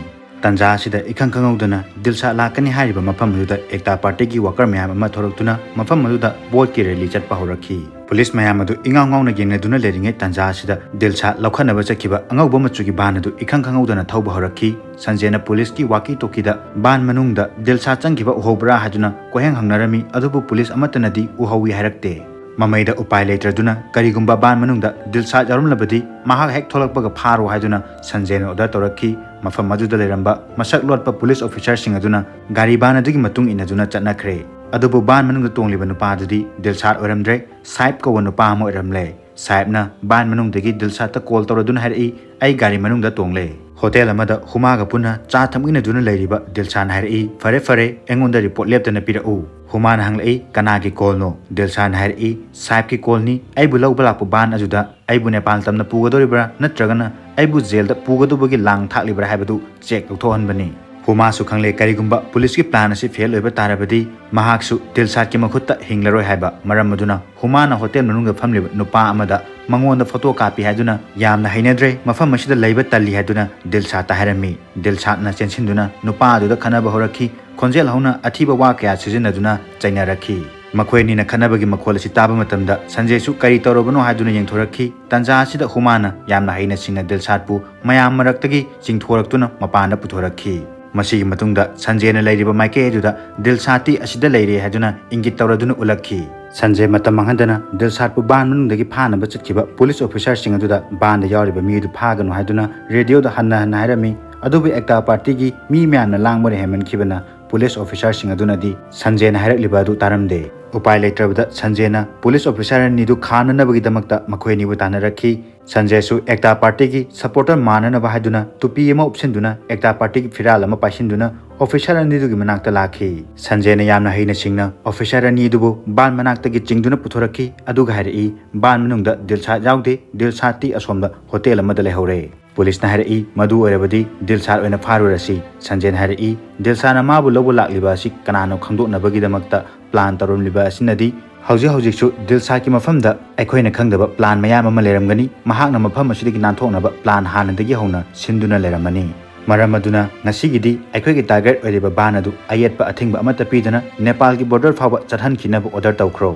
ꯇꯟꯖꯥ ꯑꯁꯤꯗ ꯏꯈꯪ ꯈꯪꯍꯧꯗꯅ ꯗꯤꯜꯁꯥꯗ ꯂꯥꯛꯀꯅꯤ ꯍꯥꯏꯔꯤꯕ ꯃꯐꯝ ꯑꯗꯨꯗ ꯑꯦꯛꯇꯥ ꯄꯥꯔꯇꯤꯒꯤ ꯋꯥꯀꯔ ꯃꯌꯥꯝ ꯑꯃ ꯊꯣꯔꯛꯇꯨꯅ ꯃꯐꯝ ꯑꯗꯨꯗ ꯕꯣꯠꯀꯤ ꯔꯦꯂꯤ ꯆꯠꯄ ꯍꯧꯔꯛꯈꯤ꯫ ꯄꯨꯂꯤꯁ ꯃꯌꯥꯝ ꯑꯗꯨ ꯏꯉꯥꯎ ꯉꯥꯎꯅ ꯌꯦꯡꯅꯗꯨꯅ ꯂꯩꯔꯤꯉꯩ ꯇꯟꯖꯥ ꯑꯁꯤꯗ ꯗꯤꯜꯁꯥꯗ ꯂꯧꯈꯠꯅꯕ ꯆꯠꯈꯤꯕ ꯑꯉꯧꯕ ꯃꯆꯨꯒꯤ ꯚꯥꯟ ꯑꯗꯨ ꯏꯈꯪ ꯈꯪꯍꯧꯗꯅ ꯊꯧꯕ ꯍꯧꯔꯛꯈꯤ꯫ ꯁꯟꯖꯦꯅ ꯄꯨꯂꯤꯁꯀꯤ ꯋꯥꯀꯤ ꯇꯣꯀꯤꯗ ꯚꯥꯟ ꯃꯅꯨꯡꯗ ꯗꯤꯜꯁꯥꯗ ꯆꯪꯈꯤꯕ ꯎꯍꯧꯕ꯭ꯔꯥ ꯍꯥꯏꯗꯨꯅ ꯀꯣꯏꯍꯪ ꯍꯪꯅꯔꯝꯃꯤ, ꯑꯗꯨꯕꯨ ꯄꯨꯂꯤꯁ ꯑꯃꯠꯇꯅꯗꯤ ꯎꯍꯧꯏ ꯍꯥꯏꯔꯛꯇꯦ꯫ ꯃꯃꯩꯗ ꯎꯄꯥꯏ ꯂꯩꯇ꯭ꯔꯗꯨꯅ ꯀꯔꯤꯒꯨꯝꯕ ꯚꯥꯟ ꯃꯅꯨꯡꯗ ꯗꯤꯜꯁꯥꯗ ꯌꯥꯎꯔꯝꯂꯕꯗꯤ ꯃꯍꯥꯛ ꯍꯦꯛ ꯊꯣꯛꯂꯛꯄꯒ ꯐꯥꯔꯣ ꯍꯥꯏꯗꯨꯅ ꯁꯟꯖꯦꯅ ꯑꯣꯔꯗꯔ ꯇꯧꯔꯛꯈꯤ꯫ ꯃꯐꯝ ꯑꯗꯨꯗ ꯂꯩꯔꯝꯕ ꯃꯁꯛ ꯂꯣꯠꯄ ꯄꯨꯂꯤꯁ ꯑꯣꯐꯤꯁꯥꯔꯁꯤꯡ ꯑꯗꯨꯅ ꯒꯥꯔꯤ ꯚꯥꯟ ꯑꯗꯨꯒꯤ ꯃꯇꯨꯡ ꯏꯟꯅꯗꯨꯅ ꯆꯠꯅꯈ꯭ꯔꯦ꯫ ꯑꯗꯨꯕꯨ ꯚꯥꯟ ꯃꯅꯨꯡꯗ ꯇꯣꯡꯂꯤꯕ ꯅꯨꯄꯥ ꯑꯗꯨꯗꯤ ꯗꯤꯜꯁꯥꯗ ꯑꯣꯏꯔꯝꯗ꯭ꯔꯦ, ꯁꯥꯏꯞ ꯀꯧꯕ ꯅꯨꯄꯥ ꯑꯃ ꯑꯣꯏꯔꯝꯂꯦ꯫ ꯁꯥꯍꯦꯕꯅ ꯚꯥꯟ ꯃꯅꯨꯡꯗꯒꯤ ꯗꯤꯜꯁꯥꯗꯇ ꯀꯣꯜ ꯇꯧꯔꯗꯨꯅ ꯍꯥꯏꯔꯛꯏ, "ꯑꯩ ꯒꯥꯔꯤ ꯃꯅꯨꯡꯗ ꯇꯣꯡꯂꯦ꯫" ꯍꯣꯇꯦꯜ ꯑꯃꯗ ꯍꯨꯃꯥꯒ ꯄꯨꯟꯅ ꯆꯥ ꯊꯛꯃꯤꯟꯅꯗꯨꯅ ꯂꯩꯔꯤꯕ ꯗꯤꯜꯁꯥꯗꯅ ꯍꯥꯏꯔꯛꯏ, "ꯐꯔꯦ ꯐꯔꯦ, ꯑꯩꯉꯣꯟꯗ ꯔꯤꯄꯣꯔꯠ ꯂꯦꯞꯇꯅ ꯄꯤꯔꯛꯎ꯫" ꯍꯨꯃꯥꯅ ꯍꯪꯂꯛꯏ, "ꯀꯅꯥꯒꯤ ꯀꯣꯜꯅꯣ?" ꯗꯤꯜꯁꯥꯗꯅ ꯍꯥꯏꯔꯛꯏ, "ꯁꯥꯍꯦꯕꯀꯤ ꯀꯣꯜꯅꯤ꯫ ꯑꯩꯕꯨ ꯂꯧꯕ ꯂꯥꯛꯄ ꯚꯥꯟ ꯑꯗꯨꯗ ꯑꯩꯕꯨ ꯅꯦꯄꯥꯜ ꯇꯝꯅ ꯄꯨꯒꯗꯧꯔꯤꯕ꯭ꯔꯥ ꯅꯠꯇ꯭ꯔꯒꯅ ꯑꯩꯕꯨ ꯖꯦꯜꯗ ꯄꯨꯒꯗꯧꯕꯒꯤ ꯂꯥꯡ ꯊꯥꯛꯂꯤꯕ꯭ꯔꯥ ꯍꯥꯏꯕꯗꯨ ꯆꯦꯛ ꯇꯧꯊꯣꯛꯍꯟꯕꯅꯤ꯫" ꯍꯨꯃꯥꯁꯨ ꯈꯪꯂꯦ, ꯀꯔꯤꯒꯨꯝꯕ ꯄꯨꯂꯤꯁꯀꯤ ꯄ꯭ꯂꯥꯟ ꯑꯁꯤ ꯐꯦꯜ ꯑꯣꯏꯕ ꯇꯥꯔꯕꯗꯤ ꯃꯍꯥꯛꯁꯨ ꯗꯤꯜꯁꯥꯗꯀꯤ ꯃꯈꯨꯠꯇ ꯍꯤꯡꯂꯔꯣꯏ ꯍꯥꯏꯕ ꯃꯔꯝ ꯑꯗꯨꯅ ꯍꯨꯃꯥꯅ ꯍꯣꯇꯦꯜ ꯃꯅꯨꯡꯗ ꯐꯝꯂꯤꯕ ꯅꯨꯄꯥ ꯑꯃꯗ ꯃꯉꯣꯟꯗ ꯐꯣꯇꯣ ꯀꯥꯞꯄꯤ ꯍꯥꯏꯗꯨꯅ, "ꯌꯥꯝꯅ ꯍꯩꯅꯗ꯭ꯔꯦ, ꯃꯐꯝ ꯑꯁꯤꯗ ꯂꯩꯕ ꯇꯜꯂꯤ" ꯍꯥꯏꯗꯨꯅ ꯗꯤꯜꯁꯥꯗꯇ ꯍꯥꯏꯔꯝꯃꯤ꯫ ꯗꯤꯜꯁꯥꯗꯅ ꯆꯦꯟꯁꯤꯟꯗꯨꯅ ꯅꯨꯄꯥ ꯑꯗꯨꯗ ꯈꯠꯅꯕ ꯍꯧꯔꯛꯈꯤ꯫ ꯈꯣꯟꯖꯦꯜ ꯍꯧꯅ ꯑꯊꯤꯕ ꯋꯥ ꯀꯌꯥ ꯁꯤꯖꯤꯟꯅꯗꯨꯅ ꯆꯩꯅꯔꯛꯈꯤ꯫ ꯃꯈꯣꯏ ꯑꯅꯤꯅ ꯈꯠꯅꯕꯒꯤ ꯃꯈꯣꯜ ꯑꯁꯤ ꯇꯥꯕ ꯃꯇꯝꯗ ꯁꯟꯖꯦꯁꯨ ꯀꯔꯤ ꯇꯧꯔꯕꯅꯣ ꯍꯥꯏꯗꯨꯅ ꯌꯦꯡꯊꯣꯔꯛꯈꯤ꯫ ꯇꯟꯖꯥ ꯑꯁꯤꯗ ꯍꯨꯃꯥꯅ ꯌꯥꯝꯅ ꯍꯩꯅ ꯁꯤꯡꯅ ꯗꯤꯜꯁꯥꯗꯄꯨ ꯃꯌꯥꯝ ꯃꯔꯛꯇꯒꯤ ꯆꯤꯡꯊꯣꯔꯛꯇꯨꯅ ꯃꯄꯥꯟꯗ ꯄꯨꯊꯣꯔꯛꯈꯤ꯫ ꯃꯁꯤꯒꯤ ꯃꯇꯨꯡꯗ ꯁꯟꯖꯦꯅ ꯂꯩꯔꯤꯕ ꯃꯥꯏꯀꯩ ꯑꯗꯨꯗ ꯗꯤꯜꯁꯥꯗꯇꯤ ꯑꯁꯤꯗ ꯂꯩꯔꯦ ꯍꯥꯏꯗꯨꯅ ꯏꯪꯒꯤꯠ ꯇꯧꯔꯗꯨꯅ ꯎꯠꯂꯛꯈꯤ꯫ ꯁꯟꯖꯦ ꯃꯇꯝ ꯃꯥꯡꯍꯟꯗꯅ ꯗꯤꯜꯁꯥꯗꯄꯨ ꯚꯥꯟ ꯃꯅꯨꯡꯗꯒꯤ ꯐꯥꯅꯕ ꯆꯠꯈꯤꯕ ꯄꯨꯂꯤꯁ ꯑꯣꯐꯤꯁꯥꯔꯁꯤꯡ ꯑꯗꯨꯗ ꯚꯥꯟꯗ ꯌꯥꯎꯔꯤꯕ ꯃꯤ ꯑꯗꯨ ꯐꯥꯒꯅꯨ ꯍꯥꯏꯗꯨꯅ ꯔꯦꯗꯤꯑꯣꯗ ꯍꯟꯅ ꯍꯟꯅ ꯍꯥꯏꯔꯝꯃꯤ꯫ ꯑꯗꯨꯕꯨ ꯑꯦꯛꯇꯥ ꯄꯥꯔꯇꯤꯒꯤ ꯃꯤ ꯃꯌꯥꯝꯅ ꯂꯥꯡꯕꯅ ꯍꯦꯟꯃꯟꯈꯤꯕꯅ ꯄꯨꯂꯤꯁ ꯑꯣꯐꯤꯁꯥꯔꯁꯤꯡ ꯑꯗꯨꯅꯗꯤ ꯁꯟꯖꯦꯅ ꯍꯥꯏꯔꯛꯂꯤꯕ ꯑꯗꯨ ꯇꯥꯔꯝꯗꯦ꯫ ꯎꯄꯥꯏ ꯂꯩꯇ꯭ꯔꯕꯗ ꯁꯟꯖꯦꯅ ꯄꯨꯂꯤꯁ ꯑꯣꯐꯤꯁꯥꯔ ꯑꯅꯤꯗꯨ ꯈꯥꯝꯅꯅꯕꯒꯤꯗꯃꯛꯇ ꯃꯈꯣꯏ ꯑꯅꯤꯕꯨ ꯇꯥꯟꯅꯔꯛꯈꯤ꯫ ꯁꯟꯖꯦꯁꯨ ꯑꯦꯛꯇꯥ ꯄꯥꯔꯇꯤꯒꯤ ꯁꯄꯣꯔꯇꯔ ꯃꯥꯟꯅꯅꯕ ꯍꯥꯏꯗꯨꯅ ꯇꯨꯄꯤ ꯑꯃ ꯎꯞꯁꯤꯟꯗꯨꯅ ꯑꯦꯛꯇꯥ ꯄꯥꯔꯇꯤꯒꯤ ꯐꯤꯔꯥꯜ ꯑꯃ ꯄꯥꯏꯁꯤꯟꯗꯨꯅ ꯑꯣꯐꯤꯁꯥꯔ ꯑꯅꯤꯗꯨꯒꯤ ꯃꯅꯥꯛꯇ ꯂꯥꯛꯈꯤ꯫ ꯁꯟꯖꯦꯅ ꯌꯥꯝꯅ ꯍꯩꯅ ꯁꯤꯡꯅ ꯑꯣꯐꯤꯁꯥꯔ ꯑꯅꯤꯗꯨꯕꯨ ꯚꯥꯟ ꯃꯅꯥꯛꯇꯒꯤ ꯆꯤꯡꯗꯨꯅ ꯄꯨꯊꯣꯔꯛꯈꯤ, ꯑꯗꯨꯒ ꯍꯥꯏꯔꯛꯏ, "ꯚꯥꯟ ꯃꯅꯨꯡꯗ ꯗꯤꯜꯁꯥꯗ ꯌꯥꯎꯗꯦ, ꯗꯤꯜꯁꯥꯗꯇꯤ ꯑꯁꯣꯝꯗ ꯍꯣꯇꯦꯜ ꯑꯃꯗ ꯂꯩꯍꯧꯔꯦ"꯫ ꯄꯨꯂꯤꯁꯅ ꯍꯥꯏꯔꯛꯏ, "ꯃꯗꯨ ꯑꯣꯏꯔꯕꯗꯤ ꯗꯤꯜꯁꯥꯗ ꯑꯣꯏꯅ ꯐꯥꯔꯨꯔꯁꯤ"꯫ ꯁꯟꯖꯦꯅ ꯍꯥꯏꯔꯛꯏ, "ꯗꯤꯜꯁꯥꯗꯅ ꯃꯥꯕꯨ ꯂꯧꯕ ꯂꯥꯛꯂꯤꯕ ꯑꯁꯤ ꯀꯅꯥꯅꯣ ꯈꯪꯗꯣꯛꯅꯕꯒꯤꯗꯃꯛꯇ ꯄ꯭ꯂꯥꯟ ꯇꯧꯔꯝꯂꯤꯕ ꯑꯁꯤꯅꯗꯤ ꯍꯧꯖꯤꯛ ꯍꯧꯖꯤꯛꯁꯨ ꯗꯤꯜꯁꯥꯗꯀꯤ ꯃꯐꯝꯗ ꯑꯩꯈꯣꯏꯅ ꯈꯪꯗꯕ ꯄ꯭ꯂꯥꯟ ꯃꯌꯥꯝ ꯑꯃ ꯂꯩꯔꯝꯒꯅꯤ꯫ ꯃꯍꯥꯛꯅ ꯃꯐꯝ ꯑꯁꯤꯗꯒꯤ ꯅꯥꯟꯊꯣꯛꯅꯕ ꯄ꯭ꯂꯥꯟ ꯍꯥꯟꯅꯗꯒꯤ ꯍꯧꯅ ꯁꯤꯟꯗꯨꯅ ꯂꯩꯔꯝꯃꯅꯤ꯫ ꯃꯔꯝ ꯑꯗꯨꯅ ꯉꯁꯤꯒꯤꯗꯤ ꯑꯩꯈꯣꯏꯒꯤ ꯇꯥꯔꯒꯦꯠ ꯑꯣꯏꯔꯤꯕ ꯚꯥꯟ ꯑꯗꯨ ꯑꯌꯦꯠꯄ ꯑꯊꯤꯡꯕ ꯑꯃꯠꯇ ꯄꯤꯗꯅ ꯅꯦꯄꯥꯜꯒꯤ ꯕꯣꯔꯗꯔ ꯐꯥꯎꯕ ꯆꯠꯍꯟꯈꯤꯅꯕ ꯑꯣꯔꯗꯔ ꯇꯧꯈ꯭ꯔꯣ"꯫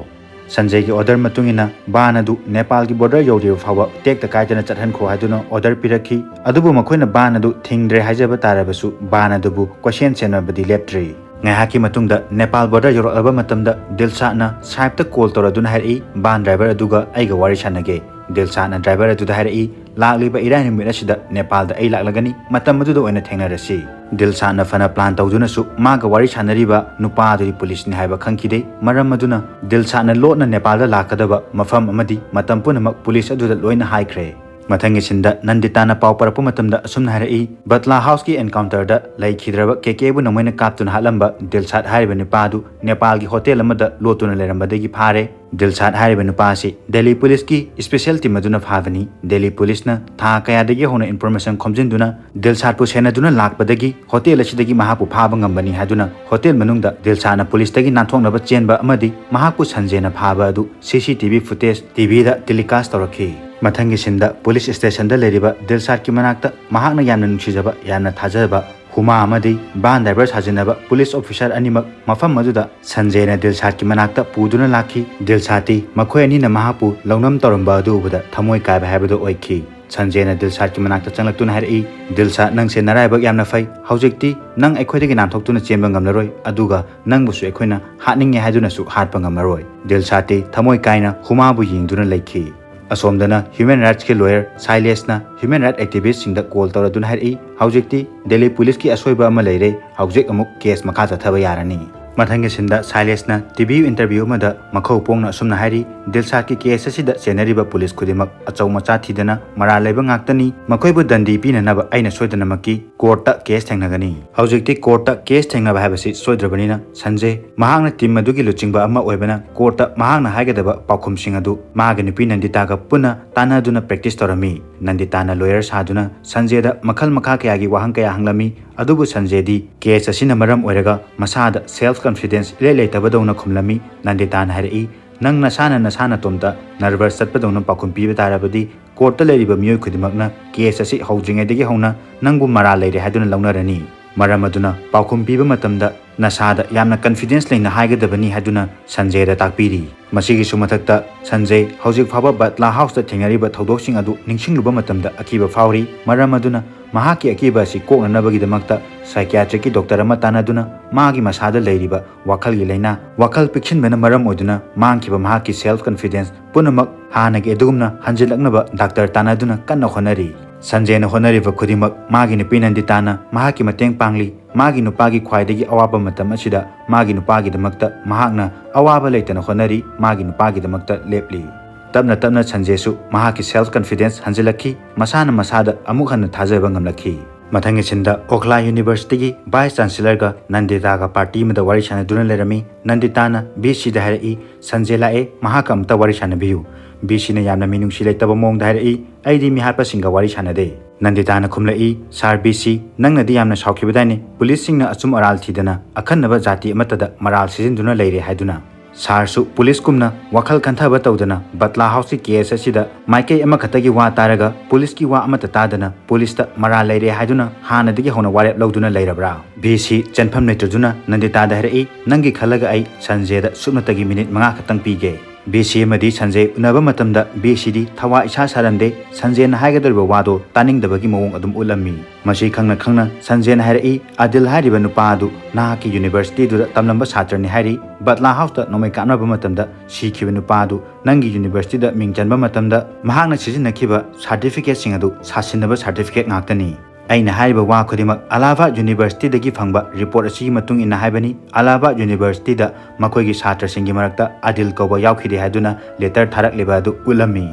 ꯁꯟꯖꯦꯒꯤ ꯑꯣꯔꯗꯔ ꯃꯇꯨꯡ ꯏꯟꯅ ꯚꯥꯟ ꯑꯗꯨ ꯅꯦꯄꯥꯜꯒꯤ ꯕꯣꯔꯗꯔ ꯌꯧꯗ꯭ꯔꯤꯕ ꯐꯥꯎꯕ ꯇꯦꯛꯇ ꯀꯥꯏꯗꯅ ꯆꯠꯍꯟꯈ꯭ꯔꯣ ꯍꯥꯏꯗꯨꯅ ꯑꯣꯔꯗꯔ ꯄꯤꯔꯛꯈꯤ꯫ ꯑꯗꯨꯕꯨ ꯃꯈꯣꯏꯅ ꯚꯥꯟ ꯑꯗꯨ ꯊꯤꯡꯗ꯭ꯔꯦ ꯍꯥꯏꯖꯕ ꯇꯥꯔꯕꯁꯨ ꯚꯥꯟ ꯑꯗꯨꯕꯨ ꯀꯣꯏꯁꯦꯟ ꯁꯦꯟꯅꯕꯗꯤ ꯂꯦꯞꯇ꯭ꯔꯤ꯫ ꯉꯥꯏꯍꯥꯛꯀꯤ ꯃꯇꯨꯡꯗ ꯅꯦꯄꯥꯜ ꯕꯣꯔꯗꯔ ꯌꯧꯔꯛꯂꯕ ꯃꯇꯝꯗ ꯗꯤꯜꯁꯥꯗꯅ ꯁꯥꯍꯦꯕꯇ ꯀꯣꯜ ꯇꯧꯔꯗꯨꯅ ꯍꯥꯏꯔꯛꯏ, "ꯚꯥꯟ ꯗ꯭ꯔꯥꯏꯚꯔ ꯑꯗꯨꯒ ꯑꯩꯒ ꯋꯥꯔꯤ ꯁꯥꯟꯅꯒꯦ"꯫ ꯗꯤꯜꯁꯥꯗꯅ ꯗ꯭ꯔꯥꯏꯚꯔ ꯑꯗꯨꯗ ꯍꯥꯏꯔꯛꯏ, "ꯂꯥꯛꯂꯤꯕ ꯏꯔꯥꯏ ꯅꯨꯃꯤꯠ ꯑꯁꯤꯗ ꯅꯦꯄꯥꯜꯗ ꯑꯩ ꯂꯥꯛꯂꯒꯅꯤ, ꯃꯇꯝ ꯑꯗꯨꯗ ꯑꯣꯏꯅ ꯊꯦꯡꯅꯔꯁꯤ"꯫ ꯗꯤꯜꯁꯥꯠꯅ ꯐꯅ ꯄ꯭ꯂꯥꯟ ꯇꯧꯗꯨꯅꯁꯨ ꯃꯥꯒ ꯋꯥꯔꯤ ꯁꯥꯟꯅꯔꯤꯕ ꯅꯨꯄꯥ ꯑꯗꯨꯗꯤ ꯄꯨꯂꯤꯁꯅꯤ ꯍꯥꯏꯕ ꯈꯪꯈꯤꯗꯦ꯫ ꯃꯔꯝ ꯑꯗꯨꯅ ꯗꯤꯜꯁꯥꯠꯅ ꯂꯣꯠꯅ ꯅꯦꯄꯥꯜꯗ ꯂꯥꯛꯀꯗꯕ ꯃꯐꯝ ꯑꯃꯗꯤ ꯃꯇꯝ ꯄꯨꯝꯅꯃꯛ ꯄꯨꯂꯤꯁ ꯑꯗꯨꯗ ꯂꯣꯏꯅ ꯍꯥꯏꯈ꯭ꯔꯦ꯫ ꯃꯊꯪꯒꯤ ꯁꯤꯟꯗ ꯅꯟꯗꯤꯇꯥꯅ ꯄꯥꯎ ꯄꯔꯛꯄ ꯃꯇꯝꯗ ꯑꯁꯨꯝꯅ ꯍꯥꯏꯔꯛꯏ, ꯕꯠꯂꯥ ꯍꯥꯎꯁꯀꯤ ꯑꯦꯟꯀꯥꯎꯟꯇꯔꯗ ꯂꯩꯈꯤꯗ꯭ꯔꯕ ꯀꯦ ꯀꯦꯕꯨ ꯅꯣꯡꯃꯩꯅ ꯀꯥꯞꯇꯨꯅ ꯍꯥꯠꯂꯝꯕ ꯗꯤꯜꯁꯥꯠ ꯍꯥꯏꯔꯤꯕ ꯅꯨꯄꯥ ꯑꯗꯨ ꯅꯦꯄꯥꯜꯒꯤ ꯍꯣꯇꯦꯜ ꯑꯃꯗ ꯂꯣꯠꯇꯨꯅ ꯂꯩꯔꯝꯕꯗꯒꯤ ꯐꯥꯔꯦ꯫ ꯗꯤꯜꯁꯥꯠ ꯍꯥꯏꯔꯤꯕ ꯅꯨꯄꯥ ꯑꯁꯤ ꯗꯦꯜꯂꯤ ꯄꯨꯂꯤꯁꯀꯤ ꯁ꯭ꯄꯦꯁꯦꯜ ꯇꯤꯝ ꯑꯗꯨꯅ ꯐꯥꯕꯅꯤ꯫ ꯗꯦꯜꯂꯤ ꯄꯨꯂꯤꯁꯅ ꯊꯥ ꯀꯌꯥꯗꯒꯤ ꯍꯧꯅ ꯏꯟꯐꯣꯔꯃꯦꯁꯟ ꯈꯣꯝꯖꯤꯟꯗꯨꯅ ꯗꯤꯜꯁꯥꯠꯄꯨ ꯁꯦꯟꯅꯗꯨꯅ ꯂꯥꯛꯄꯗꯒꯤ ꯍꯣꯇꯦꯜ ꯑꯁꯤꯗꯒꯤ ꯃꯍꯥꯛꯄꯨ ꯐꯥꯕ ꯉꯝꯕꯅꯤ ꯍꯥꯏꯗꯨꯅ ꯍꯣꯇꯦꯜ ꯃꯅꯨꯡꯗ ꯗꯤꯜꯁꯥꯠꯅ ꯄꯨꯂꯤꯁꯇꯒꯤ ꯅꯥꯟꯊꯣꯛꯅꯕ ꯆꯦꯟꯕ ꯑꯃꯗꯤ ꯃꯍꯥꯛꯄꯨ ꯁꯟꯖꯦꯅ ꯐꯥꯕ ꯑꯗꯨ C C T V footage T ꯚꯤꯗ ꯇꯦꯂꯤꯀꯥꯁ ꯇꯧꯔꯛꯈꯤ꯫ ꯃꯊꯪꯒꯤ ꯁꯤꯟꯗ ꯄꯨꯂꯤꯁ ꯁ꯭ꯇꯦꯁꯟꯗ ꯂꯩꯔꯤꯕ ꯗꯤꯜꯁꯥꯠꯀꯤ ꯃꯅꯥꯛꯇ ꯃꯍꯥꯛꯅ ꯌꯥꯝꯅ ꯅꯨꯡꯁꯤꯖꯕ, ꯌꯥꯝꯅ ꯊꯥꯖꯕ ꯍꯨꯃꯥ ꯑꯃꯗꯤ ꯚꯥꯟ ꯗ꯭ꯔꯥꯏꯚꯔ ꯁꯥꯖꯤꯟꯅꯕ ꯄꯨꯂꯤꯁ ꯑꯣꯐꯤꯁꯥꯔ ꯑꯅꯤꯃꯛ ꯃꯐꯝ ꯑꯗꯨꯗ ꯁꯟꯖꯦꯅ ꯗꯤꯜꯁꯥꯠꯀꯤ ꯃꯅꯥꯛꯇ ꯄꯨꯗꯨꯅ ꯂꯥꯛꯈꯤ꯫ ꯗꯤꯜꯁꯥꯠꯇꯤ ꯃꯈꯣꯏ ꯑꯅꯤꯅ ꯃꯍꯥꯛꯄꯨ ꯂꯧꯅꯝ ꯇꯧꯔꯝꯕ ꯑꯗꯨ ꯎꯕꯗ ꯊꯃꯣꯏ ꯀꯥꯏꯕ ꯍꯥꯏꯕꯗꯨ ꯑꯣꯏꯈꯤ꯫ ꯁꯟꯖꯦꯅ ꯗꯤꯜꯁꯥꯠꯀꯤ ꯃꯅꯥꯛꯇ ꯆꯪꯂꯛꯇꯨꯅ ꯍꯥꯏꯔꯛꯏ, "ꯗꯤꯜꯁꯥꯠ, ꯅꯪꯁꯦ ꯅꯔꯥꯏꯕꯛ ꯌꯥꯝꯅ ꯐꯩ꯫ ꯍꯧꯖꯤꯛꯇꯤ ꯅꯪ ꯑꯩꯈꯣꯏꯗꯒꯤ ꯅꯥꯟꯊꯣꯛꯇꯨꯅ ꯆꯦꯟꯕ ꯉꯝꯂꯔꯣꯏ, ꯑꯗꯨꯒ ꯅꯪꯕꯨꯁꯨ ꯑꯩꯈꯣꯏꯅ ꯍꯥꯠꯅꯤꯡꯉꯦ ꯍꯥꯏꯗꯨꯅꯁꯨ ꯍꯥꯠꯄ ꯉꯝꯃꯔꯣꯏ꯫" ꯗꯤꯜꯁꯥꯠꯇꯤ ꯊꯃꯣꯏ ꯀꯥꯏꯅ ꯍꯨꯃꯥꯕꯨ ꯌꯦꯡꯗꯨꯅ ꯂꯩꯈꯤ꯫ ꯑꯁꯣꯝꯗꯅ ꯍ꯭ꯌꯨꯃꯦꯟ ꯔꯥꯏꯠꯁꯀꯤ ꯂꯣꯌꯔ ꯁꯥꯏꯂꯦꯁꯅ ꯍ꯭ꯌꯨꯃꯦꯟ ꯔꯥꯏꯠ ꯑꯦꯛꯇꯤꯚꯤꯁꯁꯤꯡꯗ ꯀꯣꯜ ꯇꯧꯔꯗꯨꯅ ꯍꯥꯏꯔꯛꯏ, "ꯍꯧꯖꯤꯛꯇꯤ ꯗꯦꯜꯂꯤ ꯄꯨꯂꯤꯁꯀꯤ ꯑꯁꯣꯏꯕ ꯑꯃ ꯂꯩꯔꯦ, ꯍꯧꯖꯤꯛ ꯑꯃꯨꯛ ꯀꯦꯁ ꯃꯈꯥ ꯆꯠꯊꯕ ꯌꯥꯔꯅꯤ꯫" ꯃꯊꯪꯒꯤ ꯁꯤꯟꯗ ꯁꯥꯏꯂꯦꯁꯅ ꯇꯤ ꯚꯤ ꯏꯟꯇꯔꯚ꯭ꯌꯨ ꯑꯃꯗ ꯃꯈꯧ ꯄꯣꯡꯅ ꯑꯁꯨꯝꯅ ꯍꯥꯏꯔꯤ, "ꯗꯤꯜꯁꯥꯠꯀꯤ ꯀꯦꯁ ꯑꯁꯤꯗ ꯆꯦꯟꯅꯔꯤꯕ ꯄꯨꯂꯤꯁ ꯈꯨꯗꯤꯡꯃꯛ ꯑꯆꯧ ꯃꯆꯥ ꯊꯤꯗꯅ ꯃꯔꯥꯜ ꯂꯩꯕ ꯉꯥꯛꯇꯅꯤ꯫ ꯃꯈꯣꯏꯕꯨ ꯗꯟꯗꯤ ꯄꯤꯅꯅꯕ ꯑꯩꯅ ꯁꯣꯏꯗꯅꯃꯛꯀꯤ ꯀꯣꯔꯠꯇ ꯀꯦꯁ ꯊꯦꯡꯅꯒꯅꯤ꯫" ꯍꯧꯖꯤꯛꯇꯤ ꯀꯣꯔꯠꯇ ꯀꯦꯁ ꯊꯦꯡꯅꯕ ꯍꯥꯏꯕꯁꯤ ꯁꯣꯏꯗ꯭ꯔꯕꯅꯤꯅ ꯁꯟꯖꯦ, ꯃꯍꯥꯛꯅ ꯇꯤꯝ ꯑꯗꯨꯒꯤ ꯂꯨꯆꯤꯡꯕ ꯑꯃ ꯑꯣꯏꯕꯅ, ꯀꯣꯔꯠꯇ ꯃꯍꯥꯛꯅ ꯍꯥꯏꯒꯗꯕ ꯄꯥꯎꯈꯨꯝꯁꯤꯡ ꯑꯗꯨ ꯃꯥꯒꯤ ꯅꯨꯄꯤ ꯅꯟꯗꯤꯇꯥꯒ ꯄꯨꯟꯅ ꯇꯥꯟꯅꯗꯨꯅ ꯄ꯭ꯔꯦꯛꯇꯤꯁ ꯇꯧꯔꯝꯃꯤ꯫ ꯅꯟꯗꯤꯇꯥꯅ ꯂꯣꯌꯔ ꯁꯥꯗꯨꯅ ꯁꯟꯖꯦꯗ ꯃꯈꯜ ꯃꯈꯥ ꯀꯌꯥꯒꯤ ꯋꯥꯍꯪ ꯀꯌꯥ ꯍꯪꯂꯝꯃꯤ, ꯑꯗꯨꯕꯨ ꯁꯟꯖꯦꯗꯤ ꯀꯦꯁ ꯑꯁꯤꯅ ꯃꯔꯝ ꯑꯣꯏꯔꯒ ꯃꯁꯥꯗ ꯁꯦꯜꯐ ꯀꯟꯐꯤꯗꯦꯟꯁ ꯏꯂꯩ ꯂꯩꯇꯕꯗꯧꯅ ꯈꯨꯝꯂꯝꯃꯤ꯫ ꯅꯟꯗꯤꯇꯥꯅ ꯍꯥꯏꯔꯛꯏ, "ꯅꯪ ꯅꯁꯥꯅ ꯅꯁꯥ ꯅꯇꯣꯝꯇ ꯅꯔꯚꯁ ꯆꯠꯄꯗꯧꯅ ꯄꯥꯎꯈꯨꯝ ꯄꯤꯕ ꯇꯥꯔꯕꯗꯤ ꯀꯣꯔꯠꯇ ꯂꯩꯔꯤꯕ ꯃꯤꯑꯣꯏ ꯈꯨꯗꯤꯡꯃꯛꯅ ꯀꯦꯁ ꯑꯁꯤ ꯍꯧꯗ꯭ꯔꯤꯉꯩꯗꯒꯤ ꯍꯧꯅ ꯅꯪꯕꯨ ꯃꯔꯥꯜ ꯂꯩꯔꯦ ꯍꯥꯏꯗꯨꯅ ꯂꯧꯅꯔꯅꯤ꯫ ꯃꯔꯝ ꯑꯗꯨꯅ ꯄꯥꯎꯈꯨꯝ ꯄꯤꯕ ꯃꯇꯝꯗ ꯅꯁꯥꯗ ꯌꯥꯝꯅ ꯀꯟꯐꯤꯗꯦꯟꯁ ꯂꯩꯅ ꯍꯥꯏꯒꯗꯕꯅꯤ" ꯍꯥꯏꯗꯨꯅ ꯁꯟꯖꯦꯗ ꯇꯥꯛꯄꯤꯔꯤ꯫ ꯃꯁꯤꯒꯤꯁꯨ ꯃꯊꯛꯇ ꯁꯟꯖꯦ ꯍꯧꯖꯤꯛ ꯐꯥꯎꯕ ꯕꯠꯂꯥ ꯍꯥꯎꯁꯇ ꯊꯦꯡꯅꯔꯤꯕ ꯊꯧꯗꯣꯛꯁꯤꯡ ꯑꯗꯨ ꯅꯤꯡꯁꯤꯡꯂꯨꯕ ꯃꯇꯝꯗ ꯑꯀꯤꯕ ꯐꯥꯎꯔꯤ꯫ ꯃꯔꯝ ꯑꯗꯨꯅ ꯃꯍꯥꯛꯀꯤ ꯑꯀꯤꯕ ꯑꯁꯤ ꯀꯣꯛꯅꯅꯕꯒꯤꯗꯃꯛꯇ ꯁꯥꯏꯀꯤꯌꯥꯇ꯭ꯔꯤꯛꯀꯤ ꯗꯣꯛꯇꯔ ꯑꯃ ꯇꯥꯟꯅꯗꯨꯅ ꯃꯥꯒꯤ ꯃꯁꯥꯗ ꯂꯩꯔꯤꯕ ꯋꯥꯈꯜꯒꯤ ꯂꯥꯏꯅꯥ, ꯋꯥꯈꯜ ꯄꯤꯛꯁꯤꯟꯕꯅ ꯃꯔꯝ ꯑꯣꯏꯗꯨꯅ ꯃꯥꯡꯈꯤꯕ ꯃꯍꯥꯛꯀꯤ ꯁꯦꯜꯐ ꯀꯟꯐꯤꯗꯦꯟꯁ ꯄꯨꯝꯅꯃꯛ ꯍꯥꯟꯅꯒꯤ ꯑꯗꯨꯒꯨꯝꯅ ꯍꯟꯖꯤꯜꯂꯛꯅꯕ ꯗꯥꯛꯇꯔ ꯇꯥꯟꯅꯗꯨꯅ ꯀꯟꯅ ꯍꯣꯠꯅꯔꯤ꯫ ꯁꯟꯖꯦꯅ ꯍꯣꯠꯅꯔꯤꯕ ꯈꯨꯗꯤꯡꯃꯛ ꯃꯥꯒꯤ ꯅꯨꯄꯤ ꯅꯟꯗꯤꯇꯥꯅ ꯃꯍꯥꯛꯀꯤ ꯃꯇꯦꯡ ꯄꯥꯡꯂꯤ꯫ ꯃꯥꯒꯤ ꯅꯨꯄꯥꯒꯤ ꯈ꯭ꯋꯥꯏꯗꯒꯤ ꯑꯋꯥꯕ ꯃꯇꯝ ꯑꯁꯤꯗ ꯃꯥꯒꯤ ꯅꯨꯄꯥꯒꯤꯗꯃꯛꯇ ꯃꯍꯥꯛꯅ ꯑꯋꯥꯕ ꯂꯩꯇꯅ ꯍꯣꯠꯅꯔꯤ꯫ ꯃꯥꯒꯤ ꯅꯨꯄꯥꯒꯤꯗꯃꯛꯇ ꯂꯦꯞꯂꯤ꯫ ꯇꯞꯅ ꯇꯞꯅ ꯁꯟꯖꯦꯁꯨ ꯃꯍꯥꯛꯀꯤ self confidence ꯍꯟꯖꯤꯜꯂꯛꯈꯤ꯫ ꯃꯁꯥꯅ ꯃꯁꯥꯗ ꯑꯃꯨꯛ ꯍꯟꯅ ꯊꯥꯖꯕ ꯉꯝꯂꯛꯈꯤ꯫ ꯃꯊꯪꯒꯤ ꯁꯤꯟꯗ ꯑꯣꯈꯂꯥ ꯌꯨꯅꯤꯚꯔꯁꯤꯇꯤꯒꯤ vice chancellorꯒ ꯅꯟꯗꯤꯇꯥꯒ party ꯑꯃꯗ ꯋꯥꯔꯤ ꯁꯥꯟꯅꯗꯨꯅ ꯂꯩꯔꯝꯃꯤ꯫ ꯅꯟꯗꯤꯇꯥꯅ ꯕꯤ ꯁꯤꯗ ꯍꯥꯏꯔꯛꯏ, "ꯁꯟꯖꯦ ꯂꯥꯛꯑꯦ, ꯃꯍꯥꯛꯀ ꯑꯝꯇ ꯋꯥꯔꯤ ꯁꯥꯟꯅꯕꯤꯌꯨ꯫" ꯕꯤ ꯁꯤꯅ ꯌꯥꯝꯅ ꯃꯤꯅꯨꯡꯁꯤ ꯂꯩꯇꯕ ꯃꯑꯣꯡꯗ ꯍꯥꯏꯔꯛꯏ, "ꯑꯩꯗꯤ ꯃꯤꯍꯥꯠꯄꯁꯤꯡꯒ ꯋꯥꯔꯤ ꯁꯥꯟꯅꯗꯦ꯫" ꯅꯟꯗꯤꯇꯥꯅ ꯈꯨꯝꯂꯛꯏ, "ꯁꯥꯔ ꯕꯤ ꯁꯤ, ꯅꯪꯅꯗꯤ ꯌꯥꯝꯅ ꯁꯥꯎꯈꯤꯕꯗꯥꯏꯅꯦ, ꯄꯨꯂꯤꯁꯁꯤꯡꯅ ꯑꯆꯨꯝ ꯑꯔꯥꯜ ꯊꯤꯗꯅ ꯑꯀꯟꯅꯕ ꯖꯥꯇꯤ ꯑꯃꯠꯇꯗ ꯃꯔꯥꯜ ꯁꯤꯖꯤꯟꯗꯨꯅ ꯂꯩꯔꯦ ꯍꯥꯏꯗꯨꯅ꯫ ꯁꯥꯔꯁꯨ ꯄꯨꯂꯤꯁꯀꯨꯝꯅ ꯋꯥꯈꯜ ꯈꯟꯊꯕ ꯇꯧꯗꯅ ꯕꯠꯂꯥ ꯍꯥꯎꯁꯀꯤ case ꯑꯁꯤꯗ ꯃꯥꯏꯀꯩ ꯑꯃꯈꯛꯇꯒꯤ ꯋꯥ ꯇꯥꯔꯒ ꯄꯨꯂꯤꯁꯀꯤ ꯋꯥ ꯑꯃꯠꯇ ꯇꯥꯗꯅ ꯄꯨꯂꯤꯁꯇ ꯃꯔꯥꯜ ꯂꯩꯔꯦ ꯍꯥꯏꯗꯨꯅ ꯍꯥꯟꯅꯗꯒꯤ ꯍꯧꯅ ꯋꯥꯔꯦꯞ ꯂꯧꯗꯨꯅ ꯂꯩꯔꯕ꯭ꯔꯥ?" ꯕꯤ ꯁꯤ ꯆꯦꯟꯐꯝ ꯂꯩꯇꯗꯨꯅ ꯅꯟꯗꯤꯇꯥꯗ ꯍꯥꯏꯔꯛꯏ, "ꯅꯪꯒꯤ ꯈꯜꯂꯒ ꯑꯩ ꯁꯟꯖꯦꯗ ꯁꯨꯞꯅꯇꯒꯤ minute ꯃꯉꯥ ꯈꯛꯇꯪ ꯄꯤꯒꯦ꯫" ꯕꯤ ꯁꯤ ꯑꯃꯗꯤ ꯁꯟꯖꯦ ꯎꯅꯕ ꯃꯇꯝꯗ ꯕꯤ ꯁꯤꯗꯤ ꯊꯋꯥ ꯏꯁꯥ ꯁꯥꯔꯝꯗꯦ꯫ ꯁꯟꯖꯦꯅ ꯍꯥꯏꯒꯗꯧꯔꯤꯕ ꯋꯥꯗꯣ ꯇꯥꯅꯤꯡꯗꯕꯒꯤ ꯃꯑꯣꯡ ꯑꯗꯨꯝ ꯎꯠꯂꯝꯃꯤ꯫ ꯃꯁꯤ ꯈꯪꯅ ꯈꯪꯅ ꯁꯟꯖꯦꯅ ꯍꯥꯏꯔꯛꯏ, "ꯑꯥꯗꯤꯜ ꯍꯥꯏꯔꯤꯕ ꯅꯨꯄꯥ ꯑꯗꯨ ꯅꯍꯥꯛꯀꯤ ꯌꯨꯅꯤꯚꯔꯁꯤꯇꯤꯗꯨꯗ ꯇꯝꯂꯝꯕ ꯁꯥꯇ꯭ꯔꯅꯤ ꯍꯥꯏꯔꯤ꯫ ꯕꯠꯂꯥ ꯍꯥꯎꯁꯇ ꯅꯣꯡꯃꯩ ꯀꯥꯞꯅꯕ ꯃꯇꯝꯗ ꯁꯤꯈꯤꯕ ꯅꯨꯄꯥ ꯑꯗꯨ ꯅꯪꯒꯤ ꯌꯨꯅꯤꯚꯔꯁꯤꯇꯤꯗ ꯃꯤꯡ ꯆꯟꯕ ꯃꯇꯝꯗ ꯃꯍꯥꯛꯅ ꯁꯤꯖꯤꯟꯅꯈꯤꯕ certificateꯁꯤꯡ ꯑꯗꯨ ꯁꯥꯁꯤꯟꯅꯕ certificate ꯉꯥꯛꯇꯅꯤ꯫ ꯑꯩꯅ ꯍꯥꯏꯔꯤꯕ ꯋꯥ ꯈꯨꯗꯤꯡꯃꯛ ꯑꯂꯥꯍꯥꯕꯥꯗ ꯌꯨꯅꯤꯚꯔꯁꯤꯇꯤꯗꯒꯤ ꯐꯪꯕ report ꯑꯁꯤꯒꯤ ꯃꯇꯨꯡ ꯏꯟꯅ ꯍꯥꯏꯕꯅꯤ꯫ ꯑꯂꯥꯍꯥꯕꯥꯗ ꯌꯨꯅꯤꯚꯔꯁꯤꯇꯤꯗ ꯃꯈꯣꯏꯒꯤ ꯁꯥꯇ꯭ꯔꯁꯤꯡꯒꯤ ꯃꯔꯛꯇ ꯑꯥꯗꯤꯜ ꯀꯧꯕ ꯌꯥꯎꯈꯤꯗꯦ ꯍꯥꯏꯗꯨꯅ letter ꯊꯥꯔꯛꯂꯤꯕ ꯑꯗꯨ ꯎꯠꯂꯝꯃꯤ꯫"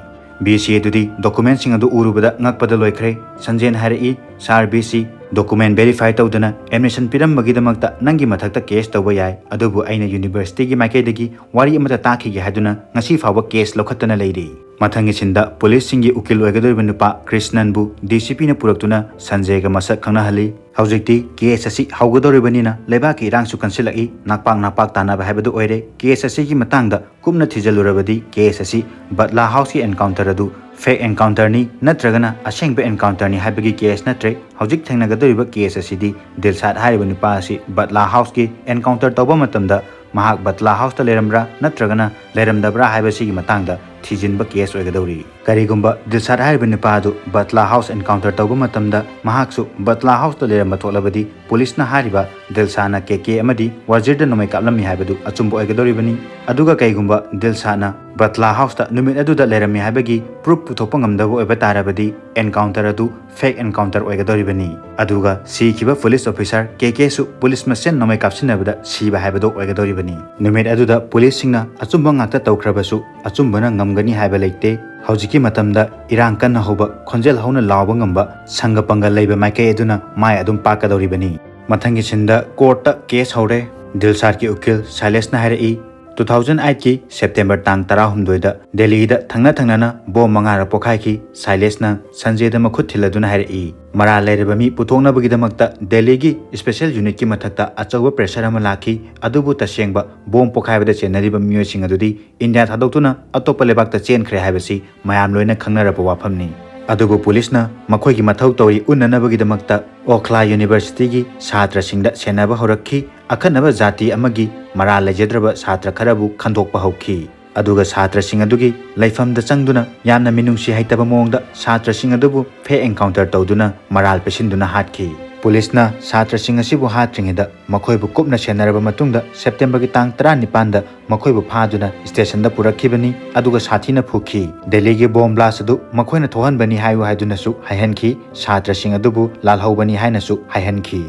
ꯕꯤ ꯁꯤ ꯑꯗꯨꯗꯤ documentꯁꯤꯡ ꯑꯗꯨ ꯎꯔꯨꯕꯗ ꯉꯛꯄꯗ ꯂꯣꯏꯈ꯭ꯔꯦ꯫ ꯁꯟꯖꯦꯅ ꯍꯥꯏꯔꯛꯏ, "ꯁꯥꯔ ꯕꯤ ꯁꯤ, document verify ꯇꯧꯗꯅ admission ꯄꯤꯔꯝꯕꯒꯤꯗꯃꯛꯇ ꯅꯪꯒꯤ ꯃꯊꯛꯇ case ꯇꯧꯕ ꯌꯥꯏ, ꯑꯗꯨꯕꯨ ꯑꯩꯅ ꯌꯨꯅꯤꯚꯔꯁꯤꯇꯤꯒꯤ ꯃꯥꯏꯀꯩꯗꯒꯤ ꯋꯥꯔꯤ ꯑꯃꯠꯇ ꯇꯥꯈꯤꯒꯦ ꯍꯥꯏꯗꯨꯅ ꯉꯁꯤ ꯐꯥꯎꯕ case ꯂꯧꯈꯠꯇꯅ ꯂꯩꯔꯤ꯫" ꯃꯊꯪꯒꯤ ꯁꯤꯟꯗ ꯄꯨꯂꯤꯁꯁꯤꯡꯒꯤ ꯎꯀꯤꯜ ꯑꯣꯏꯒꯗꯧꯔꯤꯕ ꯅꯨꯄꯥ ꯀ꯭ꯔꯤꯁꯅꯟꯕꯨ ꯗꯤ ꯁꯤ ꯄꯤꯅ ꯄꯨꯔꯛꯇꯨꯅ ꯁꯟꯖꯦꯒ ꯃꯁꯛ ꯈꯪꯅꯍꯜꯂꯤ꯫ "ꯍꯧꯖꯤꯛꯇꯤ case ꯑꯁꯤ ꯍꯧꯒꯗꯧꯔꯤꯕꯅꯤꯅ ꯂꯩꯕꯥꯛꯀꯤ ꯏꯔꯥꯡꯁꯨ ꯀꯟꯁꯤꯜꯂꯛꯏ, ꯅꯥꯛꯄꯥꯛ ꯅꯥꯛꯄꯥꯛ ꯇꯥꯟꯅꯕ ꯍꯥꯏꯕꯗꯨ ꯑꯣꯏꯔꯦ꯫ Case ꯑꯁꯤꯒꯤ ꯃꯇꯥꯡꯗ ꯀꯨꯞꯅ ꯊꯤꯖꯤꯜꯂꯨꯔꯕꯗꯤ case ꯑꯁꯤ ꯕꯠꯂꯥ ꯍꯥꯎꯁꯀꯤ encounter ꯑꯗꯨ fake encounterꯅꯤ ꯅꯠꯇ꯭ꯔꯒꯅ ꯑꯁꯦꯡꯕ encounterꯅꯤ ꯍꯥꯏꯕꯒꯤ case ꯅꯠꯇ꯭ꯔꯦ꯫ ꯍꯧꯖꯤꯛ ꯊꯦꯡꯅꯒꯗꯧꯔꯤꯕ case ꯑꯁꯤꯗꯤ ꯗꯤꯜꯁꯥꯗ ꯍꯥꯏꯔꯤꯕ ꯅꯨꯄꯥ ꯑꯁꯤ ꯕꯠꯂꯥ ꯍꯥꯎꯁꯀꯤ encounter ꯇꯧꯕ ꯃꯇꯝꯗ ꯃꯍꯥꯛ ꯕꯠꯂꯥ ꯍꯥꯎꯁꯇ ꯂꯩꯔꯝꯕ꯭ꯔꯥ ꯅꯠꯇ꯭ꯔꯒꯅ ꯂꯩꯔꯝꯗꯕ꯭ꯔꯥ ꯍꯥꯏꯕꯁꯤꯒꯤ ꯃꯇꯥꯡꯗ ꯊꯤꯖꯤꯟꯕ ꯀꯦꯁ ꯑꯣꯏꯒꯗꯧꯔꯤ꯫ ꯀꯔꯤꯒꯨꯝꯕ ꯗꯤꯜꯁꯥꯗ ꯍꯥꯏꯔꯤꯕ ꯅꯨꯄꯥ ꯑꯗꯨ ꯕꯠꯂꯥ ꯍꯥꯎꯁ ꯑꯦꯟꯀꯥꯎꯟꯇꯔ ꯇꯧꯕ ꯃꯇꯝꯗ ꯃꯍꯥꯛꯁꯨ ꯕꯠꯂꯥ ꯍꯥꯎꯁꯇ ꯂꯩꯔꯝꯕ ꯊꯣꯛꯂꯕꯗꯤ, ꯄꯨꯂꯤꯁꯅ ꯍꯥꯏꯔꯤꯕ ꯗꯤꯜꯁꯥꯗꯅ ꯀꯦ ꯀꯦ ꯑꯃꯗꯤ ꯋꯥꯖꯤꯔꯗ ꯅꯣꯡꯃꯩ ꯀꯥꯞꯂꯝꯃꯤ ꯍꯥꯏꯕꯗꯨ ꯑꯆꯨꯝꯕ ꯑꯣꯏꯒꯗꯧꯔꯤꯕꯅꯤ꯫ ꯑꯗꯨꯒ ꯀꯩꯒꯨꯝꯕ ꯗꯤꯜꯁꯥꯗꯅ ꯕꯠꯂꯥ ꯍꯥꯎꯁꯇ ꯅꯨꯃꯤꯠ ꯑꯗꯨꯗ ꯂꯩꯔꯝꯃꯤ ꯍꯥꯏꯕꯒꯤ ꯄ꯭ꯔꯨꯐ ꯄꯨꯊꯣꯛꯄ ꯉꯝꯗꯕ ꯑꯣꯏꯕ ꯇꯥꯔꯕꯗꯤ, ꯑꯦꯟꯀꯥꯎꯟꯇꯔ ꯑꯗꯨ ꯐꯦꯛ ꯑꯦꯟꯀꯥꯎꯟꯇꯔ ꯑꯣꯏꯒꯗꯧꯔꯤꯕꯅꯤ꯫ ꯑꯗꯨꯒ ꯁꯤꯈꯤꯕ ꯄꯨꯂꯤꯁ ꯑꯣꯐꯤꯁꯥꯔ ꯀꯦ ꯀꯦꯁꯨ ꯄꯨꯂꯤꯁ ꯃꯁꯦꯟ ꯅꯣꯡꯃꯩ ꯀꯥꯞꯁꯤꯟꯅꯕꯗ ꯁꯤꯕ ꯍꯥꯏꯕꯗꯨ ꯑꯣꯏꯒꯗꯧꯔꯤꯕꯅꯤ꯫ ꯅꯨꯃꯤꯠ ꯑꯗꯨꯗ ꯄꯨꯂꯤꯁꯁꯤꯡꯅ ꯑꯆꯨꯝꯕ ꯉꯥꯛꯇ ꯇꯧꯈ꯭ꯔꯕꯁꯨ, ꯑꯆꯨꯝꯕꯅ ꯉꯝꯒꯅꯤ ꯍꯥꯏꯕ ꯂꯩꯇꯦ꯫ ꯍꯧꯖꯤꯛꯀꯤ ꯃꯇꯝꯗ ꯏꯔꯥꯡ ꯀꯟꯅ ꯍꯧꯕ, ꯈꯣꯟꯖꯦꯜ ꯍꯧꯅ ꯂꯥꯎꯕ ꯉꯝꯕ, ꯁꯪꯒ ꯄꯪꯒ ꯂꯩꯕ ꯃꯥꯏꯀꯩ ꯑꯗꯨꯅ ꯃꯥꯏ ꯑꯗꯨꯝ ꯄꯥꯛꯀꯗꯧꯔꯤꯕꯅꯤ꯫ ꯃꯊꯪꯒꯤ ꯁꯤꯟꯗ ꯀꯣꯔꯠꯇ ꯀꯦꯁ ꯍꯧꯔꯦ꯫ ꯗꯤꯜꯁꯥꯗꯀꯤ ꯎꯀꯤꯜ ꯁꯥꯏꯂꯦꯁꯅ ꯍꯥꯏꯔꯛꯏ, ꯇꯨ ꯊꯥꯎꯖꯟ ꯑꯩꯠꯀꯤ ꯁꯦꯞꯇꯦꯝꯕꯔ ꯇꯥꯡ ꯇꯔꯥꯍꯨꯝꯗꯣꯏꯗ ꯗꯦꯜꯂꯤꯗ ꯊꯪꯅ ꯊꯪꯅꯅ ꯕꯣꯝ ꯃꯉꯥꯔꯛ ꯄꯣꯈꯥꯏꯈꯤ꯫ ꯁꯥꯏꯂꯦꯁꯅ ꯁꯟꯖꯦꯗ ꯃꯈꯨꯠ ꯊꯤꯜꯂꯗꯨꯅ ꯍꯥꯏꯔꯛꯏ, ꯃꯔꯥꯜ ꯂꯩꯔꯕ ꯃꯤ ꯄꯨꯊꯣꯛꯅꯕꯒꯤꯗꯃꯛꯇ ꯗꯦꯜꯂꯤꯒꯤ ꯁ꯭ꯄꯦꯁꯦꯜ ꯌꯨꯅꯤꯠꯀꯤ ꯃꯊꯛꯇ ꯑꯆꯧꯕ ꯄ꯭ꯔꯦꯁꯔ ꯑꯃ ꯂꯥꯛꯈꯤ, ꯑꯗꯨꯕꯨ ꯇꯁꯦꯡꯕ ꯕꯣꯝ ꯄꯣꯈꯥꯏꯕꯗ ꯆꯦꯟꯅꯔꯤꯕ ꯃꯤꯑꯣꯏꯁꯤꯡ ꯑꯗꯨꯗꯤ ꯏꯟꯗꯤꯌꯥ ꯊꯥꯗꯣꯛꯇꯨꯅ ꯑꯇꯣꯞꯄ ꯂꯩꯕꯥꯛꯇ ꯆꯦꯟꯈ꯭ꯔꯦ ꯍꯥꯏꯕꯁꯤ ꯃꯌꯥꯝ ꯂꯣꯏꯅ ꯈꯪꯅꯔꯕ ꯋꯥꯐꯝꯅꯤ꯫ ꯑꯗꯨꯕꯨ ꯄꯨꯂꯤꯁꯅ ꯃꯈꯣꯏꯒꯤ ꯃꯊꯧ ꯇꯧꯔꯤ ꯎꯠꯅꯅꯕꯒꯤꯗꯃꯛꯇ ꯑꯣꯈ꯭ꯂꯥ ꯌꯨꯅꯤꯚꯔꯁꯤꯇꯤꯒꯤ ꯁꯥꯇ꯭ꯔꯁꯤꯡꯗ ꯁꯦꯟꯅꯕ ꯍꯧꯔꯛꯈꯤ꯫ ꯑꯈꯟꯅꯕ ꯖꯥꯇꯤ ꯑꯃꯒꯤ ꯃꯔꯥꯜ ꯂꯩꯖꯗ꯭ꯔꯕ ꯁꯥꯇ꯭ꯔ ꯈꯔꯕꯨ ꯈꯟꯗꯣꯛꯄ ꯍꯧꯈꯤ꯫ ꯑꯗꯨꯒ ꯁꯥꯇ꯭ꯔꯁꯤꯡ ꯑꯗꯨꯒꯤ ꯂꯩꯐꯝꯗ ꯆꯪꯗꯨꯅ ꯌꯥꯝꯅ ꯃꯤꯅꯨꯡꯁꯤ ꯍꯩꯇꯕ ꯃꯑꯣꯡꯗ ꯁꯥꯇ꯭ꯔꯁꯤꯡ ꯑꯗꯨꯕꯨ ꯐꯦꯛ ꯑꯦꯟꯀꯥꯎꯟꯇꯔ ꯇꯧꯗꯨꯅ ꯃꯔꯥꯜ ꯄꯤꯁꯤꯟꯗꯨꯅ ꯍꯥꯠꯈꯤ꯫ ꯄꯨꯂꯤꯁꯅ ꯁꯥꯇ꯭ꯔꯁꯤꯡ ꯑꯁꯤꯕꯨ ꯍꯥꯠꯇ꯭ꯔꯤꯉꯩꯗ ꯃꯈꯣꯏꯕꯨ ꯀꯨꯞꯅ ꯁꯦꯟꯅꯔꯕ ꯃꯇꯨꯡꯗ ꯁꯦꯞꯇꯦꯝꯕꯔꯒꯤ ꯇꯥꯡ ꯇꯔꯥꯅꯤꯄꯥꯟꯗ ꯃꯈꯣꯏꯕꯨ ꯐꯥꯗꯨꯅ ꯁ꯭ꯇꯦꯁꯟꯗ ꯄꯨꯔꯛꯈꯤꯕꯅꯤ, ꯑꯗꯨꯒ ꯁꯥꯊꯤꯅ ꯐꯨꯈꯤ꯫ ꯗꯦꯜꯂꯤꯒꯤ ꯕꯣꯝ ꯕ꯭ꯂꯥꯁ ꯑꯗꯨ ꯃꯈꯣꯏꯅ ꯊꯣꯛꯍꯟꯕꯅꯤ ꯍꯥꯏꯌꯨ ꯍꯥꯏꯗꯨꯅꯁꯨ ꯍꯥꯏꯍꯟꯈꯤ꯫ ꯁꯥꯇ꯭ꯔꯁꯤꯡ ꯑꯗꯨꯕꯨ ꯂꯥꯜꯍꯧꯕꯅꯤ ꯍꯥꯏꯅꯁꯨ ꯍꯥꯏꯍꯟꯈꯤ꯫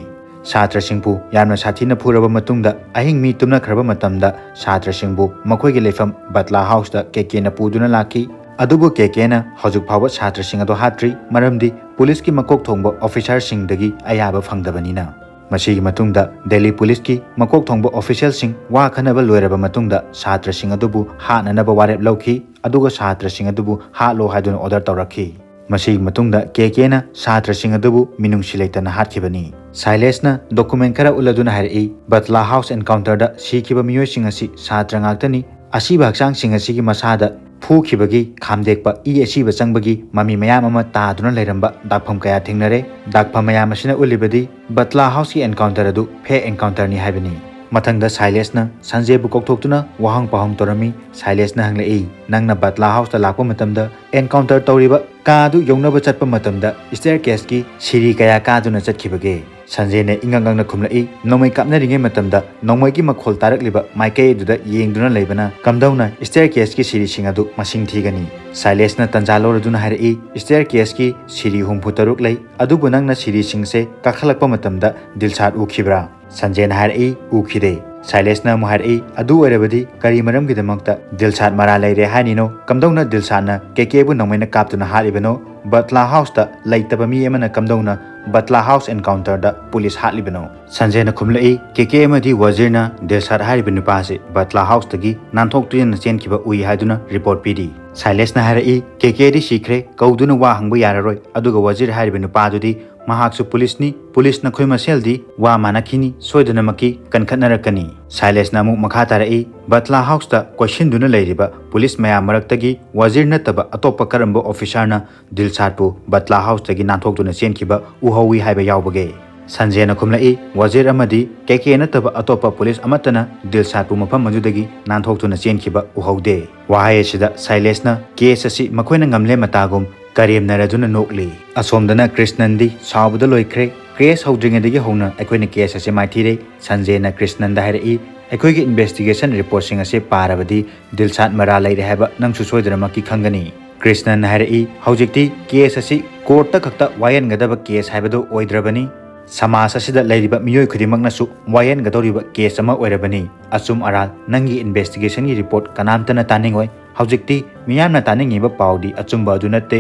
ꯁꯥꯇ꯭ꯔꯁꯤꯡꯕꯨ ꯌꯥꯝꯅ ꯁꯥꯊꯤꯅ ꯐꯨꯔꯕ ꯃꯇꯨꯡꯗ ꯑꯍꯤꯡ ꯃꯤ ꯇꯨꯝꯅꯈ꯭ꯔꯕ ꯃꯇꯝꯗ ꯁꯥꯇ꯭ꯔꯁꯤꯡꯕꯨ ꯃꯈꯣꯏꯒꯤ ꯂꯩꯐꯝ ꯕꯠꯂꯥ ꯍꯥꯎꯁꯇ ꯀꯦ ꯀꯦꯅ ꯄꯨꯗꯨꯅ ꯂꯥꯛꯈꯤ꯫ ꯑꯗꯨꯕꯨ ꯀꯦ ꯀꯦꯅ ꯍꯧꯖꯤꯛ ꯐꯥꯎꯕ ꯁꯥꯇ꯭ꯔꯁꯤꯡ ꯑꯗꯨ ꯍꯥꯠꯇ꯭ꯔꯤ, ꯃꯔꯝꯗꯤ ꯄꯨꯂꯤꯁꯀꯤ ꯃꯀꯣꯛ ꯊꯣꯡꯕ ꯑꯣꯐꯤꯁꯥꯔꯁꯤꯡꯗꯒꯤ ꯑꯌꯥꯕ ꯐꯪꯗꯕꯅꯤꯅ꯫ ꯃꯁꯤꯒꯤ ꯃꯇꯨꯡꯗ ꯗꯦꯜꯂꯤ ꯄꯨꯂꯤꯁꯀꯤ ꯃꯀꯣꯛ ꯊꯣꯡꯕ ꯑꯣꯐꯤꯁꯤꯌꯦꯜꯁꯤꯡ ꯋꯥ ꯈꯟꯅꯕ ꯂꯣꯏꯔꯕ ꯃꯇꯨꯡꯗ ꯁꯥꯇ꯭ꯔꯁꯤꯡ ꯑꯗꯨꯕꯨ ꯍꯥꯠꯅꯅꯕ ꯋꯥꯔꯦꯞ ꯂꯧꯈꯤ, ꯑꯗꯨꯒ ꯁꯥꯇ꯭ꯔꯁꯤꯡ ꯑꯗꯨꯕꯨ ꯍꯥꯠꯂꯣ ꯍꯥꯏꯗꯨꯅ ꯑꯣꯔꯗꯔ ꯇꯧꯔꯛꯈꯤ꯫ ꯃꯁꯤꯒꯤ ꯃꯇꯨꯡꯗ ꯀꯦ ꯀꯦꯅ ꯁꯥꯇ꯭ꯔꯁꯤꯡ ꯑꯗꯨꯕꯨ ꯃꯤꯅꯨꯡꯁꯤ ꯂꯩꯇꯅ ꯍꯥꯠꯈꯤꯕꯅꯤ꯫ ꯁꯥꯏꯂꯦꯁꯅ ꯗꯣꯀꯨꯃꯦꯟ ꯈꯔ ꯎꯠꯂꯗꯨꯅ ꯍꯥꯏꯔꯛꯏ, ꯕꯠꯂꯥ ꯍꯥꯎꯁ ꯑꯦꯟꯀꯥꯎꯟꯇꯔꯗ ꯁꯤꯈꯤꯕ ꯃꯤꯑꯣꯏꯁꯤꯡ ꯑꯁꯤ ꯁꯥꯇ꯭ꯔ ꯉꯥꯛꯇꯅꯤ꯫ ꯑꯁꯤꯕ ꯍꯛꯆꯥꯡꯁꯤꯡ ꯑꯁꯤꯒꯤ ꯃꯁꯥꯗ ꯐꯨꯈꯤꯕꯒꯤ ꯈꯥꯝꯗꯦꯛꯄ, ꯏ ꯑꯁꯤꯕ ꯆꯪꯕꯒꯤ ꯃꯃꯤ ꯃꯌꯥꯝ ꯑꯃ ꯇꯥꯗꯨꯅ ꯂꯩꯔꯝꯕ ꯗꯥꯛꯐꯝ ꯀꯌꯥ ꯊꯦꯡꯅꯔꯦ꯫ ꯗꯥꯛꯐꯝ ꯃꯌꯥꯝ ꯑꯁꯤꯅ ꯎꯠꯂꯤꯕꯗꯤ ꯕꯠꯂꯥ ꯍꯥꯎꯁꯀꯤ ꯑꯦꯟꯀꯥꯎꯟꯇꯔ ꯑꯗꯨ ꯐꯦꯛ ꯑꯦꯟꯀꯥꯎꯟꯇꯔꯅꯤ ꯍꯥꯏꯕꯅꯤ꯫ ꯃꯊꯪꯗ ꯁꯥꯏꯂꯦꯁꯅ ꯁꯟꯖꯦꯕꯨ ꯀꯧꯊꯣꯛꯇꯨꯅ ꯋꯥꯍꯪ ꯄꯥꯎꯍꯪ ꯇꯧꯔꯝꯃꯤ꯫ ꯁꯥꯏꯂꯦꯁꯅ ꯍꯪꯂꯛꯏ, "ꯅꯪꯅ ꯕꯠꯂꯥ ꯍꯥꯎꯁꯇ ꯂꯥꯛꯄ ꯃꯇꯝꯗ ꯑꯦꯟꯀꯥꯎꯟꯇꯔ ꯇꯧꯔꯤꯕ ꯀꯥ ꯑꯗꯨ ꯌꯧꯅꯕ ꯆꯠꯄ ꯃꯇꯝꯗ ꯁ꯭ꯇꯦꯌꯔ ꯀꯦꯁꯀꯤ ꯁꯤꯔꯤ ꯀꯌꯥ ꯀꯥꯗꯨꯅ ꯆꯠꯈꯤꯕꯒꯦ?" ꯁꯟꯖꯦꯅ ꯏꯉꯛ ꯉꯛꯅ ꯈꯨꯝꯂꯛꯏ, "ꯅꯣꯡꯃꯩ ꯀꯥꯞꯅꯔꯤꯉꯩ ꯃꯇꯝꯗ ꯅꯣꯡꯃꯩꯒꯤ ꯃꯈꯣꯜ ꯇꯥꯔꯛꯂꯤꯕ ꯃꯥꯏꯀꯩ ꯑꯗꯨꯗ ꯌꯦꯡꯗꯨꯅ ꯂꯩꯕꯅ ꯀꯝꯗꯧꯅ ꯁ꯭ꯇꯦꯌꯔ ꯀꯦꯁꯀꯤ ꯁꯤꯔꯤꯁꯤꯡ ꯑꯗꯨ ꯃꯁꯤꯡ ꯊꯤꯒꯅꯤ?" ꯁꯥꯏꯂꯦꯁꯅ ꯇꯟꯖꯥ ꯂꯧꯔꯗꯨꯅ ꯍꯥꯏꯔꯛꯏ, "ꯁ꯭ꯇꯦꯌꯔ ꯀꯦꯁꯀꯤ ꯁꯤꯔꯤ ꯍꯨꯝꯐꯨ ꯇꯔꯨꯛ ꯂꯩ, ꯑꯗꯨꯕꯨ ꯅꯪꯅ ꯁꯤꯔꯤꯁꯤꯡꯁꯦ ꯀꯥꯈꯠꯂꯛꯄ ꯃꯇꯝꯗ ꯗꯤꯜꯁꯥꯠ ꯎꯈꯤꯕ꯭ꯔꯥ?" ꯁꯟꯖꯦꯅ ꯍꯥꯏꯔꯛꯏ, "ꯎꯈꯤꯗꯦ꯫" ꯁꯥꯏꯂꯦꯁꯅ ꯑꯃꯨꯛ ꯍꯥꯏꯔꯛꯏ, "ꯑꯗꯨ ꯑꯣꯏꯔꯕꯗꯤ ꯀꯔꯤ ꯃꯔꯝꯒꯤꯗꯃꯛꯇ ꯗꯤꯜꯁꯥꯠ ꯃꯔꯥ ꯂꯩꯔꯦ ꯍꯥꯏꯔꯤꯅꯣ? ꯀꯝꯗꯧꯅ ꯗꯤꯜꯁꯥꯠꯅ ꯀꯦꯀꯦꯕꯨ ꯅꯣꯡꯃꯩꯅ ꯀꯥꯞꯇꯨꯅ ꯍꯥꯠꯂꯤꯕꯅꯣ? ꯕꯠꯂꯥ ꯍꯥꯎꯁꯇ ꯂꯩꯇꯕ ꯃꯤ ꯑꯃꯅ ꯀꯝꯗꯧꯅ ꯕꯠꯂꯥ ꯍꯥꯎꯁ ꯑꯦꯟꯀꯥꯎꯟꯇꯔꯗ ꯄꯨꯂꯤꯁ ꯍꯥꯠꯂꯤꯕꯅꯣ?" ꯁꯟꯖꯦꯅ ꯈꯨꯝꯂꯛꯏ, "ꯀꯦꯀꯦ ꯑꯃꯗꯤ ꯋꯥꯖꯤꯔꯅ ꯗꯤꯜꯁꯥꯠ ꯍꯥꯏꯔꯤꯕ ꯅꯨꯄꯥ ꯑꯁꯤ ꯕꯠꯂꯥ ꯍꯥꯎꯁꯇꯒꯤ ꯅꯥꯟꯊꯣꯛꯇꯨꯅ ꯆꯦꯟꯈꯤꯕ ꯎꯏ ꯍꯥꯏꯗꯨꯅ ꯔꯤꯄꯣꯔꯠ ꯄꯤꯔꯤ꯫" ꯁꯥꯏꯂꯦꯁꯅ ꯍꯥꯏꯔꯛꯏ, "ꯀꯦꯀꯦꯗꯤ ꯁꯤꯈ꯭ꯔꯦ, ꯀꯧꯗꯨꯅ ꯋꯥ ꯍꯪꯕ ꯌꯥꯔꯔꯣꯏ, ꯑꯗꯨꯒ ꯋꯥꯖꯤꯔ ꯍꯥꯏꯔꯤꯕ ꯅꯨꯄꯥꯗꯨꯗꯤ ꯃꯍꯥꯛꯁꯨ ꯄꯨꯂꯤꯁꯅꯤ, ꯄꯨꯂꯤꯁ ꯅꯈꯣꯏ ꯃꯁꯦꯜꯗꯤ ꯋꯥ ꯃꯥꯟꯅꯈꯤꯅꯤ, ꯁꯣꯏꯗꯅꯃꯛꯀꯤ ꯀꯟꯈꯠꯅꯔꯛꯀꯅꯤ꯫" ꯁꯥꯏꯂꯦꯁꯅ ꯑꯃꯨꯛ ꯃꯈꯥ ꯇꯥꯔꯛꯏ, "ꯕꯠꯂꯥ ꯍꯥꯎꯁꯇ ꯀꯣꯏꯁꯤꯟꯗꯨꯅ ꯂꯩꯔꯤꯕ ꯄꯨꯂꯤꯁ ꯃꯌꯥꯝ ꯃꯔꯛꯇꯒꯤ ꯋꯥꯖꯤꯔ ꯅꯠꯇꯕ ꯑꯇꯣꯞꯄ ꯀꯔꯝꯕ ꯑꯣꯐꯤꯁꯥꯔꯅ ꯗꯤꯜꯁꯥꯠꯄꯨ ꯕꯠꯂꯥ ꯍꯥꯎꯁꯇꯒꯤ ꯅꯥꯟꯊꯣꯛꯇꯨꯅ ꯆꯦꯟꯈꯤꯕ ꯎꯍꯧꯏ ꯍꯥꯏꯕ ꯌꯥꯎꯕꯒꯦ?" ꯁꯟꯖꯦꯅ ꯈꯨꯝꯂꯛꯏ, "ꯋꯥꯖꯤꯔ ꯑꯃꯗꯤ ꯀꯦꯀꯦ ꯅꯠꯇꯕ ꯑꯇꯣꯞꯄ ꯄꯨꯂꯤꯁ ꯑꯃꯠꯇꯅ ꯗꯤꯜꯁꯥꯠꯄꯨ ꯃꯐꯝ ꯑꯗꯨꯗꯒꯤ ꯅꯥꯟꯊꯣꯛꯇꯨꯅ ꯆꯦꯟꯈꯤꯕ ꯎꯍꯧꯗꯦ꯫" ꯋꯥꯍꯩ ꯑꯁꯤꯗ ꯁꯥꯏꯂꯦꯁꯅ ꯀꯦꯁ ꯑꯁꯤ ꯃꯈꯣꯏꯅ ꯉꯝꯂꯦ ꯃꯇꯥꯒꯨꯝ ꯀꯔꯦꯝꯅꯔꯗꯨꯅ ꯅꯣꯛꯂꯤ꯫ ꯑꯁꯣꯝꯗꯅ ꯀ꯭ꯔꯤꯁꯅꯟꯗꯤ ꯁꯥꯎꯕꯗ ꯂꯣꯏꯈ꯭ꯔꯦ꯫ "ꯀꯦꯁ ꯍꯧꯗ꯭ꯔꯤꯉꯩꯗꯒꯤ ꯍꯧꯅ ꯑꯩꯈꯣꯏꯅ ꯀꯦꯁ ꯑꯁꯤ ꯃꯥꯏꯊꯤꯔꯦ꯫" ꯁꯟꯖꯦꯅ ꯀ꯭ꯔꯤꯁꯅꯟꯗ ꯍꯥꯏꯔꯛꯏ, "ꯑꯩꯈꯣꯏꯒꯤ ꯏꯟꯚꯦꯁꯇꯤꯒꯦꯁꯟ ꯔꯤꯄꯣꯔꯠꯁꯤꯡ ꯑꯁꯤ ꯄꯥꯔꯕꯗꯤ ꯗꯤꯜꯁꯥꯠ ꯃꯔꯥ ꯂꯩꯔꯦ ꯍꯥꯏꯕ ꯅꯪꯁꯨ ꯁꯣꯏꯗꯅꯃꯛꯀꯤ ꯈꯪꯒꯅꯤ꯫" ꯀ꯭ꯔꯤꯁꯅꯟꯅ ꯍꯥꯏꯔꯛꯏ, "ꯍꯧꯖꯤꯛꯇꯤ ꯀꯦꯁ ꯑꯁꯤ ꯀꯣꯔꯠꯇ ꯈꯛꯇ ꯋꯥꯌꯦꯟꯒꯗꯕ ꯀꯦꯁ ꯍꯥꯏꯕꯗꯨ ꯑꯣꯏꯗ꯭ꯔꯕꯅꯤ꯫ ꯁꯃꯥꯖ ꯑꯁꯤꯗ ꯂꯩꯔꯤꯕ ꯃꯤꯑꯣꯏ ꯈꯨꯗꯤꯡꯃꯛꯅꯁꯨ ꯋꯥꯌꯦꯟꯒꯗꯧꯔꯤꯕ ꯀꯦꯁ ꯑꯃ ꯑꯣꯏꯔꯕꯅꯤ꯫ ꯑꯆꯨꯝ ꯑꯔꯥꯜ, ꯅꯪꯒꯤ ꯏꯟꯚꯦꯁꯇꯤꯒꯦꯁꯟꯒꯤ ꯔꯤꯄꯣꯔꯠ ꯀꯅꯥꯝꯇꯅ ꯇꯥꯅꯤꯡꯉꯣꯏ꯫ ꯍꯧꯖꯤꯛꯇꯤ ꯃꯤꯌꯥꯝꯅ ꯇꯥꯅꯤꯡꯉꯤꯕ ꯄꯥꯎꯗꯤ ꯑꯆꯨꯝꯕ ꯑꯗꯨ ꯅꯠꯇꯦ꯫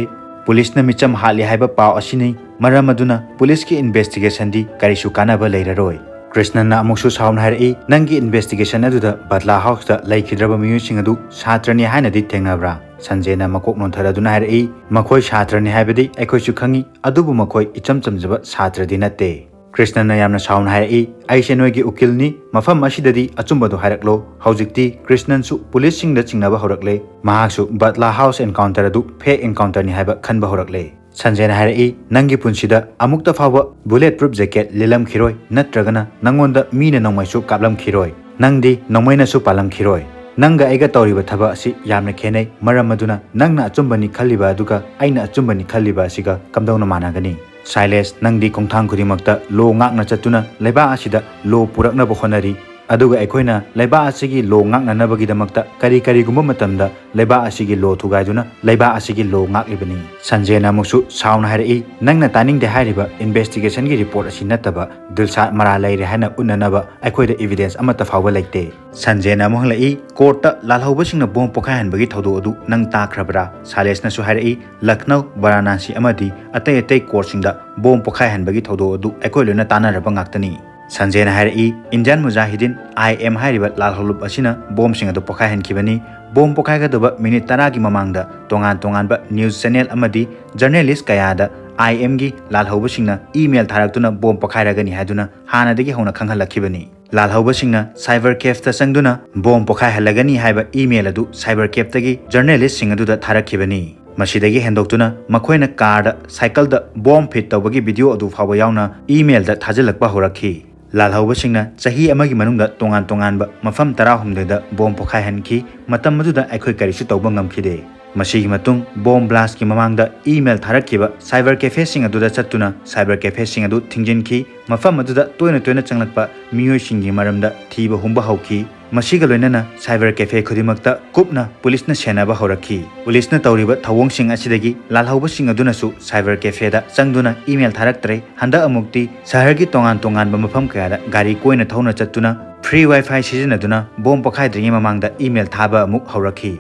ꯄꯨꯂꯤꯁꯅ ꯃꯤꯆꯝ ꯍꯥꯠꯂꯤ ꯍꯥꯏꯕ ꯄꯥꯎ ꯑꯁꯤꯅꯤ꯫ ꯃꯔꯝ ꯑꯗꯨꯅ ꯄꯨꯂꯤꯁꯀꯤ ꯏꯟꯚꯦꯁꯇꯤꯒꯦꯁꯟꯗꯤ ꯀꯔꯤꯁꯨ ꯀꯥꯟꯅꯕ ꯂꯩꯔꯔꯣꯏ꯫" ꯀ꯭ꯔꯤꯁꯅꯟꯅ ꯑꯃꯨꯛꯁꯨ ꯁꯥꯎꯅ ꯍꯥꯏꯔꯛꯏ, "ꯅꯪꯒꯤ ꯏꯟꯚꯦꯁꯇꯤꯒꯦꯁꯟ ꯑꯗꯨꯗ ꯕꯠꯂꯥ ꯍꯥꯎꯁꯇ ꯂꯩꯈꯤꯗ꯭ꯔꯕ ꯃꯤꯑꯣꯏꯁꯤꯡ ꯑꯗꯨ ꯁꯥꯇ꯭ꯔꯅꯤ ꯍꯥꯏꯅꯗꯤ ꯊꯦꯡꯅꯕ꯭ꯔꯥ?" ꯁꯟꯖꯦꯅ ꯃꯀꯣꯛ ꯅꯣꯟꯊꯔꯗꯨꯅ ꯍꯥꯏꯔꯛꯏ, "ꯃꯈꯣꯏ ꯁꯥꯇ꯭ꯔꯅꯤ ꯍꯥꯏꯕꯗꯤ ꯑꯩꯈꯣꯏꯁꯨ ꯈꯪꯏ, ꯑꯗꯨꯕꯨ ꯃꯈꯣꯏ ꯏꯆꯝ ꯆꯝꯖꯕ ꯁꯥꯇ꯭ꯔꯗꯤ ꯅꯠꯇꯦ꯫" ꯀ꯭ꯔꯤꯁꯅꯟꯅ ꯌꯥꯝꯅ ꯁꯥꯎꯅ ꯍꯥꯏꯔꯛꯏ, "ꯑꯩꯁꯦ ꯅꯣꯏꯒꯤ ꯎꯀꯤꯜꯅꯤ, ꯃꯐꯝ ꯑꯁꯤꯗꯗꯤ ꯑꯆꯨꯝꯕꯗꯨ ꯍꯥꯏꯔꯛꯂꯣ꯫" ꯍꯧꯖꯤꯛꯇꯤ ꯀ꯭ꯔꯤꯁꯅꯟꯁꯨ ꯄꯨꯂꯤꯁꯁꯤꯡꯗ ꯆꯤꯡꯅꯕ ꯍꯧꯔꯛꯂꯦ꯫ ꯃꯍꯥꯛꯁꯨ ꯕꯠꯂꯥ ꯍꯥꯎꯁ ꯑꯦꯟꯀꯥꯎꯟꯇꯔ ꯑꯗꯨ ꯐꯦꯛ ꯑꯦꯟꯀꯥꯎꯟꯇꯔꯅꯤ ꯍꯥꯏꯕ ꯈꯟꯕ ꯍꯧꯔꯛꯂꯦ꯫ ꯁꯟꯖꯦꯅ ꯍꯥꯏꯔꯛꯏ, "ꯅꯪꯒꯤ ꯄꯨꯟꯁꯤꯗ ꯑꯃꯨꯛꯇ ꯐꯥꯎꯕ bullet proof jacket ꯂꯤꯠꯂꯝꯈꯤꯔꯣꯏ, ꯅꯠꯇ꯭ꯔꯒꯅ ꯅꯪꯉꯣꯟꯗ ꯃꯤꯅ ꯅꯣꯡꯃꯩꯁꯨ ꯀꯥꯞꯂꯝꯈꯤꯔꯣꯏ꯫ ꯅꯪꯗꯤ ꯅꯣꯡꯃꯩꯅꯁꯨ ꯄꯥꯜꯂꯝꯈꯤꯔꯣꯏ꯫ ꯅꯪꯒ ꯑꯩꯒ ꯇꯧꯔꯤꯕ ꯊꯕꯛ ꯑꯁꯤ ꯌꯥꯝꯅ ꯈꯦꯠꯅꯩ꯫ ꯃꯔꯝ ꯑꯗꯨꯅ ꯅꯪꯅ ꯑꯆꯨꯝꯕꯅꯤ ꯈꯜꯂꯤꯕ ꯑꯗꯨꯒ ꯑꯩꯅ ꯑꯆꯨꯝꯕꯅꯤ ꯈꯜꯂꯤꯕ ꯑꯁꯤꯒ ꯀꯝꯗꯧꯅ ꯃꯥꯟꯅꯒꯅꯤ? ꯁꯥꯏꯂꯦꯁ, ꯅꯪꯗꯤ ꯈꯣꯡꯊꯥꯡ ꯈꯨꯗꯤꯡꯃꯛꯇ law ꯉꯥꯛꯅ ꯆꯠꯇꯨꯅ ꯂꯩꯕꯥꯛ ꯑꯁꯤꯗ law ꯄꯨꯔꯛꯅꯕ ꯍꯣꯠꯅꯔꯤ꯫ ꯑꯗꯨꯒ ꯑꯩꯈꯣꯏꯅ ꯂꯩꯕꯥꯛ ꯑꯁꯤꯒꯤ law ꯉꯥꯛꯅꯅꯕꯒꯤꯗꯃꯛꯇ ꯀꯔꯤ ꯀꯔꯤꯒꯨꯝꯕ ꯃꯇꯝꯗ ꯂꯩꯕꯥꯛ ꯑꯁꯤꯒꯤ law ꯊꯨꯒꯥꯏꯗꯨꯅ ꯂꯩꯕꯥꯛ ꯑꯁꯤꯒꯤ law ꯉꯥꯛꯂꯤꯕꯅꯤ꯫" ꯁꯟꯖꯦꯅ ꯑꯃꯨꯛꯁꯨ ꯁꯥꯎꯅ ꯍꯥꯏꯔꯛꯏ, "ꯅꯪꯅ ꯇꯥꯅꯤꯡꯗꯦ ꯍꯥꯏꯔꯤꯕ investigationꯒꯤ report ꯑꯁꯤ ꯅꯠꯇꯕ ꯗꯤꯜꯁꯥꯗ ꯃꯔꯥꯜ ꯂꯩꯔꯦ ꯍꯥꯏꯅ ꯎꯠꯅꯅꯕ ꯑꯩꯈꯣꯏꯗ evidence ꯑꯃꯠꯇ ꯐꯥꯎꯕ ꯂꯩꯇꯦ꯫" ꯁꯟꯖꯦꯅ ꯑꯃꯨꯛ ꯍꯪꯂꯛꯏ, "Courtꯇ ꯂꯥꯜꯍꯧꯕꯁꯤꯡꯅ bomb ꯄꯣꯈꯥꯏꯍꯟꯕꯒꯤ ꯊꯧꯗꯣꯛ ꯑꯗꯨ ꯅꯪ ꯇꯥꯈ꯭ꯔꯕ꯭ꯔꯥ?" ꯁꯥꯏꯂꯦꯁꯅꯁꯨ ꯍꯥꯏꯔꯛꯏ, "ꯂꯈꯅꯧ, ꯕꯔꯥꯅꯥꯁꯤ ꯑꯃꯗꯤ ꯑꯇꯩ ꯑꯇꯩ courtꯁꯤꯡꯗ bomb ꯄꯣꯈꯥꯏꯍꯟꯕꯒꯤ ꯊꯧꯗꯣꯛ ꯑꯗꯨ ꯑꯩꯈꯣꯏ ꯂꯣꯏꯅ ꯇꯥꯟꯅꯔꯕ ꯉꯥꯛꯇꯅꯤ꯫" ꯁꯟꯖꯦꯅ ꯍꯥꯏꯔꯛꯏ, "Indian Mujahideen, IM ꯍꯥꯏꯔꯤꯕ ꯂꯥꯜꯍꯧꯂꯨꯞ ꯑꯁꯤꯅ bombꯁꯤꯡ ꯑꯗꯨ ꯄꯣꯈꯥꯏꯍꯟꯈꯤꯕꯅꯤ꯫ Bomb ꯄꯣꯈꯥꯏꯒꯗꯕ minute ꯇꯔꯥꯒꯤ ꯃꯃꯥꯡꯗ ꯇꯣꯉꯥꯟ ꯇꯣꯉꯥꯟꯕ news channel ꯑꯃꯗꯤ journalist ꯀꯌꯥꯗ IMꯒꯤ ꯂꯥꯜꯍꯧꯕꯁꯤꯡꯅ email ꯊꯥꯔꯛꯇꯨꯅ bomb ꯄꯣꯈꯥꯏꯔꯒꯅꯤ ꯍꯥꯏꯗꯨꯅ ꯍꯥꯟꯅꯗꯒꯤ ꯍꯧꯅ ꯈꯪꯍꯜꯂꯛꯈꯤꯕꯅꯤ꯫ ꯂꯥꯜꯍꯧꯕꯁꯤꯡꯅ cyber cafeꯇ ꯆꯪꯗꯨꯅ bomb ꯄꯣꯈꯥꯏꯍꯜꯂꯒꯅꯤ ꯍꯥꯏꯕ email ꯑꯗꯨ cyber cafeꯇꯒꯤ journalistꯁꯤꯡ ꯑꯗꯨꯗ ꯊꯥꯔꯛꯈꯤꯕꯅꯤ꯫ ꯃꯁꯤꯗꯒꯤ ꯍꯦꯟꯗꯣꯛꯇꯨꯅ ꯃꯈꯣꯏꯅ carꯗ, cycleꯗ bomb fit ꯇꯧꯕꯒꯤ video ꯑꯗꯨ ꯐꯥꯎꯕ ꯌꯥꯎꯅ emailꯗ ꯊꯥꯖꯤꯜꯂꯛꯄ ꯍꯧꯔꯛꯈꯤ꯫" ꯂꯥꯜꯍꯧꯕꯁꯤꯡꯅ ꯆꯍꯤ ꯑꯃꯒꯤ ꯃꯅꯨꯡꯗ ꯇꯣꯉꯥꯟ ꯇꯣꯉꯥꯟꯕ ꯃꯐꯝ ꯇꯔꯥꯍꯨꯝꯗꯣꯏꯗ bomb ꯄꯣꯈꯥꯏꯍꯟꯈꯤ꯫ ꯃꯇꯝ ꯑꯗꯨꯗ ꯑꯩꯈꯣꯏ ꯀꯔꯤꯁꯨ ꯇꯧꯕ ꯉꯝꯈꯤꯗꯦ꯫ ꯃꯁꯤꯒꯤ ꯃꯇꯨꯡ bomb blastꯀꯤ ꯃꯃꯥꯡꯗ email ꯊꯥꯔꯛꯈꯤꯕ cyber cafeꯁꯤꯡ ꯑꯗꯨꯗ ꯆꯠꯇꯨꯅ cyber cafeꯁꯤꯡ ꯑꯗꯨ ꯊꯤꯡꯖꯤꯟꯈꯤ꯫ ꯃꯐꯝ ꯑꯗꯨꯗ ꯇꯣꯏꯅ ꯇꯣꯏꯅ ꯆꯪꯂꯛꯄ ꯃꯤꯑꯣꯏꯁꯤꯡꯒꯤ ꯃꯔꯝꯗ ꯊꯤꯕ ꯍꯨꯝꯕ ꯍꯧꯈꯤ꯫ ꯃꯁꯤꯒ ꯂꯣꯏꯅꯅ cyber cafe ꯈꯨꯗꯤꯡꯃꯛꯇ ꯀꯨꯞꯅ ꯄꯨꯂꯤꯁꯅ ꯁꯦꯟꯅꯕ ꯍꯧꯔꯛꯈꯤ꯫ ꯄꯨꯂꯤꯁꯅ ꯇꯧꯔꯤꯕ ꯊꯧꯑꯣꯡꯁꯤꯡ ꯑꯁꯤꯗꯒꯤ ꯂꯥꯜꯍꯧꯕꯁꯤꯡ ꯑꯗꯨꯅꯁꯨ cyber cafeꯗ ꯆꯪꯗꯨꯅ email ꯊꯥꯔꯛꯇ꯭ꯔꯦ꯫ ꯍꯟꯗꯛ ꯑꯃꯨꯛꯇꯤ ꯁꯍꯔꯒꯤ ꯇꯣꯉꯥꯟ ꯇꯣꯉꯥꯟꯕ ꯃꯐꯝ ꯀꯌꯥꯗ ꯒꯥꯔꯤ ꯀꯣꯏꯅ ꯊꯧꯅ ꯆꯠꯇꯨꯅ free wifi ꯁꯤꯖꯤꯟꯅꯗꯨꯅ bomb ꯄꯣꯈꯥꯏꯗ꯭ꯔꯤꯉꯩ ꯃꯃꯥꯡꯗ email ꯊꯥꯕ ꯑꯃꯨꯛ ꯍꯧꯔꯛꯈꯤ꯫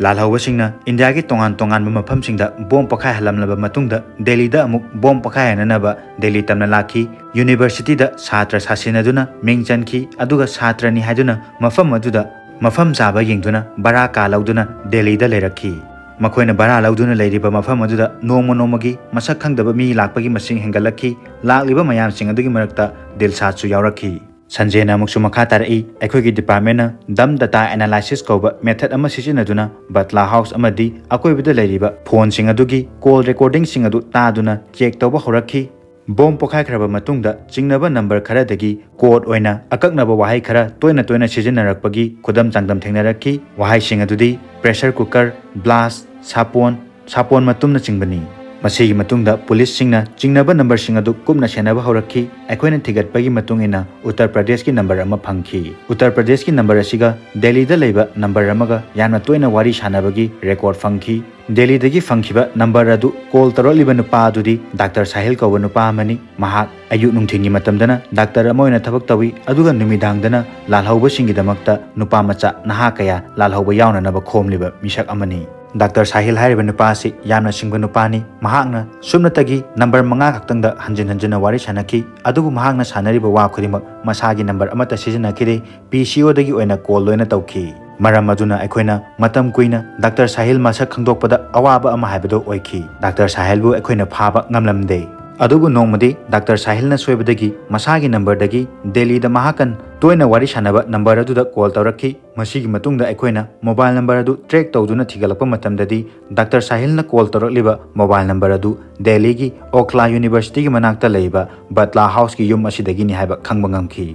ꯂꯥꯜꯍꯧꯕꯁꯤꯡꯅ ꯏꯟꯗꯤꯌꯥꯒꯤ ꯇꯣꯉꯥꯟ ꯇꯣꯉꯥꯟꯕ ꯃꯐꯝꯁꯤꯡꯗ bomb ꯄꯣꯈꯥꯏꯍꯜꯂꯝꯂꯕ ꯃꯇꯨꯡꯗ ꯗꯦꯜꯂꯤꯗ ꯑꯃꯨꯛ bomb ꯄꯣꯈꯥꯏꯍꯟꯅꯅꯕ ꯗꯦꯜꯂꯤ ꯇꯝꯅ ꯂꯥꯛꯈꯤ꯫ Universityꯗ ꯁꯥꯇ꯭ꯔ ꯁꯥꯁꯤꯟꯅꯗꯨꯅ ꯃꯤꯡ ꯆꯟꯈꯤ, ꯑꯗꯨꯒ ꯁꯥꯇ꯭ꯔꯅꯤ ꯍꯥꯏꯗꯨꯅ ꯃꯐꯝ ꯑꯗꯨꯗ ꯃꯐꯝ ꯆꯥꯕ ꯌꯦꯡꯗꯨꯅ ꯚꯔꯥ ꯀꯥ ꯂꯧꯗꯨꯅ ꯗꯦꯜꯂꯤꯗ ꯂꯩꯔꯛꯈꯤ꯫ ꯃꯈꯣꯏꯅ ꯚꯔꯥ ꯂꯧꯗꯨꯅ ꯂꯩꯔꯤꯕ ꯃꯐꯝ ꯑꯗꯨꯗ ꯅꯣꯡꯃ ꯅꯣꯡꯃꯒꯤ ꯃꯁꯛ ꯈꯪꯗꯕ ꯃꯤ ꯂꯥꯛꯄꯒꯤ ꯃꯁꯤꯡ ꯍꯦꯟꯒꯠꯂꯛꯈꯤ꯫ ꯂꯥꯛꯂꯤꯕ ꯃꯌꯥꯝꯁꯤꯡ ꯑꯗꯨꯒꯤ ꯃꯔꯛꯇ ꯗꯤꯜꯁꯥꯗꯁꯨ ꯌꯥꯎꯔꯛꯈꯤ꯫ ꯁꯟꯖꯦꯅ ꯑꯃꯨꯛꯁꯨ ꯃꯈꯥ ꯇꯥꯔꯛꯏ, ꯑꯩꯈꯣꯏꯒꯤ department ꯅ dumb data analysis ꯀꯧꯕ method ꯑꯃ ꯁꯤꯖꯤꯟꯅꯗꯨꯅ ꯕꯠꯂꯥ ꯍꯥꯎꯁ ꯑꯃꯗꯤ ꯑꯀꯣꯏꯕꯗ ꯂꯩꯔꯤꯕ ꯐꯣꯟꯁꯤꯡ ꯑꯗꯨꯒꯤ call recording ꯁꯤꯡ ꯑꯗꯨ ꯇꯥꯗꯨꯅ check ꯇꯧꯕ ꯍꯧꯔꯛꯈꯤ꯫ ꯕꯣꯝ ꯄꯣꯈꯥꯏꯈ꯭ꯔꯕ ꯃꯇꯨꯡꯗ ꯆꯤꯡꯅꯕ number ꯈꯔꯗꯒꯤ code ꯑꯣꯏꯅ ꯑꯀꯛꯅꯕ ꯋꯥꯍꯩ ꯈꯔ ꯇꯣꯏꯅ ꯇꯣꯏꯅ ꯁꯤꯖꯤꯟꯅꯔꯛꯄꯒꯤ ꯈꯨꯗꯝ ꯆꯥꯡꯗꯝ ꯊꯦꯡꯅꯔꯛꯈꯤ꯫ ꯋꯥꯍꯩꯁꯤꯡ ꯑꯗꯨꯗꯤ pressure cooker, blast, ꯁꯥꯄꯣꯟ, ꯁꯥꯄꯣꯟ ꯃꯇꯨꯝꯅꯆꯤꯡꯕꯅꯤ꯫ ꯃꯁꯤꯒꯤ ꯃꯇꯨꯡꯗ ꯄꯨꯂꯤꯁꯁꯤꯡꯅ ꯆꯤꯡꯅꯕ number ꯁꯤꯡ ꯑꯗꯨ ꯀꯨꯞꯅ ꯁꯦꯟꯅꯕ ꯍꯧꯔꯛꯈꯤ꯫ ꯑꯩꯈꯣꯏꯅ ꯊꯤꯒꯠꯄꯒꯤ ꯃꯇꯨꯡ ꯏꯟꯅ ꯎꯠꯇꯔ ꯄ꯭ꯔꯗꯦꯁꯀꯤ number ꯑꯃ ꯐꯪꯈꯤ꯫ ꯎꯠꯇꯔ ꯄ꯭ꯔꯗꯦꯁꯀꯤ number ꯑꯁꯤꯒ ꯗꯦꯜꯂꯤꯗ ꯂꯩꯕ number ꯑꯃꯒ ꯌꯥꯝꯅ ꯇꯣꯏꯅ ꯋꯥꯔꯤ ꯁꯥꯟꯅꯕꯒꯤ record ꯐꯪꯈꯤ꯫ ꯗꯦꯜꯂꯤꯗꯒꯤ ꯐꯪꯈꯤꯕ number ꯑꯗꯨ call ꯇꯧꯔꯛꯂꯤꯕ ꯅꯨꯄꯥ ꯑꯗꯨꯗꯤ ꯗꯥꯛꯇꯔ ꯁꯥꯍꯤꯜ ꯀꯧꯕ ꯅꯨꯄꯥ ꯑꯃꯅꯤ꯫ ꯃꯍꯥꯛ ꯑꯌꯨꯛ ꯅꯨꯡꯊꯤꯜꯒꯤ ꯃꯇꯝꯗꯅ ꯗꯥꯛꯇꯔ ꯑꯃ ꯑꯣꯏꯅ ꯊꯕꯛ ꯇꯧꯏ, ꯑꯗꯨꯒ ꯅꯨꯃꯤꯗꯥꯡꯗꯅ ꯂꯥꯜꯍꯧꯕꯁꯤꯡꯒꯤꯗꯃꯛꯇ ꯅꯨꯄꯥ ꯃꯆꯥ ꯅꯍꯥ ꯀꯌꯥ ꯂꯥꯜꯍꯧꯕ ꯌꯥꯎꯅꯅꯕ ꯈꯣꯝꯂꯤꯕ ꯃꯤꯁꯛ ꯑꯃꯅꯤ꯫ ꯗꯥꯛꯇꯔ ꯁꯥꯍꯤꯜ ꯍꯥꯏꯔꯤꯕ ꯅꯨꯄꯥ ꯑꯁꯤ ꯌꯥꯝꯅ ꯁꯤꯡꯕ ꯅꯨꯄꯥꯅꯤ꯫ ꯃꯍꯥꯛꯅ ꯁꯨꯞꯅꯇꯒꯤ number ꯃꯉꯥ ꯈꯛꯇꯪꯗ ꯍꯟꯖꯤꯟ ꯍꯟꯖꯤꯟꯅ ꯋꯥꯔꯤ ꯁꯥꯟꯅꯈꯤ, ꯑꯗꯨꯕꯨ ꯃꯍꯥꯛꯅ ꯁꯥꯟꯅꯔꯤꯕ ꯋꯥ ꯈꯨꯗꯤꯡꯃꯛ ꯃꯁꯥꯒꯤ number ꯑꯃꯠꯇ ꯁꯤꯖꯤꯟꯅꯈꯤꯗꯦ꯫ ꯄꯤ ꯁꯤ ꯑꯣꯗꯒꯤ ꯑꯣꯏꯅ call ꯂꯣꯏꯅ ꯇꯧꯈꯤ꯫ ꯃꯔꯝ ꯑꯗꯨꯅ ꯑꯩꯈꯣꯏꯅ ꯃꯇꯝ ꯀꯨꯏꯅ ꯗꯥꯛꯇꯔ ꯁꯥꯍꯤꯜ ꯃꯁꯛ ꯈꯪꯗꯣꯛꯄꯗ ꯑꯋꯥꯕ ꯑꯃ ꯍꯥꯏꯕꯗꯨ ꯑꯣꯏꯈꯤ꯫ ꯗꯥꯛꯇꯔ ꯁꯥꯍꯤꯜꯕꯨ ꯑꯩꯈꯣꯏꯅ ꯐꯥꯕ ꯉꯝꯂꯝꯗꯦ꯫ ꯑꯗꯨꯕꯨ ꯅꯣꯡꯃꯗꯤ ꯗꯥꯛꯇꯔ ꯁꯥꯍꯤꯜꯅ ꯁꯣꯏꯕꯗꯒꯤ ꯃꯁꯥꯒꯤ number ꯗꯒꯤ ꯗꯦꯜꯂꯤꯗ ꯃꯍꯥꯛꯀ ꯇꯣꯏꯅ ꯋꯥꯔꯤ ꯁꯥꯟꯅꯕ number ꯑꯗꯨꯗ call ꯇꯧꯔꯛꯈꯤ꯫ ꯃꯁꯤꯒꯤ ꯃꯇꯨꯡꯗ ꯑꯩꯈꯣꯏꯅ mobile number ꯑꯗꯨ track ꯇꯧꯗꯨꯅ ꯊꯤꯒꯠꯂꯛꯄ ꯃꯇꯝꯗꯗꯤ ꯗꯥꯛꯇꯔ ꯁꯥꯍꯤꯜꯅ call ꯇꯧꯔꯛꯂꯤꯕ mobile number ꯑꯗꯨ ꯗꯦꯜꯂꯤꯒꯤ ꯑꯣꯈꯂꯥ ꯌꯨꯅꯤꯚꯔꯁꯤꯇꯤꯒꯤ ꯃꯅꯥꯛꯇ ꯂꯩꯕ ꯕꯠꯂꯥ ꯍꯥꯎꯁꯀꯤ ꯌꯨꯝ ꯑꯁꯤꯗꯒꯤꯅꯤ ꯍꯥꯏꯕ ꯈꯪꯕ ꯉꯝꯈꯤ꯫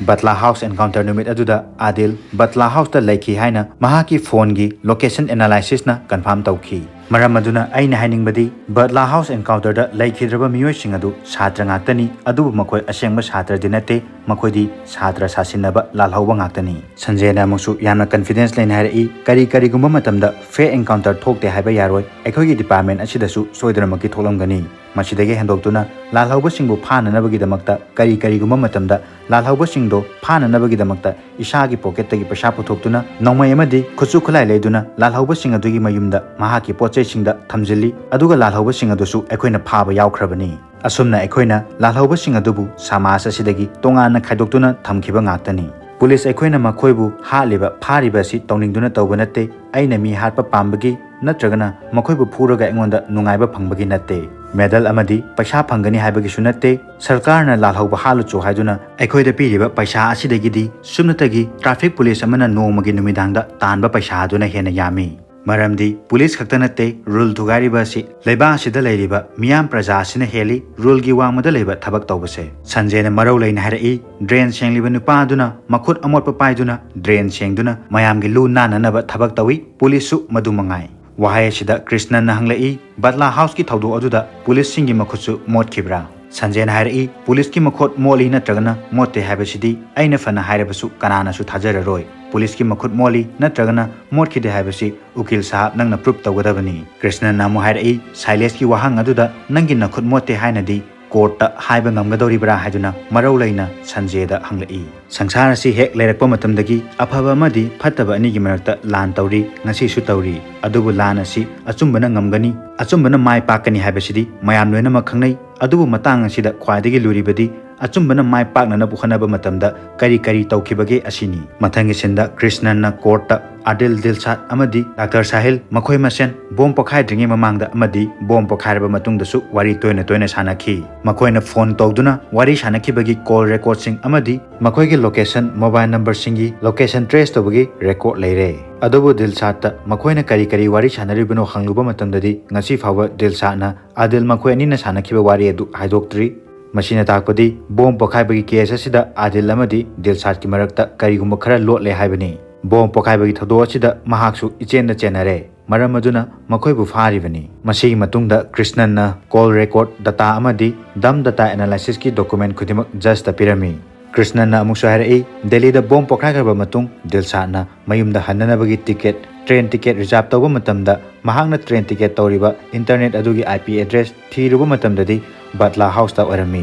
ꯕꯠꯂꯥ ꯍꯥꯎꯁ encounter ꯅꯨꯃꯤꯠ ꯑꯗꯨꯗ ꯑꯥꯗꯤꯜ ꯕꯠꯂꯥ ꯍꯥꯎꯁꯇ ꯂꯩꯈꯤ ꯍꯥꯏꯅ ꯃꯍꯥꯛꯀꯤ ꯐꯣꯟꯒꯤ location analysisꯅ confirm ꯇꯧꯈꯤ꯫ ꯃꯔꯝ ꯑꯗꯨꯅ ꯑꯩꯅ ꯍꯥꯏꯅꯤꯡꯕꯗꯤ ꯕꯠꯂꯥ ꯍꯥꯎꯁ encounterꯗ ꯂꯩꯈꯤꯗ꯭ꯔꯕ ꯃꯤꯑꯣꯏꯁꯤꯡ ꯑꯗꯨ ꯁꯥꯇ꯭ꯔ ꯉꯥꯛꯇꯅꯤ, ꯑꯗꯨꯕꯨ ꯃꯈꯣꯏ ꯑꯁꯦꯡꯕ ꯁꯥꯇ꯭ꯔꯗꯤ ꯅꯠꯇꯦ, ꯃꯈꯣꯏꯗꯤ ꯁꯥꯇ꯭ꯔ ꯁꯥꯁꯤꯟꯅꯕ ꯂꯥꯜꯍꯧꯕ ꯉꯥꯛꯇꯅꯤ꯫ ꯁꯟꯖꯦꯅ ꯑꯃꯨꯛꯁꯨ ꯌꯥꯝꯅ confidence ꯂꯩꯅ ꯍꯥꯏꯔꯛꯏ, ꯀꯔꯤ ꯀꯔꯤꯒꯨꯝꯕ ꯃꯇꯝꯗ fake encounter ꯊꯣꯛꯇꯦ ꯍꯥꯏꯕ ꯌꯥꯔꯣꯏ, ꯑꯩꯈꯣꯏꯒꯤ department ꯑꯁꯤꯗꯁꯨ ꯁꯣꯏꯗꯅꯃꯛꯀꯤ ꯊꯣꯛꯂꯝꯒꯅꯤ꯫ ꯃꯁꯤꯗꯒꯤ ꯍꯦꯟꯗꯣꯛꯇꯨꯅ ꯂꯥꯜꯍꯧꯕꯁꯤꯡꯕꯨ ꯐꯥꯅꯅꯕꯒꯤꯗꯃꯛꯇ ꯀꯔꯤ ꯀꯔꯤꯒꯨꯝꯕ ꯃꯇꯝꯗ ꯂꯥꯜꯍꯧꯕꯁꯤꯡꯗꯣ ꯐꯥꯅꯅꯕꯒꯤꯗꯃꯛꯇ ꯏꯁꯥꯒꯤ pocketꯇꯒꯤ ꯄꯩꯁꯥ ꯄꯨꯊꯣꯛꯇꯨꯅ ꯅꯣꯡꯃꯩ ꯑꯃꯗꯤ ꯈꯨꯠꯁꯨ ꯈꯨꯠꯂꯥꯏ ꯂꯩꯗꯨꯅ ꯂꯥꯜꯍꯧꯕꯁꯤꯡ ꯑꯗꯨꯒꯤ ꯃꯌꯨꯝꯗ ꯃꯍꯥꯛꯀꯤ ꯄꯣꯠꯆꯩꯁꯤꯡꯗ ꯊꯝꯖꯤꯜꯂꯤ, ꯑꯗꯨꯒ ꯂꯥꯜꯍꯧꯕꯁꯤꯡ ꯑꯗꯨꯁꯨ ꯑꯩꯈꯣꯏꯅ ꯐꯥꯕ ꯌꯥꯎꯈ꯭ꯔꯕꯅꯤ꯫ ꯑꯁꯨꯝꯅ ꯑꯩꯈꯣꯏꯅ ꯂꯥꯜꯍꯧꯕꯁꯤꯡ ꯑꯗꯨꯕꯨ ꯁꯃꯥꯖ ꯑꯁꯤꯗꯒꯤ ꯇꯣꯉꯥꯟꯅ ꯈꯥꯏꯗꯣꯛꯇꯨꯅ ꯊꯝꯈꯤꯕ ꯉꯥꯛꯇꯅꯤ꯫ ꯄꯨꯂꯤꯁ ꯑꯩꯈꯣꯏꯅ ꯃꯈꯣꯏꯕꯨ ꯍꯥꯠꯂꯤꯕ, ꯐꯥꯔꯤꯕ ꯑꯁꯤ ꯇꯧꯅꯤꯡꯗꯨꯅ ꯇꯧꯕ ꯅꯠꯇꯦ꯫ ꯑꯩꯅ ꯃꯤ ꯍꯥꯠꯄ ꯄꯥꯝꯕꯒꯤ ꯅꯠꯇ꯭ꯔꯒꯅ ꯃꯈꯣꯏꯕꯨ ꯐꯨꯔꯒ ꯑꯩꯉꯣꯟꯗ ꯅꯨꯡꯉꯥꯏꯕ ꯐꯪꯕꯒꯤ ꯅꯠꯇꯦ꯫ ꯃꯦꯗꯜ ꯑꯃꯗꯤ ꯄꯩꯁꯥ ꯐꯪꯒꯅꯤ ꯍꯥꯏꯕꯒꯤꯁꯨ ꯅꯠꯇꯦ꯫ ꯁꯔꯀꯥꯔꯅ ꯂꯥꯜꯍꯧꯕ ꯍꯥꯠꯂꯨꯆꯣ ꯍꯥꯏꯗꯨꯅ ꯑꯩꯈꯣꯏꯗ ꯄꯤꯔꯤꯕ ꯄꯩꯁꯥ ꯑꯁꯤꯗꯒꯤꯗꯤ ꯁꯨꯞꯅꯇꯒꯤ ꯇ꯭ꯔꯥꯐꯤꯛ ꯄꯨꯂꯤꯁ ꯑꯃꯅ ꯅꯣꯡꯃꯒꯤ ꯅꯨꯃꯤꯗꯥꯡꯗ ꯇꯥꯟꯕ ꯄꯩꯁꯥ ꯑꯗꯨꯅ ꯍꯦꯟꯅ ꯌꯥꯝꯃꯤ꯫ ꯃꯔꯝꯗꯤ ꯄꯨꯂꯤꯁ ꯈꯛꯇ ꯅꯠꯇꯦ, ꯔꯨꯜ ꯊꯨꯒꯥꯏꯔꯤꯕ ꯑꯁꯤ ꯂꯩꯕꯥꯛ ꯑꯁꯤꯗ ꯂꯩꯔꯤꯕ ꯃꯤꯌꯥꯝ ꯄ꯭ꯔꯖꯥ ꯑꯁꯤꯅ ꯍꯦꯜꯂꯤ꯫ ꯔꯨꯜꯒꯤ ꯋꯥꯡꯃꯗ ꯂꯩꯕ ꯊꯕꯛ ꯇꯧꯕꯁꯦ꯫ ꯁꯟꯖꯦꯅ ꯃꯔꯧ ꯂꯩꯅ ꯍꯥꯏꯔꯛꯏ, ꯗ꯭ꯔꯦꯟ ꯁꯦꯡꯂꯤꯕ ꯅꯨꯄꯥ ꯑꯗꯨꯅ ꯃꯈꯨꯠ ꯑꯃꯣꯠꯄ ꯄꯥꯏꯗꯨꯅ ꯗ꯭ꯔꯦꯟ ꯁꯦꯡꯗꯨꯅ ꯃꯌꯥꯝꯒꯤ ꯂꯨ ꯅꯥꯟꯅꯅꯕ ꯊꯕꯛ ꯇꯧꯏ, ꯄꯨꯂꯤꯁꯁꯨ ꯃꯗꯨ ꯃꯉꯥꯏ꯫ ꯋꯥꯍꯩ ꯑꯁꯤꯗ ꯀ꯭ꯔꯤꯁꯅꯟꯅ ꯍꯪꯂꯛꯏ, ꯕꯠꯂꯥ ꯍꯥꯎꯁꯀꯤ ꯊꯧꯗꯣꯛ ꯑꯗꯨꯗ ꯄꯨꯂꯤꯁꯁꯤꯡꯒꯤ ꯃꯈꯨꯠꯁꯨ ꯃꯣꯠꯈꯤꯕ꯭ꯔꯥ? ꯁꯟꯖꯦꯅ ꯍꯥꯏꯔꯛꯏ, ꯄꯨꯂꯤꯁꯀꯤ ꯃꯈꯨꯠ ꯃꯣꯠꯂꯤ ꯅꯠꯇ꯭ꯔꯒꯅ ꯃꯣꯠꯇꯦ ꯍꯥꯏꯕꯁꯤꯗꯤ ꯑꯩꯅ ꯐꯅ ꯍꯥꯏꯔꯕꯁꯨ ꯀꯅꯥꯅꯁꯨ ꯊꯥꯖꯔꯔꯣꯏ꯫ ꯄꯨꯂꯤꯁꯀꯤ ꯃꯈꯨꯠ ꯃꯣꯠꯂꯤ ꯅꯠꯇ꯭ꯔꯒꯅ ꯃꯣꯠꯈꯤꯗꯦ ꯍꯥꯏꯕꯁꯤ ꯎꯀꯤꯜ ꯁꯥꯍꯕ ꯅꯪꯅ ꯄ꯭ꯔꯨꯞ ꯇꯧꯒꯗꯕꯅꯤ꯫ ꯀ꯭ꯔꯤꯁꯅꯟꯅ ꯑꯃꯨꯛ ꯍꯥꯏꯔꯛꯏ, ꯁꯥꯏꯂꯦꯁꯀꯤ ꯋꯥꯍꯪ ꯑꯗꯨꯗ ꯅꯪꯒꯤ ꯅꯈꯨꯠ ꯃꯣꯠꯇꯦ ꯍꯥꯏꯅꯗꯤ ꯀꯣꯔꯠꯇ ꯍꯥꯏꯕ ꯉꯝꯒꯗꯧꯔꯤꯕ꯭ꯔꯥ ꯍꯥꯏꯗꯨꯅ ꯃꯔꯧ ꯂꯩꯅ ꯁꯟꯖꯦꯗ ꯍꯪꯂꯛꯏ꯫ ꯁꯪꯁꯥꯔ ꯑꯁꯤ ꯍꯦꯛ ꯂꯩꯔꯛꯄ ꯃꯇꯝꯗꯒꯤ ꯑꯐꯕ ꯑꯃꯗꯤ ꯐꯠꯇꯕ ꯑꯅꯤꯒꯤ ꯃꯔꯛꯇ ꯂꯥꯟ ꯇꯧꯔꯤ, ꯉꯁꯤꯁꯨ ꯇꯧꯔꯤ꯫ ꯑꯗꯨꯕꯨ ꯂꯥꯟ ꯑꯁꯤ ꯑꯆꯨꯝꯕꯅ ꯉꯝꯒꯅꯤ, ꯑꯆꯨꯝꯕꯅ ꯃꯥꯏ ꯄꯥꯛꯀꯅꯤ ꯍꯥꯏꯕꯁꯤꯗꯤ ꯃꯌꯥꯝ ꯂꯣꯏꯅꯃꯛ ꯈꯪꯅꯩ꯫ ꯑꯗꯨꯕꯨ ꯃꯇꯥꯡ ꯑꯁꯤꯗ ꯈ꯭ꯋꯥꯏꯗꯒꯤ ꯂꯨꯔꯤꯕꯗꯤ ꯑꯆꯨꯝꯕꯅ ꯃꯥꯏ ꯄꯥꯛꯅꯅꯕ ꯍꯣꯠꯅꯕ ꯃꯇꯝꯗ ꯀꯔꯤ ꯀꯔꯤ ꯇꯧꯈꯤꯕꯒꯦ ꯑꯁꯤꯅꯤ꯫ ꯃꯊꯪꯒꯤ ꯁꯤꯟꯗ ꯀ꯭ꯔꯤꯁꯅꯟꯅ ꯀꯣꯔꯠꯇ ꯑꯥꯗꯤꯜ ꯗꯤꯜꯁꯥꯗ ꯑꯃꯗꯤ ꯗꯥꯛꯇꯔ ꯁꯥꯍꯤꯜ ꯃꯈꯣꯏ ꯃꯁꯦꯟ ꯕꯣꯝ ꯄꯣꯈꯥꯏꯗ꯭ꯔꯤꯉꯩ ꯃꯃꯥꯡꯗ ꯑꯃꯗꯤ ꯕꯣꯝ ꯄꯣꯈꯥꯏꯔꯕ ꯃꯇꯨꯡꯗꯁꯨ ꯋꯥꯔꯤ ꯇꯣꯏꯅ ꯇꯣꯏꯅ ꯁꯥꯟꯅꯈꯤ꯫ ꯃꯈꯣꯏꯅ ꯐꯣꯟ ꯇꯧꯗꯨꯅ ꯋꯥꯔꯤ ꯁꯥꯟꯅꯈꯤꯕꯒꯤ ꯀꯣꯜ ꯔꯦꯀꯣꯔꯗꯁꯤꯡ ꯑꯃꯗꯤ ꯃꯈꯣꯏꯒꯤ ꯂꯣꯀꯦꯁꯟ, ꯃꯣꯕꯥꯏꯜ ꯅꯝꯕꯔꯁꯤꯡꯒꯤ ꯂꯣꯀꯦꯁꯟ ꯇ꯭ꯔꯦꯁ ꯇꯧꯕꯒꯤ ꯔꯦꯀꯣꯔꯗ ꯂꯩꯔꯦ꯫ ꯑꯗꯨꯕꯨ ꯗꯤꯜꯁꯥꯗꯇ ꯃꯈꯣꯏꯅ ꯀꯔꯤ ꯀꯔꯤ ꯋꯥꯔꯤ ꯁꯥꯟꯅꯔꯤꯕꯅꯣ ꯍꯪꯂꯨꯕ ꯃꯇꯝꯗꯗꯤ ꯉꯁꯤ ꯐꯥꯎꯕ ꯗꯤꯜꯁꯥꯗꯅ ꯑꯥꯗꯤꯜ ꯃꯈꯣꯏ ꯑꯅꯤꯅ ꯁꯥꯟꯅꯈꯤꯕ ꯋꯥꯔꯤ ꯑꯗꯨ ꯍꯥꯏꯗꯣꯛꯇ꯭ꯔꯤ꯫ ꯃꯁꯤꯅ ꯇꯥꯛꯄꯗꯤ ꯕꯣꯝ ꯄꯣꯈꯥꯏꯕꯒꯤ ꯀꯦꯁ ꯑꯁꯤꯗ ꯑꯥꯗꯤꯜ ꯑꯃꯗꯤ ꯗꯤꯜꯁꯥꯗꯀꯤ ꯃꯔꯛꯇ ꯀꯔꯤꯒꯨꯝꯕ ꯈꯔ ꯂꯣꯠꯂꯦ ꯍꯥꯏꯕꯅꯤ꯫ ꯕꯣꯝ ꯄꯣꯈꯥꯏꯕꯒꯤ ꯊꯧꯗꯣꯛ ꯑꯁꯤꯗ ꯃꯍꯥꯛꯁꯨ ꯏꯆꯦꯟꯗ ꯆꯦꯟꯅꯔꯦ꯫ ꯃꯔꯝ ꯑꯗꯨꯅ ꯃꯈꯣꯏꯕꯨ ꯐꯥꯔꯤꯕꯅꯤ꯫ ꯃꯁꯤꯒꯤ ꯃꯇꯨꯡꯗ ꯀ꯭ꯔꯤꯁꯅꯟꯅ ꯀꯣꯜ ꯔꯦꯀꯣꯔꯗ, ꯗꯇꯥ ꯑꯃꯗꯤ ꯗꯝ ꯗꯇꯥ ꯑꯦꯅꯥꯂꯥꯏꯁꯤꯁꯀꯤ ꯗꯣꯀꯨꯃꯦꯟ ꯈꯨꯗꯤꯡꯃꯛ ꯖꯖꯇ ꯄꯤꯔꯝꯃꯤ꯫ ꯀ꯭ꯔꯤꯁꯅꯟꯅ ꯑꯃꯨꯛꯁꯨ ꯍꯥꯏꯔꯛꯏ, ꯗꯦꯜꯂꯤꯗ ꯕꯣꯝ ꯄꯣꯈꯥꯏꯈ꯭ꯔꯕ ꯃꯇꯨꯡ ꯗꯤꯜꯁꯥꯗꯅ ꯃꯌꯨꯝꯗ ꯍꯟꯅꯅꯕꯒꯤ ꯇꯤꯀꯦꯠ, ꯇ꯭ꯔꯦꯟ ꯇꯤꯀꯦꯠ ꯔꯤꯖꯥꯔꯚ ꯇꯧꯕ ꯃꯇꯝꯗ ꯃꯍꯥꯛꯅ ꯇ꯭ꯔꯦꯟ ꯇꯤꯀꯦꯠ ꯇꯧꯔꯤꯕ ꯏꯟꯇꯔꯅꯦꯠ ꯑꯗꯨꯒꯤ ꯑꯥꯏ ꯄꯤ ꯑꯦꯗ꯭ꯔꯦꯁ ꯊꯤꯔꯨꯕ ꯃꯇꯝꯗꯗꯤ ꯕꯠꯂꯥ ꯍꯥꯎꯁꯇ ꯑꯣꯏꯔꯝꯃꯤ꯫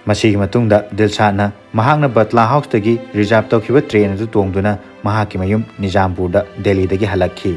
ꯃꯁꯤꯒꯤ ꯃꯇꯨꯡꯗ ꯗꯤꯜꯁꯥꯗꯅ ꯃꯍꯥꯛꯅ ꯕꯠꯂꯥ ꯍꯥꯎꯁꯇꯒꯤ ꯔꯤꯖꯥꯔꯚ ꯇꯧꯈꯤꯕ ꯇ꯭ꯔꯦꯟ ꯑꯗꯨ ꯇꯣꯡꯗꯨꯅ ꯃꯍꯥꯛꯀꯤ ꯃꯌꯨꯝ ꯅꯤꯖꯥꯝꯄꯨꯔꯗ ꯗꯦꯜꯂꯤꯗꯒꯤ ꯍꯜꯂꯛꯈꯤ꯫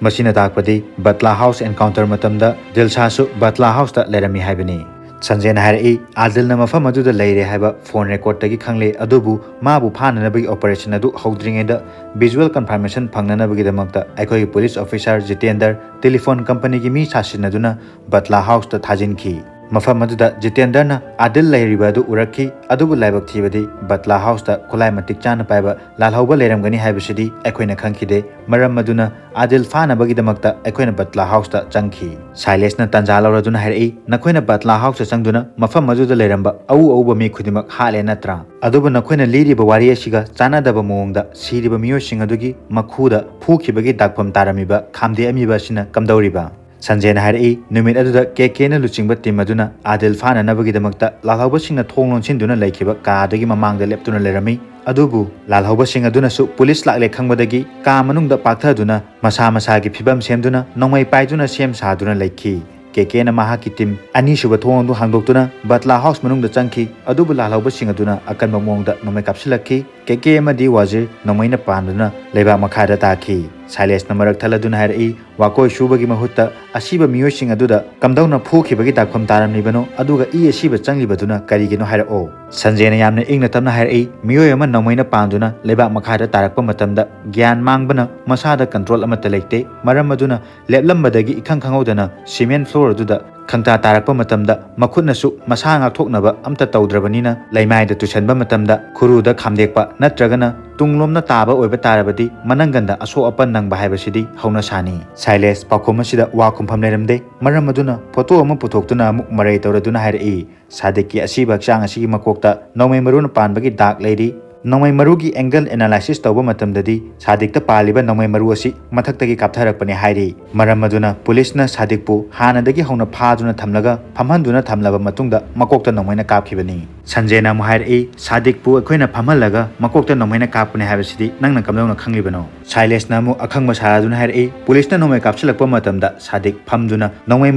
ꯃꯁꯤꯅ ꯇꯥꯛꯄꯗꯤ ꯕꯠꯂꯥ ꯍꯥꯎꯁ ꯑꯦꯟꯀꯥꯎꯟꯇꯔ ꯃꯇꯝꯗ ꯗꯤꯜꯁꯥꯗꯁꯨ ꯕꯠꯂꯥ ꯍꯥꯎꯁꯇ ꯂꯩꯔꯝꯃꯤ ꯍꯥꯏꯕꯅꯤ꯫ ꯁꯟꯖꯦꯅ ꯍꯥꯏꯔꯛꯏ, ꯑꯥꯗꯤꯜꯅ ꯃꯐꯝ ꯑꯗꯨꯗ ꯂꯩꯔꯦ ꯍꯥꯏꯕ ꯐꯣꯟ ꯔꯦꯀꯣꯔꯗꯇꯒꯤ ꯈꯪꯂꯦ, ꯑꯗꯨꯕꯨ ꯃꯥꯕꯨ ꯐꯥꯅꯅꯕꯒꯤ ꯑꯣꯄꯔꯦꯁꯟ ꯑꯗꯨ ꯍꯧꯗ꯭ꯔꯤꯉꯩꯗ ꯚꯤꯖꯨꯋꯦꯜ ꯀꯟꯐꯥꯔꯃꯦꯁꯟ ꯐꯪꯅꯅꯕꯒꯤꯗꯃꯛꯇ ꯑꯩꯈꯣꯏꯒꯤ ꯄꯨꯂꯤꯁ ꯑꯣꯐꯤꯁꯥꯔ ꯖꯤꯇꯦꯟꯗꯔ ꯇꯦꯂꯤꯐꯣꯟ ꯀꯝꯄꯅꯤꯒꯤ ꯃꯤ ꯁꯥꯁꯤꯟꯅꯗꯨꯅ ꯕꯠꯂꯥ ꯍꯥꯎꯁꯇ ꯊꯥꯖꯤꯟꯈꯤ꯫ ꯃꯐꯝ ꯑꯗꯨꯗ ꯖꯤꯇꯦꯟꯗꯔꯅ ꯑꯥꯗꯤꯜ ꯂꯩꯔꯤꯕ ꯑꯗꯨ ꯎꯔꯛꯈꯤ, ꯑꯗꯨꯕꯨ ꯂꯥꯏꯕꯛ ꯊꯤꯕꯗꯤ ꯕꯠꯂꯥ ꯍꯥꯎꯁꯇ ꯈꯨꯠꯂꯥꯏ ꯃꯇꯤꯛ ꯆꯥꯅ ꯄꯥꯏꯕ ꯂꯥꯜꯍꯧꯕ ꯂꯩꯔꯝꯒꯅꯤ ꯍꯥꯏꯕꯁꯤꯗꯤ ꯑꯩꯈꯣꯏꯅ ꯈꯪꯈꯤꯗꯦ꯫ ꯃꯔꯝ ꯑꯗꯨꯅ ꯑꯥꯗꯤꯜ ꯐꯥꯅꯕꯒꯤꯗꯃꯛꯇ ꯑꯩꯈꯣꯏꯅ ꯕꯠꯂꯥ ꯍꯥꯎꯁꯇ ꯆꯪꯈꯤ꯫ ꯁꯥꯏꯂꯦꯁꯅ ꯇꯥꯟꯖꯥ ꯂꯧꯔꯗꯨꯅ ꯍꯥꯏꯔꯛꯏ, "ꯅꯈꯣꯏꯅ ꯕꯠꯂꯥ ꯍꯥꯎꯁꯇ ꯆꯪꯗꯨꯅ ꯃꯐꯝ ꯑꯗꯨꯗ ꯂꯩꯔꯝꯕ ꯑꯎ ꯑꯎꯕ ꯃꯤ ꯈꯨꯗꯤꯡꯃꯛ ꯍꯥꯠꯂꯦ ꯅꯠꯇ꯭ꯔꯥ? ꯑꯗꯨꯕꯨ ꯅꯈꯣꯏꯅ ꯂꯤꯔꯤꯕ ꯋꯥꯔꯤ ꯑꯁꯤꯒ ꯆꯥꯟꯅꯗꯕ ꯃꯑꯣꯡꯗ ꯁꯤꯔꯤꯕ ꯃꯤꯑꯣꯏꯁꯤꯡ ꯑꯗꯨꯒꯤ ꯃꯈꯨꯗ ꯐꯨꯈꯤꯕꯒꯤ ꯗꯥꯛꯐꯝ ꯇꯥꯔꯝꯃꯤꯕ ꯈꯥꯝꯗꯦꯛꯑꯝꯃꯤꯕ ꯑꯁꯤꯅ ꯀꯝꯗꯧꯔꯤꯕ?" ꯁꯟꯖꯦꯅ ꯍꯥꯏꯔꯛꯏ, ꯅꯨꯃꯤꯠ ꯑꯗꯨꯗ ꯀꯦ ꯀꯦꯅ ꯂꯨꯆꯤꯡꯕ ꯇꯤꯝ ꯑꯗꯨꯅ ꯑꯥꯗꯤꯜ ꯐꯥꯅꯅꯕꯒꯤꯗꯃꯛꯇ ꯂꯥꯜꯍꯧꯕꯁꯤꯡꯅ ꯊꯣꯡ ꯂꯣꯟꯁꯤꯟꯗꯨꯅ ꯂꯩꯈꯤꯕ ꯀꯥ ꯑꯗꯨꯒꯤ ꯃꯃꯥꯡꯗ ꯂꯦꯞꯇꯨꯅ ꯂꯩꯔꯝꯃꯤ꯫ ꯑꯗꯨꯕꯨ ꯂꯥꯜꯍꯧꯕꯁꯤꯡ ꯑꯗꯨꯅꯁꯨ ꯄꯨꯂꯤꯁ ꯂꯥꯛꯂꯦ ꯈꯪꯕꯗꯒꯤ ꯀꯥ ꯃꯅꯨꯡꯗ ꯄꯥꯛꯊꯗꯨꯅ ꯃꯁꯥ ꯃꯁꯥꯒꯤ ꯐꯤꯕꯝ ꯁꯦꯝꯗꯨꯅ ꯅꯣꯡꯃꯩ ꯄꯥꯏꯗꯨꯅ ꯁꯦꯝ ꯁꯥꯗꯨꯅ ꯂꯩꯈꯤ꯫ ꯀꯦ ꯀꯦꯅ ꯃꯍꯥꯛꯀꯤ ꯇꯤꯝ ꯑꯅꯤꯁꯨꯕ ꯊꯣꯡ ꯑꯗꯨ ꯍꯥꯡꯗꯣꯛꯇꯨꯅ ꯕꯠꯂꯥ ꯍꯥꯎꯁ ꯃꯅꯨꯡꯗ ꯆꯪꯈꯤ꯫ ꯑꯗꯨꯕꯨ ꯂꯥꯜꯍꯧꯕꯁꯤꯡ ꯑꯗꯨꯅ ꯑꯀꯟꯕ ꯃꯑꯣꯡꯗ ꯅꯣꯡꯃꯩ ꯀꯥꯞꯁꯤꯜꯂꯛꯈꯤ꯫ ꯀꯦ ꯀꯦ ꯑꯃꯗꯤ ꯋꯥꯖꯤꯔ ꯅꯣꯡꯃꯩꯅ ꯄꯥꯟꯗꯨꯅ ꯂꯩꯕꯥꯛ ꯃꯈꯥꯗ ꯇꯥꯈꯤ꯫ ꯁꯥꯏꯂꯦꯁꯅ ꯃꯔꯛ ꯊꯠꯂꯗꯨꯅ ꯍꯥꯏꯔꯛꯏ, "ꯋꯥꯀꯣꯏ ꯁꯨꯕꯒꯤ ꯃꯍꯨꯠꯇ ꯑꯁꯤꯕ ꯃꯤꯑꯣꯏꯁꯤꯡ ꯑꯗꯨꯗ ꯀꯝꯗꯧꯅ ꯐꯨꯈꯤꯕꯒꯤ ꯗꯥꯛꯐꯝ ꯇꯥꯔꯝꯂꯤꯕꯅꯣ? ꯑꯗꯨꯒ ꯏ ꯑꯁꯤꯕ ꯆꯪꯂꯤꯕꯗꯨꯅ ꯀꯔꯤꯒꯤꯅꯣ ꯍꯥꯏꯔꯛꯑꯣ?" ꯁꯟꯖꯦꯅ ꯌꯥꯝꯅ ꯏꯪꯅ ꯇꯞꯅ ꯍꯥꯏꯔꯛꯏ, "ꯃꯤꯑꯣꯏ ꯑꯃ ꯅꯣꯡꯃꯩꯅ ꯄꯥꯟꯗꯨꯅ ꯂꯩꯕꯥꯛ ꯃꯈꯥꯗ ꯇꯥꯔꯛꯄ ꯃꯇꯝꯗ ꯒ꯭ꯌꯥꯟ ꯃꯥꯡꯕꯅ ꯃꯁꯥꯗ ꯀꯟꯇ꯭ꯔꯣꯜ ꯑꯃꯠꯇ ꯂꯩꯇꯦ꯫ ꯃꯔꯝ ꯑꯗꯨꯅ ꯂꯦꯞꯂꯝꯕꯗꯒꯤ ꯏꯈꯪ ꯈꯪꯍꯧꯗꯅ ꯁꯤꯃꯦꯟ ꯐ꯭ꯂꯣꯔ ꯑꯗꯨꯗ ꯈꯪꯇꯥ ꯇꯥꯔꯛꯄ ꯃꯇꯝꯗ ꯃꯈꯨꯠꯅꯁꯨ ꯃꯁꯥ ꯉꯥꯛꯊꯣꯛꯅꯕ ꯑꯝꯇ ꯇꯧꯗ꯭ꯔꯕꯅꯤꯅ ꯂꯩꯃꯥꯏꯗ ꯇꯨꯁꯟꯕ ꯃꯇꯝꯗ ꯈꯨꯔꯨꯗ ꯈꯥꯝꯗꯦꯛꯄ ꯅꯠꯇ꯭ꯔꯒꯅ ꯇꯨꯡꯂꯣꯝꯅ ꯇꯥꯕ ꯑꯣꯏꯕ ꯇꯥꯔꯕꯗꯤ ꯃꯅꯪꯒꯟꯗ ꯑꯁꯣꯛ ꯑꯄꯟ ꯅꯪꯕ ꯍꯥꯏꯕꯁꯤꯗꯤ ꯍꯧꯅꯁꯥꯅꯤ꯫" ꯁꯥꯏꯂꯦꯁ ꯄꯥꯎꯈꯨꯝ ꯑꯁꯤꯗ ꯋꯥ ꯈꯨꯝꯐꯝ ꯂꯩꯔꯝꯗꯦ꯫ ꯃꯔꯝ ꯑꯗꯨꯅ ꯐꯣꯇꯣ ꯑꯃ ꯄꯨꯊꯣꯛꯇꯨꯅ ꯑꯃꯨꯛ ꯃꯔꯩ ꯇꯧꯔꯗꯨꯅ ꯍꯥꯏꯔꯛꯏ, "ꯁꯥꯗꯤꯛꯀꯤ ꯑꯁꯤꯕ ꯍꯛꯆꯥꯡ ꯑꯁꯤꯒꯤ ꯃꯀꯣꯛꯇ ꯅꯣꯡꯃꯩ ꯃꯔꯨꯅ ꯄꯥꯟꯕꯒꯤ ꯗꯥꯛ ꯂꯩꯔꯤ꯫ ꯅꯣꯡꯃꯩ ꯃꯔꯨꯒꯤ ꯑꯦꯡꯒꯜ ꯑꯦꯅꯥꯂꯥꯏꯁꯤꯁ ꯇꯧꯕ ꯃꯇꯝꯗꯗꯤ ꯁꯥꯗꯤꯛꯇ ꯄꯥꯜꯂꯤꯕ ꯅꯣꯡꯃꯩ ꯃꯔꯨ ꯑꯁꯤ ꯃꯊꯛꯇꯒꯤ ꯀꯥꯞꯊꯔꯛꯄꯅꯤ" ꯍꯥꯏꯔꯤ꯫ ꯃꯔꯝ ꯑꯗꯨꯅ ꯄꯨꯂꯤꯁꯅ ꯁꯥꯗꯤꯛꯄꯨ ꯍꯥꯟꯅꯗꯒꯤ ꯍꯧꯅ ꯐꯥꯗꯨꯅ ꯊꯝꯂꯒ ꯐꯝꯍꯟꯗꯨꯅ ꯊꯝꯂꯕ ꯃꯇꯨꯡꯗ ꯃꯀꯣꯛꯇ ꯅꯣꯡꯃꯩꯅ ꯀꯥꯞꯈꯤꯕꯅꯤ꯫ ꯁꯟꯖꯦꯅ ꯑꯃꯨꯛ ꯍꯥꯏꯔꯛꯏ, "ꯁꯥꯗꯤꯛꯄꯨ ꯑꯩꯈꯣꯏꯅ ꯐꯝꯍꯜꯂꯒ ꯃꯀꯣꯛꯇ ꯅꯣꯡꯃꯩꯅ ꯀꯥꯞꯄꯅꯤ ꯍꯥꯏꯕꯁꯤꯗꯤ ꯅꯪꯅ ꯀꯝꯗꯧꯅ ꯈꯪꯂꯤꯕꯅꯣ?" ꯁꯥꯏꯂꯦꯁꯅ ꯑꯃꯨꯛ ꯑꯈꯪꯕ ꯁꯥꯔꯗꯨꯅ ꯍꯥꯏꯔꯛꯏ, "ꯄꯨꯂꯤꯁꯅ ꯅꯣꯡꯃꯩ ꯀꯥꯞꯁꯤꯜꯂꯛꯄ ꯃꯇꯝꯗ ꯁꯥꯗꯤꯛ ꯐꯝꯗꯨꯅ ꯅꯣꯡꯃꯩ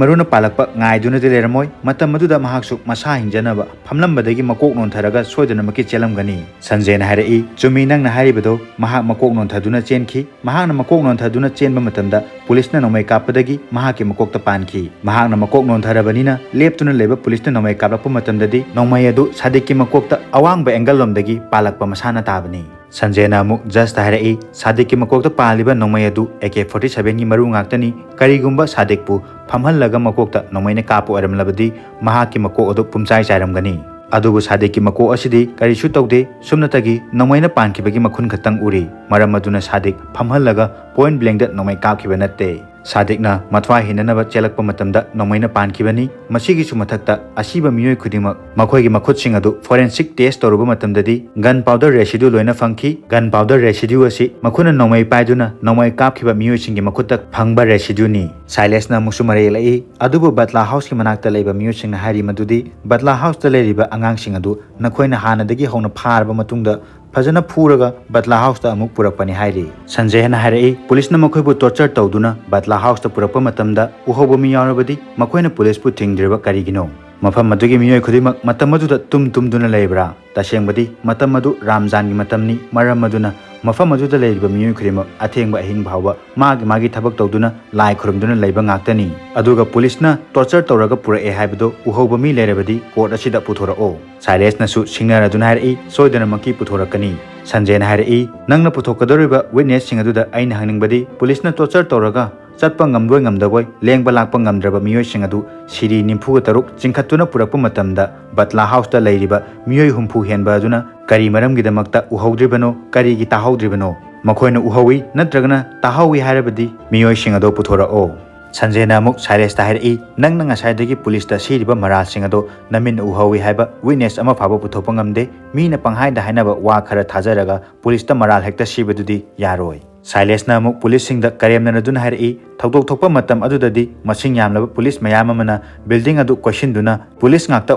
ꯃꯔꯨꯅ ꯄꯥꯜꯂꯛꯄ ꯉꯥꯏꯗꯨꯅꯗꯤ ꯂꯩꯔꯝꯃꯣꯏ꯫ ꯃꯇꯝ ꯑꯗꯨꯗ ꯃꯍꯥꯛꯁꯨ ꯃꯁꯥ ꯍꯤꯡꯖꯅꯕ ꯐꯝꯂꯝꯕꯗꯒꯤ ꯃꯀꯣꯛ ꯅꯣꯟꯊꯔꯒ ꯁꯣꯏꯗꯅꯃꯛꯀꯤ ꯆꯦꯜꯂꯝꯒꯅꯤ꯫" ꯁꯟꯖꯦ ꯍꯥꯏꯅ ꯍꯥꯏꯔꯛꯏ, "ꯆꯨꯝꯃꯤ ꯅꯪꯅ ꯍꯥꯏꯔꯤꯕꯗꯣ, ꯃꯍꯥꯛ ꯃꯀꯣꯛ ꯅꯣꯟꯊꯗꯨꯅ ꯆꯦꯟꯈꯤ꯫ ꯃꯍꯥꯛꯅ ꯃꯀꯣꯛ ꯅꯣꯟꯊꯗꯨꯅ ꯆꯦꯟꯕ ꯃꯇꯝꯗ ꯄꯨꯂꯤꯁꯅ ꯅꯣꯡꯃꯩ ꯀꯥꯞꯄꯗꯒꯤ ꯃꯍꯥꯛꯀꯤ ꯃꯀꯣꯛꯇ ꯄꯥꯟꯈꯤ꯫ ꯃꯍꯥꯛꯅ ꯃꯀꯣꯛ ꯅꯣꯟꯊꯔꯕꯅꯤꯅ ꯂꯦꯞꯇꯨꯅ ꯂꯩꯕ ꯄꯨꯂꯤꯁꯅ ꯅꯣꯡꯃꯩ ꯀꯥꯞꯂꯛꯄ ꯃꯇꯝꯗꯗꯤ ꯅꯣꯡꯃꯩ ꯑꯗꯨ ꯁꯥꯗꯤꯛꯀꯤ ꯃꯀꯣꯛꯇ ꯑꯋꯥꯡꯕ angle ꯂꯣꯝꯗꯒꯤ ꯄꯥꯜꯂꯛꯄ ꯃꯁꯥꯅ ꯇꯥꯕꯅꯤ꯫" ꯁꯟꯖꯦꯅ ꯑꯃꯨꯛ ꯖꯖꯇ ꯍꯥꯏꯔꯛꯏ, "ꯁꯥꯗꯤꯛꯀꯤ ꯃꯀꯣꯛꯇ ꯄꯥꯜꯂꯤꯕ ꯅꯣꯡꯃꯩ ꯑꯗꯨ ꯑꯦ ꯀꯦ ꯐꯣꯔꯇꯤ ꯁꯚꯦꯟꯒꯤ ꯃꯔꯨ ꯉꯥꯛꯇꯅꯤ꯫ ꯀꯔꯤꯒꯨꯝꯕ ꯁꯥꯗꯤꯛꯄꯨ ꯐꯝꯍꯜꯂꯒ ꯃꯀꯣꯛꯇ ꯅꯣꯡꯃꯩꯅ ꯀꯥꯞꯄ ꯑꯣꯏꯔꯝꯂꯕꯗꯤ ꯃꯍꯥꯛꯀꯤ ꯃꯀꯣꯛ ꯑꯗꯨ ꯄꯨꯝꯆꯥꯏ ꯆꯥꯏꯔꯝꯒꯅꯤ꯫ ꯑꯗꯨꯕꯨ ꯁꯥꯗꯤꯛꯀꯤ ꯃꯀꯣꯛ ꯑꯁꯤꯗꯤ ꯀꯔꯤꯁꯨ ꯇꯧꯗꯦ꯫ ꯁꯨꯞꯅꯇꯒꯤ ꯅꯣꯡꯃꯩꯅ ꯄꯥꯟꯈꯤꯕꯒꯤ ꯃꯈꯨꯟ ꯈꯛꯇꯪ ꯎꯔꯤ꯫ ꯃꯔꯝ ꯑꯗꯨꯅ ꯁꯥꯗꯤꯛ ꯐꯝꯍꯜꯂꯒ point blankꯗ ꯅꯣꯡꯃꯩ ꯀꯥꯞꯈꯤꯕ ꯅꯠꯇꯦ꯫ ꯁꯥꯗꯤꯛꯅ ꯃꯊ꯭ꯋꯥꯏ ꯍꯤꯟꯅꯅꯕ ꯆꯦꯜꯂꯛꯄ ꯃꯇꯝꯗ ꯅꯣꯡꯃꯩꯅ ꯄꯥꯟꯈꯤꯕꯅꯤ꯫ ꯃꯁꯤꯒꯤꯁꯨ ꯃꯊꯛꯇ ꯑꯁꯤꯕ ꯃꯤꯑꯣꯏ ꯈꯨꯗꯤꯡꯃꯛ ꯃꯈꯣꯏꯒꯤ ꯃꯈꯨꯠꯁꯤꯡ ꯑꯗꯨ forensic test ꯇꯧꯔꯨꯕ ꯃꯇꯝꯗꯗꯤ gun powder residue ꯂꯣꯏꯅ ꯐꯪꯈꯤ꯫ Gun powder residue ꯑꯁꯤ ꯃꯈꯣꯏꯅ ꯅꯣꯡꯃꯩ ꯄꯥꯏꯗꯨꯅ ꯅꯣꯡꯃꯩ ꯀꯥꯞꯈꯤꯕ ꯃꯤꯑꯣꯏꯁꯤꯡꯒꯤ ꯃꯈꯨꯠꯇ ꯐꯪꯕ residueꯅꯤ꯫" ꯁꯥꯏꯂꯦꯁꯅ ꯑꯃꯨꯛꯁꯨ ꯃꯔꯩ ꯌꯦꯜꯂꯛꯏ, "ꯑꯗꯨꯕꯨ ꯕꯠꯂꯥ ꯍꯥꯎꯁꯀꯤ ꯃꯅꯥꯛꯇ ꯂꯩꯕ ꯃꯤꯑꯣꯏꯁꯤꯡꯅ ꯍꯥꯏꯔꯤ ꯃꯗꯨꯗꯤ ꯕꯠꯂꯥ ꯍꯥꯎꯁꯇ ꯂꯩꯔꯤꯕ ꯑꯉꯥꯡꯁꯤꯡ ꯑꯗꯨ ꯅꯈꯣꯏꯅ ꯍꯥꯟꯅꯗꯒꯤ ꯍꯧꯅ ꯐꯥꯔꯕ ꯃꯇꯨꯡꯗ ꯐꯖꯅ ꯐꯨꯔꯒ ꯕꯠꯂꯥ ꯍꯥꯎꯁꯇ ꯑꯃꯨꯛ ꯄꯨꯔꯛꯄꯅꯤ ꯍꯥꯏꯔꯤ꯫" ꯁꯟꯖꯦꯅ ꯍꯥꯏꯔꯛꯏ, "ꯄꯨꯂꯤꯁꯅ ꯃꯈꯣꯏꯕꯨ torture ꯇꯧꯗꯨꯅ ꯕꯠꯂꯥ ꯍꯥꯎꯁꯇ ꯄꯨꯔꯛꯄ ꯃꯇꯝꯗ ꯎꯍꯧꯕ ꯃꯤ ꯌꯥꯎꯔꯕꯗꯤ ꯃꯈꯣꯏꯅ ꯄꯨꯂꯤꯁꯄꯨ ꯊꯤꯡꯗ꯭ꯔꯤꯕ ꯀꯔꯤꯒꯤꯅꯣ? ꯃꯐꯝ ꯑꯗꯨꯒꯤ ꯃꯤꯑꯣꯏ ꯈꯨꯗꯤꯡꯃꯛ ꯃꯇꯝ ꯑꯗꯨꯗ ꯇꯨꯝ ꯇꯨꯝꯗꯨꯅ ꯂꯩꯕ꯭ꯔꯥ? ꯇꯁꯦꯡꯕꯗꯤ ꯃꯇꯝ ꯑꯗꯨ ꯔꯥꯝꯖꯥꯟꯒꯤ ꯃꯇꯝꯅꯤ꯫ ꯃꯔꯝ ꯑꯗꯨꯅ ꯃꯐꯝ ꯑꯗꯨꯗ ꯂꯩꯔꯤꯕ ꯃꯤꯑꯣꯏ ꯈꯨꯗꯤꯡꯃꯛ ꯑꯊꯦꯡꯕ ꯑꯍꯤꯡ ꯐꯥꯎꯕ ꯃꯥꯒꯤ ꯃꯥꯒꯤ ꯊꯕꯛ ꯇꯧꯗꯨꯅ ꯂꯥꯏ ꯈꯨꯔꯨꯝꯗꯨꯅ ꯂꯩꯕ ꯉꯥꯛꯇꯅꯤ꯫ ꯑꯗꯨꯒ ꯄꯨꯂꯤꯁꯅ torture ꯇꯧꯔꯒ ꯄꯨꯔꯛꯑꯦ ꯍꯥꯏꯕꯗꯨ ꯎꯍꯧꯕ ꯃꯤ ꯂꯩꯔꯕꯗꯤ court ꯑꯁꯤꯗ ꯄꯨꯊꯣꯔꯛꯑꯣ꯫" ꯁꯥꯏꯂꯦꯁꯅꯁꯨ ꯁꯤꯡꯅꯔꯗꯨꯅ ꯍꯥꯏꯔꯛꯏ, "ꯁꯣꯏꯗꯅꯃꯛꯀꯤ ꯄꯨꯊꯣꯔꯛꯀꯅꯤ꯫" ꯁꯟꯖꯦꯅ ꯍꯥꯏꯔꯛꯏ, "ꯅꯪꯅ ꯄꯨꯊꯣꯛꯀꯗꯧꯔꯤꯕ witnessꯁꯤꯡ ꯑꯗꯨꯗ ꯑꯩꯅ ꯍꯪꯅꯤꯡꯕꯗꯤ ꯄꯨꯂꯤꯁꯅ torture ꯇꯧꯔꯒ ꯆꯠꯄ ꯉꯝꯕꯣꯏ ꯉꯝꯗꯕꯣꯏ, ꯂꯦꯡꯕ ꯂꯥꯛꯄ ꯉꯝꯗ꯭ꯔꯕ ꯃꯤꯑꯣꯏꯁꯤꯡ ꯑꯗꯨ ꯁꯤꯔꯤ ꯅꯤꯐꯨꯒ ꯇꯔꯨꯛ ꯆꯤꯡꯈꯠꯇꯨꯅ ꯄꯨꯔꯛꯄ ꯃꯇꯝꯗ ꯕꯠꯂꯥ ꯍꯥꯎꯁꯇ ꯂꯩꯔꯤꯕ ꯃꯤꯑꯣꯏ ꯍꯨꯝꯐꯨ ꯍꯦꯟꯕ ꯑꯗꯨꯅ ꯀꯔꯤ ꯃꯔꯝꯒꯤꯗꯃꯛꯇ ꯎꯍꯧꯗ꯭ꯔꯤꯕꯅꯣ, ꯀꯔꯤꯒꯤ ꯇꯥꯍꯧꯗ꯭ꯔꯤꯕꯅꯣ? ꯃꯈꯣꯏꯅ ꯎꯍꯧꯏ ꯅꯠꯇ꯭ꯔꯒꯅ ꯇꯥꯍꯧꯏ ꯍꯥꯏꯔꯕꯗꯤ ꯃꯤꯑꯣꯏꯁꯤꯡ ꯑꯗꯨ ꯄꯨꯊꯣꯔꯛꯑꯣ꯫" ꯁꯟꯖꯦꯅ ꯑꯃꯨꯛ ꯁꯥꯏꯂꯦꯁꯇ ꯍꯥꯏꯔꯛꯏ, "ꯅꯪꯅ ꯉꯁꯥꯏꯗꯒꯤ ꯄꯨꯂꯤꯁꯇ ꯁꯤꯔꯤꯕ ꯃꯔꯥꯜꯁꯤꯡ ꯑꯗꯣ ꯅꯃꯤꯠꯅ ꯎꯍꯧꯏ ꯍꯥꯏꯕ witness ꯑꯃ ꯐꯥꯎꯕ ꯄꯨꯊꯣꯛꯄ ꯉꯝꯗꯦ꯫ ꯃꯤꯅ ꯄꯪꯍꯥꯏꯗ ꯍꯥꯏꯅꯕ ꯋꯥ ꯈꯔ ꯊꯥꯖꯔꯒ ꯄꯨꯂꯤꯁꯇ ꯃꯔꯥꯜ ꯍꯦꯛꯇ ꯁꯤꯕꯗꯨꯗꯤ ꯌꯥꯔꯣꯏ꯫" ꯁꯥꯏꯂꯦꯁꯅ ꯑꯃꯨꯛ ꯄꯨꯂꯤꯁꯁꯤꯡꯗ ꯀꯔꯦꯝꯅꯔꯗꯨꯅ ꯍꯥꯏꯔꯛꯏ, "ꯊꯧꯗꯣꯛ ꯊꯣꯛꯄ ꯃꯇꯝ ꯑꯗꯨꯗꯗꯤ ꯃꯁꯤꯡ ꯌꯥꯝꯂꯕ ꯄꯨꯂꯤꯁ ꯃꯌꯥꯝ ꯑꯃꯅ building ꯑꯗꯨ ꯀꯣꯏꯁꯤꯟꯗꯨꯅ ꯄꯨꯂꯤꯁ ꯉꯥꯛꯇ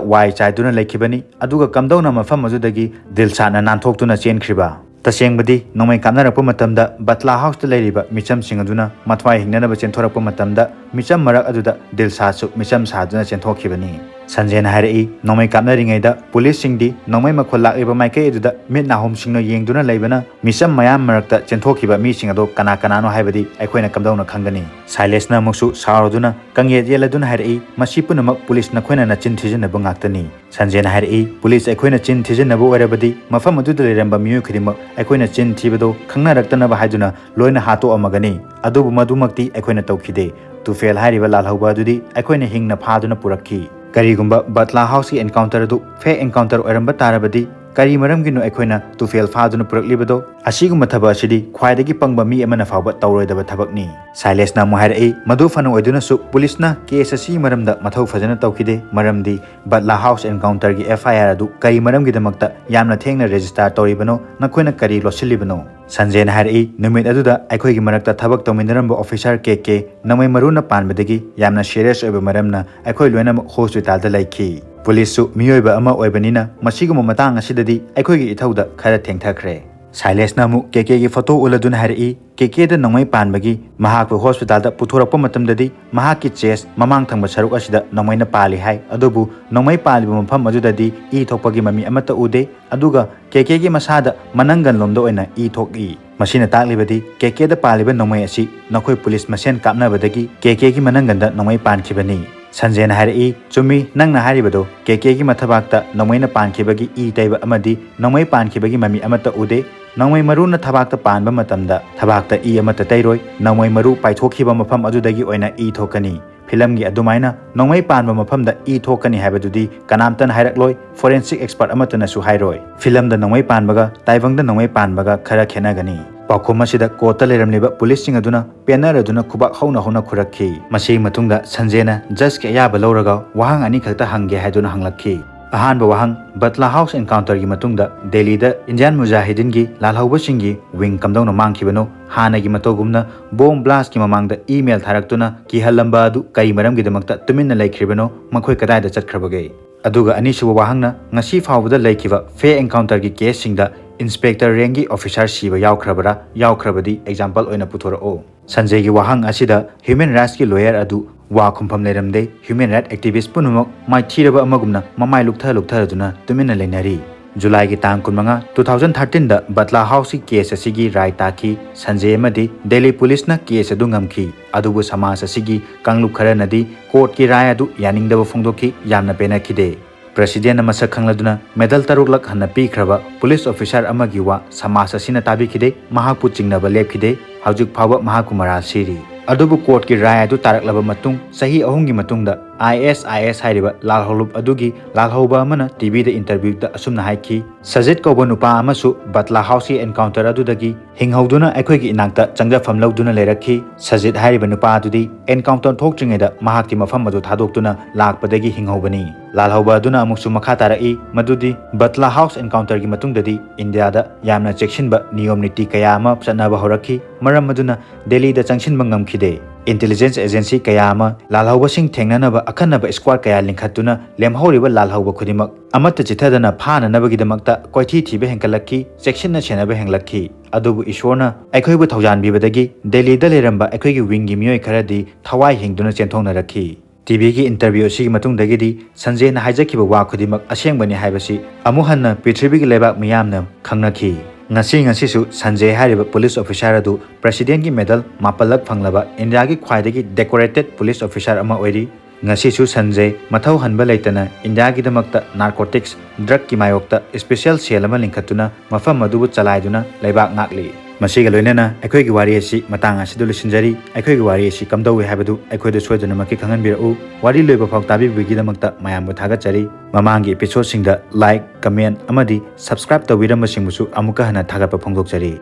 ꯋꯥꯏ ꯆꯥꯏꯗꯨꯅ ꯂꯩꯈꯤꯕꯅꯤ, ꯑꯗꯨꯒ ꯀꯝꯗꯧꯅ ꯃꯐꯝ ꯑꯗꯨꯗꯒꯤ ꯗꯤꯜꯁꯥꯠꯅ ꯅꯥꯟꯊꯣꯛꯇꯨꯅ ꯆꯦꯟꯈ꯭ꯔꯤꯕ? ꯇꯁꯦꯡꯕꯗꯤ ꯅꯣꯡꯃꯩ ꯀꯥꯞꯅꯔꯛꯄ ꯃꯇꯝꯗ ꯕꯠꯂꯥ ꯍꯥꯎꯁꯇ ꯂꯩꯔꯤꯕ ꯃꯤꯆꯝꯁꯤꯡ ꯑꯗꯨꯅ ꯃꯊ꯭ꯋꯥꯏ ꯍꯤꯡꯅꯅꯕ ꯆꯦꯟꯊꯣꯔꯛꯄ ꯃꯇꯝꯗ ꯃꯤꯆꯝ ꯃꯔꯛ ꯑꯗꯨꯗ ꯗꯤꯜꯁꯥꯗꯁꯨ ꯃꯤꯆꯝ ꯁꯥꯗꯨꯅ ꯆꯦꯟꯊꯣꯛꯈꯤꯕꯅꯤ꯫ ꯁꯟꯖꯦꯅ ꯍꯥꯏꯔꯛꯏ, ꯅꯣꯡꯃꯩ ꯀꯥꯞꯅꯔꯤꯉꯩꯗ ꯄꯨꯂꯤꯁꯁꯤꯡꯗꯤ ꯅꯣꯡꯃꯩ ꯃꯈꯣꯜ ꯂꯥꯛꯂꯤꯕ ꯃꯥꯏꯀꯩ ꯑꯗꯨꯗ ꯃꯤꯠ ꯅꯥꯍꯣꯝꯁꯤꯡꯅ ꯌꯦꯡꯗꯨꯅ ꯂꯩꯕꯅ ꯃꯤꯆꯝ ꯃꯌꯥꯝ ꯃꯔꯛꯇ ꯆꯦꯟꯊꯣꯛꯈꯤꯕ ꯃꯤꯁꯤꯡ ꯑꯗꯣ ꯀꯅꯥ ꯀꯅꯥꯅꯣ ꯍꯥꯏꯕꯗꯤ ꯑꯩꯈꯣꯏꯅ ꯀꯝꯗꯧꯅ ꯈꯪꯒꯅꯤ? ꯁꯥꯏꯂꯦꯁꯅ ꯑꯃꯨꯛꯁꯨ ꯁꯥꯎꯔꯗꯨꯅ ꯀꯪꯌꯦꯠ ꯌꯦꯠꯂꯗꯨꯅ ꯍꯥꯏꯔꯛꯏ, ꯃꯁꯤ ꯄꯨꯝꯅꯃꯛ ꯄꯨꯂꯤꯁ ꯅꯈꯣꯏꯅ ꯅꯆꯤꯟ ꯊꯤꯖꯤꯟꯅꯕ ꯉꯥꯛꯇꯅꯤ꯫ ꯁꯟꯖꯦꯅ ꯍꯥꯏꯔꯛꯏ, ꯄꯨꯂꯤꯁ ꯑꯩꯈꯣꯏꯅ ꯆꯤꯟ ꯊꯤꯖꯤꯟꯅꯕ ꯑꯣꯏꯔꯕꯗꯤ ꯃꯐꯝ ꯑꯗꯨꯗ ꯂꯩꯔꯝꯕ ꯃꯤꯑꯣꯏ ꯈꯨꯗꯤꯡꯃꯛ ꯑꯩꯈꯣꯏꯅ ꯆꯤꯟ ꯊꯤꯕꯗꯣ ꯈꯪꯅꯔꯛꯇꯅꯕ ꯍꯥꯏꯗꯨꯅ ꯂꯣꯏꯅ ꯍꯥꯠꯇꯣꯛꯑꯝꯃꯒꯅꯤ꯫ ꯑꯗꯨꯕꯨ ꯃꯗꯨꯃꯛꯇꯤ ꯑꯩꯈꯣꯏꯅ ꯇꯧꯈꯤꯗꯦ꯫ ꯇꯨꯐꯦꯜ ꯍꯥꯏꯔꯤꯕ ꯂꯥꯜꯍꯧꯕ ꯑꯗꯨꯗꯤ ꯑꯩꯈꯣꯏꯅ ꯍꯤꯡꯅ ꯐꯥꯗꯨꯅ ꯄꯨꯔꯛꯈꯤ꯫ ꯀꯔꯤꯒꯨꯝꯕ ꯕꯠꯂꯥ ꯍꯥꯎꯁꯀꯤ ꯑꯦꯟꯀꯥꯎꯟꯇꯔ ꯑꯗꯨ ꯐꯦꯛ ꯑꯦꯟꯀꯥꯎꯟꯇꯔ ꯑꯣꯏꯔꯝꯕ ꯇꯥꯔꯕꯗꯤ ꯀꯔꯤ ꯃꯔꯝꯒꯤꯅꯣ ꯑꯩꯈꯣꯏꯅ ꯇꯨꯐꯦꯜ ꯐꯥꯗꯨꯅ ꯄꯨꯔꯛꯂꯤꯕꯗꯣ? ꯑꯁꯤꯒꯨꯝꯕ ꯊꯕꯛ ꯑꯁꯤꯗꯤ ꯈ꯭ꯋꯥꯏꯗꯒꯤ ꯄꯪꯕ ꯃꯤ ꯑꯃꯅ ꯐꯥꯎꯕ ꯇꯧꯔꯣꯏꯗꯕ ꯊꯕꯛꯅꯤ꯫ ꯁꯥꯏꯂꯦꯁꯅ ꯑꯃꯨꯛ ꯍꯥꯏꯔꯛꯏ, ꯃꯗꯨ ꯐꯅ ꯑꯣꯏꯗꯨꯅꯁꯨ ꯄꯨꯂꯤꯁꯅ ꯀꯦꯁ ꯑꯁꯤꯒꯤ ꯃꯔꯝꯗ ꯃꯊꯧ ꯐꯖꯅ ꯇꯧꯈꯤꯗꯦ, ꯃꯔꯝꯗꯤ ꯕꯠꯂꯥ ꯍꯥꯎꯁ ꯑꯦꯟꯀꯥꯎꯟꯇꯔꯒꯤ ꯑꯦꯐ ꯑꯥꯏ ꯑꯥꯔ ꯑꯗꯨ ꯀꯔꯤ ꯃꯔꯝꯒꯤꯗꯃꯛꯇ ꯌꯥꯝꯅ ꯊꯦꯡꯅ ꯔꯦꯖꯤꯁꯇꯥꯔ ꯇꯧꯔꯤꯕꯅꯣ? ꯅꯈꯣꯏꯅ ꯀꯔꯤ ꯂꯣꯠꯁꯤꯜꯂꯤꯕꯅꯣ? ꯁꯟꯖꯦꯅ ꯍꯥꯏꯔꯛꯏ, ꯅꯨꯃꯤꯠ ꯑꯗꯨꯗ ꯑꯩꯈꯣꯏꯒꯤ ꯃꯔꯛꯇ ꯊꯕꯛ ꯇꯧꯃꯤꯟꯅꯔꯝꯕ ꯑꯣꯐꯤꯁꯥꯔ ꯀꯦ ꯀꯦ ꯅꯣꯡꯃꯩ ꯃꯔꯨꯅ ꯄꯥꯟꯕꯗꯒꯤ ꯌꯥꯝꯅ ꯁꯤꯔꯤꯌꯁ ꯑꯣꯏꯕ ꯃꯔꯝꯅ ꯑꯩꯈꯣꯏ ꯂꯣꯏꯅꯃꯛ ꯍꯣꯁꯄꯤꯇꯥꯜꯗ ꯂꯩꯈꯤ꯫ ꯄꯨꯂꯤꯁꯁꯨ ꯃꯤꯑꯣꯏꯕ ꯑꯃ ꯑꯣꯏꯕꯅꯤꯅ ꯃꯁꯤꯒꯨꯝꯕ ꯃꯇꯥꯡ ꯑꯁꯤꯗꯗꯤ ꯑꯩꯈꯣꯏꯒꯤ ꯏꯊꯧꯗ ꯈꯔ ꯊꯦꯡꯊꯈ꯭ꯔꯦ꯫ ꯁꯥꯏꯂꯦꯁꯅ ꯑꯃꯨꯛ ꯀꯦ ꯀꯦꯒꯤ ꯐꯣꯇꯣ ꯎꯠꯂꯗꯨꯅ ꯍꯥꯏꯔꯛꯏ, ꯀꯦ ꯀꯦꯗ ꯅꯣꯡꯃꯩ ꯄꯥꯟꯕꯒꯤ ꯃꯍꯥꯛꯄꯨ ꯍꯣꯁꯄꯤꯇꯥꯜꯗ ꯄꯨꯊꯣꯔꯛꯄ ꯃꯇꯝꯗꯗꯤ ꯃꯍꯥꯛꯀꯤ ꯆꯦꯁ ꯃꯃꯥꯡ ꯊꯪꯕ ꯁꯔꯨꯛ ꯑꯁꯤꯗ ꯅꯣꯡꯃꯩꯅ ꯄꯥꯜꯂꯤ ꯍꯥꯏ, ꯑꯗꯨꯕꯨ ꯅꯣꯡꯃꯩ ꯄꯥꯜꯂꯤꯕ ꯃꯐꯝ ꯑꯗꯨꯗꯗꯤ ꯏ ꯊꯣꯛꯄꯒꯤ ꯃꯃꯤ ꯑꯃꯠꯇ ꯎꯗꯦ꯫ ꯑꯗꯨꯒ ꯀꯦ ꯀꯦꯒꯤ ꯃꯁꯥꯗ ꯃꯅꯪꯒꯟ ꯂꯣꯝꯗ ꯑꯣꯏꯅ ꯏ ꯊꯣꯛꯏ꯫ ꯃꯁꯤꯅ ꯇꯥꯛꯂꯤꯕꯗꯤ ꯀꯦ ꯀꯦꯗ ꯄꯥꯜꯂꯤꯕ ꯅꯣꯡꯃꯩ ꯑꯁꯤ ꯅꯈꯣꯏ ꯄꯨꯂꯤꯁ ꯃꯁꯦꯟ ꯀꯥꯞꯅꯕꯗꯒꯤ ꯀꯦ ꯀꯦꯒꯤ ꯃꯅꯪꯒꯟꯗ ꯅꯣꯡꯃꯩ ꯄꯥꯟꯈꯤꯕꯅꯤ꯫ ꯁꯟꯖꯦꯅ ꯍꯥꯏꯔꯛꯏ, ꯆꯨꯝꯃꯤ, ꯅꯪꯅ ꯍꯥꯏꯔꯤꯕꯗꯣ ꯀꯦ ꯀꯦꯒꯤ ꯃꯊꯕꯥꯛꯇ ꯅꯣꯡꯃꯩꯅ ꯄꯥꯟꯈꯤꯕꯒꯤ ꯏ ꯇꯩꯕ ꯑꯃꯗꯤ ꯅꯣꯡꯃꯩ ꯄꯥꯟꯈꯤꯕꯒꯤ ꯃꯃꯤ ꯑꯃꯠꯇ ꯎꯗꯦ꯫ ꯅꯣꯡꯃꯩ ꯃꯔꯨꯅ ꯊꯕꯥꯛꯇ ꯄꯥꯟꯕ ꯃꯇꯝꯗ ꯊꯕꯥꯛꯇ ꯏ ꯑꯃꯠꯇ ꯇꯩꯔꯣꯏ꯫ ꯅꯣꯡꯃꯩ ꯃꯔꯨ ꯄꯥꯏꯊꯣꯛꯈꯤꯕ ꯃꯐꯝ ꯑꯗꯨꯗꯒꯤ ꯑꯣꯏꯅ ꯏ ꯊꯣꯛꯀꯅꯤ꯫ ꯐꯤꯂꯝꯒꯤ ꯑꯗꯨꯃꯥꯏꯅ ꯅꯣꯡꯃꯩ ꯄꯥꯟꯕ ꯃꯐꯝꯗ ꯏ ꯊꯣꯛꯀꯅꯤ ꯍꯥꯏꯕꯗꯨꯗꯤ ꯀꯅꯥꯝꯇꯅ ꯍꯥꯏꯔꯛꯂꯣꯏ, ꯐꯣꯔꯦꯟꯁꯤꯛ ꯑꯦꯛꯁꯄꯔꯠ ꯑꯃꯠꯇꯅꯁꯨ ꯍꯥꯏꯔꯣꯏ꯫ ꯐꯤꯂꯝꯗ ꯅꯣꯡꯃꯩ ꯄꯥꯟꯕꯒ ꯇꯥꯏꯕꯪꯗ ꯅꯣꯡꯃꯩ ꯄꯥꯟꯕꯒ ꯈꯔ ꯈꯦꯠꯅꯒꯅꯤ꯫ ꯄꯥꯎꯈꯨꯝ ꯑꯁꯤꯗ ꯀꯣꯔꯠꯇ ꯂꯩꯔꯝꯂꯤꯕ ꯄꯨꯂꯤꯁꯁꯤꯡ ꯑꯗꯨꯅ ꯄꯦꯟꯅꯔꯗꯨꯅ ꯈꯨꯕꯥꯛ ꯍꯧꯅ ꯍꯧꯅ ꯈꯨꯔꯛꯈꯤ꯫ ꯃꯁꯤꯒꯤ ꯃꯇꯨꯡꯗ ꯁꯟꯖꯦꯅ ꯖꯖꯀꯤ ꯑꯌꯥꯕ ꯂꯧꯔꯒ ꯋꯥꯍꯪ ꯑꯅꯤꯈꯛꯇ ꯍꯪꯒꯦ ꯍꯥꯏꯗꯨꯅ ꯍꯪꯂꯛꯈꯤ꯫ ꯑꯍꯥꯟꯕ ꯋꯥꯍꯪ, ꯕꯠꯂꯥ ꯍꯥꯎꯁ ꯑꯦꯟꯀꯥꯎꯟꯇꯔꯒꯤ ꯃꯇꯨꯡꯗ ꯗꯦꯜꯂꯤꯗ ꯏꯟꯗꯤꯌꯥꯟ ꯃꯨꯖꯥꯍꯤꯗꯤꯟꯒꯤ ꯂꯥꯜꯍꯧꯕꯁꯤꯡꯒꯤ ꯋꯤꯡ ꯀꯝꯗꯧꯅ ꯃꯥꯡꯈꯤꯕꯅꯣ? ꯍꯥꯟꯅꯒꯤ ꯃꯇꯧꯒꯨꯝꯅ ꯕꯣꯝ ꯕ꯭ꯂꯥꯁꯀꯤ ꯃꯃꯥꯡꯗ ꯏꯃꯦꯜ ꯊꯥꯔꯛꯇꯨꯅ ꯀꯤꯍꯜꯂꯝꯕ ꯑꯗꯨ ꯀꯔꯤ ꯃꯔꯝꯒꯤꯗꯃꯛꯇ ꯇꯨꯃꯤꯟꯅ ꯂꯩꯈ꯭ꯔꯤꯕꯅꯣ? ꯃꯈꯣꯏ ꯀꯗꯥꯏꯗ ꯆꯠꯈ꯭ꯔꯕꯒꯦ? ꯑꯗꯨꯒ ꯑꯅꯤꯁꯨꯕ ꯋꯥꯍꯪꯅ, ꯉꯁꯤ ꯐꯥꯎꯕꯗ ꯂꯩꯈꯤꯕ ꯐꯦꯛ ꯑꯦꯟꯀꯥꯎꯟꯇꯔꯒꯤ ꯀꯦꯁꯁꯤꯡꯗ ꯏꯟꯁꯄꯦꯛꯇꯔ ꯔꯦꯡꯒꯤ ꯑꯣꯐꯤꯁꯥꯔ ꯁꯤꯕ ꯌꯥꯎꯈ꯭ꯔꯕꯔꯥ? ꯌꯥꯎꯈ꯭ꯔꯕꯗꯤ ꯑꯦꯛꯖꯥꯝꯄꯜ ꯑꯣꯏꯅ ꯄꯨꯊꯣꯔꯛꯎ꯫ ꯁꯟꯖꯦꯒꯤ ꯋꯥꯍꯪ ꯑꯁꯤꯗ human rightsꯀꯤ lawyer ꯑꯗꯨ ꯋꯥ ꯈꯨꯝꯐꯝ ꯂꯩꯔꯝꯗꯦ꯫ Human right activist ꯄꯨꯝꯅꯃꯛ ꯃꯥꯏꯊꯤꯔꯕ ꯑꯃꯒꯨꯝꯅ ꯃꯃꯥꯏ ꯂꯨꯛꯊ ꯂꯨꯛꯊꯗꯨꯅ ꯇꯨꯃꯤꯟꯅ ꯂꯩꯅꯔꯤ꯫ ꯖꯨꯂꯥꯏꯒꯤ ꯇꯥꯡ ꯀꯨꯟꯃꯉꯥ, two thousand thirteenꯗ ꯕꯠꯂꯥ ꯍꯥꯎꯁꯀꯤ case ꯑꯁꯤꯒꯤ ꯔꯥꯏ ꯇꯥꯈꯤ꯫ ꯁꯟꯖꯦ ꯑꯃꯗꯤ ꯗꯦꯜꯂꯤ ꯄꯨꯂꯤꯁꯅ case ꯑꯗꯨ ꯉꯝꯈꯤ꯫ ꯑꯗꯨꯕꯨ ꯁꯃꯥꯖ ꯑꯁꯤꯒꯤ ꯀꯥꯡꯂꯨꯞ ꯈꯔꯅꯗꯤ courtꯀꯤ ꯔꯥꯏ ꯑꯗꯨ ꯌꯥꯅꯤꯡꯗꯕ ꯐꯣꯡꯗꯣꯛꯈꯤ, ꯌꯥꯝꯅ ꯄꯦꯟꯅꯈꯤꯗꯦ꯫ Presidentꯅ ꯃꯁꯛ ꯈꯪꯂꯗꯨꯅ medal ꯇꯔꯨꯛꯂꯛ ꯍꯟꯅ ꯄꯤꯈ꯭ꯔꯕ police officer ꯑꯃꯒꯤ ꯋꯥ ꯁꯃꯥꯖ ꯑꯁꯤꯅ ꯇꯥꯕꯤꯈꯤꯗꯦ꯫ ꯃꯍꯥꯛꯄꯨ ꯆꯤꯡꯅꯕ ꯂꯦꯞꯈꯤꯗꯦ꯫ ꯍꯧꯖꯤꯛ ꯐꯥꯎꯕ ꯃꯍꯥꯛꯄꯨ ꯃꯔꯥꯜ ꯁꯤꯔꯤ꯫ ꯑꯗꯨꯕꯨ courtꯀꯤ ꯔꯥꯏ ꯑꯗꯨ ꯇꯥꯔꯛꯂꯕ ꯃꯇꯨꯡ ꯆꯍꯤ ꯑꯍꯨꯝꯒꯤ ꯃꯇꯨꯡꯗ ISIS ꯍꯥꯏꯔꯤꯕ ꯂꯥꯜꯍꯧꯂꯨꯞ ꯑꯗꯨꯒꯤ ꯂꯥꯜꯍꯧꯕ ꯑꯃꯅ TVꯗ interviewꯗ ꯑꯁꯨꯝꯅ ꯍꯥꯏꯈꯤ, "ꯁꯖꯤꯠ ꯀꯧꯕ ꯅꯨꯄꯥ ꯑꯃꯁꯨ ꯕꯠꯂꯥ ꯍꯥꯎꯁꯀꯤ encounter ꯑꯗꯨꯗꯒꯤ ꯍꯤꯡꯍꯧꯗꯨꯅ ꯑꯩꯈꯣꯏꯒꯤ ꯏꯅꯥꯛꯇ ꯆꯪꯖꯐꯝ ꯂꯧꯗꯨꯅ ꯂꯩꯔꯛꯈꯤ꯫ ꯁꯖꯤꯠ ꯍꯥꯏꯔꯤꯕ ꯅꯨꯄꯥ ꯑꯗꯨꯗꯤ encounter ꯊꯣꯛꯇ꯭ꯔꯤꯉꯩꯗ ꯃꯍꯥꯛꯇꯤ ꯃꯐꯝ ꯑꯗꯨ ꯊꯥꯗꯣꯛꯇꯨꯅ ꯂꯥꯛꯄꯗꯒꯤ ꯍꯤꯡꯍꯧꯕꯅꯤ"꯫ ꯂꯥꯜꯍꯧꯕ ꯑꯗꯨꯅ ꯑꯃꯨꯛꯁꯨ ꯃꯈꯥ ꯇꯥꯔꯛꯏ ꯃꯗꯨꯗꯤ ꯕꯠꯂꯥ ꯍꯥꯎꯁ encounterꯒꯤ ꯃꯇꯨꯡꯗꯗꯤ ꯏꯟꯗꯤꯌꯥꯗ ꯌꯥꯝꯅ ꯆꯦꯛꯁꯤꯟꯕ ꯅꯤꯌꯣꯝ ꯅꯤꯇꯤ ꯀꯌꯥ ꯑꯃ ꯆꯠꯅꯕ ꯍꯧꯔꯛꯈꯤ꯫ ꯃꯔꯝ ꯑꯗꯨꯅ ꯗꯦꯜꯂꯤꯗ ꯆꯪꯁꯤꯟꯕ ꯉꯝꯈꯤꯗꯦ꯫ Intelligence agency ꯀꯌꯥ ꯑꯃ ꯂꯥꯜꯍꯧꯕꯁꯤꯡ ꯊꯦꯡꯅꯅꯕ ꯑꯈꯟꯅꯕ squad ꯀꯌꯥ ꯂꯤꯡꯈꯠꯇꯨꯅ ꯂꯦꯝꯍꯧꯔꯤꯕ ꯂꯥꯜꯍꯧꯕ ꯈꯨꯗꯤꯡꯃꯛ ꯑꯃꯠꯇ ꯆꯤꯠꯊꯗꯅ ꯐꯥꯅꯅꯕꯒꯤꯗꯃꯛꯇ ꯀꯣꯏꯊꯤ ꯊꯤꯕ ꯍꯦꯟꯒꯠꯂꯛꯈꯤ, ꯆꯦꯛꯁꯤꯟꯅ ꯁꯦꯟꯅꯕ ꯍꯦꯟꯒꯠꯂꯛꯈꯤ꯫ ꯑꯗꯨꯕꯨ ꯏꯁꯣꯔꯅ ꯑꯩꯈꯣꯏꯕꯨ ꯊꯧꯖꯥꯟꯕꯤꯕꯗꯒꯤ ꯗꯦꯜꯂꯤꯗ ꯂꯩꯔꯝꯕ ꯑꯩꯈꯣꯏꯒꯤ wingꯒꯤ ꯃꯤꯑꯣꯏ ꯈꯔꯗꯤ ꯊꯋꯥꯏ ꯍꯤꯡꯗꯨꯅ ꯆꯦꯟꯊꯣꯛꯅꯔꯛꯈꯤ꯫ TVꯒꯤ interview ꯑꯁꯤꯒꯤ ꯃꯇꯨꯡꯗꯒꯤꯗꯤ ꯁꯟꯖꯦꯅ ꯍꯥꯏꯖꯈꯤꯕ ꯋꯥ ꯈꯨꯗꯤꯡꯃꯛ ꯑꯁꯦꯡꯕꯅꯤ ꯍꯥꯏꯕꯁꯤ ꯑꯃꯨꯛ ꯍꯟꯅ ꯄ꯭ꯔꯤꯊꯤꯕꯤꯒꯤ ꯂꯩꯕꯥꯛ ꯃꯤꯌꯥꯝꯅ ꯈꯪꯅꯈꯤ꯫ ꯉꯁꯤ, ꯉꯁꯤꯁꯨ ꯁꯟꯖꯦ ꯍꯥꯏꯔꯤꯕ police officer ꯑꯗꯨ Presidentꯀꯤ medal ꯃꯥꯄꯜꯂꯛ ꯐꯪꯂꯕ ꯏꯟꯗꯤꯌꯥꯒꯤ ꯈ꯭ꯋꯥꯏꯗꯒꯤ decorated police officer ꯑꯃ ꯑꯣꯏꯔꯤ꯫ ꯉꯁꯤꯁꯨ ꯁꯟꯖꯦ ꯃꯊꯧ ꯍꯟꯕ ꯂꯩꯇꯅ ꯏꯟꯗꯤꯌꯥꯒꯤꯗꯃꯛꯇ narcotics drugꯀꯤ ꯃꯥꯌꯣꯛꯇ special cell ꯑꯃ ꯂꯤꯡꯈꯠꯇꯨꯅ ꯃꯐꯝ ꯑꯗꯨꯕꯨ ꯆꯂꯥꯏꯗꯨꯅ ꯂꯩꯕꯥꯛ ꯉꯥꯛꯂꯤ꯫ ꯃꯁꯤꯒ ꯂꯣꯏꯅꯅ ꯑꯩꯈꯣꯏꯒꯤ ꯋꯥꯔꯤ ꯑꯁꯤ ꯃꯇꯥꯡ ꯑꯁꯤꯗ ꯂꯣꯏꯁꯤꯟꯖꯔꯤ꯫ ꯑꯩꯈꯣꯏꯒꯤ ꯋꯥꯔꯤ ꯑꯁꯤ ꯀꯝꯗꯧꯏ ꯍꯥꯏꯕꯗꯨ ꯑꯩꯈꯣꯏꯗ ꯁꯣꯏꯗꯅꯃꯛꯀꯤ ꯈꯪꯍꯟꯕꯤꯔꯛꯎ꯫ ꯋꯥꯔꯤ ꯂꯣꯏꯕ ꯐꯥꯎ ꯇꯥꯕꯤꯕꯒꯤꯗꯃꯛꯇ ꯃꯌꯥꯝꯕꯨ ꯊꯥꯒꯠꯆꯔꯤ꯫ ꯃꯃꯥꯡꯒꯤ episodeꯁꯤꯡꯗ like, comment ꯑꯃꯗꯤ subscribe ꯇꯧꯕꯤꯔꯝꯕꯁꯤꯡꯕꯨꯁꯨ ꯑꯃꯨꯛꯀ ꯍꯟꯅ ꯊꯥꯒꯠꯄ ꯐꯣꯡꯗꯣꯛꯆꯔꯤ꯫